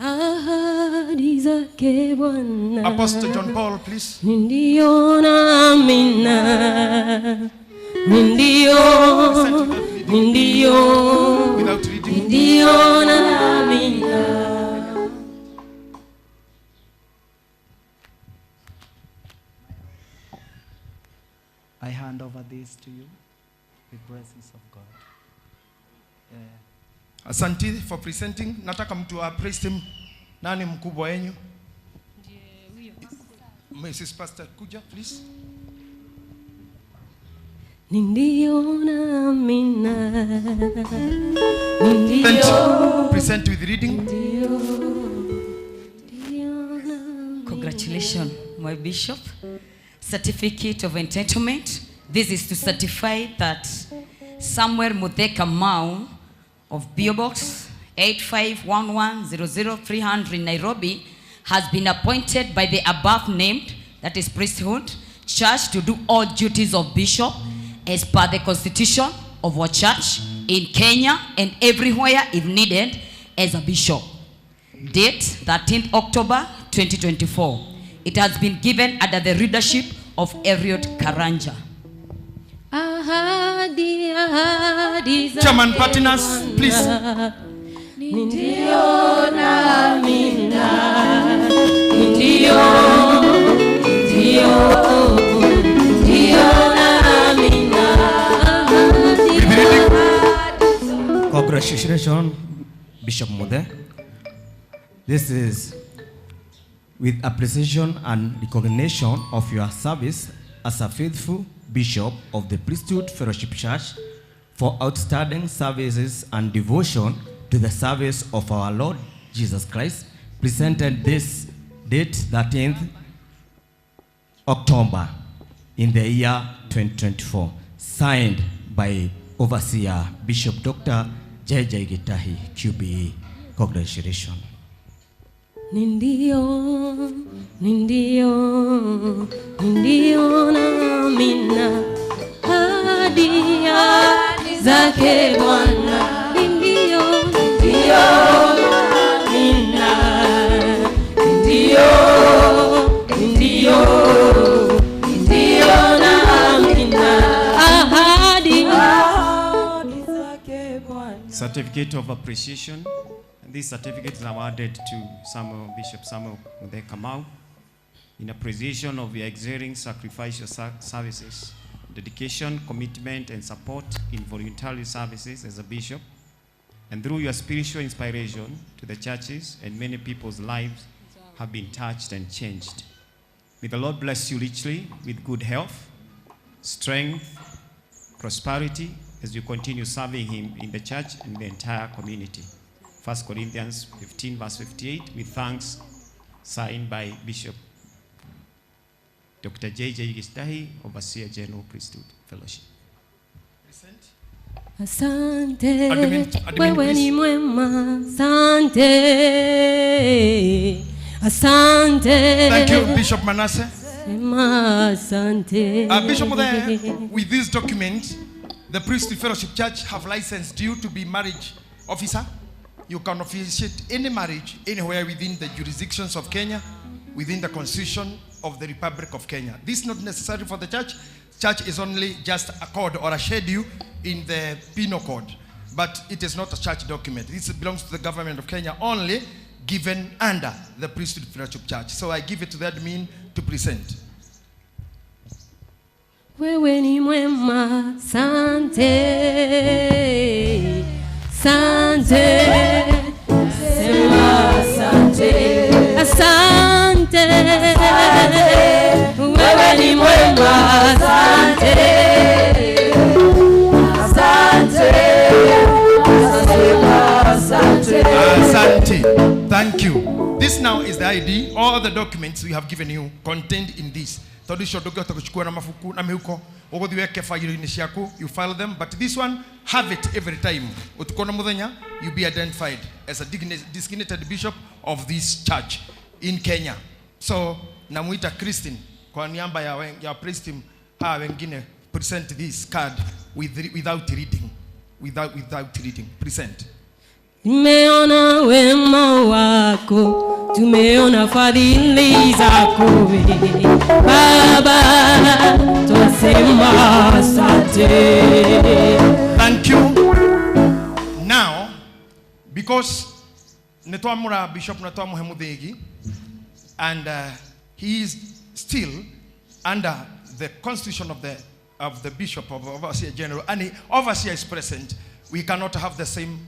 Ahadi zake Bwana. Apostle John Paul, please. Ndio na amina. Ndio, ndio, ndio na amina. I hand over this to you, the presence of God. Asante for presenting. Nataka mtu appraise him. Nani mkubwa wenyu? Mrs. Pastor Kuja, please. Ndio na amina. Ndio. Present with reading. Congratulations, my bishop. Certificate of entitlement. This is to certify that Samuel Muthee Kamau of P.O. Box 8511000300 Nairobi has been appointed by the above named, that is priesthood, church to do all duties of bishop as per the constitution of our church in Kenya and everywhere if needed as a bishop. Date 13th October 2024. It has been given under the leadership of Eliud Karanja. Ahadi, ahadi zake Chairman partners, please. Ndio na amina. Ndio, ndio, ndio na amina. Congratulations, Bishop Muthee. This is with appreciation and recognition of your service as a faithful bishop of the Priesthood Fellowship Church for outstanding services and devotion to the service of our Lord Jesus Christ, presented this date, 13th October, in the year 2024, signed by Overseer Bishop Dr. JJ Gitahi, QBE. Congratulations. Nindio, nindio, nindio na mina hadi zake Bwana. Nindio, nindio na mina, nindio, nindio, nindio na mina ahadi zake Bwana. Certificate of appreciation. This certificate is awarded to Samuel, Bishop Samuel Muthee Kamau in appreciation of your exerting sacrificial services, dedication, commitment, and support in voluntary services as a bishop, and through your spiritual inspiration to the churches and many people's lives have been touched and changed. May the Lord bless you richly with good health, strength, prosperity as you continue serving him in the church and the entire community. 1 Corinthians 15, verse 58, with thanks, signed by Bishop Dr. J.J. Gitahi, Overseer General Priesthood Fellowship. Asante, Admin, admin, wewe ni please. mwema. Asante, asante. Thank you, Bishop Manasseh. Sema asante. Bishop Muthee, with this document, the Priesthood Fellowship Church have licensed you to be marriage officer. You can officiate any marriage anywhere within the jurisdictions of Kenya, within the Constitution of the Republic of Kenya. This is not necessary for the church. Church is only just a code or a schedule in the penal code, but it is not a church document. This belongs to the government of Kenya only, given under the Priesthood Fellowship Church. So I give it to the admin to present. Wewe ni mwema, asante, asante, sema asante, asante, wewe ni mwema, asante, asante, asante. Asante. Thank you. This now is the ID. All the documents we have given you contained in this. Tondu icio ndũngĩhota gũcikua na mabuku na mĩhuko, ũgũthiĩ weke failo-inĩ ciaku, you file them, but this one, have it every time. Ũtukũ na mũthenya, you be identified as a designated bishop of this church in Kenya. So, namuita Christine kwa niaba ya praise team hawa wengine, present this card without reading. Without reading. Present. Tumeona wema wako, tumeona fadhili zako Baba, twasema asante. Thank you. Now, because nitwamura bishop na twamuhe muthigi, and he is still under the constitution of the bishop of overseer general, and the overseer is present. We cannot have the same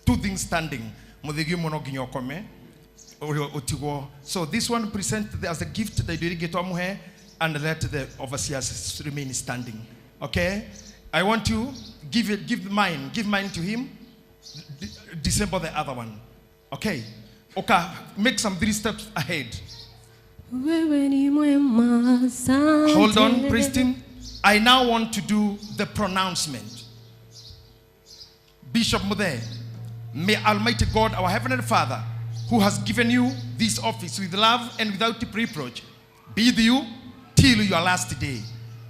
two things standing. Muthigi muno nginya ukome, utigwo. So this one present as a gift that you get twamuhe, and let the overseers remain standing. Okay? I want to give it, give mine, give mine to him. Dissemble the other one. Okay? Okay, make some 3 steps ahead. Wewe ni mwema, asante. Hold on, Christine. I now want to do the pronouncement. Bishop Muthee, may Almighty God, our Heavenly Father, who has given you this office with love and without reproach, be with you till your last day.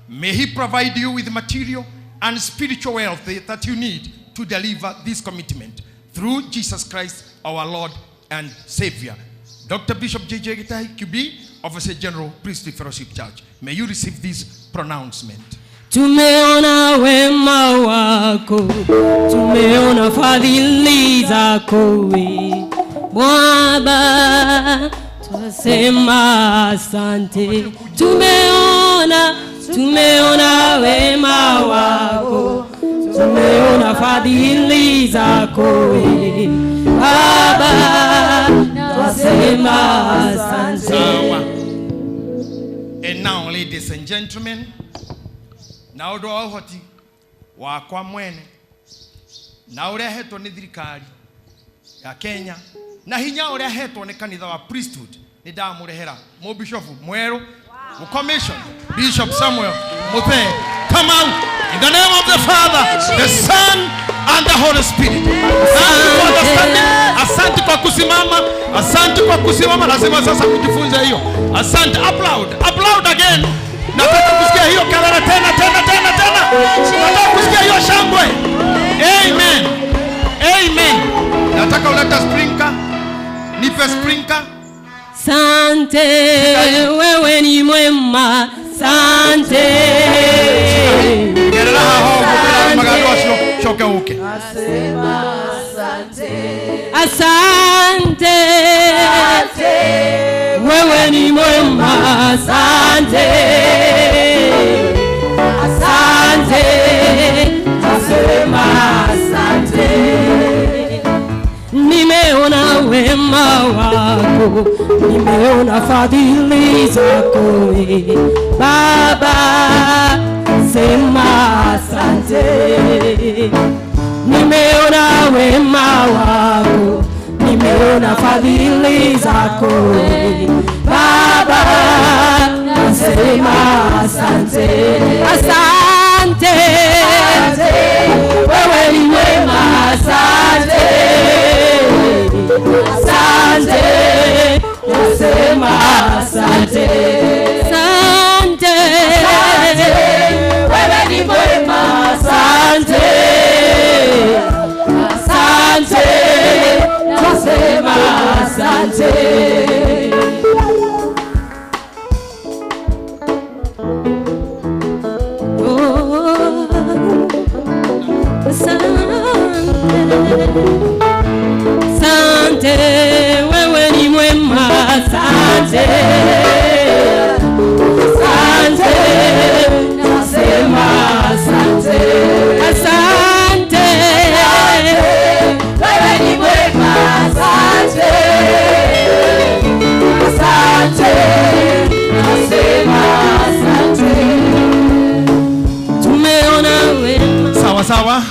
May he provide you with material and spiritual wealth that you need to deliver this commitment through Jesus Christ, our Lord and Savior. Dr. Bishop J.J. Gitahi, QB, Overseer General, Priestly Fellowship Church. May you receive this pronouncement. Tumeona wema wako, tumeona fadhili zako Baba, twasema asante. Tumeona wema wako, tumeona fadhili zako Baba, twasema asante. Sawa. And now, ladies and gentlemen, na ũndũ wa ũhoti wakwa mwene na ũrĩa hetwo nĩ thirikari ya Kenya na hinya ũrĩa hetwo nĩ kanitha wa priesthood, nĩ ndamũrehera mũbishofu mwerũ, mũcommission Bishop Samuel Muthee. Come out in the name of the Father, the Son, and the Holy Spirit. Thank you for understanding. Asante kwa kusimama. Asante kwa kusimama. Lazima sasa kujifunza hiyo. Asante. Applaud. Applaud again. Nataka kusikia hiyo kelele tena tena tena tena. Nataka kusikia hiyo shangwe. Amen. Amen. Nataka uleta sprinkler. Nipe sprinkler. Sante, wewe ni mwema. Sante. Gerera haho gukira magano acio coke uke. Asante, wewe ni mwema. Asante, asante, nasema asante. Nimeona wema wako, nimeona fadhili zako, Baba, sema asante. Nimeona wema wako, nimeona fadhili zako, Baba, nasema asante. Asante, wewe ni mwema. Asante, asante, nasema asante. Asante, wewe ni mwema. Asante, asante, nasema asante. Asante, wewe ni mwema. Asante, asante, nasema asante. Asante, wewe ni mwema. Asante, asante, nasema asante. Tumeona wema. Sawa sawa.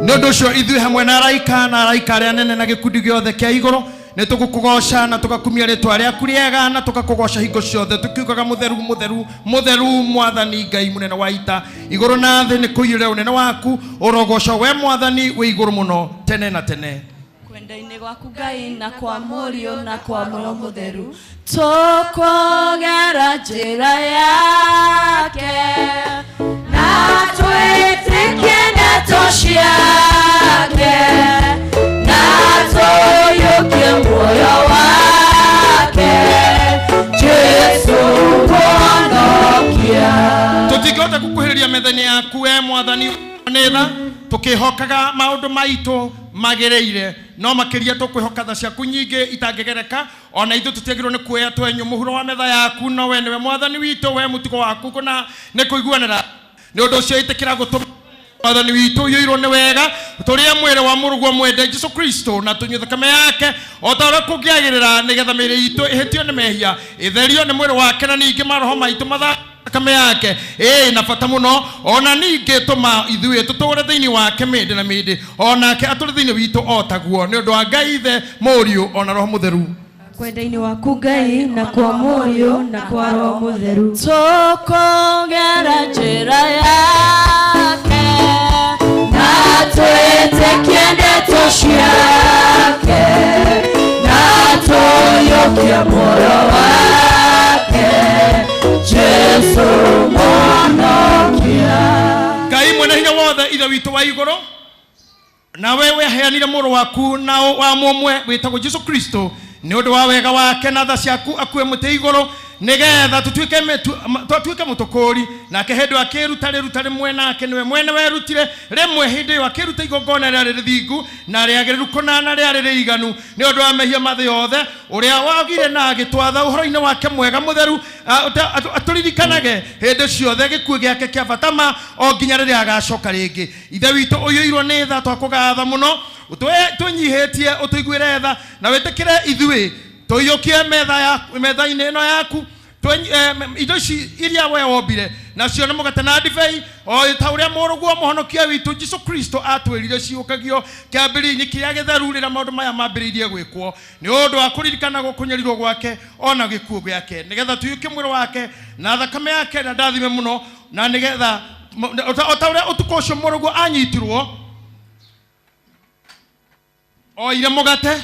Nĩ ũndũ ũcio ithuĩ hamwe na araika na araika arĩa anene na gĩkundi gĩothe kĩa igũrũ nĩ tũgũkũgoca na tũgakumia rĩtwa rĩaku rĩega na tũgakũgoca hingo ciothe tũkiugaga mũtheru mũtheru mũtheru mwathani Ngai mũnene wa ita. Igũrũ na thĩ nĩ kũiyũre ũnene waku, ũrogocwo we mwathani wĩ igũrũ mũno tene na tene. Kwenda-inĩ gwaku Ngai na kwa Mũriũ na kwa Roho Mũtheru tũkũgera njĩra yake na twĩtĩkie ndeto ciake na tũiyũkie muoyo wake Jesu mũhonokia. Tũtingĩhota gũkuhĩrĩria metha-inĩ yaku we mwathani nĩ tha tũkĩhokaga maũndũ maitũ magĩrĩire no makĩria tũkwĩhoka tha ciaku nyingĩ itangĩgereka ona ithuĩ tũtiagĩrĩirwo nĩ kuoya twenyũ mũhuro wa metha yaku no we nĩwe mwathani witũ we mũtugo waku kũna nĩ kũiguanĩra. Nĩ ũndũ ũcio ĩtĩkĩra gũtũma mwathani witũ ũiyũirwo nĩ wega tũrĩe mwĩrĩ wa mũrũguo mwende Jesu Kristo na tũnyue thakame yake o ta ũrĩa kũngĩagĩrĩra nĩgetha mĩĩrĩ itũ ĩhĩtio nĩ mehia ĩtherio nĩ mwĩrĩ wake na ningĩ maroho maitũ matha thakame yake ĩ na bata mũno ona ningĩ tũma ithuĩ tũtũũre thĩinĩ wake mĩndĩ na mĩndĩ onake atũre thĩinĩ witũ o taguo nĩ ũndũ wa Ngai Ithe Mũriũ ona Roho Mũtheru. Kwenda-inĩ waku Ngai na kwa Mũriũ na kwa Roho Mũtheru tũkũgera njĩra yake na twĩtĩkie ndeto ciake na tũiyũkie muoyo wake Jesu mũhonokia. Ngai mwene hinya wothe Ithe witũ wa igũrũ nawe weheanire mũrũ waku na wa mũmwe wĩtagwo Jesu Kristo nĩ ũndũ wa wega wake na tha ciaku akue mũtĩ igũrũ nĩgetha tũtuĩke mũtũkũri nake hĩndĩ ĩyo akĩruta rĩruta rĩmwe nake nĩwe mwene werutire rĩmwe hĩndĩ ĩyo akĩruta igongona rĩarĩ rĩthingu na rĩagĩrĩru kũna na rĩarĩ rĩiganu nĩ ũndũ wa mehia ma thĩ yothe ũrĩa wagire na agĩtwatha ũhoro-inĩ wake mwega mũtheru atũririkanage hĩndĩ ciothe gĩkuũ gĩake kĩa bata ma o nginya rĩrĩa agacoka rĩngĩ. Ithe witũ ũiyũirwo nĩ tha twakũgatha mũno twĩnyihĩtie ũtũiguĩre tha na wĩtĩkĩre ithuĩ tũiyũkie metha-inĩ ĩno yaku indo ici iria we wombire nacio nĩ mũgate na ndibei o ta ũrĩa mũrũguo mũhonokia witũ Jesu Kristo atwĩrire ciũkagio kĩambĩrĩria-inĩ kĩrĩa gĩtheru rĩrĩa maũndũ maya mambĩrĩirie gwĩkwo nĩ ũndũ wa kũririkana gũkũnyarirwo gwake ona gĩkuũ gĩake nĩgetha tũiyũkie mwĩrĩ wake na thakame yake ĩrĩa ndathime mũno na nĩgetha o ta ũrĩa ũtukũ ũcio mũrũguo anyitirwo Oire mũgate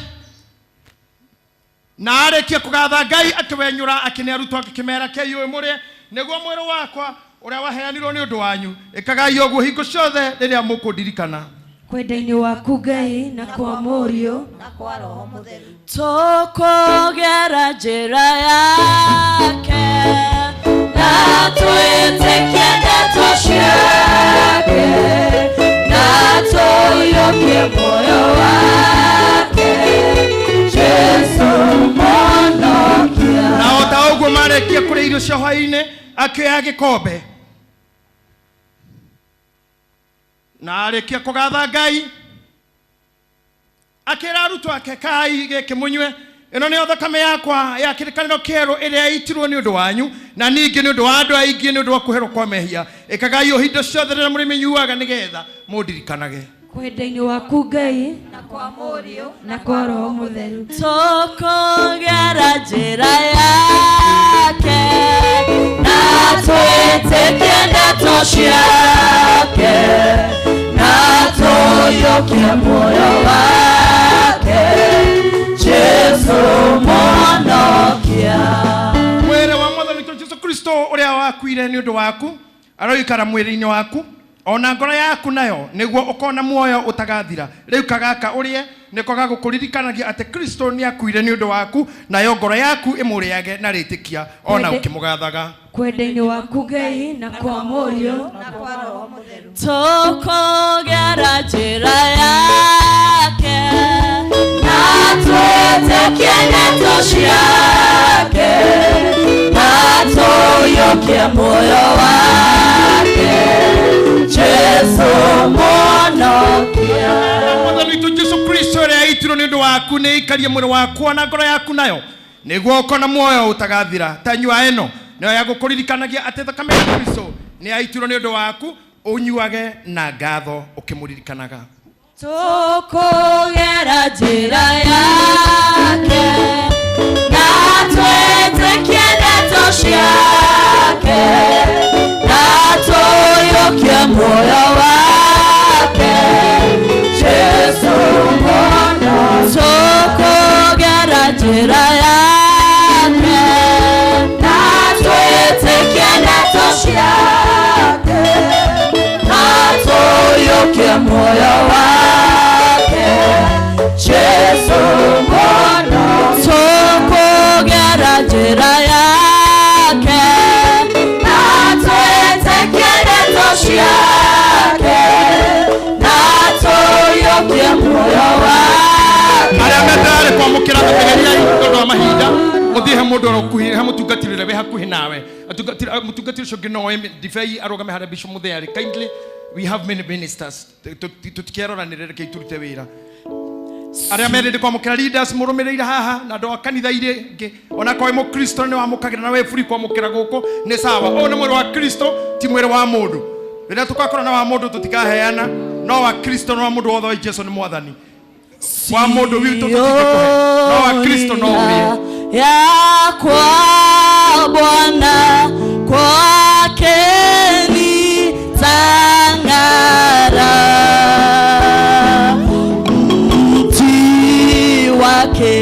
na arĩkia kũgatha Ngai akĩwenyũra akĩne arutwo ake akĩmera kei ũyũ mũrĩe nĩguo mwĩrĩ wakwa ũrĩa waheanirwo nĩ ũndũ wanyu ĩkagai ũguo hingo ciothe rĩrĩa mũkũndirikana. Kwenda-inĩ waku Ngai na kwa Mũriũ na kwa Roho Mũtheru tũkũgera njĩra yake na twĩtĩkie ndeto ciake na tũiyũkie muoyo wake Jesu Mwonokia. Na o ta ũguo marĩkia kũrĩa irio cia hwaĩ-inĩ akĩoya gĩkombe na arĩkia kũgatha Ngai akĩra arutwo ake kai gĩkĩ mũnyue ĩno nĩyo thakame yakwa ya kĩrĩkanĩro kĩerũ ĩrĩa yaitirwo nĩ ũndũ wanyu na ningĩ nĩ ũndũ wa andũ aingĩ nĩ ũndũ wa kũherwo kwa mehia ĩkagai o hingo ciothe rĩrĩa mũrĩmĩnyuaga nĩgetha mũndirikanage. Kwenda-inĩ waku Ngai na kwa Mũriũ na kwa Roho Mũtheru tũkũgera njĩra yake na twĩtĩkie ndeto ciake na tũiyũkie muoyo wake Jesu Mwonokia. Mwĩrĩ wa Mwathani witũ Jesu Kristo ũrĩa wakuire nĩ ũndũ waku aroikara mwĩrĩ-inĩ waku ona ngoro yaku nayo nĩguo ũkona muoyo ũtagathira. Rĩu kagaka ũrĩe nĩko gagũkũririkanagia atĩ Kristo nĩakuire nĩ ũndũ waku nayo ngoro yaku ĩmũrĩage na rĩtĩkia ona ũkĩmũgathaga. Kwenda-inĩ waku Ngai na kwa Mũriũ na kwa Roho Mũtheru tũkũgera njĩra yake na twĩtĩkie ndeto ciake na tũiyũkie muoyo wake Jesu Mwonokia. Mwathani witũ Jesu Kristo ũrĩa aitirwo nĩ ũndũ waku nĩ ikarie mwĩrĩ waku na ngoro yaku nayo nĩguo ũkona muoyo ũtagathira. Ta nyua ĩno nĩyo ya gũkũririkanagia atĩ thakame ya Kristo nĩ yaitirwo nĩ ũndũ waku ũnyuage na ngatho ũkĩmũririkanaga. Tũkũgera njĩra yake na twĩtĩkie ndeto ciake na tũiyũkie muoyo wake Jesu Mwonokia. Tũkũgera njĩra yake na twĩtĩkie ndeto ciake na tũiyũkie muoyo wake Jesu Mwonokia. Tũkũgera njĩra yake na twĩtĩkie ndeto ciake na tũiyũkie muoyo wake. Arĩa metarĩ kwamũkĩra thakame nĩ ũndũ wa mahinda mũthiĩ he mũndũ ũrĩa he mũtungatĩri ũrĩa wĩ hakuhĩ nawe mũtungatĩri ũcio ũngĩ no oe ndibei arũgame harĩa Bishop Muthee arĩ. Kindly, we have many ministers tũtikeroranĩre reke turute wĩra. Arĩa merĩte kwamũkĩra leaders mũrũmĩrĩire haha na andũ a kanitha iria ingĩ ona korwo wĩ mũkristo nĩ wamũkagĩra na wĩ free kwamũkĩra gũkũ nĩ sawa. Ũyũ nĩ mwĩrĩ wa Kristo ti mwĩrĩ wa mũndũ. Rĩrĩa tũgakorwo na wa mũndũ tũtikaheana no wa Kristo no wa mũndũ wothe wa Jesu nĩ Mwathani. Wa mũndũ witũ tũtingĩkũhe no wa Kristo no ũrĩe. Ya kwa Bwana kwake nitang'ara mti wake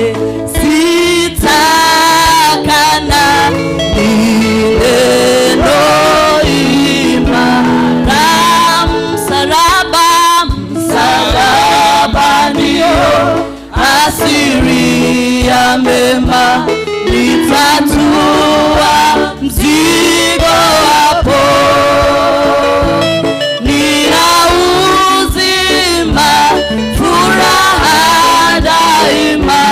sitakana ni neno imara msalaba msalaba ndio asiri ya mema nitatua mzigo wapo nina uzima furaha daima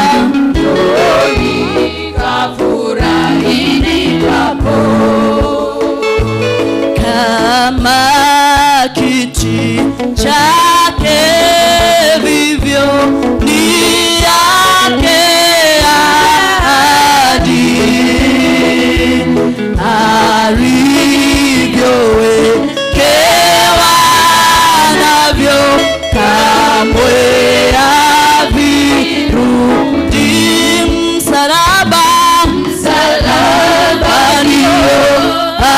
nikafurahi nikapo kama kiti chake vivyo ni yake ahadi alivyowekewa navyo kamwe havirudi. Msalaba msalaba ndio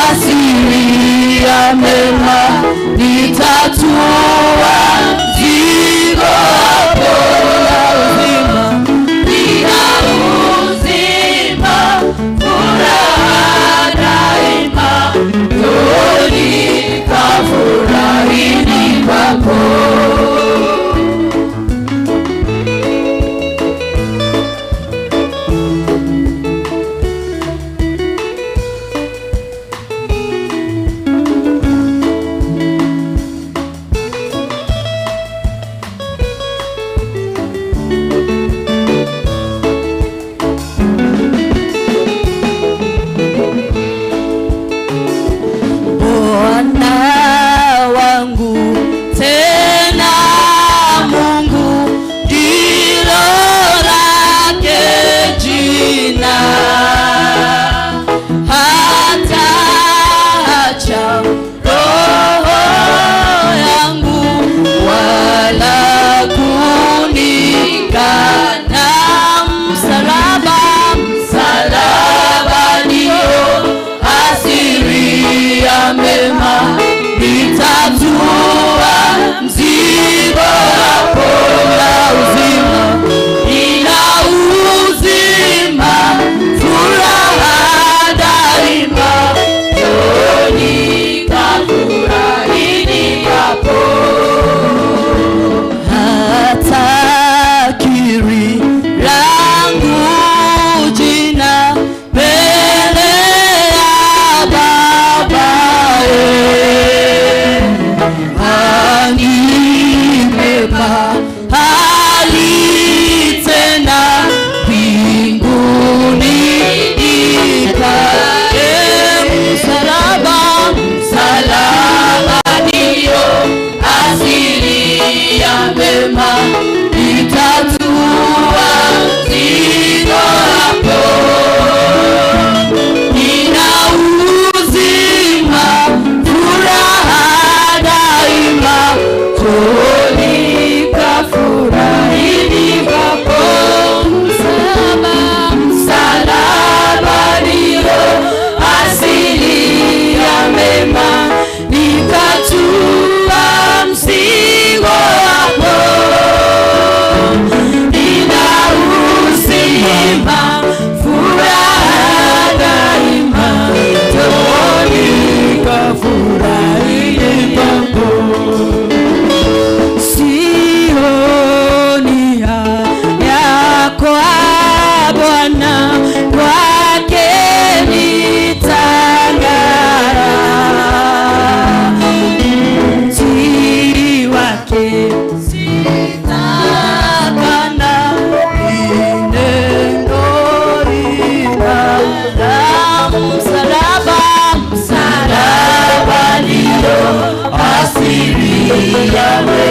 asili ya mema nitatua mzigo hapo.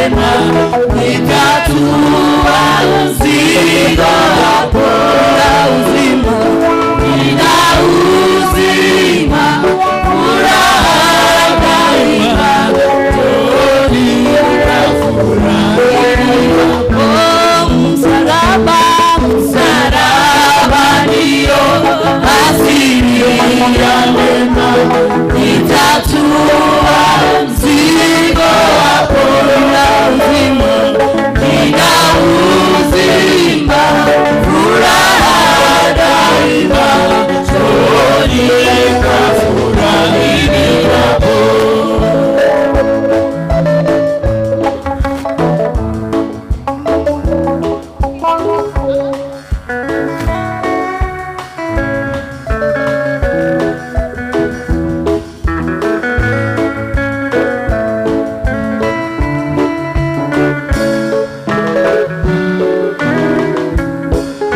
mema, nitatua mzigo wako na uzima, nina uzima, furaha daima, oh, msalaba, msalaba ndio asili ya mema, nitatua mzigo wako na uzima, nina uzima, furaha daima, njooni kafurahini hapo.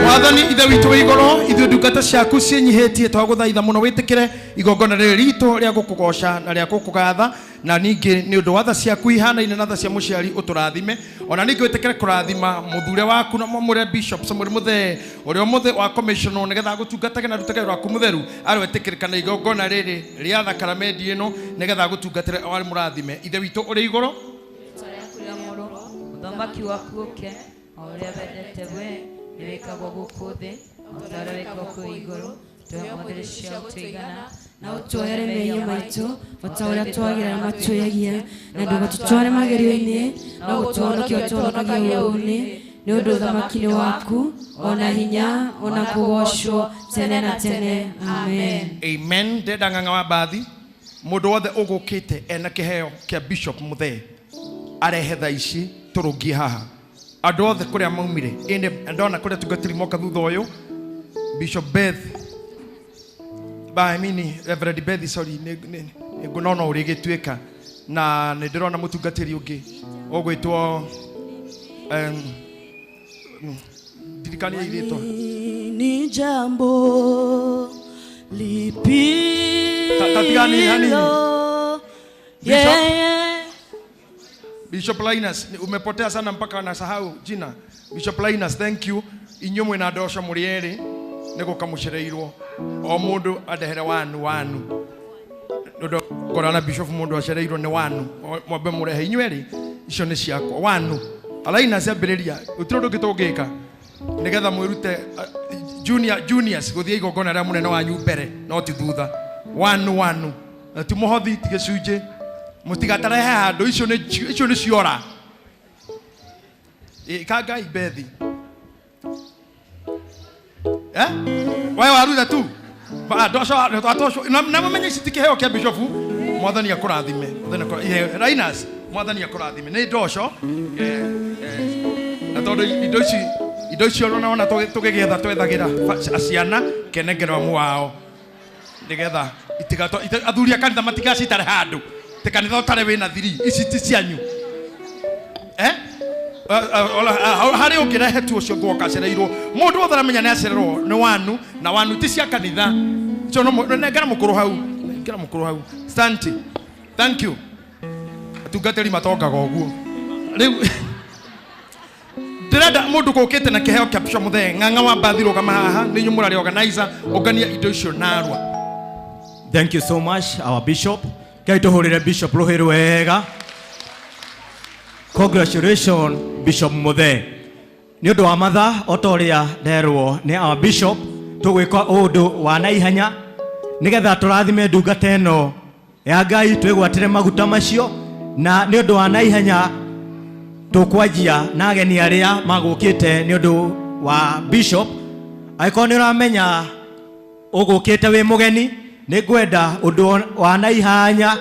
Mwathani ithe witũ wĩ igũrũ, ithuĩ ndungata ciaku ciĩnyihĩtie, twagũthaitha mũno wĩtĩkĩre igongona rĩrĩ ritũ rĩa gũkũgoca na rĩa gũkũgatha, na ningĩ nĩ ũndũ wa tha ciaku ihanaine na tha cia mũciari ũtũrathime, ona ningĩ wĩtĩkĩre kũrathima mũthure waku na mwamũre Bishop Samuel Muthee ũrĩa ũmũthĩ wa commissionwo nĩgetha agũtungatage na arutage wĩra waku mũtheru, arwetĩkĩrĩka na igongona rĩrĩ rĩa thakaramenti ĩno nĩgetha agũtungatĩre o arĩ mũrathime. Ithe witũ ũrĩ igũrũ, Ũthamaki waku ũke, o ũrĩa wendete we nĩwĩkagwo gũkũ thĩ o ta ũrĩa wĩkagwo kũu igũrũ. Tũhe ũmũthĩ cia gũtũigana, na ũtuohere mehia maitũ o ta ũrĩa twagĩra na matwĩhagia, na ndũgatũtware magerio-inĩ, no gũtũhonokia ũtũhonokagie ũũru-inĩ, nĩ ũndũ ũthamaki nĩ waku, o na hinya, o na kũgoocwo tene na tene. Amen. Amen. Ndenda ng'ang'a wa mbathi, mũndũ wothe ũgũkĩte ena kĩheo kĩa Bishop Muthee arehe thaa ici tũrũngie haha. Andũ othe kũrĩa maumire, ĩndĩ ndona kũrĩa tungatĩri moka thutha ũyũ, Bishop Beth, ba, I mean, Reverend Beth, sorry, nĩ no ũrĩgĩtuĩka, na nĩ ndĩrona mũtungatĩri ũngĩ ũgwĩtwo ndirikania irĩtwa. Ni jambo lipi Tatigani hanini. hilo? Bishop? Yeah. Bishop Linus, umepotea sana mpaka nasahau jina. Bishop Linus, thank you. Inyuĩ mwĩna ndoco mũrĩ erĩ nĩ gũka mũcereirwo. O mũndũ andehere wanu wanu. Nĩ ũndũ na Bishop mũndũ acereirwo nĩ wanu. Mwambe mũrehe inyuĩ erĩ, icio nĩ ciakwa. Wanu. Linus ambĩrĩria, gũtirĩ ũndũ ũngĩ tũngĩka nĩgetha mwĩrute juniors gũthiĩ igongona rĩa mũnene wanyu mbere no ti thutha. Wanu wanu. Na ti mũhothi ti gĩcunjĩ. Mũtigatarehe handũ, icio nĩ ciora. Ĩka Ngai Bethi. We waruta tu. Na mũmenye ici ti kĩheo kĩa Bishop. Mwathani akũrathime. Mwathani akũrathime. Linus, Mwathani akũrathime. Nĩ ndoco. Na tondũ indo ici ona tũgĩgĩetha twethagĩra ciana kenengerwo mu wao. Nĩgetha athuri a kanitha matigacitare handũ. Te kanitha ũtarĩ wĩna thiri, ici ti cianyu. Harĩ ũngĩrehe tu ũcio ngũoka acereirwo. Mũndũ wothe aramenya nĩ acererwo nĩ wanu, na wanu ti cia kanitha. Icio no nengera mũkũrũ hau. Nengera mũkũrũ hau. Asante. Thank you. Atungatĩri matongaga ũguo. Rĩu ndĩrenda mũndũ gũkĩte na kĩheo kĩa Bishop Muthee, ng'ang'a wa mbathi rũgama haha, nĩ inyuĩ mũrarĩ organizer, ũngania indo icio narua. Thank you so much, our bishop. Ngai tũhũrĩre Bishop rũhĩ wega. Congratulations, Bishop Muthee. Nĩ ũndũ wa mathaa o ta ũrĩa nderwo nĩ our bishop, tũgwĩka ũndũ wa naihenya nĩgetha tũrathime ndungata ĩno ya Ngai, twĩgwatĩre maguta macio, na nĩ ũndũ wa naihenya tũkwanjia na ageni arĩa magũkĩte nĩ ũndũ wa bishop. Angĩkorwo nĩ ũramenya ũgũkĩte wĩ mũgeni, nĩ ngwenda ũndũ wa naihenya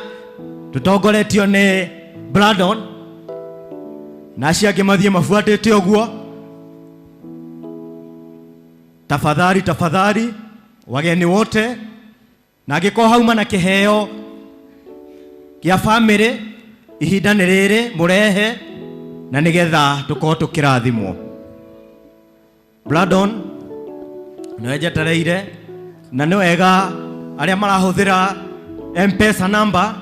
tũtongoretio nĩ Brandon na acio angĩ mathiĩ mabuatĩte ũguo. Tafadhali, tafadhali wageni wote, na angĩkorwo hauma na kĩheo kĩa family, ihinda nĩ rĩrĩ mũrehe na nĩgetha tũkorwo tũkĩrathimwo. Brandon nĩwe njetereire, na nĩ wega arĩa marahũthĩra M-Pesa number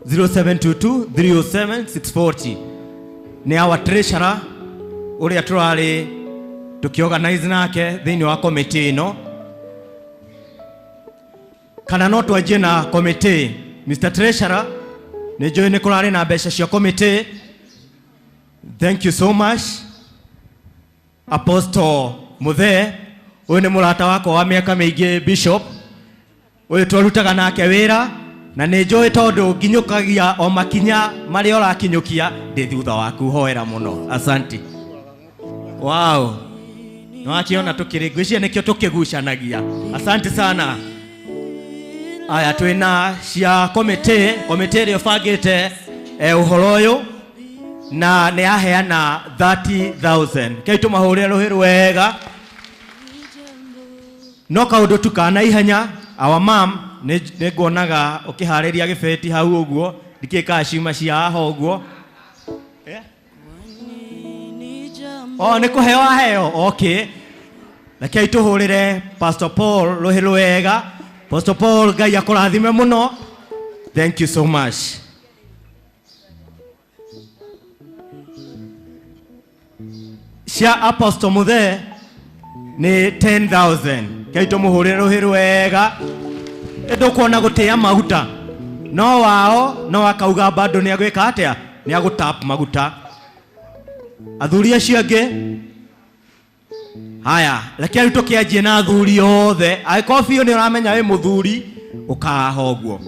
0722 307 640. Nĩ our treasurer ũrĩa tũrarĩ tũkĩorganize nake thĩinĩ wa committee ĩno. Kana no twanjie na committee. Mr. Treasurer, nĩ njũĩ nĩ kũrarĩ na mbeca cia committee. Thank you so much. Apostle Muthee, ũyũ nĩ mũrata wakwa wa mĩaka mĩingĩ Bishop. Ũyũ twarutaga nake wĩra na nĩ njũĩ tondũ nginyũkagia o makinya marĩa ũrakinyũkia ndĩ thutha waku, hoera mũno. Asante. Wow. Nĩwakiona tũkĩrĩ ngwĩciria nĩkĩo tũkĩgucanagia. Asante sana. Aya twĩna cia committee, committee ĩrĩa ĩbangĩte ũhoro ũyũ na nĩ yaheana 30,000. Kei tũmahũrĩre rũhĩ rwega. No kaũndũ tu kana ihenya, our mom nĩ nguonaga ũkĩharĩria gĩbeti hau ũguo, ndikĩĩ kana ciuma cia haha ũguo. Oh, nĩ kũheo aheo. Okay. Rekei tũhũrĩre Pastor Paul rũhĩ rwega. Pastor Paul, Ngai akũrathime mũno. Thank you so much. Cia Apostle Muthee nĩ 10,000. Kei tũmũhũrĩre rũhĩ rwega. Ndũkuona gũtĩa maguta. No wao no akauga bado nĩ agwĩka atĩa? Nĩ agũtap maguta. Athuri acio angĩ haya, reke rĩu tũkĩanjie na athuri othe. Angĩkorwo biũ nĩ ũramenya wĩ mũthuri, ũkahaha ũguo.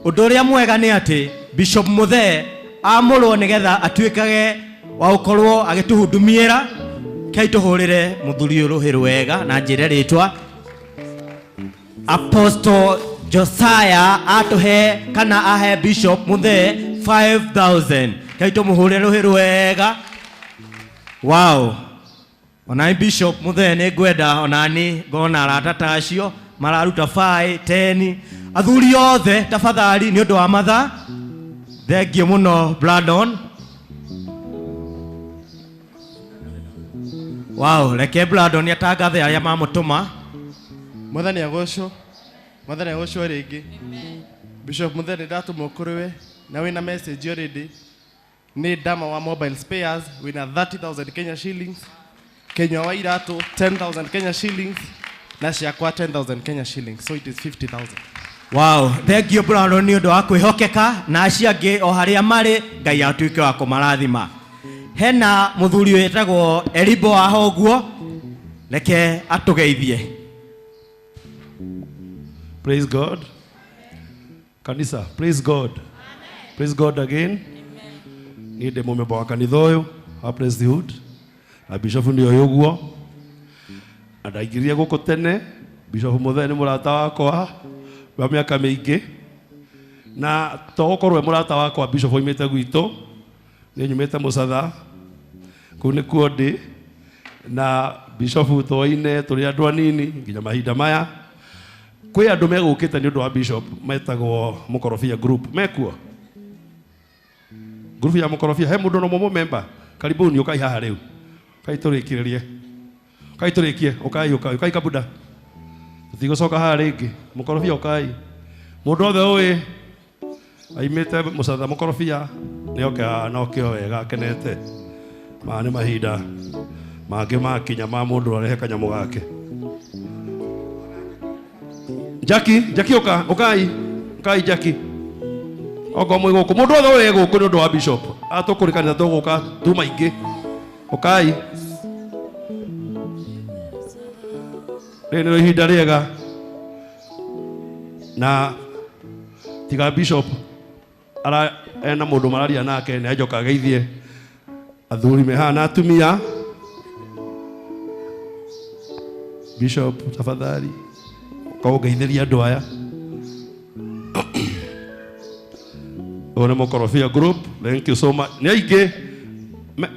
Ũndũ ũrĩa mwega nĩ atĩ Bishop Muthee amũrwo nĩgetha atuĩkage wa gũkorwo agĩtũhudumiĩra. Kei tũhũrĩre mũthuri ũyũ rũhĩ rwega na njĩre rĩtwa. Apostle Josiah atũhe kana ahe Bishop Muthee 5,000. Kei tũmũhũrĩre rũhĩ rwega. Wow. Ona Bishop Muthee nĩ ngwenda onani ngona arata ta acio mararuta 5, 10. Athuri othe tafadhali nĩ ũndũ wa mathaa. Thank you mũno Brandon. Wow, reke Brandon atangathe arĩa mamũtũma. Mwathani agocwo. Mwathani agocwo rĩngĩ. Bishop Muthee nĩ ndatũmwo kũrĩ we na wĩna message already. Nĩ Dama wa Mobile Spares wĩna 30,000 Kenya shillings. Kenywa wa iratũ 10,000 Kenya shillings na ciakwa 10,000 Kenya shillings. So it is 50,000. Wow, thank you Brandon nĩ ũndũ wa kwĩhokeka na acio angĩ o harĩa marĩ Ngai atuĩke wa kũmarathima. Hena mũthuri wĩtagwo Elibo wa ũguo, reke atũgeithie. Praise God. Kanisa, praise God. Praise God again. Niĩ ndĩ mũmemba wa kanitha ũyũ wa Priesthood na Bishop nĩ ũyũ ũguo. Na ndaingĩrire gũkũ tene, Bishop Muthee nĩ mũrata wakwa wa mĩaka mĩingĩ. Na to gũkorwo e mũrata wakwa Bishop oimĩte gwitũ, nĩ nyumĩte Mũcatha, kũu nĩkuo ndĩ. Na Bishop twoine tũrĩ andũ anini nginya mahinda maya. Kwĩ andũ megũkĩte nĩ ũndũ wa Bishop metagwo Mũkorobia Group. Mekuo? Group ya Mũkorobia, he mũndũ no mũmemba. Karibuni ũkai haha rĩu. Ũkai tũrĩkĩrĩrie. Ũkai tũrĩkie, ũkai ũkai, ũkai kabuda. Tũtigũcoka haha rĩngĩ. Mũkorobia ũkai. Mũndũ othe ũĩ aimĩte Mũcatha Mũkorobia nĩ oke haha na oke o wega akenete. Maya nĩ mahinda mangĩ makinya ma mũndũ arehe kanyamũ gake. Jackie, Jackie ũka, ũkai, ũkai Jackie. Okorwo mwĩ gũkũ, mũndũ othe ũyũ e gũkũ nĩ ũndũ wa Bishop. Atũkũrĩ kanitha tũgũka tuma ingĩ. Ũkai. Rĩrĩ nĩrĩo ihinda rĩega. Na tiga Bishop ara ena mũndũ mararia nake nĩ anjoka ageithie athuri me haha na atumia. Bishop tafadhali ũkaũngeithĩria andũ aya. Ũyũ nĩ Mũkorobia Group, thank you so much. Nĩ aingĩ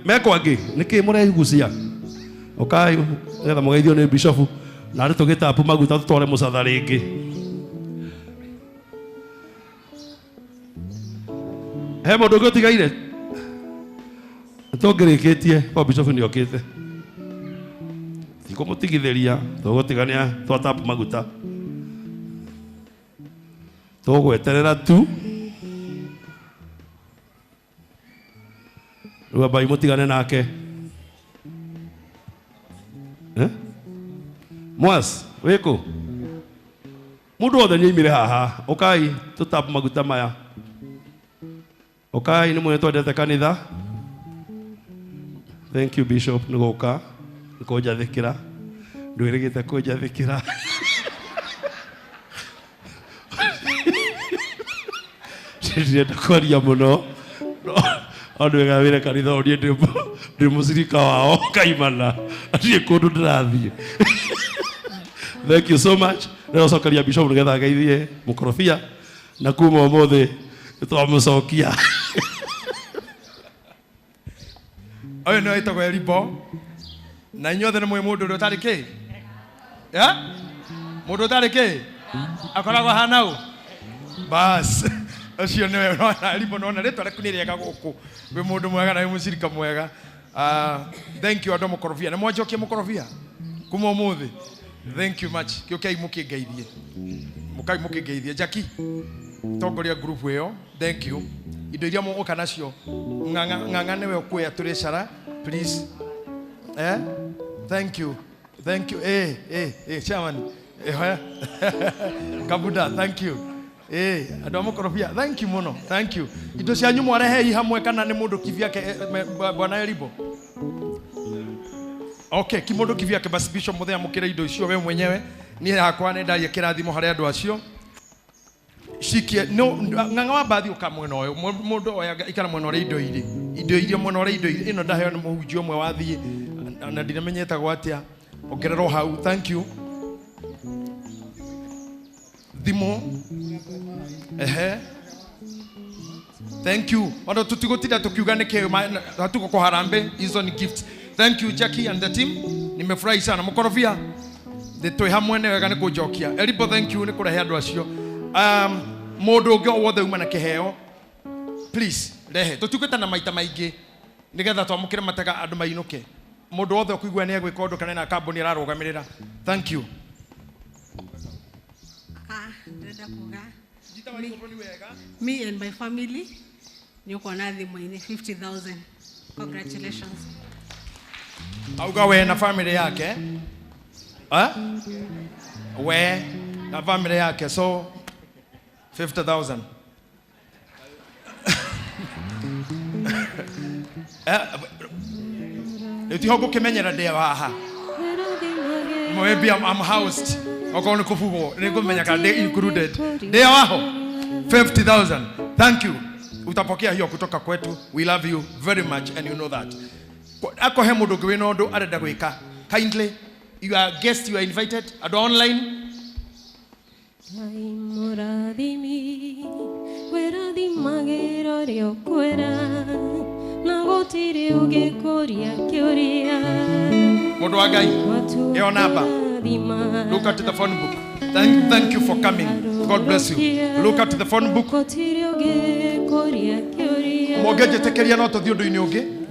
mekwo angĩ, nĩkĩ mũregucia? Ũkai nĩgetha mũgeithio nĩ Bishop na arĩ tũgĩtapu maguta tũtware Mũcatha rĩngĩ. He mũndũ ũngĩ ũtigaire? Tũngĩrĩkĩtie, kwa Bishop nĩ okĩte. Tikũmũtigithĩria, tũgũtigania twatapu maguta. Tũgweterera tu. Rĩu ambai mũtigane nake. Eh? Mwas, wĩkũ? Mũndũ wothe nĩaimire haha. Ũkai tũtapu maguta maya. Ũkai nĩ mwene twendete kanitha. Thank you Bishop nĩ gũka nĩ kũnjathĩkĩra. Ndwĩrĩgĩte kũnjathĩkĩra. Ndirenda kwaria mũno. No nĩ wega wĩre kanitha ũyũ niĩ ndĩ mũcirika wao kaimana. Ndirĩ kũndũ ndĩrathiĩ. Thank you so much. Ndĩracokeria Bishop nĩgetha ageithie mũkorobia na kuma ũmũthĩ nĩtwamũcokia. Ũyũ nĩwe wĩtagwo Elibo na inyuothe nĩ mũĩ mũndũ ũrĩa ũtarĩ kĩ Eh? Mũndũ ũtarĩ kĩ akoragwo ahana ũ bas ũcio nĩwe ũrona Elibo nona rĩtwa rĩaku nĩ rĩega gũkũ wĩ mũndũ mwega na wĩ mũcirika mwega. Ah, thank you andũ a mũkorobia nĩ mwanjokia mũkorobia kuma ũmũthĩ. Thank you much. Gĩũkei mũkĩngeithie, mũkai mũkĩngeithie. Jackie tongoria group ĩyo. Thank you. Indo iria mũgũka nacio ng'ang'a ng'ang'a nĩwe ũkuoya tũrĩcara please. Eh? Thank you. Thank you. Eh, eh, eh, chairman. Eh, hoya. Kabuda, thank you. Eh, andũ a mũkorobia, thank you mũno. Thank you. Indo cianyu mwarehei hamwe kana nĩ mũndũ kivyake bwana Elibo? Okay, kimondo kivyake basi Bishop Muthee amũkĩre indo icio we mwenyewe. Niĩ hakwa nĩ ndaria kĩrathimo harĩ andũ acio. Cikie no ng'ang'a wa mbathi ũka mwena ũyũ mũndũ oyaga ikara mwena ũrĩa indo irĩ indo iria mwena ũrĩa indo irĩ ĩno ndaheo nĩ mũhunjia ũmwe wathiĩ na ndinamenyetagwo atĩa ongererwo hau. Thank you. Thimũ ehe. Thank you. Ona tutigũtinda tukiuga nĩkĩ hatuko kwa harambee, hizo ni gift. Thank you Jackie and the team. Nimefurahi sana. Mũkorobia twĩ hamwe nĩ wega nĩ kũnjokia. Elibo thank you nĩ kũrehe andũ acio. Mũndũ ũngĩ o wothe uma na kĩheo please rehe. Tũtigwĩtana na maita maingĩ nĩgetha twamũkĩre matega andũ mainũke. Mũndũ wothe ũkũigua nĩ egwĩka ũndũ kana ena kambuni ararũgamĩrĩra. Thank you. Ah, ndĩrenda kuga me and my family nĩ ũkuona thimũ-inĩ 50,000. Congratulations. Auga we na family yake. Eh? We na family yake so 50,000. Eh, rĩu ngũkĩmenyera ndĩ haha. Maybe I'm housed. Okorwo nĩ kũbugwo nĩ ngũmenya kana ndĩ included. Ndĩ waho 50,000. Thank you. Utapokea hiyo kutoka kwetu. We love you very much and you know that. Akohe mũndũ ũngĩ wĩna ũndũ arenda gwĩka. Kindly, you are guest, you are invited. Andũ online. Ngai mũrathimi wĩrathimagĩra ũrĩa ũkwĩra na gũtirĩ ũngĩkũria kĩũria. Mũndũ wa Ngai, ĩyo namba. Look at the phone book. Thank you for coming. God bless you. Look at the phone book. Gũtirĩ ũngĩkũria kĩũria. Mũngĩnjĩtĩkĩria no tũthiĩ ũndũ-inĩ ũngĩ.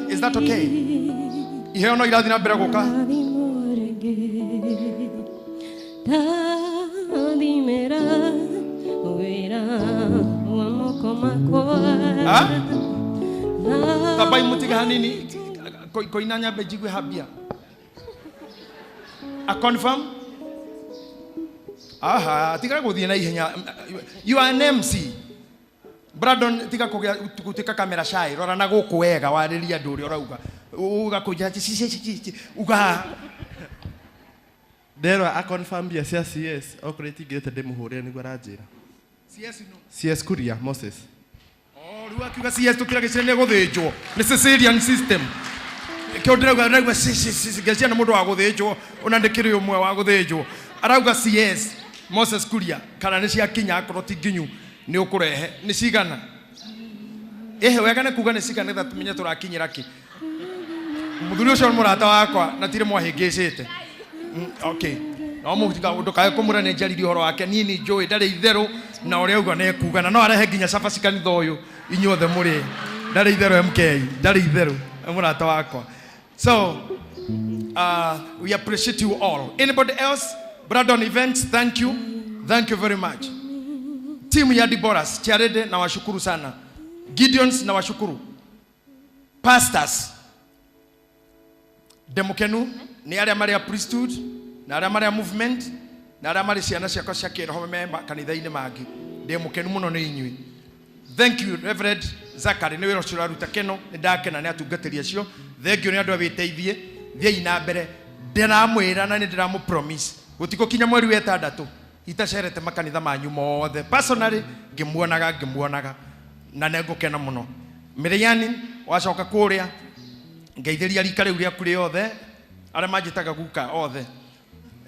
Is that okay? Iheo no irathiĩ na mbere gũka. Ndathimĩra wĩra wa moko makwa. Ha? Tambai mũtige hanini koina nyambe njigue hambia. A confirm? Aha, tiga gũthiĩ na ihenya. You are an MC. Brandon tiga kũgĩa gũtuĩka kamera shy. Rora na gũkũ wega warĩrie andũ ũrĩa ũrauga. Ũgakũnja ci ci ci ci uga. Nderwa a confirm mbia cia CS okorwo itingĩrĩte ndĩmũhũrĩre nĩguo aranjĩra. CS no. CS Kuria Moses. Oh, rĩu akiuga CS tũkĩra gĩcire nĩ gũthĩnjwo. Nĩ cesarean system. Kĩo ndĩrauga ndĩrauga ci ci ci ngeciria nĩ mũndũ wa gũthĩnjwo ona ndĩkĩrĩ ũmwe wa gũthĩnjwo. Arauga CS Moses Kuria kana nĩ ciakinya akorwo ti nginyu nĩ ũkũrehe nĩ cigana. Ĩhe wega nĩ kuga nĩ cigana nĩgetha tũmenye tũrakinyĩra kĩ. Mũthuri ũcio nĩ mũrata wakwa na tirĩ mwahĩngĩcĩte. Okay. No mũtiga ndũkae kũmũra nĩ njaririe ũhoro wake niĩ nĩ njũĩ ndarĩ itherũ na ũrĩa auga nĩ ekuga na no arehe nginya cabaci kanitha ũyũ inyuothe mũrĩ ndarĩ itherũ MK ndarĩ itherũ nĩ mũrata wakwa. So we appreciate you all. Anybody else? Brandon Events, thank you. Thank you very much. Timu ya Deborahs Charede na washukuru sana. Gideons na washukuru. Pastors ndemukenu ni aria mari a priesthood na aria mari a movement na aria mari ciana ciakwa cia kiroho me kanitha-inĩ mangĩ. Ndemukenu muno nĩ inyuĩ. Thank you Reverend Zachary nĩ wĩra ũcio ũraruta keno nĩ ndakena nĩ atungatĩri acio. Thank you nĩ andũ a wĩteithie thiĩi na mbere. Ndĩramwĩra na nĩ ndĩramũ promise gũtigũkinya mweri wa ĩtandatũ itacerete makanitha manyu mothe personally ngĩmuonaga na nĩngũkena mũno. Mĩrĩani wacoka kũrĩa ngeithĩria rika rĩu rĩaku rĩothe arĩa manjĩtaga guka othe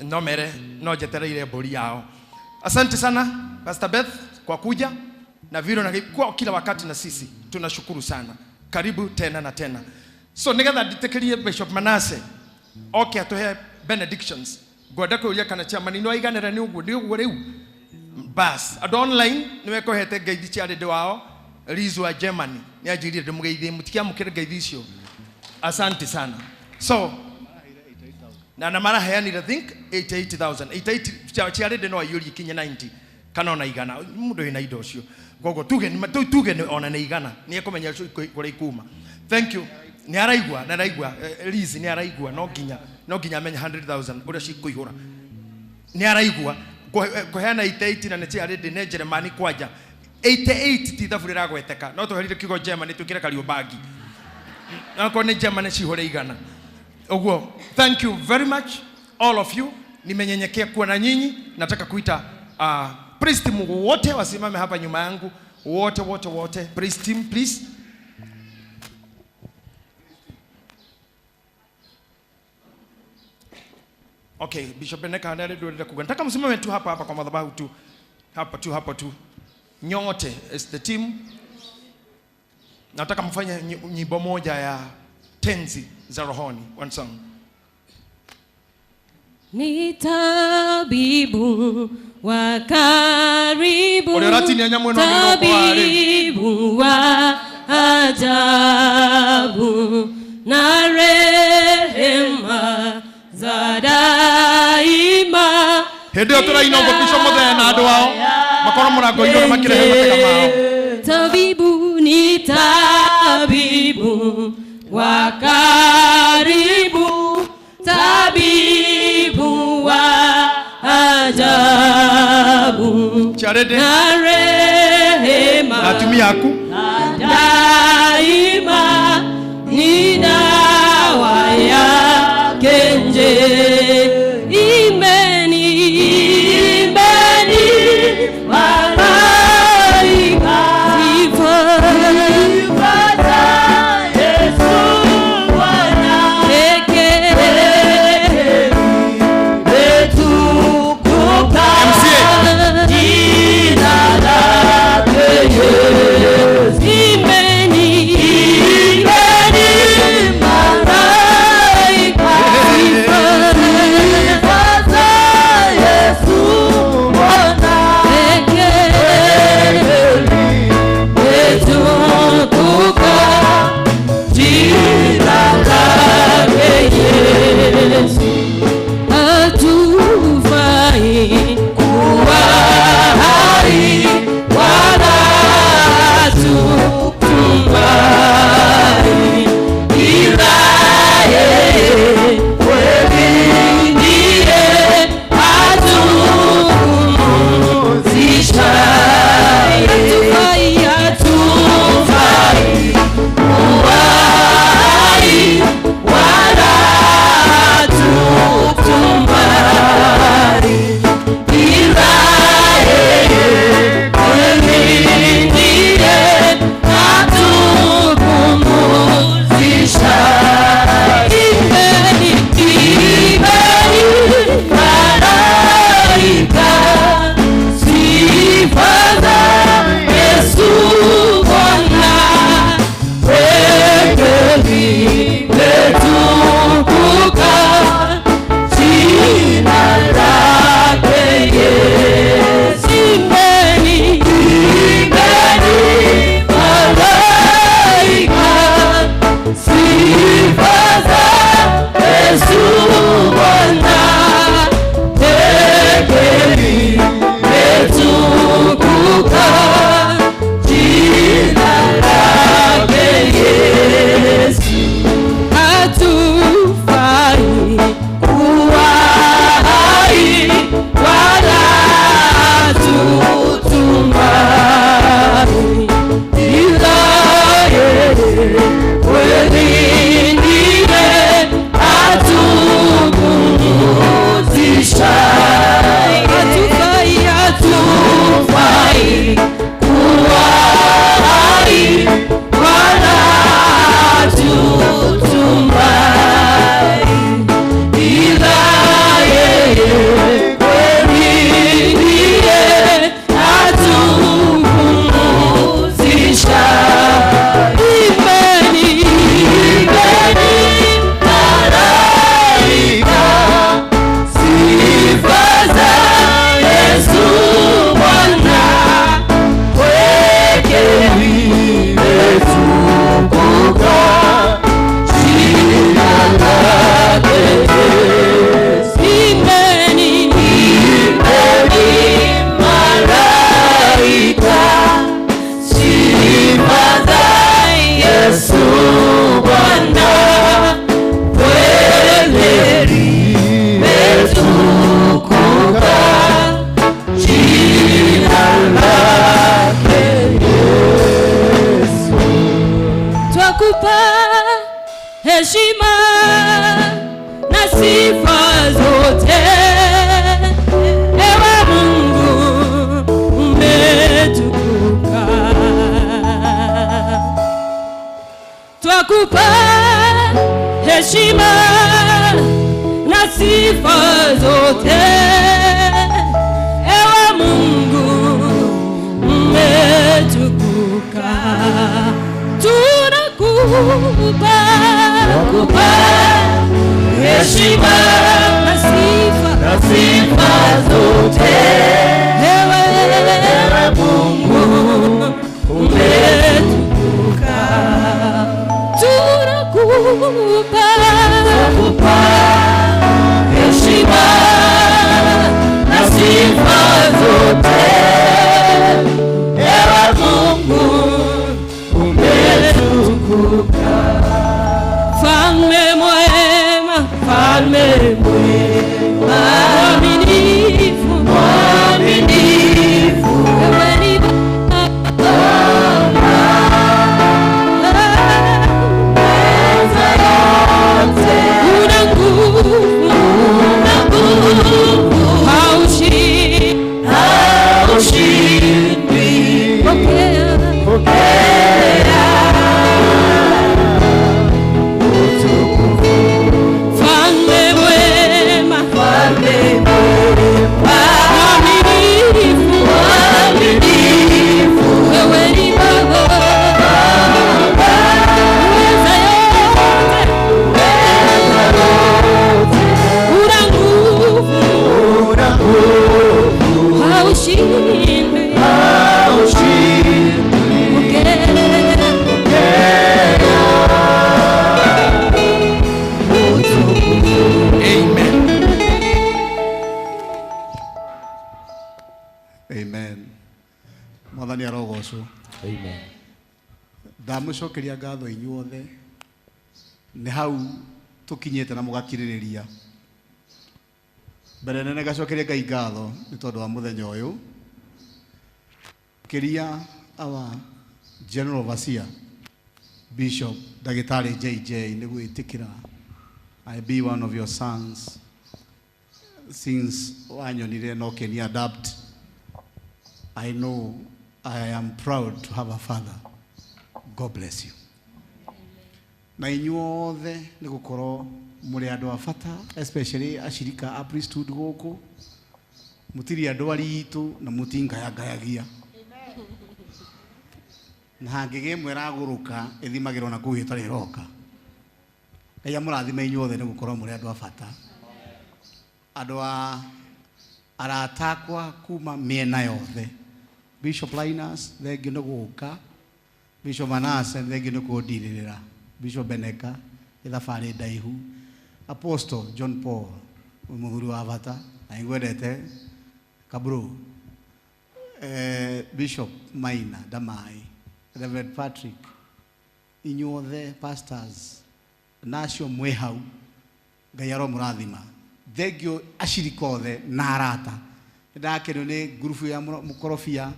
no mere no njetereire mbũri yao. Asante sana Pastor Beth kwa kuja na vile na kwa kila wakati na sisi tunashukuru sana. Karibu tena na tena. So nigetha nditekerie Bishop Manasseh oke atuhe benedictions. Ngwenda kũria kana chairman no aiganĩra nĩ ũguo nĩ ũguo rĩu bas andũ online nĩ wekũhete ngeithi cia rĩndĩ wao Liz wa Germany nĩ anjĩrire ndĩmũgeithie mũtikamũkĩre ngeithi icio. Asante sana. So na maraheanire think 88,000 88 cia rĩndĩ no aiyũrie kinya 90 kana ona igana mũndũ wĩna indo ũcio koguo tuge ona nĩ igana nĩ ekũmenya kũrĩa ikuma. Thank you. Nĩ araigua na araigua Liz nĩ araigua no nginya amenye 100,000 ũrĩa cikũihũra. Nĩ araigua kũheana 88 na nĩ cia rĩndĩ nĩ Jeremani kwanja 88 ti ithabu rĩragweteka no tũherire kiugo Germany twĩkĩre Kariobangi nakorwo nĩ Germany cihũre igana ũguo. Thank you very much all of you. Nimenyenyekea kuwa na nyinyi. Nataka kuita praise team wote wasimame hapa nyuma yangu wote wote wote. Praise team please. Okay, Bishop Beneka anarudi kuga. Nataka msimame tu hapa hapa kwa madhabahu tu. Hapa tu hapa tu. Nyote as the team. Nataka mfanye nyimbo moja ya tenzi za rohoni. One song. Ni tabibu wa karibu, tabibu wa ajabu na rehema za daima. Hĩndĩ ĩyo tũraina ũguo Bishop Mũthee na andũ ao makorwo mũrango-inĩ na makĩrehe matega mao. Tabibu ni tabibu wa karibu, tabibu wa ajabu na rehema na atumia aku daima ni dawa yake nje. Imeni, imeni malaika sifa za Yesu Bwana pekee umetukuka jina lake Yesu. Imeni, Twakupa heshima na sifa zote, ewe Mungu umetukuka. Twakupa heshima na sifa zote, ewe Mungu umetukuka. Tunakupa heshima na sifa zote, ewe Mungu umetukuka. Tunakupa heshima na sifa zote, ewe Mungu umetukuka. Mfalme mwema, mfalme mwema, mwaminifu, mwaminifu, wewe ni Baba mweza yote, una nguvu, una nguvu, haushindwi. Pokea, pokea Mfalme mwema, mfalme mwema, mwaminifu, mwaminifu, wewe ni Baba mweza yote, mweza yote, una nguvu, una nguvu, haushindwi, haushindwi. Pokea, Amen. Amen. Mwathani arogocwo. Amen. Ndamũcokeria ngatho inyuothe nĩ hau tũkinyĩte na mũgakirĩrĩria. Mbere nene ngacokeria Ngai ngatho nĩ tondũ wa mũthenya ũyũ. Kĩria our General Overseer Bishop Ndagĩtarĩ JJ nĩ gwĩtĩkĩra I be one of your sons since wanyonire no keni adapt. I know I am proud to have a father. God bless you. Na inyuothe nĩ gũkorwo mũrĩ andũ a bata, especially ashirika a priesthood gũkũ. Mũtirĩ andũ aritũ na mũtingayangayagia. Na hangĩgĩa ĩmwe ĩragũrũka ĩthimagĩrwo na kũu ĩtarĩ ĩroka. Ngai amũrathime inyuothe nĩ gũkorwo mũrĩ andũ a bata. Andũ a arata akwa kuma mĩena yothe. Bishop Linus, thengiũ nĩ gũka. Bishop Manase, thengiũ nĩ kũndirĩrĩra. Bishop Beneka, nĩ thabarĩ ndaihu. Apostle John Paul, wĩ mũthuri wa bata, na nĩngwendete kabro. Bishop Maina Damai, Reverend Patrick, inyuothe pastors, na acio mwĩ hau, Ngai aromũrathima. Thengiũ acirika othe na arata. Nĩndakenio nĩ ngurubu ya mũkorobia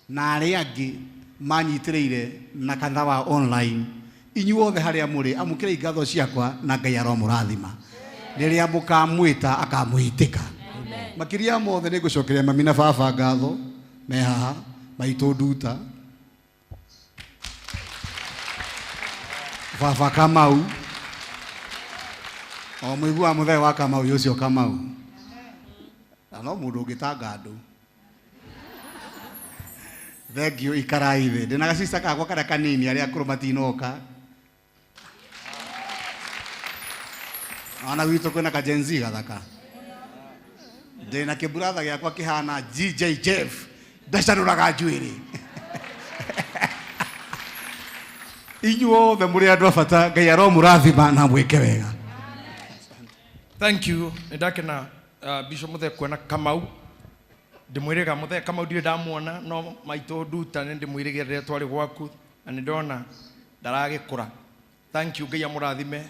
na arĩa angĩ manyitĩrĩire na kanitha wa online. Inyuothe harĩa mũrĩ, amũkĩrai ngatho ciakwa na Ngai aromũrathima. Rĩrĩa mũkamwĩta akamwĩtĩka. Makĩria mothe nĩ ngũcokeria mami na baba ngatho me haha, maitũ Nduta, baba Kamau, o mũiguaga mũthee wa Kamau ũcio Kamau. Na no mũndũ ũngĩtanga andũ. Thengiũ ikarai thĩ. Ndĩna gacista gakwa karĩa kanini arĩa akũrũ matinoka. Ona gwitũ kwĩna ka Gen Z gathaka. Ndĩna kĩburatha gĩakwa kĩhana GJ Jeff ndacanũraga njuĩrĩ. Inyuothe mũrĩ andũ a bata, Ngai aromũrathima na mwĩke wega. Thank you. Nĩndakena Bishop Muthee kuona Kamau. Ndĩmwĩrĩga Muthee Kamau ndirĩ ndamuona no maitũ Nduta nĩ ndĩmwĩrĩgĩra rĩrĩa twarĩ gwaku na nĩ ndona ndaragĩkũra. Thank you, Ngai amũrathime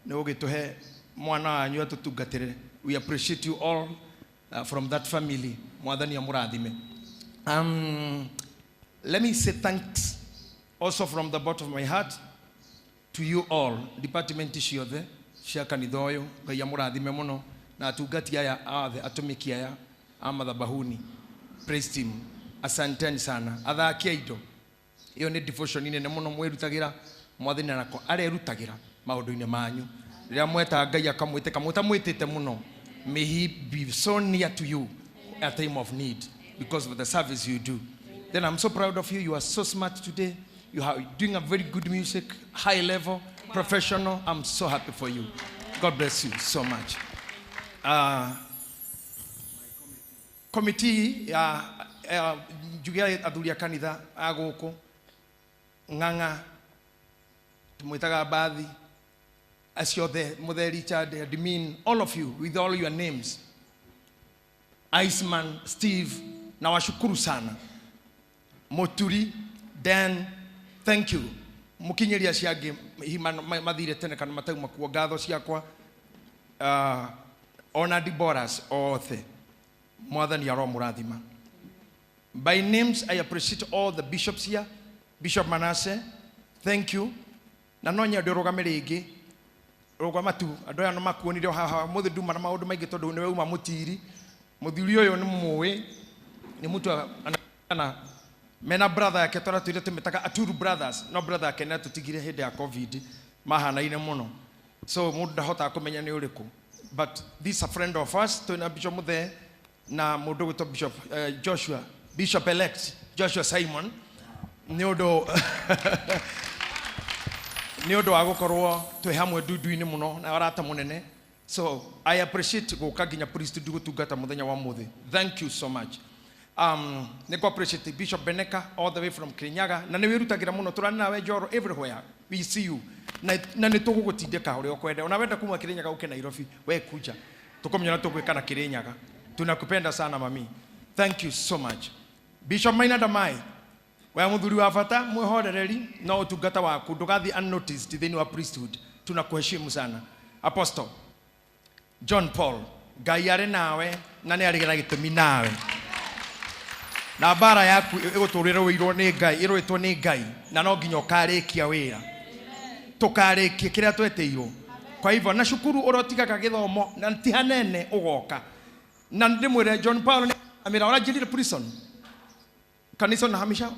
nĩ gũgĩtũhe mwana wanyu atũtungatĩre. We appreciate you all from that family. Mwathani amũrathime. Let me say thanks also from the bottom of my heart To you all, department ciothe cia kanitha ũyũ, Ngai amũrathime mũno, na atungati aya othe, atumiki aya a mathabahuni, praise team, asanteni sana. Athaki a indo, ĩyo nĩ devotion nene mũno mwĩrutagĩra, mwathani nako arerutagĩra maũndũ-inĩ manyu. Rĩrĩa mweta Ngai akamwĩtĩka, mũtamwĩtĩte mũno, may he be so near to you at time of need because of the service you do. Then I'm so proud of you. You are so smart today. You are doing a very good music, high level, professional. I'm so happy for you. God bless you so much. Committee ya njuge athuri a kanitha a gũkũ ng'ang'a tumwĩtaga Mbathi, acio othe, Mũthee Richard, admin, all of you with all your names, Iceman, Steve, na washukuru sana. Muturi, Dan, thank you. Mukinyeria acio angĩ hihi mathire tene kana matauma kuo, ngatho ciakwa, ona Deborahs othe, mwathani aromũrathima. By names, I appreciate all the bishops here. Bishop Manasseh, thank you. Na no nyende ũrũgame rĩngĩ, rũgama tu, andũ aya no makuonire o haha ũmũthĩ, nduma na maũndũ maingĩ tondũ nĩwe uma mũtiri. Mũthuri ũyũ nĩ mũĩ, nĩ mũtu ana mena brother yake tũrĩa tũire tũmĩtaga Aturu Brothers, no brother yake nĩ atũtigire hĩndĩ ya COVID, mahanaine mũno, so mũndũ ndahotaga kũmenya nĩ ũrĩkũ, but this is a friend of us. Twĩna Bishop Mũthee na mũndũ gwĩtwo Bishop Joshua, Bishop elect Joshua Simon, nĩ ũndũ wa gũkorwo twĩ hamwe ndundu-inĩ mũno na arata mũnene. So I appreciate gũka nginya priesthood gũtungata mũthenya wa mũthĩ. Thank you so much. Nĩ kũ appreciate Bishop Beneka all the way from Kirinyaga, na nĩ wĩrutagĩra mũno, tũrani nawe Njoro, everywhere we see you, na nĩ tũgũgũtindĩka ũrĩa ũkwenda. Ona wenda kuma Kirinyaga ũke Nairobi, we kuja tũkũmenya tũgwĩka na Kirinyaga. Tunakupenda sana mami, thank you so much. Bishop Maina Damai, we mũthuri wa bata mwĩhorereri, no ũtungata waku ndũgathiĩ unnoticed thĩinĩ wa priesthood. Tunakuheshimu sana. Apostle John Paul, Ngai arĩ nawe na nĩ arĩ na gĩtũmi nawe, na mbara yaku ĩgũtũrĩra wĩirwo nĩ Ngai, ĩrũĩtwo nĩ Ngai, na no nginya ũkarĩkia wĩra, tũkarĩkie kĩrĩa twetĩirwo. Kwa hivyo nashukuru ũrotigaga gĩthomo na ti hanene ũgoka. Na ndĩmwĩre John Paul nĩ amĩra ũranjĩrire prison, kanisa unahamisha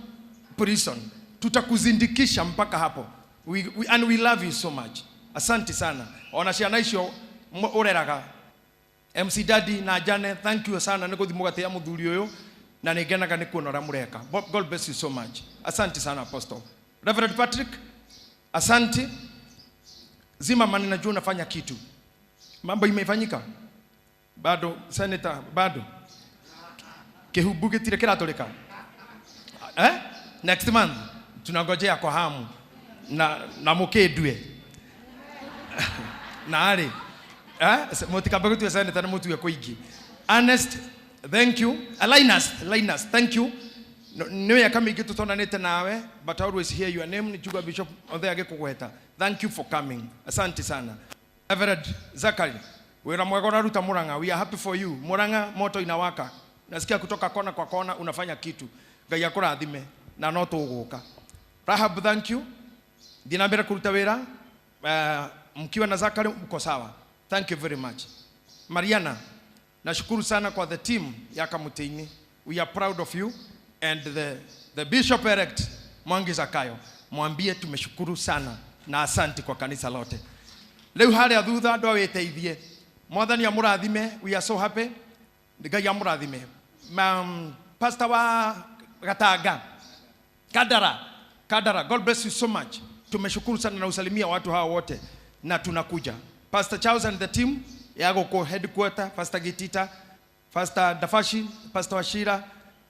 prison, tutakuzindikisha mpaka hapo. And we love you so much. Asante sana. Ona ciana icio ũreraga, MC Daddy na Jane, thank you sana nĩ gũthiĩ mũgatĩa mũthuri ũyũ, na nĩ ngenaga nĩ kuona ũrĩa mũreka. God bless you so much. Asante sana Apostle. Reverend Patrick, asante. Zimmerman, najua unafanya kitu. Mambo imefanyika? Bado, Senator, bado. Kĩhumbu gĩtirĩ kĩratũrĩka? Eh? Next month tunangojea kwa hamu na mũkĩndue. Na arĩ. Eh? Mũtikambe gũtua senator nĩ mũtue kũingĩ. Ernest, thank you. Linus, thank you. Nĩ mĩaka mĩingĩ tũtonanĩte nawe, but I always hear your name. Nĩ Bishop othe agĩkũgweta. Thank you for coming. Asante sana. Reverend Zachary, wĩra mwega ũraruta Murang'a. We are happy for you. Murang'a moto inawaka. Nasikia kutoka kona kwa kona unafanya kitu. Ngai akũrathime na no tũgũka. Rahab, thank you. Thiĩ na mbere kũruta wĩra. Mkiwa na Zachary mko sawa. Thank you very much. Mariana, nashukuru sana kwa the team ya Kamutini. We are proud of you, and the Bishop elect Mwangi Zakayo. Mwambie tumeshukuru sana na asante kwa kanisa lote. Rĩu harĩa thutha andũ awĩteithie. Mwathani amũrathime. We are so happy. Ngai amũrathime. Pastor wa Gatanga, Kadara, Kadara, God bless you so much. Tumeshukuru sana na usalimia watu hawa wote na tunakuja. Pastor Charles and the team yago ko headquarter, Pastor Gitita, Pastor Dafashi, Pastor Washira,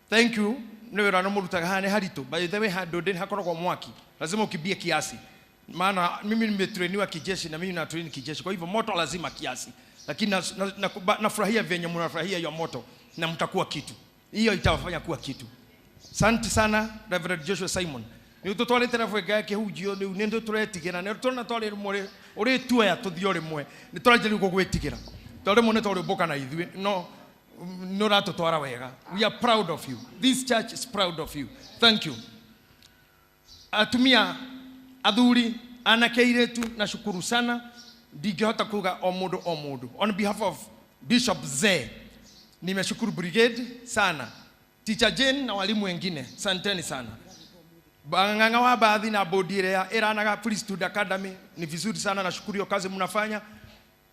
thank you. Nĩ wĩra no mũrutaga haha nĩ haritũ. By the way, handũ ndĩ hakoragwo mwaki, lazima ukimbie kiasi, maana mimi nimetrainiwa kijeshi na mimi na train kijeshi, kwa hivyo moto lazima kiasi, lakini nafurahia venye mnafurahia hiyo moto na mtakuwa kitu, hiyo itawafanya kuwa kitu. Asante sana Reverend Joshua Simon. Nĩ tũtwarĩte na bwenga ya kĩhunjio rĩu nĩ tũretigĩra nĩ tũrona twarĩ rĩmwe ũrĩtuoya tũthiĩ o rĩmwe nĩ tũranjĩrĩria gũgwĩtigĩra tondũ rĩmwe nĩ twarĩũmbũka na ithuĩ no nĩ ũratũtwara wega. We are proud of you. This church is proud of you. Thank you. Atumia, athuri, Anake airĩtu nashukuru sana, ndingĩhota kuga o mũndũ o mũndũ. On behalf of Bishop Zee, nimeshukuru brigade sana, Teacher Jane na walimu wengine, santeni sana. Bang'ang'a wa baadhi na bodi ĩrĩa ĩranaga Priesthood Academy, ni vizuri sana, nashukuru hiyo kazi mnafanya.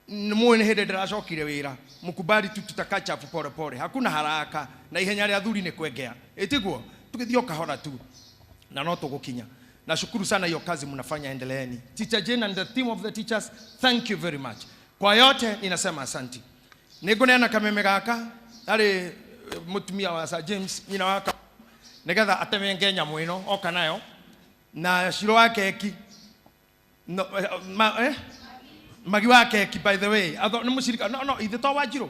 Muone hĩndĩ ndĩracokire wĩra, mkubali tu tutakaa chafu pole pole, hakuna haraka na ihenya rĩa thuri nĩ kwengea, ĩtiguo tũgĩthiĩ o kahora tu na no tũgũkinya. Nashukuru sana hiyo kazi mnafanya, endeleeni. Teacher Jane and the team of the teachers, thank you very much. Kwa yote ninasema asanti. Nĩngũneana kameme gaka harĩ mũtumia wa Sir James, nyina wa nĩgetha atemenge nyamũ ĩno oka nayo na ciro wa keki no, ma, magi wa keki, by the way atho nĩ mũcirika no no ithe to Wanjirũ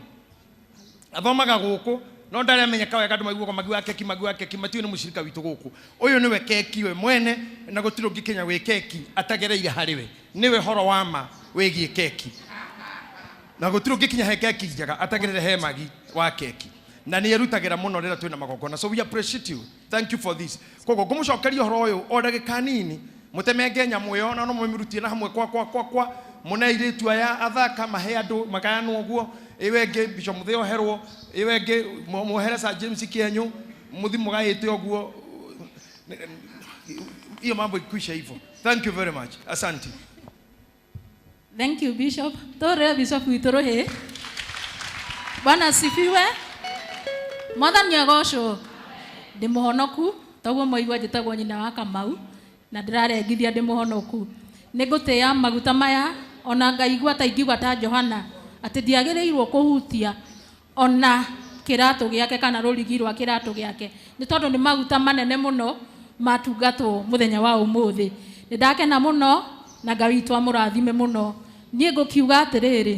athomaga gũkũ no ndarĩ amenyeka wega, andũ maiguaga magi wa keki, magi wa keki, matiũĩ nĩ mũcirika witũ gũkũ. Ũyũ nĩwe keki we mwene na gũtirĩ ũngĩ Kenya wĩ keki atagereire harĩ we, nĩwe horo wa ma wĩgiĩ keki na gũtirĩ ũngĩ kinya he keki njega atagereire he magi wa keki, na nĩ erutagĩra mũno rĩrĩa twĩna magongona, so we appreciate you, thank you for this. Koguo ngũmũcokeria ũhoro ũyũ o ndagĩka nini, mũtemenge nyamũ ĩyo na no mũmĩrutie na hamwe kwa kwa kwa kwa mũne airĩtu aya athaka mahe andũ magayanwo ũguo, ĩwe ĩngĩ Bishop Muthee oherwo, ĩwe ĩngĩ muohere Sir James Kĩenyũ, mũthi mũgaĩte ũguo, hiyo mambo ikwisha hivyo. Thank you very much, asante. Thank you, Bishop. Tore Bishop witũ rũhĩ. Bwana asifiwe. Mwathani agocwo. Ndĩ mũhonoku, toguo mwaigua njĩtagwo nyina wa Kamau na ndĩrarengithia ndĩ mũhonoku. Nĩ ngũtĩĩa maguta maya ona ngaigua ta ingiuga ta Johana atĩ ndiagĩrĩirwo kũhutia ona kĩratũ gĩake kana rũrigi rwa kĩratũ gĩake, nĩ tondũ nĩ maguta manene mũno matungatwo mũthenya wa ũmũthĩ. Nĩ ndakena mũno na Ngai witũ amũrathime mũno. Niĩ ngũkiuga atĩrĩrĩ,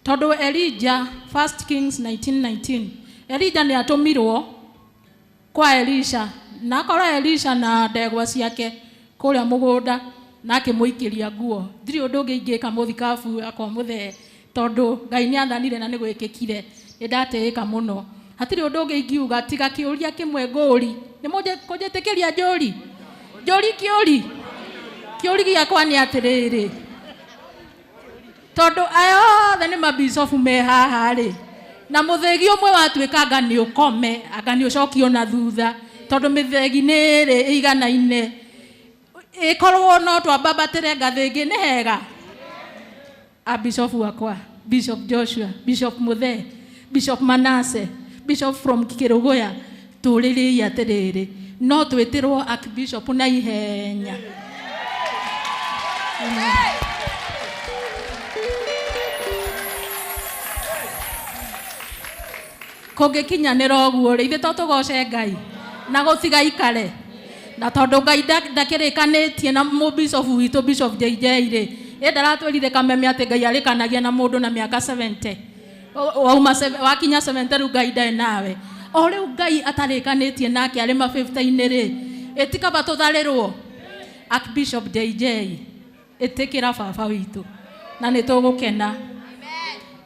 tondũ Elijah, 1 Kings 19:19, Elijah nĩ atũmirwo kwa Elisha na akora Elisha na ndegwa ciake kũrĩa mũgũnda na akĩmũikĩria nguo. Ndirĩ ũndũ ũngĩ ingĩka mũthikabu akwa Mũthee, tondũ Ngai nĩ athanire na nĩ gwĩkĩkire. Nĩ ndatĩĩka mũno. Hatirĩ ũndũ ũngĩ ingiuga tiga kĩũria kĩmwe ngũri. Nĩ kũnjĩtĩkĩria njũri? Njũri kĩũri? Kĩũri gĩakwa nĩ atĩrĩrĩ, tondũ aya othe nĩ mabicobu me haha rĩ, na mũthĩgi ũmwe watuĩka anga nĩ ũkome, anga nĩ ũcokio na thutha, tondũ mĩthĩgi nĩ ĩrĩ ĩiganaine, ĩkorwo no twambambatĩre ngathĩ ĩngĩ nĩ hega. A bishopu wakwa, Bishop Joshua, Bishop Muthee, Bishop Manase, Bishop from Kĩrũgũya, tũrĩrĩi atĩrĩrĩ, no twĩtĩrwo archbishop na ihenya. Kũngĩkinyanĩra ũguo rĩ, ithuĩ to tũgoce Ngai na gũtigaikare, na tondũ Ngai ndakĩrĩkanĩtie na mũbicobu witũ Bishop JJ rĩ, ĩ ndaratwĩrire kameme atĩ Ngai arĩkanagia na mũndũ na mĩaka 70, wauma wakinya 70 rĩu Ngai ndarĩ nawe. O rĩu Ngai atarĩkanĩtie nake arĩ ma 50-inĩ rĩ, ĩtikaba tũtharĩrwo. Archbishop JJ, ĩtĩkĩra baba witũ na nĩ tũgũkena.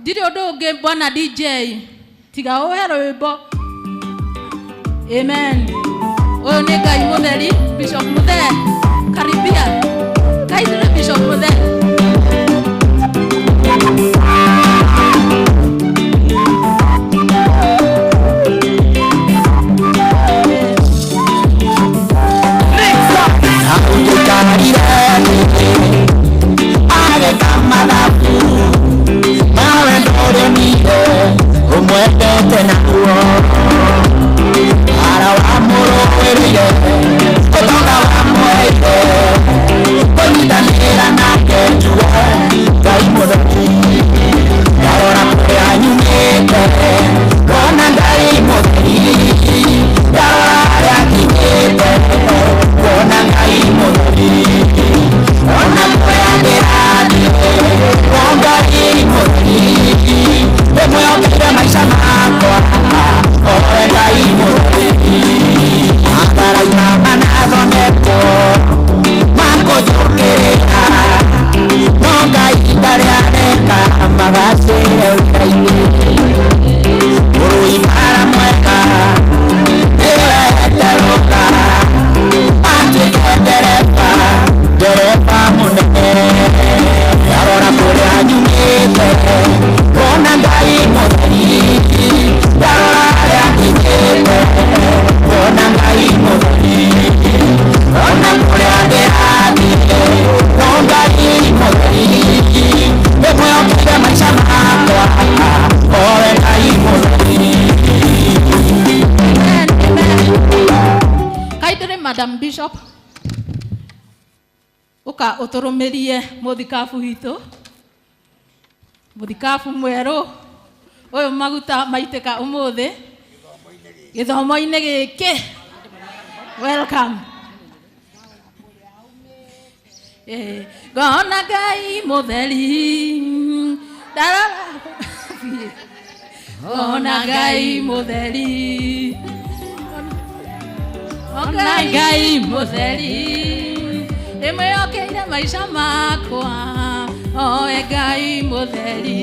Ndirĩ ũndũ ũngĩ bwana DJ tiga ũhe rwĩmbo. Amen. Ũyũ nĩ Ngai mũtheri, Bishop Muthee, karibia. Kaithire Bishop Muthee. Umwendete naguo ara wamũrũĩrĩire ũtonga wamũheire kũnyitanĩra nake bishop uka uturumirie muthikabu witũ, muthikabu mwerũ ũyũ maguta maitĩka ũmũthĩ gĩthomo-inĩ gĩkĩ. Welcome. Ngona Ngai mũtheri ndarora, ngona Ngai mũtheri, ngona Ngai mũtheri ndĩmwĩhokeire maica makwa, oe Ngai mũtheri.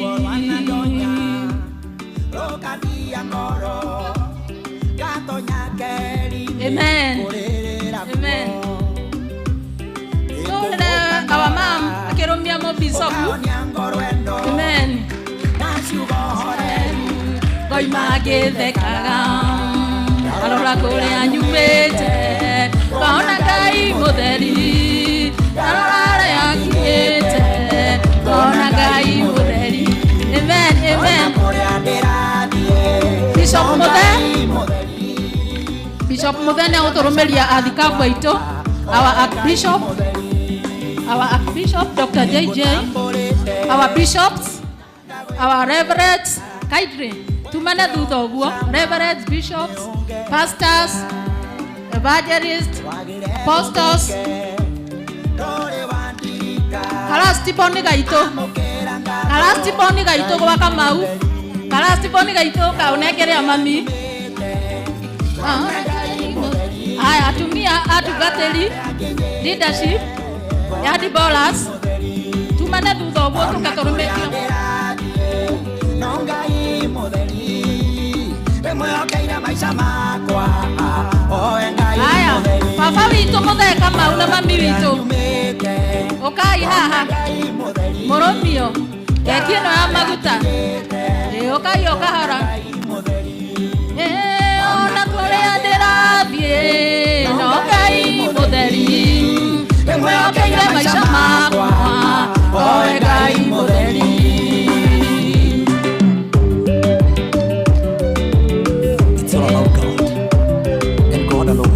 Amen. Amen. Tũrĩre our mom akĩrũmia mũbicobu. Amen. Ngoima ngĩthekaga ndarora kũrĩa nyumĩte, ngona Ngai mũtheri, ndarora harĩa nginyĩte, ngona Ngai mũtheri. Amen. Amen. Bishop Muthe, Bishop Muthe nĩ agũtũrũmĩria athikabu aitũ, our Archbishop, our Archbishop Dr. JJ, our bishops, our reverends, kindly tumane thutha ũguo, reverends, bishops, pastors, evangelists, apostles, karastiboni gaitũ, karastiboni gaitũ gwa Kamau, karastiboni gaitũ kaũnengere mami. Haya, atumia atungatĩri, leadership ya Debolas, tumane thutha ũguo tũkatũrũmĩtio. Haya, baba witũ Mũthee Kamau na mami witũ, ũkai haha mũrũmio keki ĩno ya maguta, ũkai o kahora. Ona kũrĩa ndĩrathiĩ no Ngai mũtheri ndĩmwĩhokeire maica makwa, oe Ngai mũtheri. It's all about God and God alone.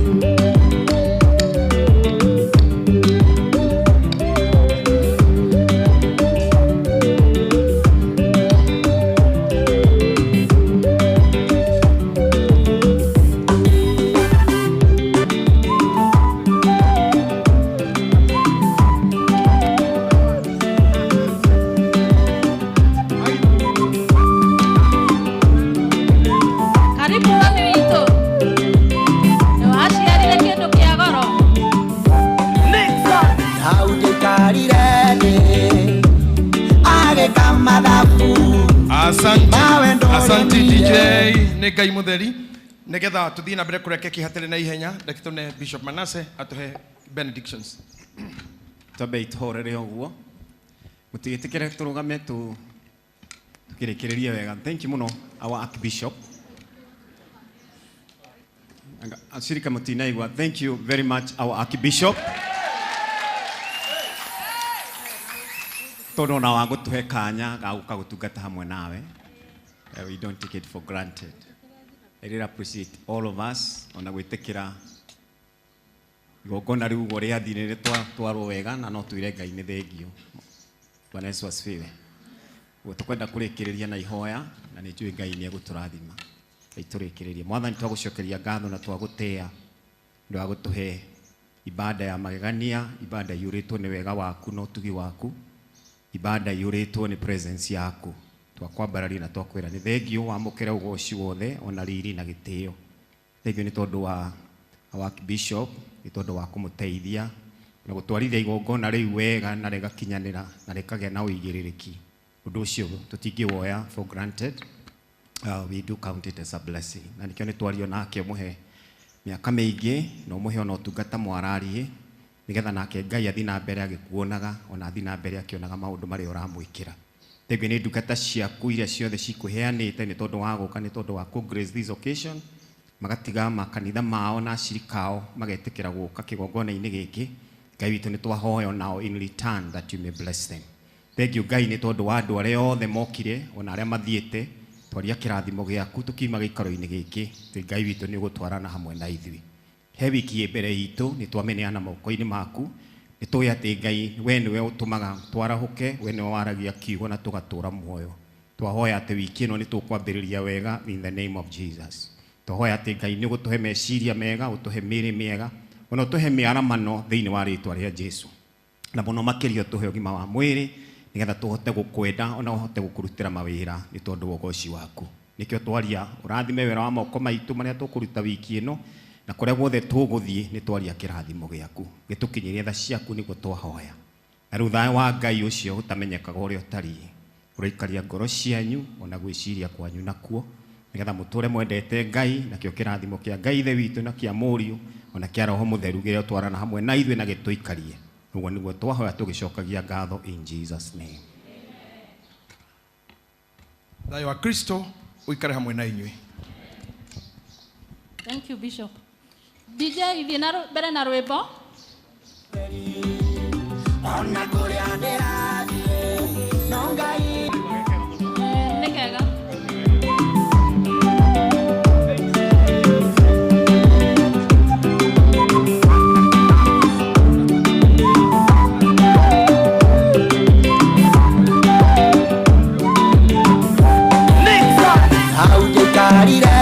Karibu mami witũ, nĩwaciarire kĩndũ kĩa goro. Hau ndĩkarire thĩ agĩka mathabu. Asante, asante DJ nĩ Ngai mũtheri nĩgetha tũthiĩ na mbere kũrĩa keki hatarĩ na ihenya, reke tũne Bishop Manasseh atũhe benedictions. Twambe itũhorere ũguo, mũtigĩtĩkĩre tũrũgame tũkĩrĩkĩrĩrie wega. Thank you mũno our Archbishop. Ashirika mũtinaigua. Thank you very much our Archbishop, tondũ ona wa gũtũhe kanya ga gũka gũtungata hamwe nawe. We don't take it for granted. I really appreciate all of us ona gwĩtĩkĩra igongona rĩu ũguo rĩathire rĩtwarwo wega, na no twĩre Ngai nĩ thengio. Bwana Yesu asifiwe. Ũguo tũkwenda kũrĩkĩrĩria na ihoya, na nĩ njũĩ Ngai nĩ egũtũrathima. Ngai tũrĩkĩrĩrie. Mwathani, twagũcokeria ngatho na twagũtĩa nĩ wa gũtũhe ibada ya magegania, ibada iyũrĩtwo nĩ wega waku na ũtugi waku, ibada iyũrĩtwo nĩ presence yaku. Twakwambararia na twakwĩra nĩ thengio wamũkĩre ũgoci wothe ona riri na gĩtĩo. Thengio nĩ tondũ wa our Archbishop, nĩ tondũ wa kũmũteithia na gũtwarithia igongona rĩu wega na rĩgakinyanĩra na rĩkagĩa na ũigĩrĩrĩki. Ũndũ ũcio tũtingĩwoya for granted. We do count it as a blessing. Na nĩkĩo nĩ twario nake ũmũhe mĩaka mĩingĩ na ũmũhe ona ũtungata mwarariĩ, nĩgetha nake Ngai athiĩ na mbere agĩkuonaga, ona athiĩ na mbere akĩonaga maũndũ marĩa ũramwĩkĩra. Thengiũ nĩ ndungata ciaku iria ciothe cikũheanĩte nĩ tondũ wa gũka, nĩ tondũ wa kũ grace this occasion, magatiga makanitha mao na ashirika ao magetĩkĩra gũka kĩgongona-inĩ gĩkĩ. Ngai witũ nĩ twahoya nao in return that you may bless them. Thengiũ Ngai nĩ tondũ wa andũ arĩa othe mokire ona arĩa mathiĩte, twaria kĩrathimo gĩaku tũkiuma gĩikaro-inĩ gĩkĩ. Twĩ Ngai witũ nĩ ũgũtwarana hamwe na ithuĩ. He wiki ĩ mbere itũ nĩ twamĩneana moko-inĩ maku. Nĩ tũĩ atĩ Ngai we nĩwe ũtũmaga twarahũke, we nĩwe waragia kiugo na tũgatũra muoyo. Twahoya atĩ wiki ĩno nĩ tũkwambĩrĩria wega in the name of Jesus. Twahoya atĩ Ngai nĩ ũgũtũhe meciria mega, ũtũhe mĩĩrĩ mĩega, ona ũtũhe mĩaramano thĩinĩ wa rĩtwa rĩa Jesu. Na mũno makĩria ũtũhe ũgima wa mwĩrĩ nĩgetha tũhote gũkwenda ona ũhote gũkũrutĩra mawĩra nĩ tondũ wa ũgoci waku. Nĩkĩo twaria ũrathime wĩra wa moko maitũ marĩa tũkũruta wiki ĩno, na kũrĩa guothe tũgũthiĩ nĩ twaria kĩrathimo gĩaku gĩtũkinyĩrie tha ciaku nĩguo twahoya. Na rĩu thayũ wa Ngai ũcio ũtamenyekaga ũrĩa ũtariĩ ũroikaria ngoro cianyu ona gwĩciria kwanyu nakuo, nĩgetha mũtũre mwendete Ngai, nakĩo kĩrathimo kĩa Ngai Ithe witũ na kĩa Mũriũ ona kĩa Roho Mũtheru gĩrĩa ũtwarana hamwe na ithuĩ na gĩtũikarie. Ũguo nĩguo twahoya tũgĩcokagia ngatho in Jesus name. Thayũ wa Kristo ũikare hamwe na inyuĩ. Thank you, Bishop. DJ, ithiĩ na mbere na rwĩmbo. Ona kũrĩa ndĩrathiĩ, no Ngai. Nĩ kega. Hau njaikarire